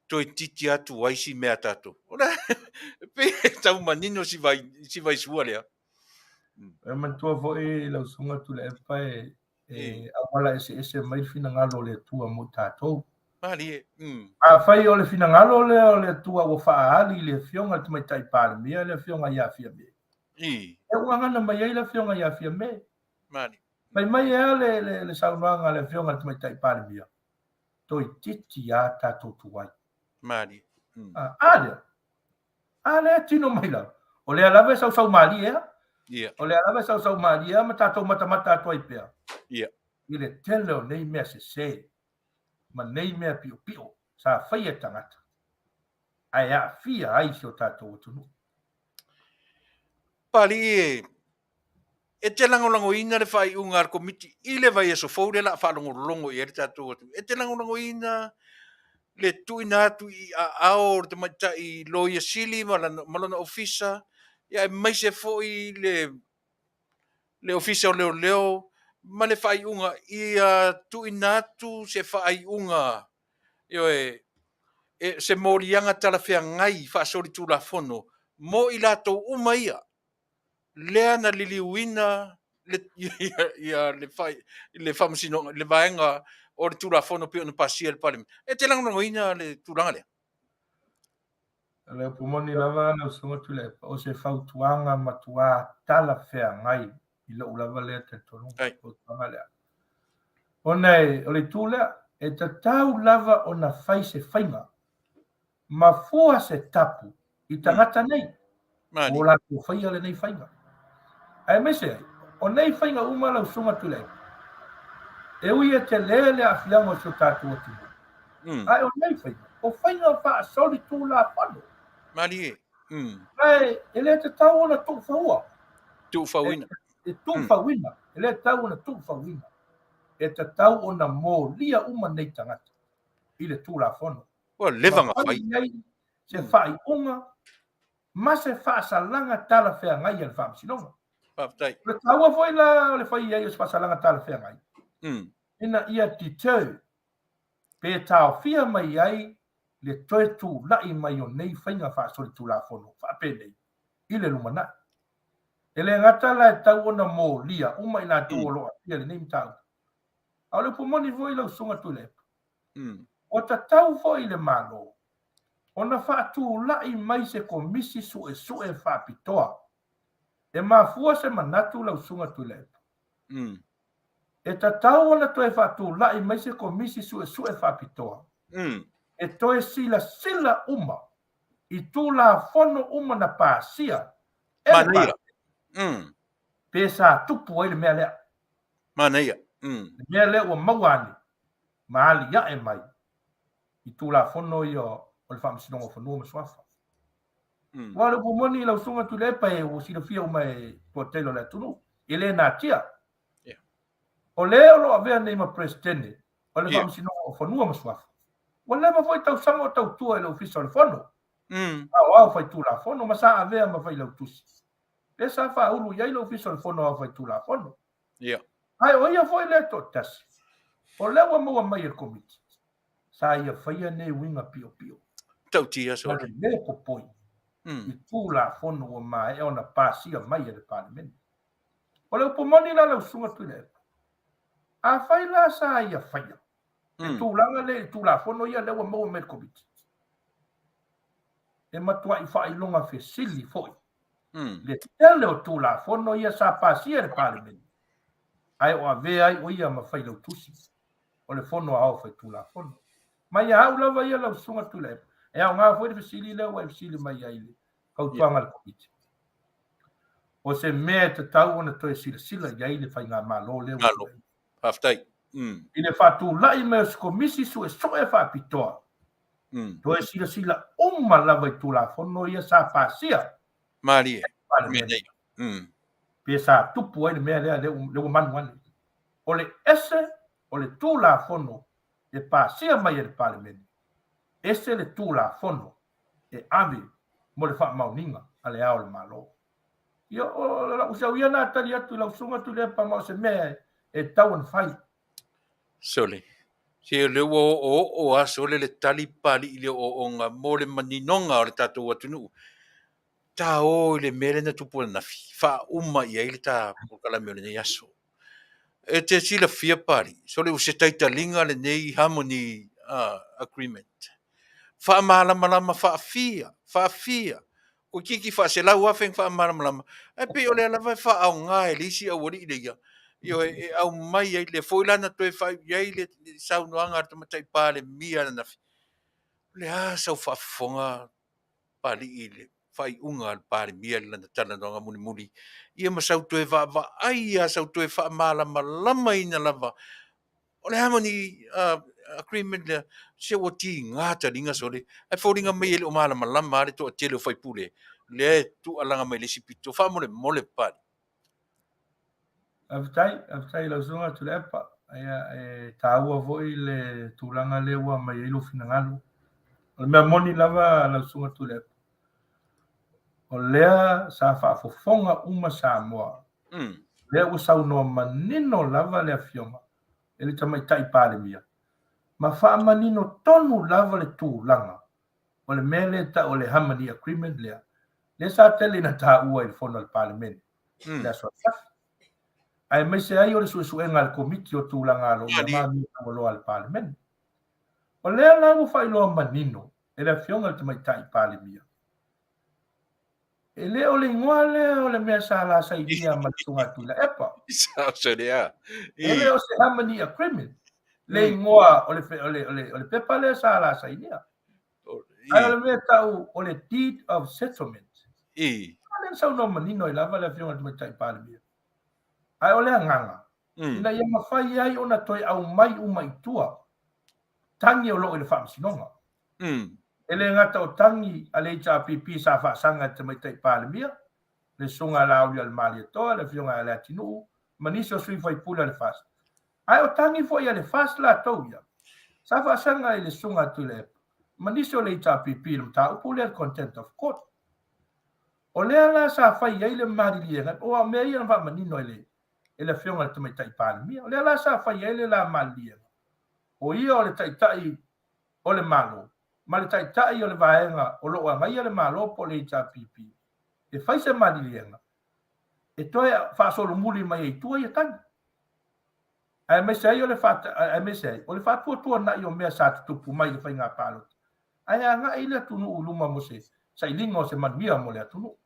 B: toeitiiti atu ai si mea a tatou. O le a, pei e tau manino si vai, si vaisua lea.
D: E manatua foi lau susuga Tuilaepa e e auala eseese mai le finagalo o le Atua mo i tatou.
B: Malie.
D: Afai o le finagalo lea o le Atua ua faaali i le Afioga i le Tamaitai Palemia, le Afioga ia Fiame. E ua gagana mai ai le Afioga ia Fiame.
B: Malie.
D: Fai mai e a le saunoaga a le Afioga i le Tamaitai Palemia, toeitiiti a tatou tuai.
B: Malie.
D: A lea, a lea e tino mai lava. O lea lava e sausau malie a. O lea lava e sausau malie a ma tatou matamata atu ai pea. I le tele o nei mea sese ma nei mea piopio sa faia e tagata ae aafia ai si o tatou atunuu.
B: Papalii e, e te lagolagoina le faaiuga a le Komiti i le vaiaso fou lea o le a faalogologo i ai le tatou atunuu. E te lagolagoina le tuuina atu i aao o le tamaitai Loia Sili ma lona Ofisa, aemaise foi le le Ofisa o Leoleo ma le faaiuga ia tuuina atu se faaiuga, ioe, se moliaga talafeagai faasolitulafono mo i latou uma ia lea na liliuina le, ia, le, le faamasinoga, le vaega o le Tulafono pei ona pasia e le Palemene. E te lagolagoina le tulaga lea?
D: O le upu moni lava lau Susuga Tuilaepa, o se fautuaga matua talafeagai i lou lava lea talitonuga, fautuaga lea. Ona o le itu lea, e tatau lava ona fai se faiga ma fua se tapu i tagata nei ua latou faia lenei faiga. Aemaise ai, o nei faiga uma lau Susuga Tuilaepa, e ui e tele le aafiaga o si o tatou atunuu, ae o nei faiga, o faiga faasolitulafono.
B: Malie.
D: Ae e le tatau ona tuufaua.
B: Tuufauina.
D: E tuufauina. E le tatau ona tuufauina. E tatau ona molia uma nei tagata i le Tulafono.
B: Ua leva ona fai.
D: Ma fai ai se faaiuga ma se faasalaga talafeagai a le Faamasinoga.
B: Faafetai.
D: O le taua foi la o le fai ai o se faasalaga talafeagai, ina ia deter pe taofia mai ai le toe tulai mai o nei faiga faasolitulafono faapenei i le lumanai. E le gata la e tau ona molia uma i latou o lo o aafia i lenei mataupu, a o le upu moni foi lau Susuga Tuilaepa, ua tatau foi i le Malo ona faatulai mai se Komisi Suesue Faapitoa. E mafua se manatu lau Susuga Tuilaepa, e tatau ona toe faatulai mai se Komisi Suesue Faapitoa e toe silasila uma i Tulafono uma na pasia e le Palemene pe sa tupu ai le mea lea.
B: Manaia.
D: Le mea lea ua maua ane ma aliae mai i Tulafono ia o le Faamasinoga o Fanua ma Suafa. Aua o le upu moni lau Susuga Tuilaepa e ua silafia uma e toatele o le atunuu, e le natia. O le o lo o avea nei ma Peresetene o le Faamasinoga o Fanua ma Suafa, ua leva foi tausaga o tautua i le Ofisa o le Fono Aoao Faitulafono ma sa avea ma Failautusi. Lea sa faaulu i ai le Ofisa o le Fono Aoao Faitulafono. Ae o ia foi lea toatasi, o lea ua maua mai e le Komiti, sa ia faia nei uiga piopio.
B: Tautia sole.
D: Ma le le popoi i Tulafono ua maea ona pasia mai e le Palemene. O le upu moni la lau Susuga Tuilaepa, afai la sa ia faia le tulaga lea i le Tulafono ia lea ua maua mai e le Komiti, e matuai faailoga fesili foi le tele o Tulafono ia sa pasia e le Palemene, ae o avea ai o ia ma Failautusi o le Fono Aoao Faitulafono. Ma ia au lava ia lau Susuga Tuilaepa, e aoga foi le fesili lea ua e fesili mai ai i le fautuaga a le Komiti. O se mea e tatau ona toe silasila i ai le Faigamalo lea ua tulai.
B: Faafetai.
D: I le faatulai mai o se Komisi Suesue Faapitoa, toe silasila uma lava i Tulafono ia sa pasia.
B: Malie.
D: Palemene. Pe sa tupu ai le mea lea, lea ua manu ane. O le ese o le Tulafono e pasia mai e le Palemene, ese le Tulafono e ave mo le faamaoniga a le Ao o le Malo. Ia, o lau sau ia na tali atu i lau susuga Tuilaepa ma o se mea e tatau ona fai.
B: Sole, se o lea ua oooo lava sole le tali Papalii i le ooooga mo le maninoga o le tatou atunuu. Ta o i le mea lea na tupu ananafi, faauma i ai le ta polokalame o lenei aso. E te silafia Papalii, sole ua se taitaliga lenei Harmony Agreement. Faamalamalama faafia, faafia, toeitiiti faa-100,000 na faamalamalama, ae pei o lea lava e faaaoga e le isi aualii lea, ioe, e aumai ai, lea foi la na toe faaiu i ai le saunoaga a le Tamaitai Palemia ananafi. O le a sau faafofoga Papalii i le faaiuga a le Palemia i lana talanoaga mulimuli, ia ma sau toe vaavaai lava, sau toe faamalamalamaina lava o le Harmony Agreement lea, se ua tiga taliga sole, ae foliga mai e le o malamalama lava le toatele o faipule lea e tuualaga mai le isi pito. Faamolemole Papalii.
D: Faafetai, faafetai i lau Susuga Tuilaepa. Ia, e taua foi le tulaga lea ua aumai ai lou finagalo. O le mea moni lava lau Susuga Tuilaepa, o lea sa faafofoga uma Samoa. Lea ua saunoa manino lava le Afioga i le Tamaitai Palemia ma faamanino tonu lava le tulaga o le mea lea e tau o le Harmony Agreement lea, lea sa tele ina taua i le fono a le Palemene i le aso ananafi, aemaise ai o le suesuega a le Komiti o Tulaga Aloaia ma Amio Taualoa a le Palemene. O lea la ua faailoa manino e le Afioga i le Tamaitai Palemia, e le o le igoa lea o le mea sa la sainia ma le Susuga ia Tuilaepa. E le o se Harmony Agreement le igoa o le pepa lea sa la sainia. Ae o le mea tau o le Deed of Settlement. A lea na saunoa manino ai lava le Afioga i le Tamaitai Palemia. Ae o le agaga, ina ia mafai ai ona toe aumai uma i tua tagi o lo o i le Faamasinoga. E le gata o tagi a le HRPP sa faasaga i le Tamaitai Palemia, le Susuga a Laaulialemalietoa, le Afioga ia Leatinuu, ma nisi o sui faipule a le FAST. Ae o tagi foi a le FAST latou ia, sa faasaga i le Susuga a Tuilaepa, ma nisi o le HRPP i le mataupu lea i le Contempt of Court. O lea la sa fai ai le maliliega, aua o mea ia na faamanino e le e le Afioga i le Tamaitai Palemia. O lea la sa fai ai le la maliliega, o ia o le Taitai o le Malo ma le Taitai o le Vaega o lo o agaia le Malo po o le HRPP e fai se maliliega e toe faasolomuli mai ai i tua ia tagi. Aemaise ai o le aemaise ai o le faatuatuanai o mea sa tutupu mai i le faiga palota, ae agai le atunuu i luma mo se sailiga o se manuia mo le atunuu.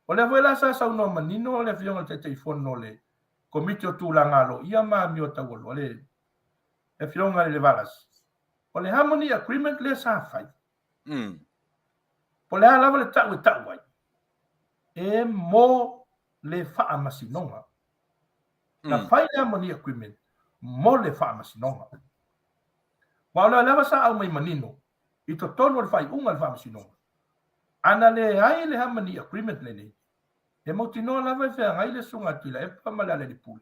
D: O lea foi la sa saunoa manino le Afioga i le Taitaifono o le Komiti o Tulaga Aloaia ma Amio Taualoa, le Afioga i le Valasi, o le Harmony Agreement lea sa fai, po o le a lava le tau e tau ai, e mo le faamasinoga. Na fai le Harmony Agreement mo le faamasinoga. Aua o lea lava sa aumai manino i totonu o le faaiuga a le faamasinoga, a na leai le Harmony Agreement lenei, e mautinoa lava e feagai le Susuga a Tuilaepa ma Lealailepule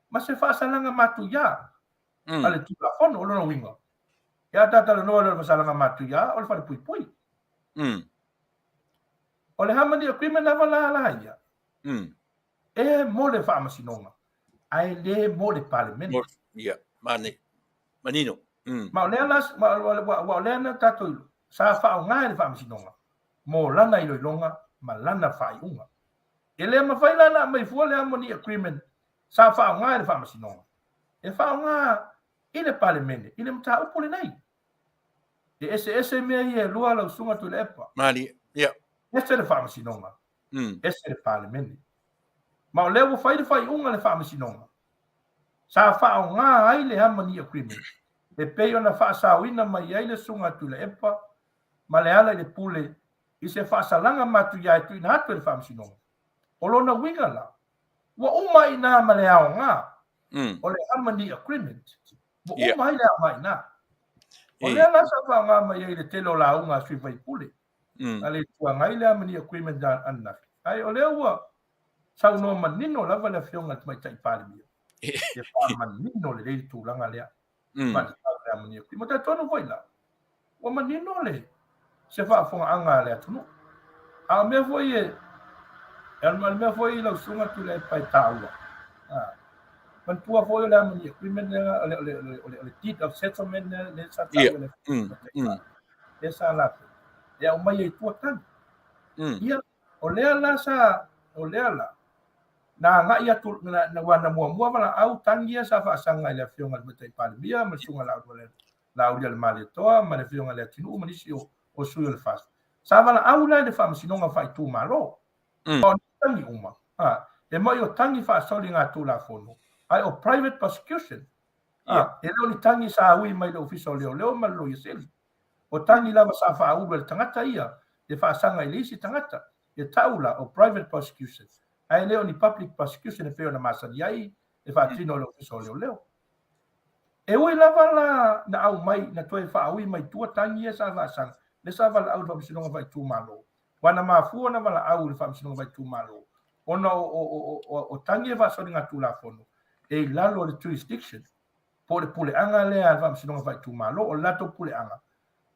D: ma se faasalaga matuia a le Tulafono. O lona uiga, e a ta talanoa loa i le faasalaga matuia, o le falepuipui. O le Harmony Agreement lava la la ia, e mo le faamasinoga, ae le mo le Palemene.
B: Ia, mane, manino.
D: Ma o lea la, aua o lea na tatou iloa, sa faaaoga e le Faamasinoga mo lana iloiloga ma lana faaiuga. E le mafai la ona aumai fua le Harmony Agreement sa faaaoga e le Faamasinoga e faaaoga i le Palemene i le mataupu lenei. E eseese mea ia e lua lau Susuga Tuilaepa.
B: Malie, ia.
D: Ese le Faamasinoga, ese le Palemene. Ma o lea ua fai le faaiuga a le Faamasinoga, sa faaaoga ai le Harmony Agreement e pei ona faasaoina mai ai le Susuga a Tuilaepa ma Lealailepule i se faasalaga matuia e tuuina atu e le Faamasinoga. O lona uiga la, ua uma ai i ina ma le aoga o le Harmony Agreement. Ua uma ai le aoga i ina. O lea la sa faaaoga mai ai i le tele o lauga a sui usufono a le Itu Agai le Harmony Agreement ananafi. Ae o lea ua saunoa manino lava le Afioga i le Tamaitai Palemia e faamanino lelei le tulaga lea. Faatatau i le Harmony Agreement. E talitonu foi la, ua manino le se faafofogaaga a le atunuu. A o mea foi e, o le mea foi lau Susuga Tuilaepa e taua, manatua foi o le Harmony Agreement lea, o le Deed of Settlement lea sa taua e le Tamaitai Palemia, lea sa latou, e aumai ai i tua tagi. Ia, o lea la sa, o lea la, na agai atu, na, na, ua na muamua valaau tagi ia sa faasaga i le Afioga i le Tamaitai Palemia ma le Susuga Laaulialemalietoa ma le Afioga i le Leatinuu ma nisi o, o sui o le FAST. Sa valaau la i le Faamasinoga Faaitumalo. O ni tagi uma, a, e moni o tagi faasoligatulafono, ae o private prosecution. A, e le o ni tagi sa ui mai le Ofisa o Leoleo ma le Loia Sili. O tagi lava sa faaulu e le tagata ia e faasaga i le isi tagata, e tau la o private prosecution, ae le o ni public prosecution e pei ona masani ai e faatino e le Ofisa o Leoleo. E ui lava la na aumai, na toe faaui mai tua tagi ia sa faasaga, lea sa valaau i le Faamasinoga Faaitumalo, aua na mafua ona valaau i le Faamasinoga Faaitumalo ona o tagi ia faasoligatulafono e i lalo o le jurisdiction po o le puleaga lea a le Faamasinoga Faaitumalo. O le latou puleaga,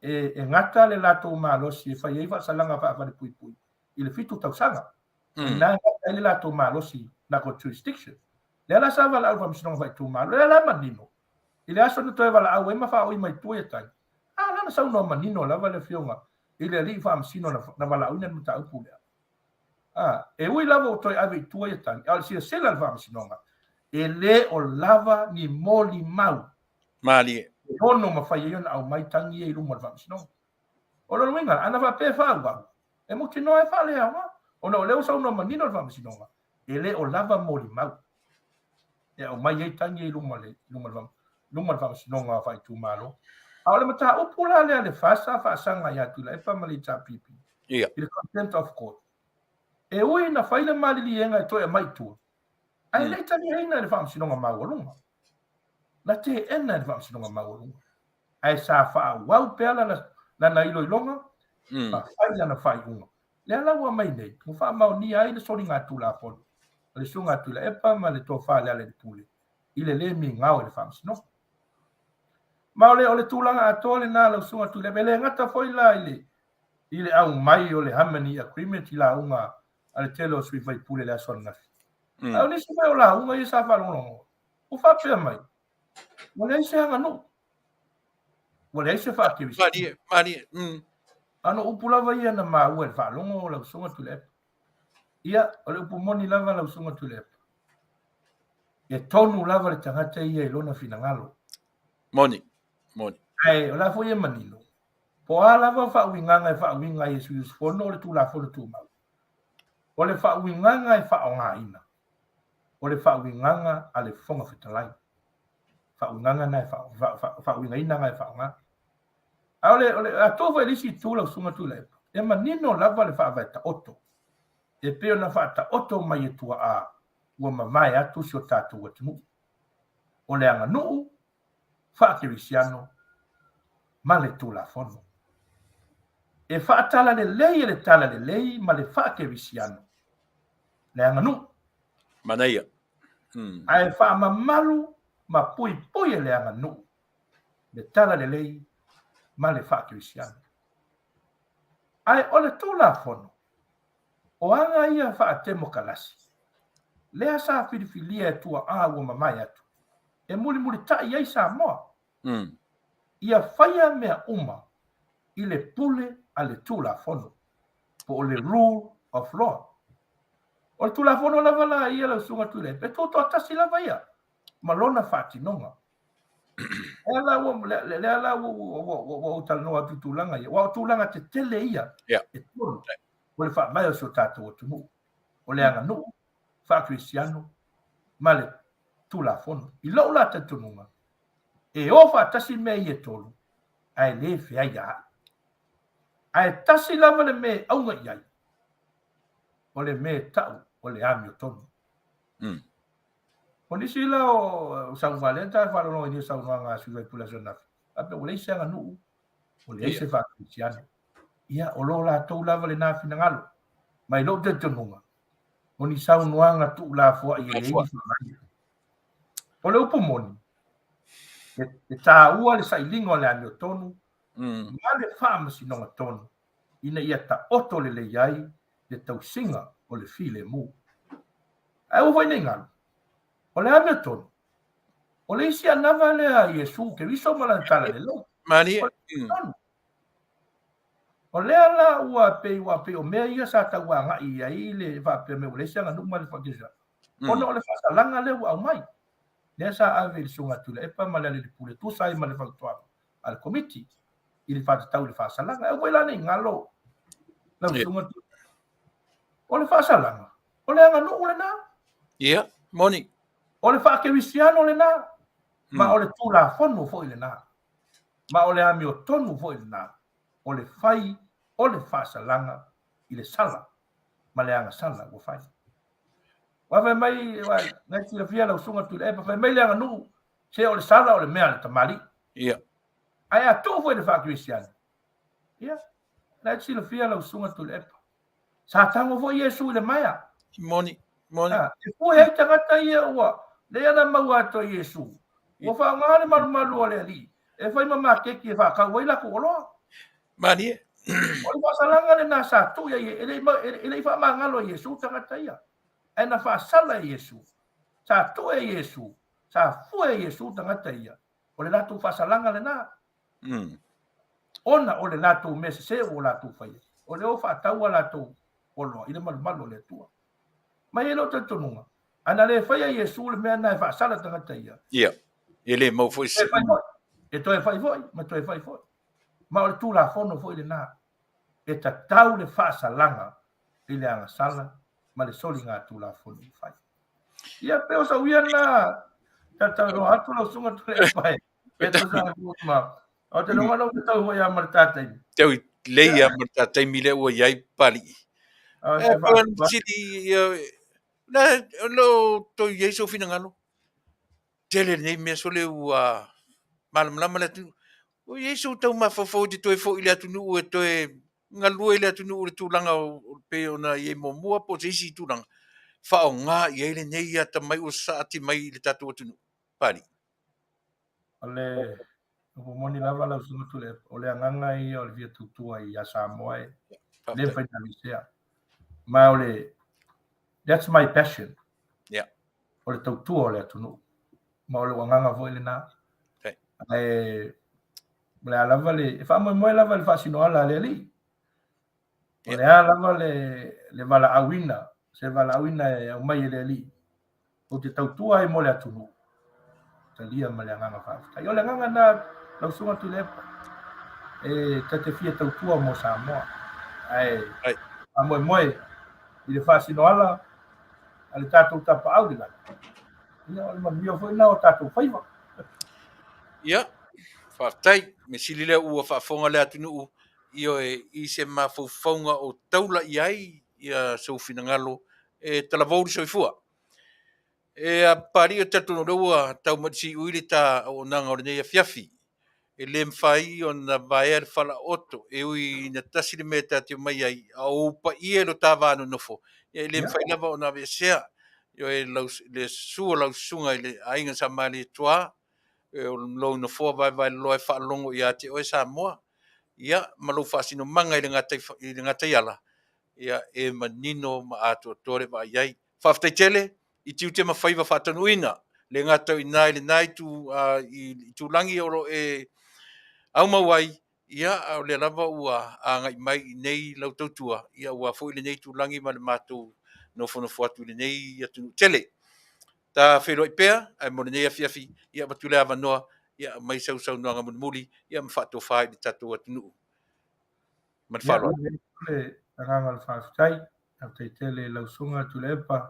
D: e gata le latou malosi e fai ai faasalaga faafalepuipui i le 7 tausaga. O i ina e gata ai le latou malosi latou jurisdiction. Lea la sa valaau i le Faamasinoga Faaitumalo, lea la e manino i le aso na toe valaau ai ma faaui mai tua ia tagi, a la na saunoa manino lava le Afioga i le Alii Faamasino na valaauina le mataupu lea. A, e ui lava ua toe ave i tua ia tagi, a o le silasila a le Faamasinoga, e le o lava ni molimau.
B: Malie.
D: E ono mafai ai ona aumai tagi ia i luma o le Faamasinoga. O lona uiga, ana faapea e faaauau, e mautinoa e faaleaoga, ona o lea ua saunoa manino le Faamasinoga, e le o lava molimau e aumai ai tagi ia i luma o le, luma o le Faamasinoga Faaitumalo. A o le mataupu la lea a le FAST sa faasaga ia Tuilaepa ma le HRPP, i le contempt of court, e ui ina fai le maliliega e toe aumai i tua, ae le i taliaina e le Faamasinoga Maualuga. Na teena e le Faamasinoga Maualuga. Ae sa faaauau pea lana, lana iloiloga ma fai lana faaiuga. Lea la ua aumai nei, ua faamaonia ai le soligatulafono a le Susuga a Tuilaepa ma le Tofa a Lealailepule i le le migao i le Faamasinoga. Ma o le, o le tulaga atoa lena lau Susuga Tuilaepa. E le gata foi la i le, i le aumai o le Harmony Agreement i lauga a le tele o sui faipule i le aso ananafi. A o nisi foi o lauga ia sa faalogologo, ua faapea mai, ua leai se aganuu, ua leai se faakerisiano.
B: Malie, malie.
D: A no upu lava ia na maua i le faalogo o lau Susuga Tuilaepa. Ia, o le upu moni lava lau Susuga Tuilaepa, e tonu lava le tagata ia i lona finagalo.
B: Moni, moni.
D: Ae o la foi e manino, po o a lava faauigaga e faauiga ai e sui usufono o le Tulafono Tumau, o le faauigaga e faaaogaina, o le faauigaga a le Fofoga Fetalai. Faauigaga na e faauigaina na e faaaoga. A o le, o le, a tuu foi i le isi itu lau Susuga Tuilaepa, e manino lava le faavae taoto e pei ona faataoto mai e tuaa ua mavae atu si o tatou atunuu. O le aganuu faakerisiano ma le Tulafono. E faatalalelei e le talalelei ma le faakerisiano le aganuu.
B: Manaia.
D: Ae faamamalu ma puipui e le aganuu le talalelei ma le faakerisiano. Ae o le Tulafono, o aga ia faatemokalasi, lea sa filifilia e tuaa ua mamae atu, e mulimulitai ai Samoa, ia faia mea uma i le pule a le Tulafono, po o le rule of law. O le Tulafono lava la ia lau Susuga Tuilaepa, e tutoatasi lava ia ma lona faatinoga. Lea la ua, lea la ua, ua, ua, ua ou talanoa atu i tulaga ia, aua o tulaga tetele ia e tolu o le faavae o si o tatou atunuu, o le aganuu faakerisiano ma le Tulafono. I lou la talitonuga, e o faatasi mea ia e tolu, ae le feaiaai. Ae tasi lava le mea e auga i ai, o le mea e tau o le amiotonu. O nisi la o saunoaga lea ta faalogologo i nei saunoaga a sui usufono aso ananafi, faapea ua leai se aganuu, ua leai se faakerisiano. Ia, o lo latou lava lena finagalo. Ma i lou talitonuga, o ni saunoaga tuulafoai e leai ni faavae. O le upu moni, e taua le sailiga o le amiotonu ma le faamasinoga tonu ina ia taoto lelei ai le tausiga o le filemu. Ae aua foi ne i galo, o le amiotonu, o le isi anava lea a Iesu Keriso ma lana talalelei.
B: Malie.
D: O le amiotonu. O lea la ua pei ua pei o mea ia sa tau agai i ai le faapea mai ua leai se aganuu ma le faakerisiano, ona o le faasalaga lea ua aumai, lea sa ave i le Susuga Tuilaepa ma le Alii Pule e tusa ai ma le fautuaga a le Komiti i le faatatau i le faasalaga. Aua foi la ne i galo lau Susuga Tuilaepa, o le faasalaga, o le aganuu lena.
B: Ia, moni.
D: O le faakerisiano lena, ma o le Tulafono foi lena, ma o le amiotonu foi lena. o le fai o le faasalaga i le sala ma le agasala ua fai. Ua fai mai, na e silafia lau susuga Tuilaepa, fai mai le aganuu, se o le sala o le mea a le tamalii.
B: Ia.
D: Ae a tuu foi i le faakerisiano, ia, na e silafia lau susuga Tuilaepa, Sa tago foi Iesu i le maea.
B: Moni, moni.
D: E pue ai tagata ia ua lea na maua atu e Iesu. Ua faaaoga le malumalu o le Alii e fai ma maketi e faatau ai latou oloa.
B: Malie.
D: O le faasalaga lena sa tuu ia e le i faamagalo e Iesu tagata ia. Ae na faasala e Iesu. Sa tuu e Iesu, sa fue e Iesu tagata ia. O le latou faasalaga lena. Ona o le latou mea sese ua latou faia, o lea ua faatau a latou oloa i le malumalu o le Atua. Ma e i ai lou talitonuga, a na le faia e Iesu le mea lena e faasala tagata ia,
B: Ia, e le mau foi se.
D: Fai foi, e toe fai foi, ma toe fai foi. Ma o le Tulafono foi lena, e tatau le faasalaga i le agasala ma le soligatulafono ua fai. Ia, pei o sau ia lena talatalanoa atu lau susuga Tuilaepa e. E tusa ai foi ma o te leo lau tau foi a ma le ta taimi.
B: Tau lei a ma le ta taimi lea ua i ai Papalii. E pei ona sili ia na lo toe i ai sou finagalo. Tele lenei mea sole ua malamalama le atunuu. Ua i ai sou tau mafaufau e te toe foi i le atunuu e toe galue i le atunuu i le tulaga o pei ona i ai muamua po o se isi tulaga faaaoga i ai lenei atamai ua saati mai i le tatou atunuu. Papalii.
D: O le upu moni lava lau Susuga Tuilaepa, o le agaga ia o le fia tautua ia Samoa e le mafai ona aveesea. Ma o le, that's my passion.
B: Yeah.
D: O le tautua o le atunuu. Ma o lou agaga foi lena.
B: Okay.
D: Ae, o le a lava le, e faamoemoe lava i le faasinoala a le Alii. O le a lava le, le valaauina, se valaauina e aumai e le Alii, ou te tautua ai mo le atunuu, talia ma le agaga faafetai. O le agaga lena, lau Susuga Tuilaepa, e ta te fia tautua mo Samoa, ae faamoemoe i le faasinoala a le tatou tapaau i le lagi. Ia, o le manuia foi lena o tatou faiva.
B: Ia, faafetai. Mea sili lea ua faafofoga le atunuu, ioe, i se mafaufauga o taula i ai ia sou finagalo e talavou le soifua. E a Papalii, ou te talitonu o lea ua tau mai i le siui le ta auaunaga o lenei afiafi. E le mafai ona vaea le falaoto, e ui ina tasi le mea e ta te omai ai, a o ou paia i lo ta va nonofo, ia e le mafai lava ona aveesea. Ioe, le susu o lau susuga i le aiga Sa Malietoa, o lou nofoa vaevaeloloa e faalogo ia te oe Samoa, ia ma lou faasinomaga i le gataiala, ia e manino ma atoatoa le vaai ai. Faafetai tele i tiute ma faiva faatanuuina, le gata o i ina i lena itu i itulagi o lo o e aumau ai, ia a o lea lava ua agai mai i inei lau tautua, ia aua foi lenei itulagi ma le matou nofonofo atu i lenei atunuu tele. Ta feiloai pea, ae mo lenei afiafi, ia avatu le avanoa, ia aumai sau saunoaga mulimuli, ia ma faatofa i le tatou atunuu. Ma le
D: faaaloalo. Ia, le agaga o le faafetai, faafetai tele i lau Susuga Tuilaepa,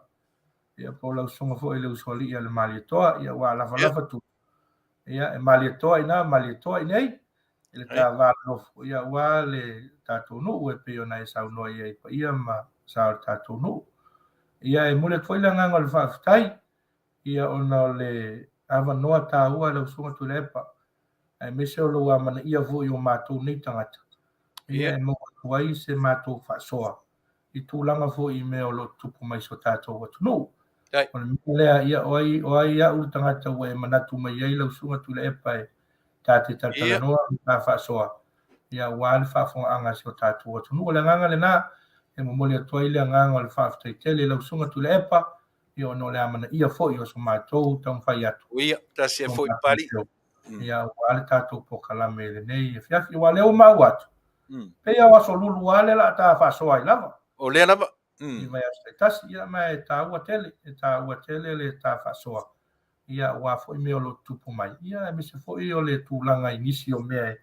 D: ia po o lau Susuga foi i le Usoalii a le Malietoa, ia ua lafalafa tu. Ia, e Malietoa i ina, Malietoa i inei, i le ta va nonofo, ia aua le tatou nuu e pei ona e saunoa i ai paia ma sa o le tatou nuu. Ia, e momoli atu foi le agaga o le faafetai, ia ona o le avanoa taua lau Susuga Tuilaepa, aemaise o lou amanaia foi o matou nei tagata, ia e maua atu ai se matou faasoa i tulaga foi i mea o lo o tutupu mai i so tatou atunuu. O le mea lea, ia o ai, o ai au le tagata ua e manatu mai ai lau Susuga Tuilaepa e ta te talatalanoa ma ta faasoa, ia aua le faafofogaaga a si o tatou atunuu. O le agaga lena e momoli atu ai le agaga o le faafetai tele i lau Susuga Tuilaepa, ia ona o le amanaia foi o so matou taumafai atu.
B: Ia, tasi ai foi Papalii.
D: Ia, aua le tatou polokalame i lenei afiafi. Aua o lea ua maua atu, Pei lava o aso lulu lava lea o le a ta faasoa ai lava.
B: O lea lava.
D: I vaiaso taitasi, ia ma e taua tele, e taua tele le ta faasoa, ia aua foi mea o lo o tutupu mai, ia aemaise foi o le tulaga i nisi o mea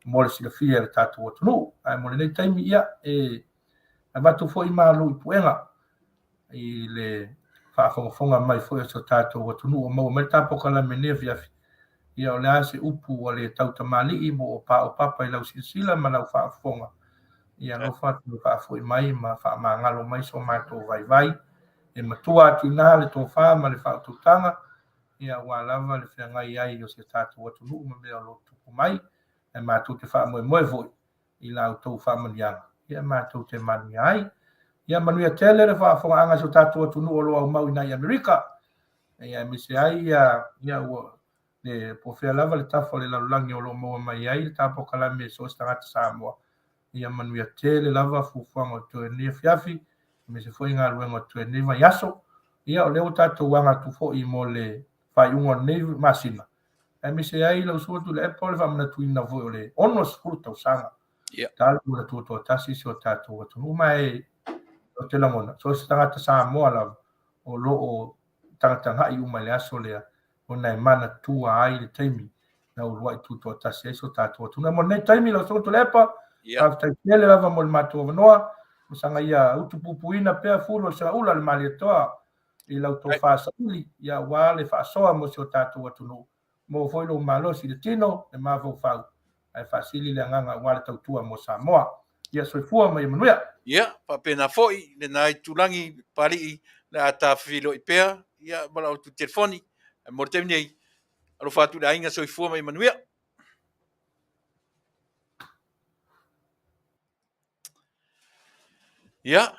D: mo le silafia e le tatou atunuu. Ae mo lenei taimi, ia e avatu foi malu i puega i le faafogafoga mai foi a si o tatou atunuu o maua mai le ta polokalame i lenei afiafi, ia o le a se upu ua le tautamalii ma ua paopapa i lau silasila ma lau faafofoga, ia alofa toe faafoi mai ma faamagalo mai so matou vaivai. E matua atu i ina le tofa ma le faautautaga, ia aua lava le feagai ai o si o tatou atunuu ma mea o lo o tutupu mai, ae matou te faamoemoe foi i la outou faamanuiaga, ia matou te manuia ai. Ia manuia tele le faafofogaaga a si o tatou atunuu o lo o aumau i nai Amerika, ia aemaise ai ia, ia ua le po o fea lava le tafa o le lalolagi o lo o maua mai ai le ta polokalame e so o se tagata Samoa. Ia manuia tele lava fuafuaga o totoe i lenei afiafi, aemaise foi galuega o totoe i lenei vaiaso. Ia o lea ua tatou aga atu foi mo le faaiuga o lenei masina, aemaise ai lau Susuga Tuilaepa o le faamanatuina foi o le 60 tausaga talu ona tutoatasi si o tatou atunuu. Ma e ou te lagona, so o se tagata Samoa lava o lo o tagatagai uma i le aso lea, ona e manatua ai le taimi na uluai tutoatasi ai si o tatou atunuu. Mo lenei taimi lau Susuga Tuilaepa, faafetai tele lava mo le matou avanoa, ma saga ia utupupuina pea fulu o le segaula o le Malietoa i lau tofa saili, ia aua le faasoa mo si o tatou atunuu, maua foi lou malosi i le tino, le mafaufau, ae faasili le agaga aua le tautua mo Samoa. Ia soifua ma ia manuia.
B: Ia, faapena foi lena itulagi Papalii, o le a ta feiloai pea ia ma la outou telefoni. Ae mo le taimi nei, alofa atu i le aiga, soifua ma ia manuia. Ia,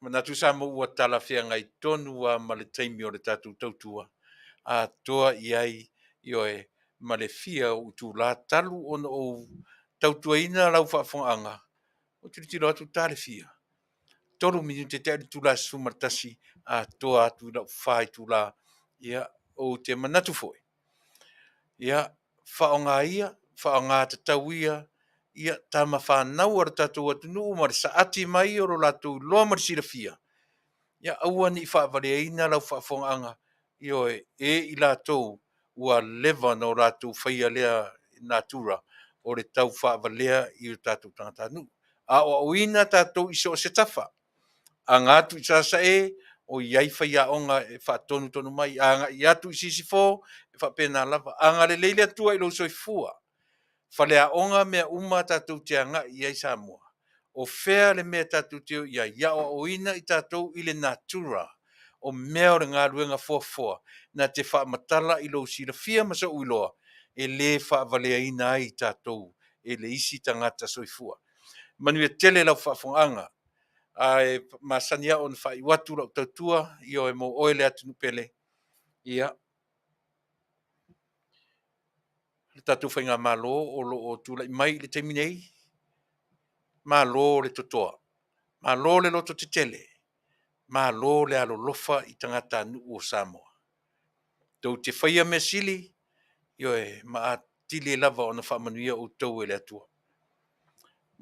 B: manatu Samoa ua talafeagai tonu lava ma le taimi o le tatou tautua atoa i ai, ioe, ma le fia o itula talu ona ou tautuaina lau faafofogaaga, ou tilotilo atu ta le fia, 3 minute tea i le itula e 11 atoa atu i lau 4 itula. Ia, ou te manatu foi, ia, faaaoga ia, faaaoga tatau ia, ia tama fanau a lo tatou atunuu ma le saati mai o lo latou iloa ma le silafia, ia aua ne i faavaleaina lau faafofogaaga, ioe, e i latou ua leva ona o latou faia lea natura o le tau faavalea i o tatou tagatanuu. Aoaoina tatou i so o se tafa, aga atu i Sasae, o i ai faiaoga e faatonutonu mai, agai atu i Sisifo, e faapena lava. Agalelei le Atua i lou soifua, faleaoga mea uma tatou te agai i ai Samoa. O fea le mea tatou te o i ai, ia aoaoina i tatou i le natura o mea o le galuega foafoa na te faamatala i lou silafia ma sou iloa e le faavaleaina ai i tatou e le isi tagata soifua. Manuia tele lau faafofogaaga. Ae masani au ona faaiu atu lau tautua, ioe, mo oe le atunuu pele. Ia, le tatou faigamalo o lo o tulai mai i le taimi nei, malo le totoa, malo le loto tetele, malo le alolofa i tagatanuu o Samoa. Tou te faia mea sili, ioe, ma atili lava ona faamanuia outou e le Atua.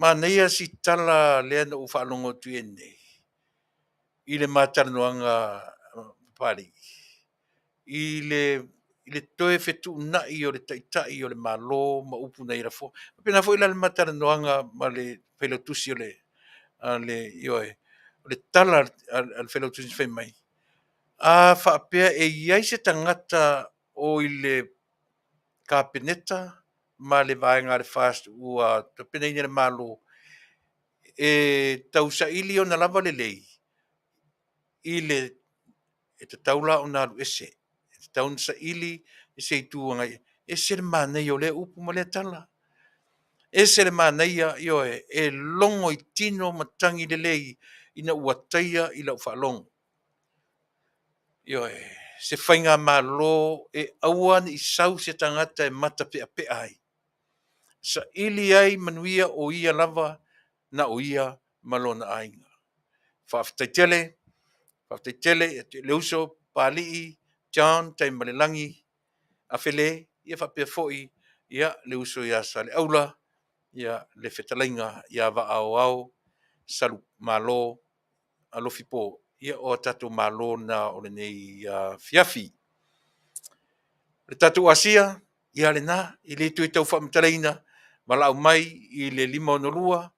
B: Manaia si tala lea na ou faalogo atu i ai nei i le ma talanoaga Papalii, i le toe fetuunai o le Taitai o le Malo ma upu na ia lafoa. Faapena foi la le ma talanoaga ma le Failautusi o le, ioe, o le tala a le Failautusi na fai mai, a faapea e i ai se tagata o i le Kapeneta ma le vaega a le FAST ua tapenaina e le Malo e tausaili ona lava lelei, i le e tatau la ona alu ese, e tatau ona saili i se itu agai ese le manaia o lea upu ma lea tala. Ese le manaia, ioe, e logo i tino matagi lelei ina ua taia i lau faalogo. Ioe, se faigamalo e aua ne i sau se tagata e matapeapea ai. Saili ai manuia o ia lava na o ia ma lona aiga. Faafetai tele, faafetai tele ia te le uso Papalii, John Taimalelagi Afele, ia faapea foi ia le uso ia Saleaula. Ia, le fetalaiga ia Vaaoao Salumalo Alofipo, ia o a tatou malo na o lenei afiafi. Le tatou asia, ia lena, e le toe tau faamatalaina, valaau mai i le 562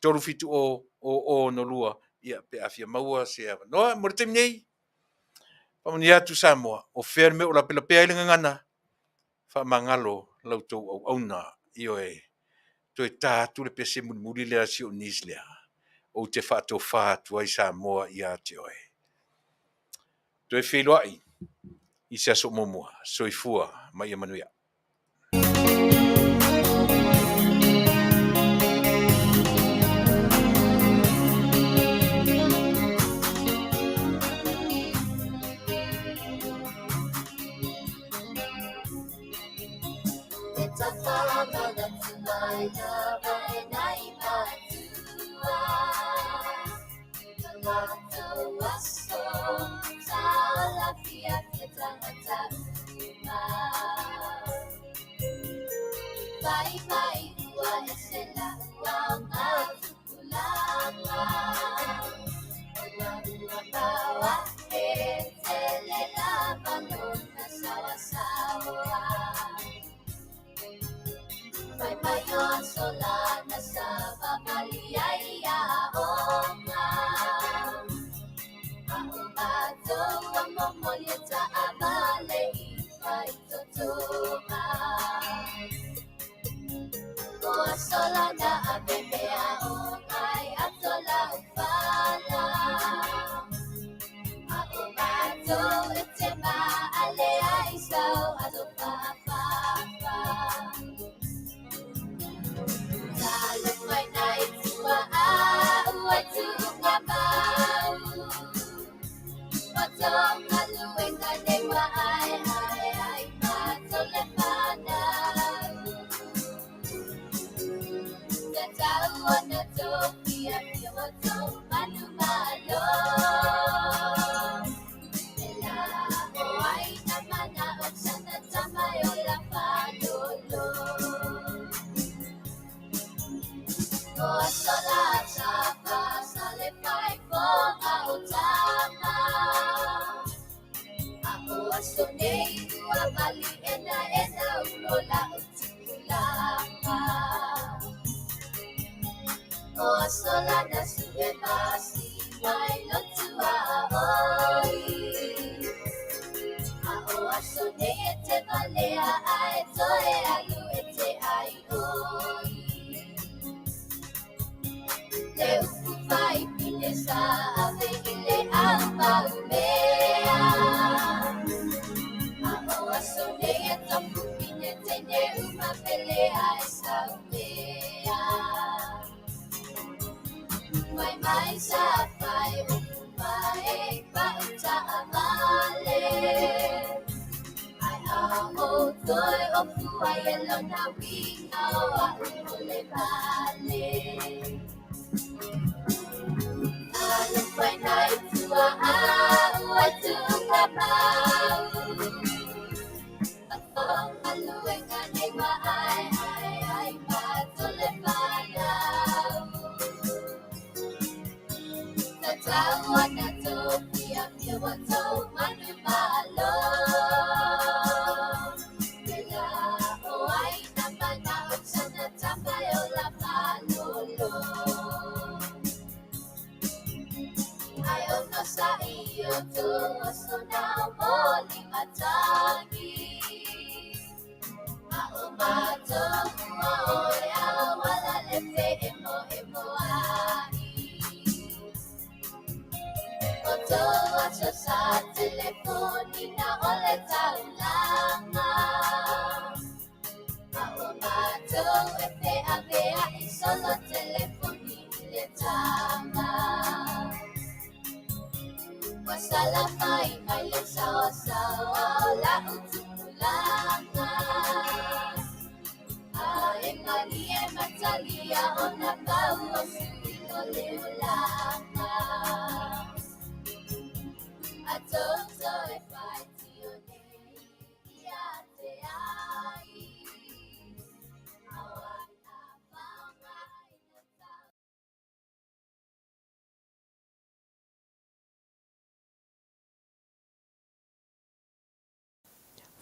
B: 370 0062, ia pe a fia maua se avanoa. Mo le taimi nei, faamanuia atu Samoa, o fea le mea o lapelapea ai le gagana, faamagalo la outou auauna. Ioe, toe ta atu le pese mulimuli lea a si ou niece lea, ou te faatofa atu ai Samoa ia te oe. Toe feiloai i se aso muamua. Soifua ma ia manuia.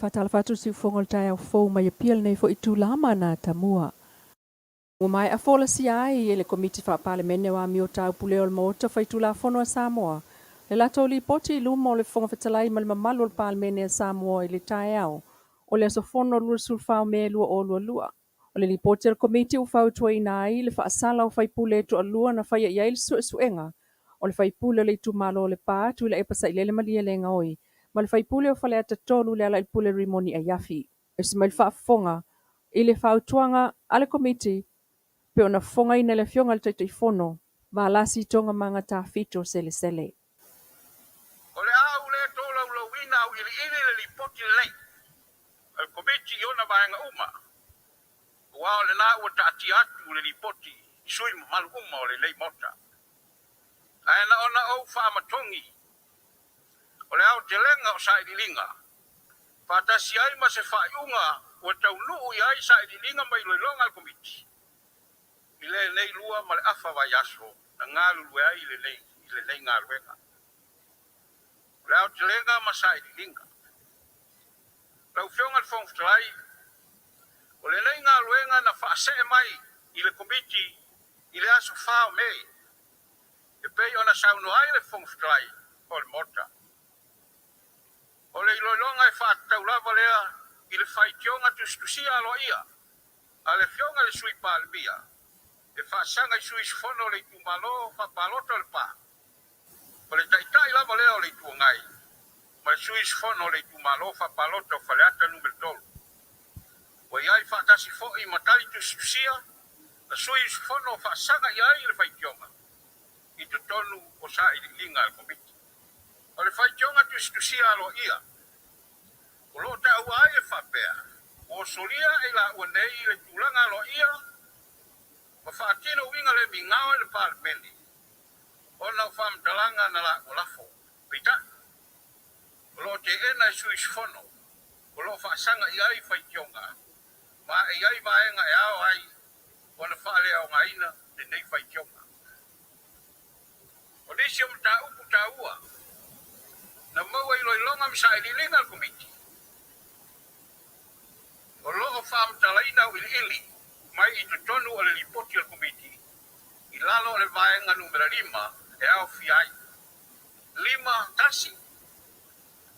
E: Faatalofa atu le siufofoga o le taeao fou mai Apia lenei foi itula ma ana atamua. Ua maea folasia ai e le Komiti Faa-Palemene o Amio Taupulea o le Maota Faitulafono a Samoa le latou lipoti i luma o le Fofoga Fetalai ma le mamalu o le Palemene a Samoa i le taeao o le aso Fono 24 o Me 2022. O le lipoti a le Komiti ua fautuaina ai le faasala o faipule e toalua na faia i ai le suesuega o le faipule o le itumalo o Lepa, Tuilaepa Sailele Malielegaoi, ma le faipule o Faleata 3, Lealailepule Rimoni Aiafi. Osi mai le faafofoga i le fautuaga a le Komiti pei ona fofogaina e le Afioga i le Taitaifono, Valasi Toogamaga Tafito Selesele.
F: O le a ou le tolaulauina auiliili le Lipoti lenei a le Komiti i ona vaega uma, aua o lena ua taatia atu le Lipoti i sui usufono mamalu uma o lenei Maota. Ae na ona ou faamatogi o le aotelega o sailiiliga faatasi ai ma se faaiuga ua taunuu i ai sailiiliga ma iloiloga a le Komiti i lenei lua ma le afa vaiaso na galulue ai i lenei galuega. O le aotelega ma sailiiliga. Lau Afioga i le Fofoga Fetalai, o lenei galuega na faasee mai i le Komiti i le aso 4 o Me, e pei ona saunoa ai le Fofoga Fetalai o le Maota. O le iloiloga e faatatau lava lea i le faitioga tusitusia aloaia a le Afioga i le Sui Palemia e faasaga i sui usufono o le itumalo faapalota o Lepa, o le Taitai lava lea o le Itu Agai ma le sui usufono o le itumalo faapalota o Faleata Nu.3. Ua i ai faatasi foi ma tali tusitusia na sui usufono faasaga i ai le faitioga i totonu o sailiiliga a le Komiti. O le faitioga tusitusia aloaia o lo o taua ai e faapea, ua solia e i laua nei le tulaga aloaia ma faatino uiga le migao i le Palemene ona o faamatalaga na laua lafo. Peitai, o lo o teena e sui usufono o lo o faasaga i ai faitioga ma e i ai vaega e ao ai ona faaleaogaina lenei faitioga. O nisi o mataupu taua na maua i iloiloga ma sailiiliga a le Komiti, o lo o faamatalaina auiliili mai i totonu o le lipoti a le Komiti i lalo o le vaega numera 5 e aofia ai. 5.1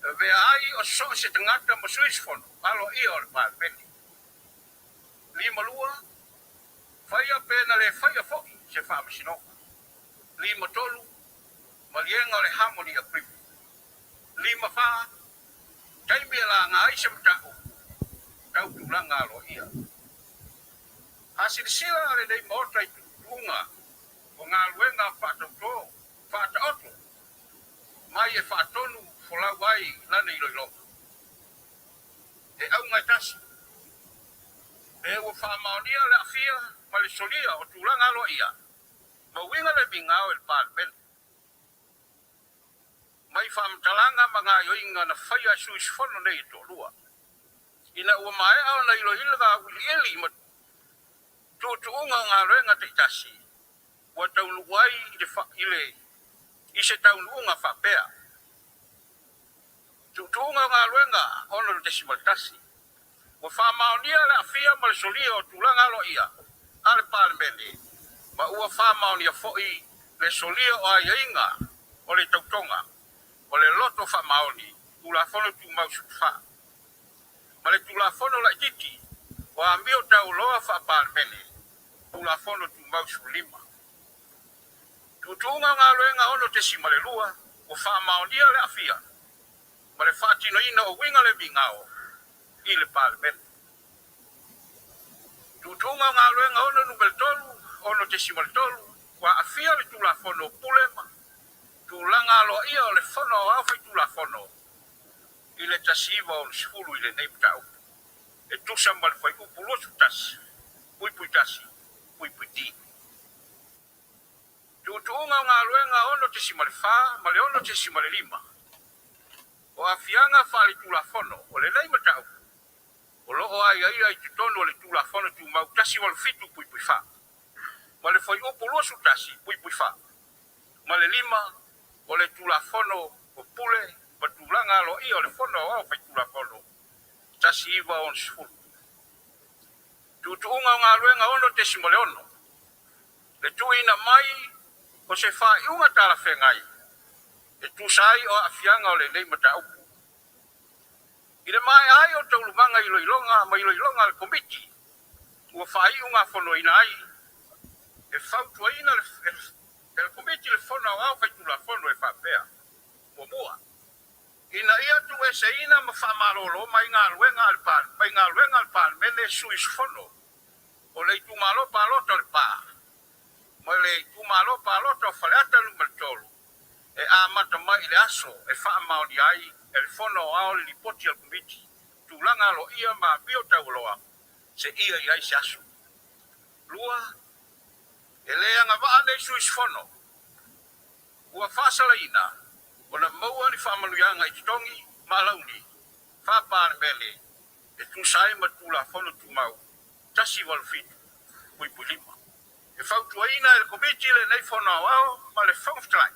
F: E avea ai o so o se tagata ma sui usufono aloaia o le Palemene. 5.2 Faia pe na le faia foi se faamasinoga. 5.3 Maliega o le Harmony Agreement. 5.4 Taimi e laga ai se mataupu tau tulaga aloaia. A silasila lenei Maota i tuutuuga o galuega faatautō faataoto mai e faatonu folau ai lana iloiloga. He auga e tasi, pe ua faamaonia le aafia ma le solia o tulaga aloaia ma uiga le migao e le Palemene. Mai faamatalaga ma gaoioiga na faia e sui usufono nei e toalua, ina ua maea ona iloiloga auiliili ma tuutuuga o galuega taitasi, ua taunuu ai i se taunuuga faapea. Tuutuuga o galuega 6.1 Ua faamaonia le aafia ma le solia o tulaga aloaia a le Palemene ma ua faamaonia foi le solia o aiaiga o le tautoga o le loto faamaoni Tulafono Tumau 14 ma le Tulafono Laitiiti o Amio Taualoa Faa-Palemene Tulafono Tumau 15. Tuutuuga o galuega 6.2 Ua faamaonia le aafia ma le faatinoina o uiga le migao i le Palemene. Tuutuuga o galuega 6.3 6.3 Ua aafia le Tulafono o Pule ma Tulaga Aloaia o le Fono Aoao Faitulafono i le 1960 i lenei mataupu e tusa ma le fuaiupu 21 puipui 1 puipui D. Tuutuuga o galuega 6.4 ma le 6.5 O aafiaga faaletulafono o lenei mataupu o lo o aiaia i totonu o le Tulafono Tumau 187 puipui 4 ma le fuaiupu 21 puipui 4 ma le 5 o le Tulafono o Pule ma Tulaga Aloaia o le Fono Aoao Faitulafono 1960. Tuutuuga o Galuega 6.6, Le tuuina mai o se faaiuga talafeagai e tusa ai o aafiaga o lenei mataupu. I le maea ai o taulumaga iloiloga ma iloiloga a le Komiti ua faaiugafonoina ai, e fautuaina e le Komiti le Fono Aoao Faitulafono e faapea, Muamua, ina ia tuueseina ma faamalolo mai galuega a le mai galuega a le Palemene sui usufono o le itumalo palota o Lepa ma le itumalo palota o Faleata Nu.3 e amata mai i le aso e faamaonia ai e le Fono Aoao le Lipoti a le Komiti Tulaga Aloaia ma Amio Taualoa seia i ai se aso. 2. E le agavaa nei sui usufono ua faasalaina ona maua ni faamanuiaga i totogi ma alauni faa-Palemene e tusa ai ma le Tulafono Tumau 187.5. E fautuaina e le Komiti lenei Fono Aoao ma le Fofoga Fetalai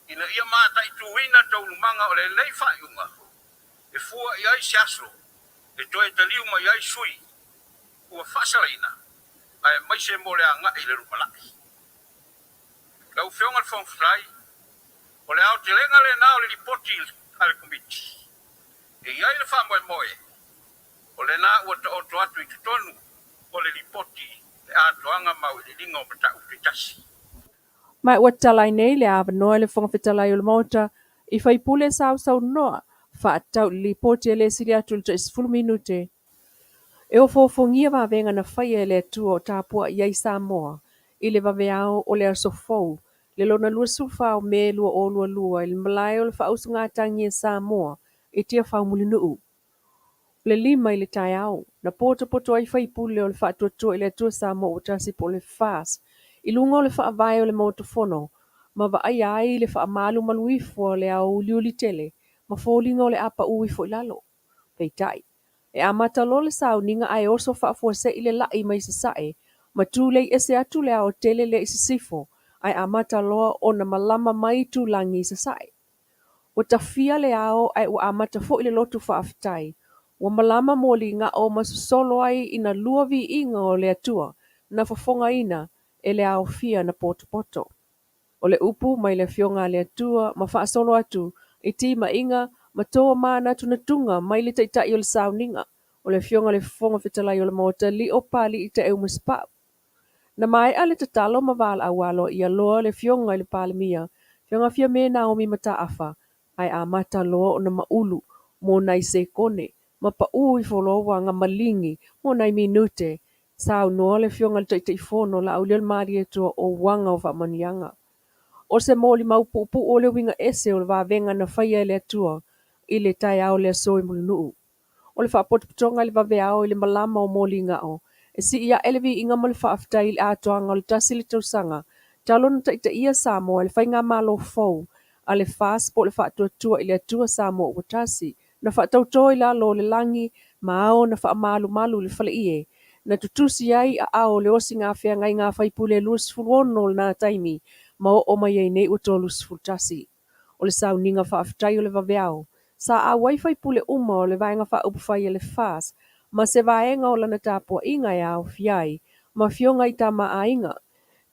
F: ina ia mataituina taulumaga o lenei faaiuga e fua i ai se aso e toe taliu mai ai sui ua faasalaina aemaise mo le agai i le lumanai. Lau Afioga i le Fofoga Fetalai, o le aotelega lena o le Lipoti a le Komiti. E i ai le faamoemoe, o lena ua taoto atu i totonu o le Lipoti le atoaga ma auiliiliga o mataupu taitasi.
E: Ma ua tatala ai nei le avanoa i le Fofoga Fetalai o le Maota i faipule sausaunoa faatatau i le Lipoti e le sili atu i le tai 10 minute. E ofoofogia vavega na faia e le Atua o tapuai ai Samoa i le vaveao o le aso fou, le lona 24 o Me 2022 i le malae o le Faausugatagi a Samoa i Tiafau Mulinuu. O le 5 i le taeao, na potopoto ai faipule o le Faatuatua i le Atua Samoa ua Tasi po o le FAST i luga o le faavae o le Maota Fono ma vaaia ai le faamalumalu ifo a le ao uliuli tele ma foliga o le a pau ifo i lalo. Peitai, e amata loa le sauniga ae oso faafuasei le la'i mai sasae ma tulei ese atu le aotele lea i sisifo ae amata loa ona malama mai itulagi i sasae. Ua tafia le ao ae ua amata foi le lotu faafetai. Ua malama moligao ma sosolo ai ina lua viiga o le Atua na fofogaina e le aofia na potopoto. O le upu mai le Afioga a le Atua ma faasolo atu i timaiga ma toamanatunatuga mai le Taitai o le Sauniga, o le Afioga i le Fofoga Fetalai o le Maota Lio Papalii Taeu Masepau. Na maea le tatalo ma valaau aloaia loa le Afioga i le Palemia, Afioga Fiame Naomi Mataafa, ae amata loa ona maulu mo nai sekone ma pau ifo loa uaga maligi mo nai minute Saunoa le Afioga i le Taitaifono Laaulialemalietoa o Uaga o Faamanuiaga. O se molimau puupuu o le uiga ese o le vavega na faia e le Atua i le taeao o le aso i Mulinuu. O le faapotopotoga i le vaveao i le malama o moligao, e sii ae le viiga ma le faafetai i le atoaga o le tasi le tausaga talu ona taitaia Samoa e le faigamalo fou a le FAST po o le Faatuatua i le Atua Samoa Ua Tasi, na faatauto i lalo o le lagi ma ao na faamalumalu i le faleie, na tutusi ai aao o le osiga feagaiga a faipule e 26 o lena taimi ma oo mai ai nei ua 31. O le sauniga faafetai o le vaveao, sa auai faipule uma o le Vaega Faaupufai a le FAST ma se vaega o lana tapuaiga e aofia ai ma afioga i Tama a Aiga,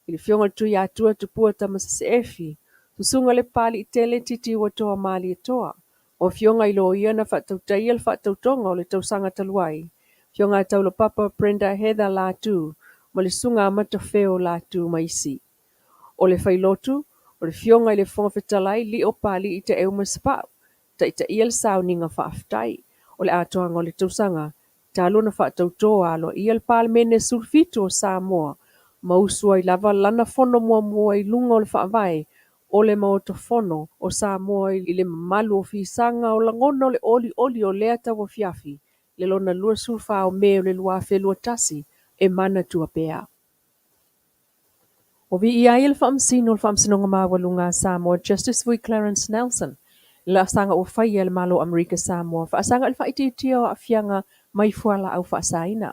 E: i le Afioga i le Tuiatua Tupua Tamasese Efi, Susuga i le Papaliitele Titiuatoa Malietoa, O afioga i loia na faatautaia le faatautoga o le tausaga talu ai, Afioga a Taulapapa Brenda Heather Latu ma le Susuga a Matafeo Latu ma isi. O le Failotu, o le Afioga i le Fofoga Fetalai Lio Papalii Taeu Masepau, taitaia le sauniga faafetai o le atoaga o le tausaga talu ona faatauto aloaia le Palemene 17 o Samoa ma usu ai lava lana fono muamua i luga o le Faavae o le Maota Fono o Samoa i le mamalu o fisaga o lagona o le olioli o lea tauafiafi le lona 24 o Me o le 2021 e manatua pea. O viia ai le Faamasino o le Faamasinoga Maualuga a Samoa Justice Vui Clarence Nelson i le laasaga ua faia e le Malo o Amerika Samoa faasaga i le faaitiitia o aafiaga mai fualaau faasaina.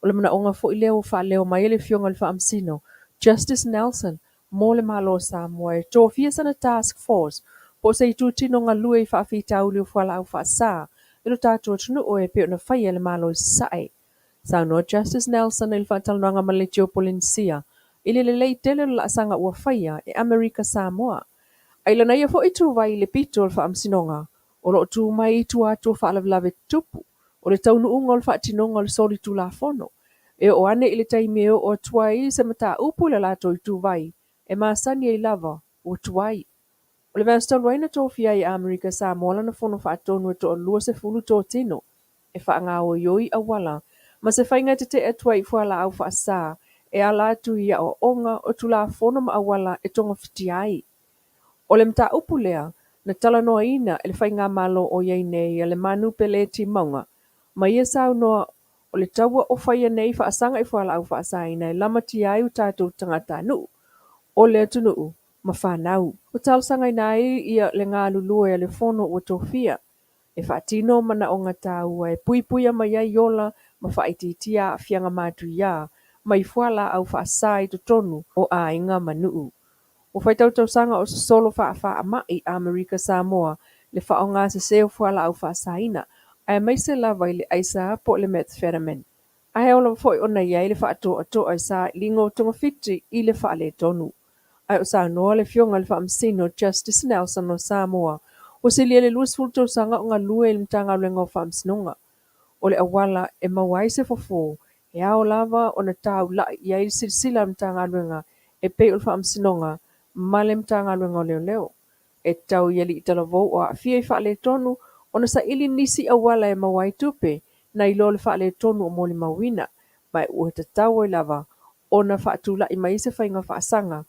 E: O le manaoga foi lea ua faaleo mai e le Afioga i le Faamasino Justice Nelson mo le Malo o Samoa e tofia sana task force po o se itutino galue i faafitauli o fualaau faasa i lo tatou atunuu e pei ona faia e le Malo i Sasae. Saunoa Justice Nelson i le faatalanoaga ma le Leitio Polenisia i le lelei tele o le laasaga ua faia e Amerika Samoa. A i lana ia foi ituvai i le pito o le Faamasinoga, o lo o tu mai i tua atu o faalavelave tutupu, o le taunuuga o le faatinoga o le solitulafono, e oo ane i le taimi e oo atu ai se mataupu i le latou ituvai e masani ai lava ua tuai. O le vaiaso talu ai na tofia ai e Amerika Samoa lana fono faatonu e toalua sefulu totino e faagaoioi auala ma se faiga e tetee atu ai i fualaau faasa e ala atu i aoaoga o Tulafono ma auala e togafitia ai. O le mataupu lea na talanoaina e le faigamalo o i ai nei a Lemanu Peleti Mauga ma ia saunoa o le taua o faia nei faasaga i fualaau faasaina e lamatia ai o tatou tagatanuu o le atunuu ma fanau. Ua talosagaina ai ia le galulue a le fono ua tofia e faatino manaoga taua e puipuia mai ai ola ma faaitiitia aafiaga matuia mai fualaau faasa i totonu o aiga ma nuu. Ua faitau tausaga o sosolo faafaamai Amerika Samoa le faaaoga sese o fualaau faasaina, aemaise lava i le aisa po o le methamphetamine. Ae ao lava foi ona i ai le faatoatoa i sailiga o togafiti i le faaletonu. Ae o saunoa le Afioga i le Faamasino Justice Nelson o Samoa, ua silia i le 20 tausaga o galue i le Matagaluega o Faamasinoga. O le auala e maua ai se fofo, e ao lava ona taulai i ai le silasila a le Matagaluega e pei o le Faamasinoga ma le Matagaluega o Leoleo. E tatau i alii talavou o aafia i faaletonu ona saili nisi auala e maua ai tupe nai lo le faaletonu o molimauina, ma ua tatau ai lava ona faatulai mai se faiga faasaga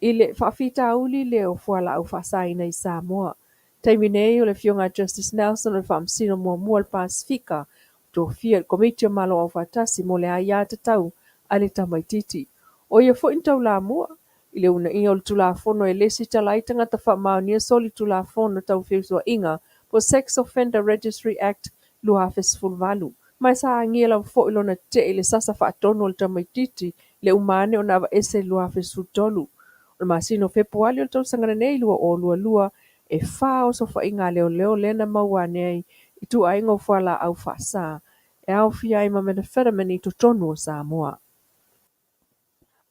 E: i le faafitauli lea o fualaau faasaina i Samoa. Taimi nei o le Afioga ia Justice Nelson o le Faamasino muamua o le Pasefika tofia i le Komiti o Malo Aufaatasi mo le Aia Tatau a le Tamaitiiti. O ia foi na taulamua i le uunaia o le Tulafono e lesitala ai tagata faamaonia solitulafono tau feusuaiga po o Sex Offender Registry Act 2018. Ma e sa agia lava foi lona tetee i le sasa faatonu o le tamaitiiti le uma ane ona aveese i le 2013. O le masina o Fepuali o le tausaga nei 2022, e 4 osofaiga a leoleo lea na maua ane ai ituaiga o fualaau faasa e aofia ai ma methamphetamine i totonu o Samoa.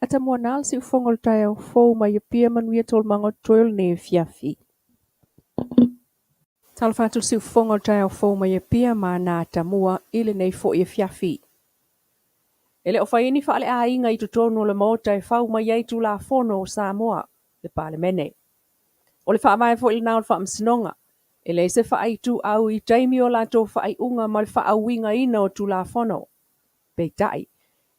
E: Atamua na le siufofoga o le taeao fou mai Apia manuia taualumaga o totoe o lenei afiafi. Talofa atu le siufofoga o le taeao fou mai Apia ma na atamua i lenei foi afiafi. E le o fai ni faaleaiga i totonu o le Maota e fau mai ai Tulafono o Samoa, le Palemene. O le faavae foi lena o le Faamasinoga, e leai se faaituau i taimi o latou faaiuga ma le faauigaina o Tulafono. Peitai,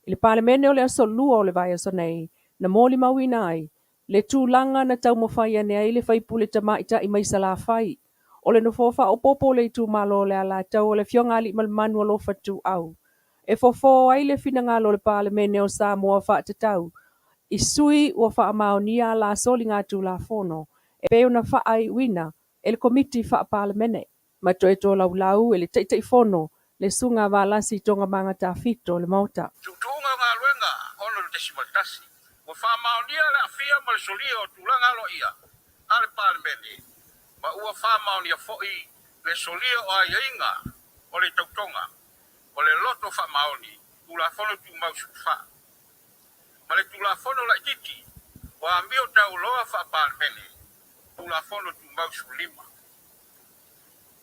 E: i le Palemene o le aso Lua o le vaiaso nei, na molimauina ai le tulaga na taumafai ane ai le faipule tamaitai mai Salafai, o le nofoa faaopoopo o le itumalo o le Alataua, le Afioga Aliimalemanu Alofa Tuuau, e fofo ai le finagalo o le Palemene o Samoa faatatau i sui ua faamaonia ala soligatulafono e pei ona faaiuina e le Komiti Faa-Palemene, ma toe tolaulau e le Taitaifono le Susuga Valasi Toogamaga Tafito o le Maota.
F: Tuutuuga o galuega 6.1 Ua faamaonia le aafia ma le solia o tulaga aloaia a le Palemene ma ua faamaonia foi le solia o aiaiga o le tautoga o le loto faamaoni Tulafono Tumau 14 ma le Tulafono Laitiiti o Amio Taualoa Faa-Palemene Tulafono Tumau 15.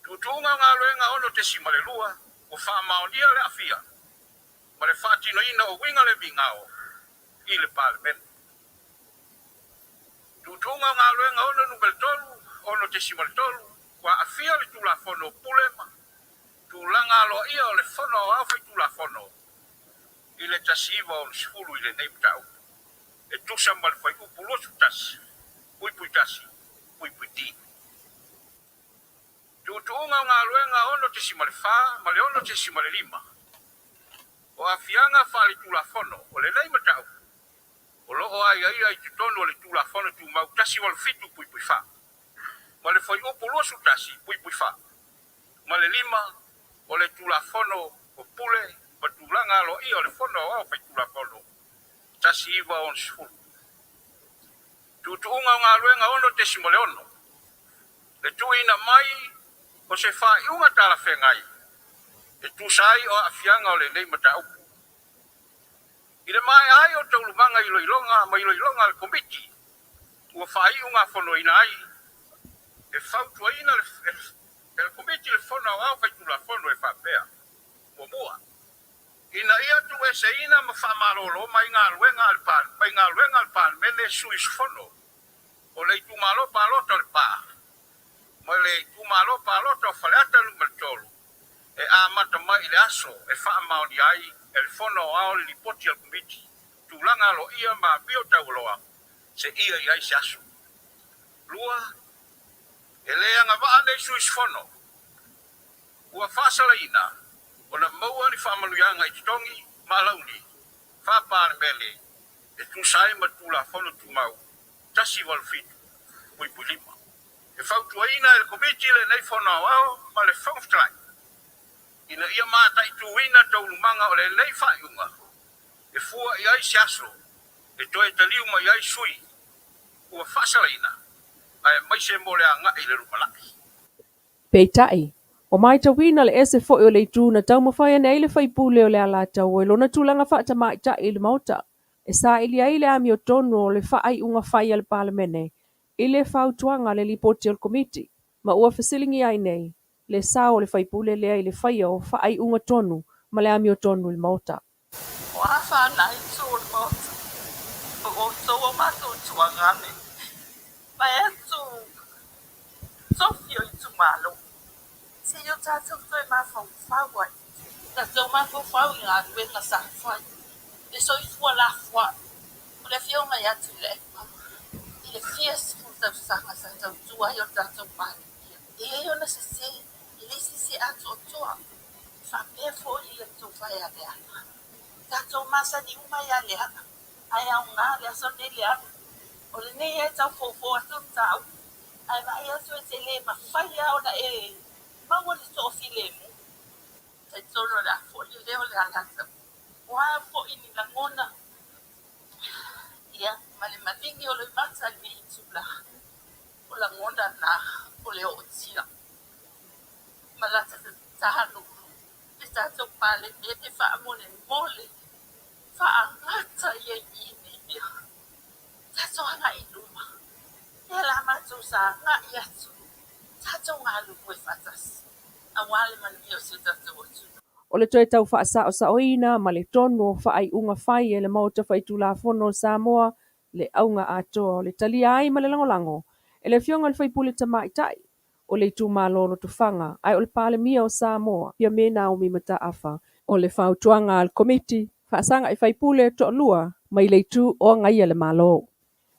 F: Tuutuuga o galuega 6.2 Ua faamaonia le aafia ma le faatinoina o uiga le migao i le Palemene. Tuutuuga o galuega 6.3 6.3 Ua aafia le Tulafono o Pule ma Tulaga Aloaia o le Fono Aoao Faitulafono i le 1960 i lenei mataupu e tusa ma le fuaiupu 21 puipui 1 puipui D. Tuutuuga o galuega 6.4 ma le 6.5 O aafiaga faaletulafono o lenei mataupu o lo o aiaia i totonu o le Tulafono Tumau 187 puipui 4 ma le fuaiupu 21 puipui 4 ma le 5 o le Tulafono o Pule ma Tulaga Aloaia o le Fono Aoao Faitulafono 1960. Tuutuuga o galuega 6.6 Le tuuina mai O se faaiuga talafeagai e tusa ai o aafiaga o lenei mataupu. I le maea ai o taualumaga iloiloga ma iloiloga a le Komiti ua faaiugafonoina ai, e fautuaina e le Komiti le Fono Aoao Faitulafono e faapea, Muamua, ina ia tuueseina ma faamalolo mai galuega a le mai galuega a le Palemene sui usufono o le itumalo palota o Lepa ma le itumalo palota o Faleata Nu.3 e amata mai i le aso e faamaonia ai e le Fono Aoao le Lipoti a le Komiti Tulaga Aloaia ma Amio Taualoa seia i ai se aso. 2. E le agavaa nei sui usufono ua faasalaina ona maua ni faamanuiaga i totogi ma alauni faa-Palemene e tusa ai ma le Tulafono Tumau 187.5. E fautuaina e le Komiti lenei Fono Aoao ma le Fofoga Fetalai ina ia mataituina taualumaga o lenei faaiuga e fua i ai se aso e toe taliu mai ai sui ua faasalaina aemaise mo le agai i le lumanai.
E: Peitai, ua matauina le ese foi o le itu na taumafai ane ai le faipule o le Alataua i lona tulaga faatamaitai i le Maota, e saili ai le amiotonu o le faaiuga fai a le Palemene i le fautuaga a le Lipoti a le Komiti, ma ua fesiligia ai nei le sao o le faipule lea i le faia o faaiuga tonu ma le amiotonu i le Maota.
G: O a fa nai itu o le Maota, o outou o matou tuagane, vaeatu tofi o itumalo. Seia o tatou toe mafaufau ai. Tatou mafaufau i galuega sa fai, le soifua lafoai o le Afioga ia Tuilaepa i le fia sefulu tausaga sa tautua ai o tatou Palemia. E i ai ona sese, e le sese atoatoa, faapea foi i le tofa ia Leala. Tatou masani uma ia Leala, ae aoga le aso lenei Leala. O lenei e tau foufou atu le mataupu, ae vaai atu e te le mafai lava ona e maua le toafilemu. Talitonu o le a foi le leo o le Alataua. O a foi ni lagona, ia, ma le maligi o Loimata i lenei itula, o lagona na o le ootia. Ma lata tatalo le tatou Palemene faamolemole, faagata ia i i nei mea. Tatou agai i luma. Lea la matou sa agai atu, tatou galulue faatasi aua le manuia o si o tatou atunuu.
E: O le toe tau faasaosaoina ma le tonu o faaiuga fai e le Maota Faitulafono o Samoa le auga atoa o le talia ai ma le lagolago e le Afioga i le Faipule Tamaitai o le itumalo o Lotofaga ae o le Palemia o Samoa Fiame Naomi Mataafa o le fautuaga a le Komiti faasaga i faipule e toalua mai le itu o agaia le Malo.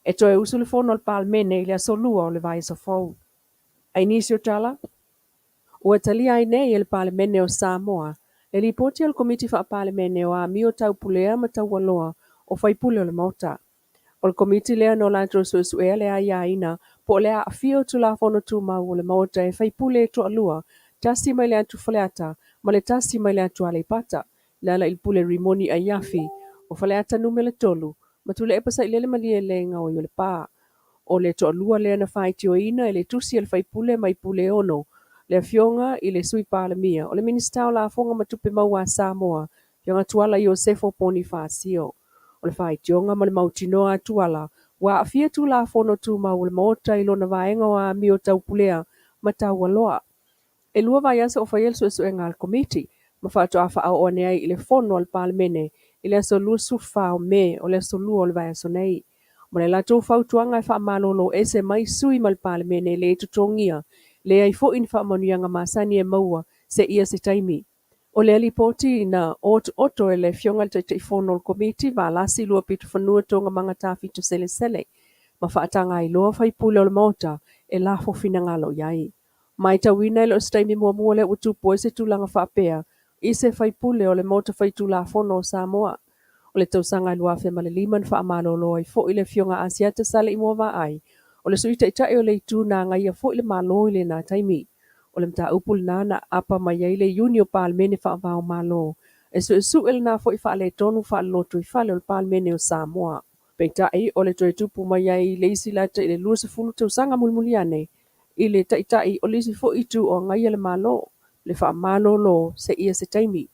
E: E toe usu le fono a le Palemene i le aso 2 o le vaiaso fou. Ai nisi o tala, ua talia ai nei e le Palemene o Samoa le lipoti a le Komiti Faa-Palemene o Amio Taupulea ma Taualoa o faipule o le Maota. O le Komiti lea na latou suesuea le aiaina po o le aafia o Tulafono Tumau o le Maota e faipule e toalua, tasi mai le atu Faleata ma le tasi mai le atu Aleipata, le ala i le pule Rimoni Aiafi o Faleata numera 3, ma Tuilaepa Sailele Malielegaoi o Lepa. O le toalua lea na faitioina e le tusi a le faipule mai Puleono, le Afioga i le Sui Palemia, o le Minisita o Lafoga ma Tupe Maua a Samoa, Afioga Tuala Iosefo Ponifasio. O le faitioga ma le mautinoa a Tuala, ua aafia Tulafono Tumau o le Maota i lona vaega o amio taupulea ma taualoa. E 2 vaiaso o faia le suesuega a le Komiti, ma faatoa faaoo ane ai i le fono a le Palemene i le aso 24 o Me o le aso 2 o le vaiaso nei. Ma le latou fautuaga e faamalolo ese mai sui ma le Palemene le totogia, leai foi ni faamanuiaga masani e maua seia se taimi. O le lipoti na otooto e le Afioga i le Taitaifono o le Komiti Valasi Luapitofanua Toogamaga Tafito Selesele ma faataga ai loa faipule o le Maota e lafo finagalo i ai. Matauina e le o se taimi muamua lea ua tupu ai se tulaga faapea i se faipule o le Maota Faitulafono o Samoa. O le tausaga 2005 na faamalolo ai foi le Afioga Asiata Sale i Muavaai, o le Sui Taitai o le itu na agaia foi le Malo i lena taimi. O le mataupu lena na apa mai ai le Iuni o Palemene faavao Malo, e suesue lena foi faaletonu faalolotoifale o le Palemene o Samoa. Peitai o le toe tupu mai ai le isi lata i le 20 tausaga mulimuli ane, i le Taitai o le isi foi itu o agaia le Malo, le faamalolo seia se taimi.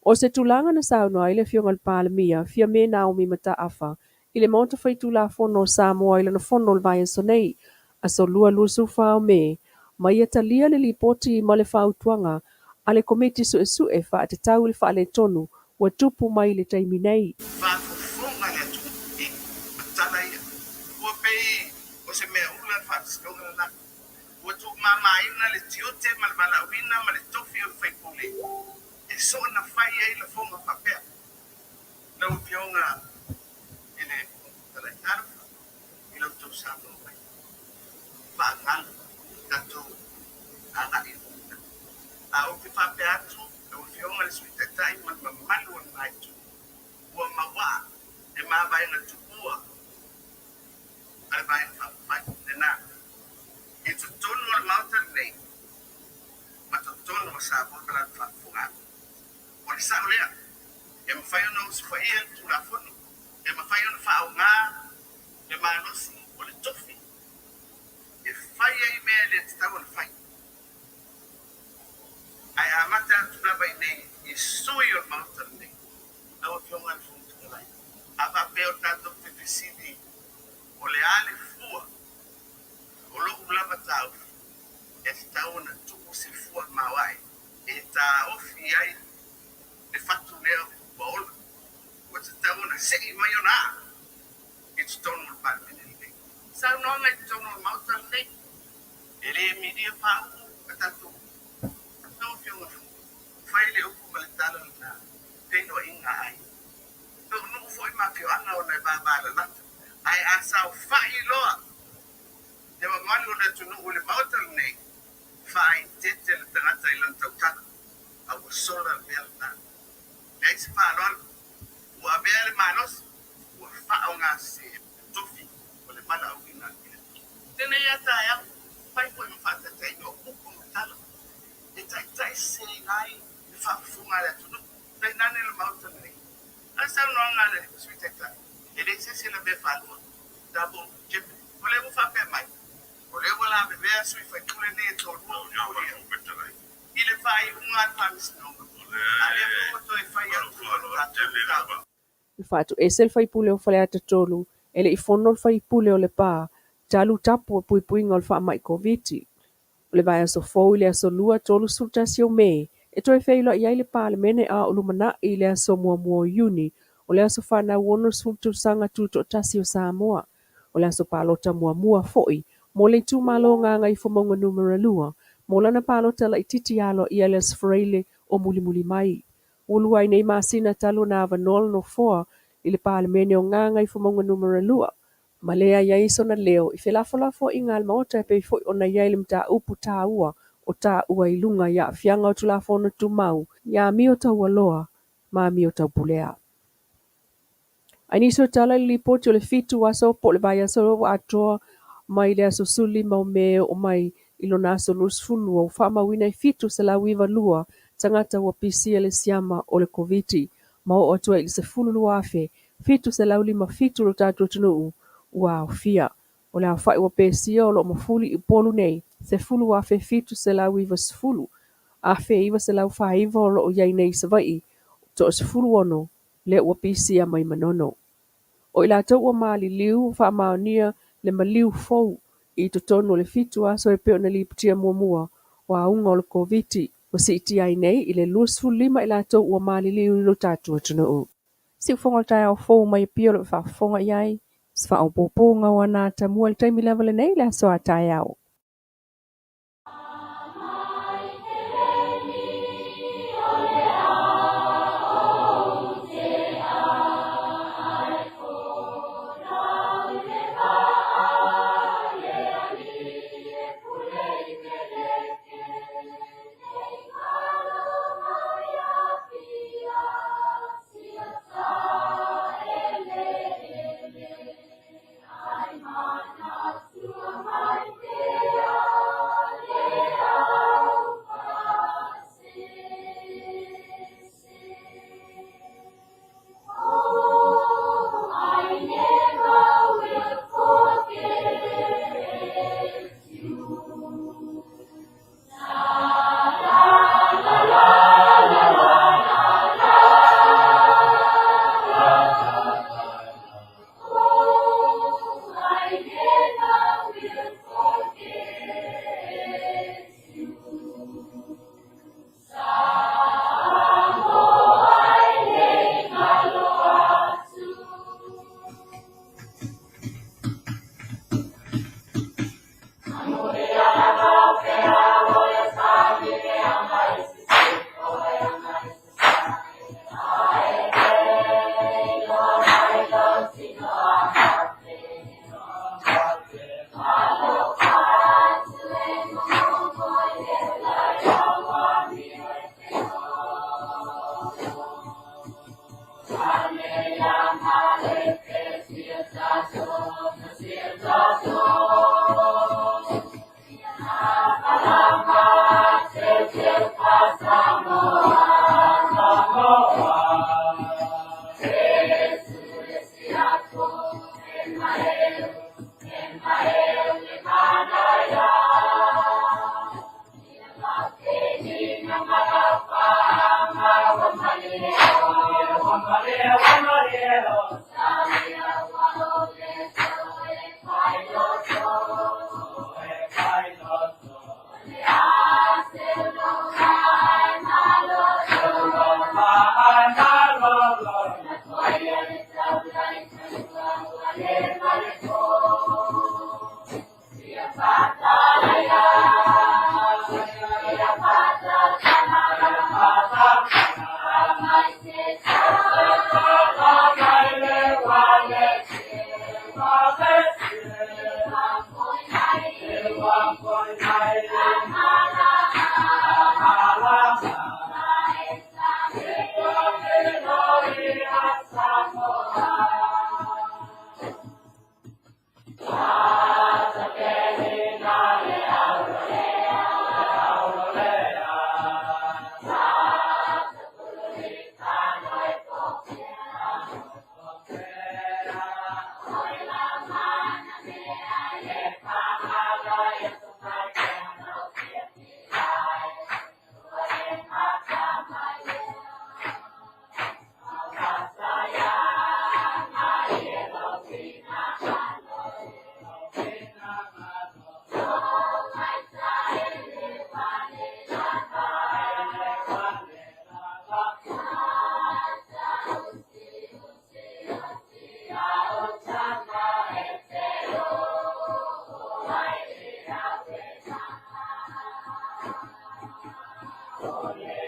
E: O se tulaga na saunoa ai le Afioga i le Palemia, Fiame Naomi Mataafa, i le Maota Faitulafono o Samoa i lana fono o le vaiaso nei, aso Lua 24 o Me, ma ia talia le lipoti ma le fautuaga a le Komiti Suesue faatatau i le faaletonu ua tupu mai i le taimi nei.
H: Faafofoga le atunuu i matala ia. Ua pei o se mea ula le faamasinoga lena. Ua tuumamaina le tiute ma le valaauina ma le tofi o le faipule e soona fai ai lafoga faapea. Lau Afioga i le Fofoga Fetalai, talofa i la outou saunoa mai, faagalu tatou agai i luma. A ou te faapea atu, lau Afioga i le Sui Taitai ma le mamalu o lena Itu, ua mauaa le mavaega tuua a le Vaega Faaupufai lena i totonu o le Maota lenei ma totonu o Samoa ma lana faafofogaaga. O le sao lea, e mafai ona usufaia le Tulafono, e mafai ona faaaoga le malosi o le tofi e fai ai mea e le tatau ona fai. Ae amata atu lava i inei i sui o le Maota lenei, lau Afioga i le Fofoga Fetalai, a faapea o tatou te fesili o le a le fua o lou lava taofi, e tatau ona tuu se fua maoae e taofi ai le fatu lea ua ola, ua tatau ona sei mai ona aa i totonu o le Palemene lenei. Saunoaga i totonu o le Maota lenei, e le milia faauu a tatou. Lau Afioga, fai le upu ma le tala lena, feiloaiga a aiga. Lou nuu foi ma afioaga ona e vavalalata, ae a saofai loa le mamalu o le atunuu i le Maota lenei, faaeteete le tagata i lana tautala, a ua sola le mea lena. Leai se faaaloalo, ua avea le malosi, ua faaaoga sese le tofi o le valaauina i le Atua. Tenei a taeao, fai foi ma faataitaiga o upu ma tala e taitaiseseina ai le faafofoga a le atunuu, tainane le Maota lenei. A le saunoaga a le Sui Taitai, e leai se isi e lavea faalua, double jeopardy. O lea ua faapea mai, o lea ua lavevea sui faipule nei e toalua o ia i le faaiuga a le Faamasinoga, a lea foi ua toe fai atu o le tatou mataupu.
E: Na faatuese le faipule o Faleata 3 e le i fono le faipule o Lepa talu tapu o puipuiga o le faamai Koviti. O le vaiaso fou i le aso Lua 31 o Me e toe feiloai ai le Palemene a o lumanai i le aso 1 o Iuni o le aso fanau 60 tausaga tutoatasi o Samoa. O le aso palota muamua foi mo le itumalo Gagaifomauga numera 2 mo lana palota laitiiti aloaia i le aso Faraile o mulimuli mai. Ua lua ai nei masina talu ona avanoa le nofoa i le Palemene o Gagaifomauga numera 2 ma lea i ai sona leo i felafolafoaiga a le Maota e pei foi ona i ai le mataupu taua o taua i luga i aafiaga o Tulafono Tumau i amio taualoa ma amio taupulea. Ae nisi o tala i le lipoti o le 7 aso po o le vaiaso atoa mai le aso 15 o Me oo mai i lona aso 22 ua faamauina e 792 tagata ua pisia le siama o le Koviti ma oo atu ai i le 12,757 lo tatou atunuu ua aofia. O le aofai ua pesia o lo o mafuli i Upolu nei 10,790 1,949 o lo o i ai nei i Savaii 16 lea ua pisia mai Manono. O i latou ua maliliu ua faamaonia le maliu fou i totonu o le 7 aso e pei ona lipotia muamua o auga o le Koviti ua siitia ai nei i le 25 i latou ua maliliu i lo tatou atunuu. Siufogo o le taeao fou mai Apia o lo o faafofoga i ai. Se faaopoopoga o ana atamua i le taimi lava lenei le aso a taeao.
I: Ole.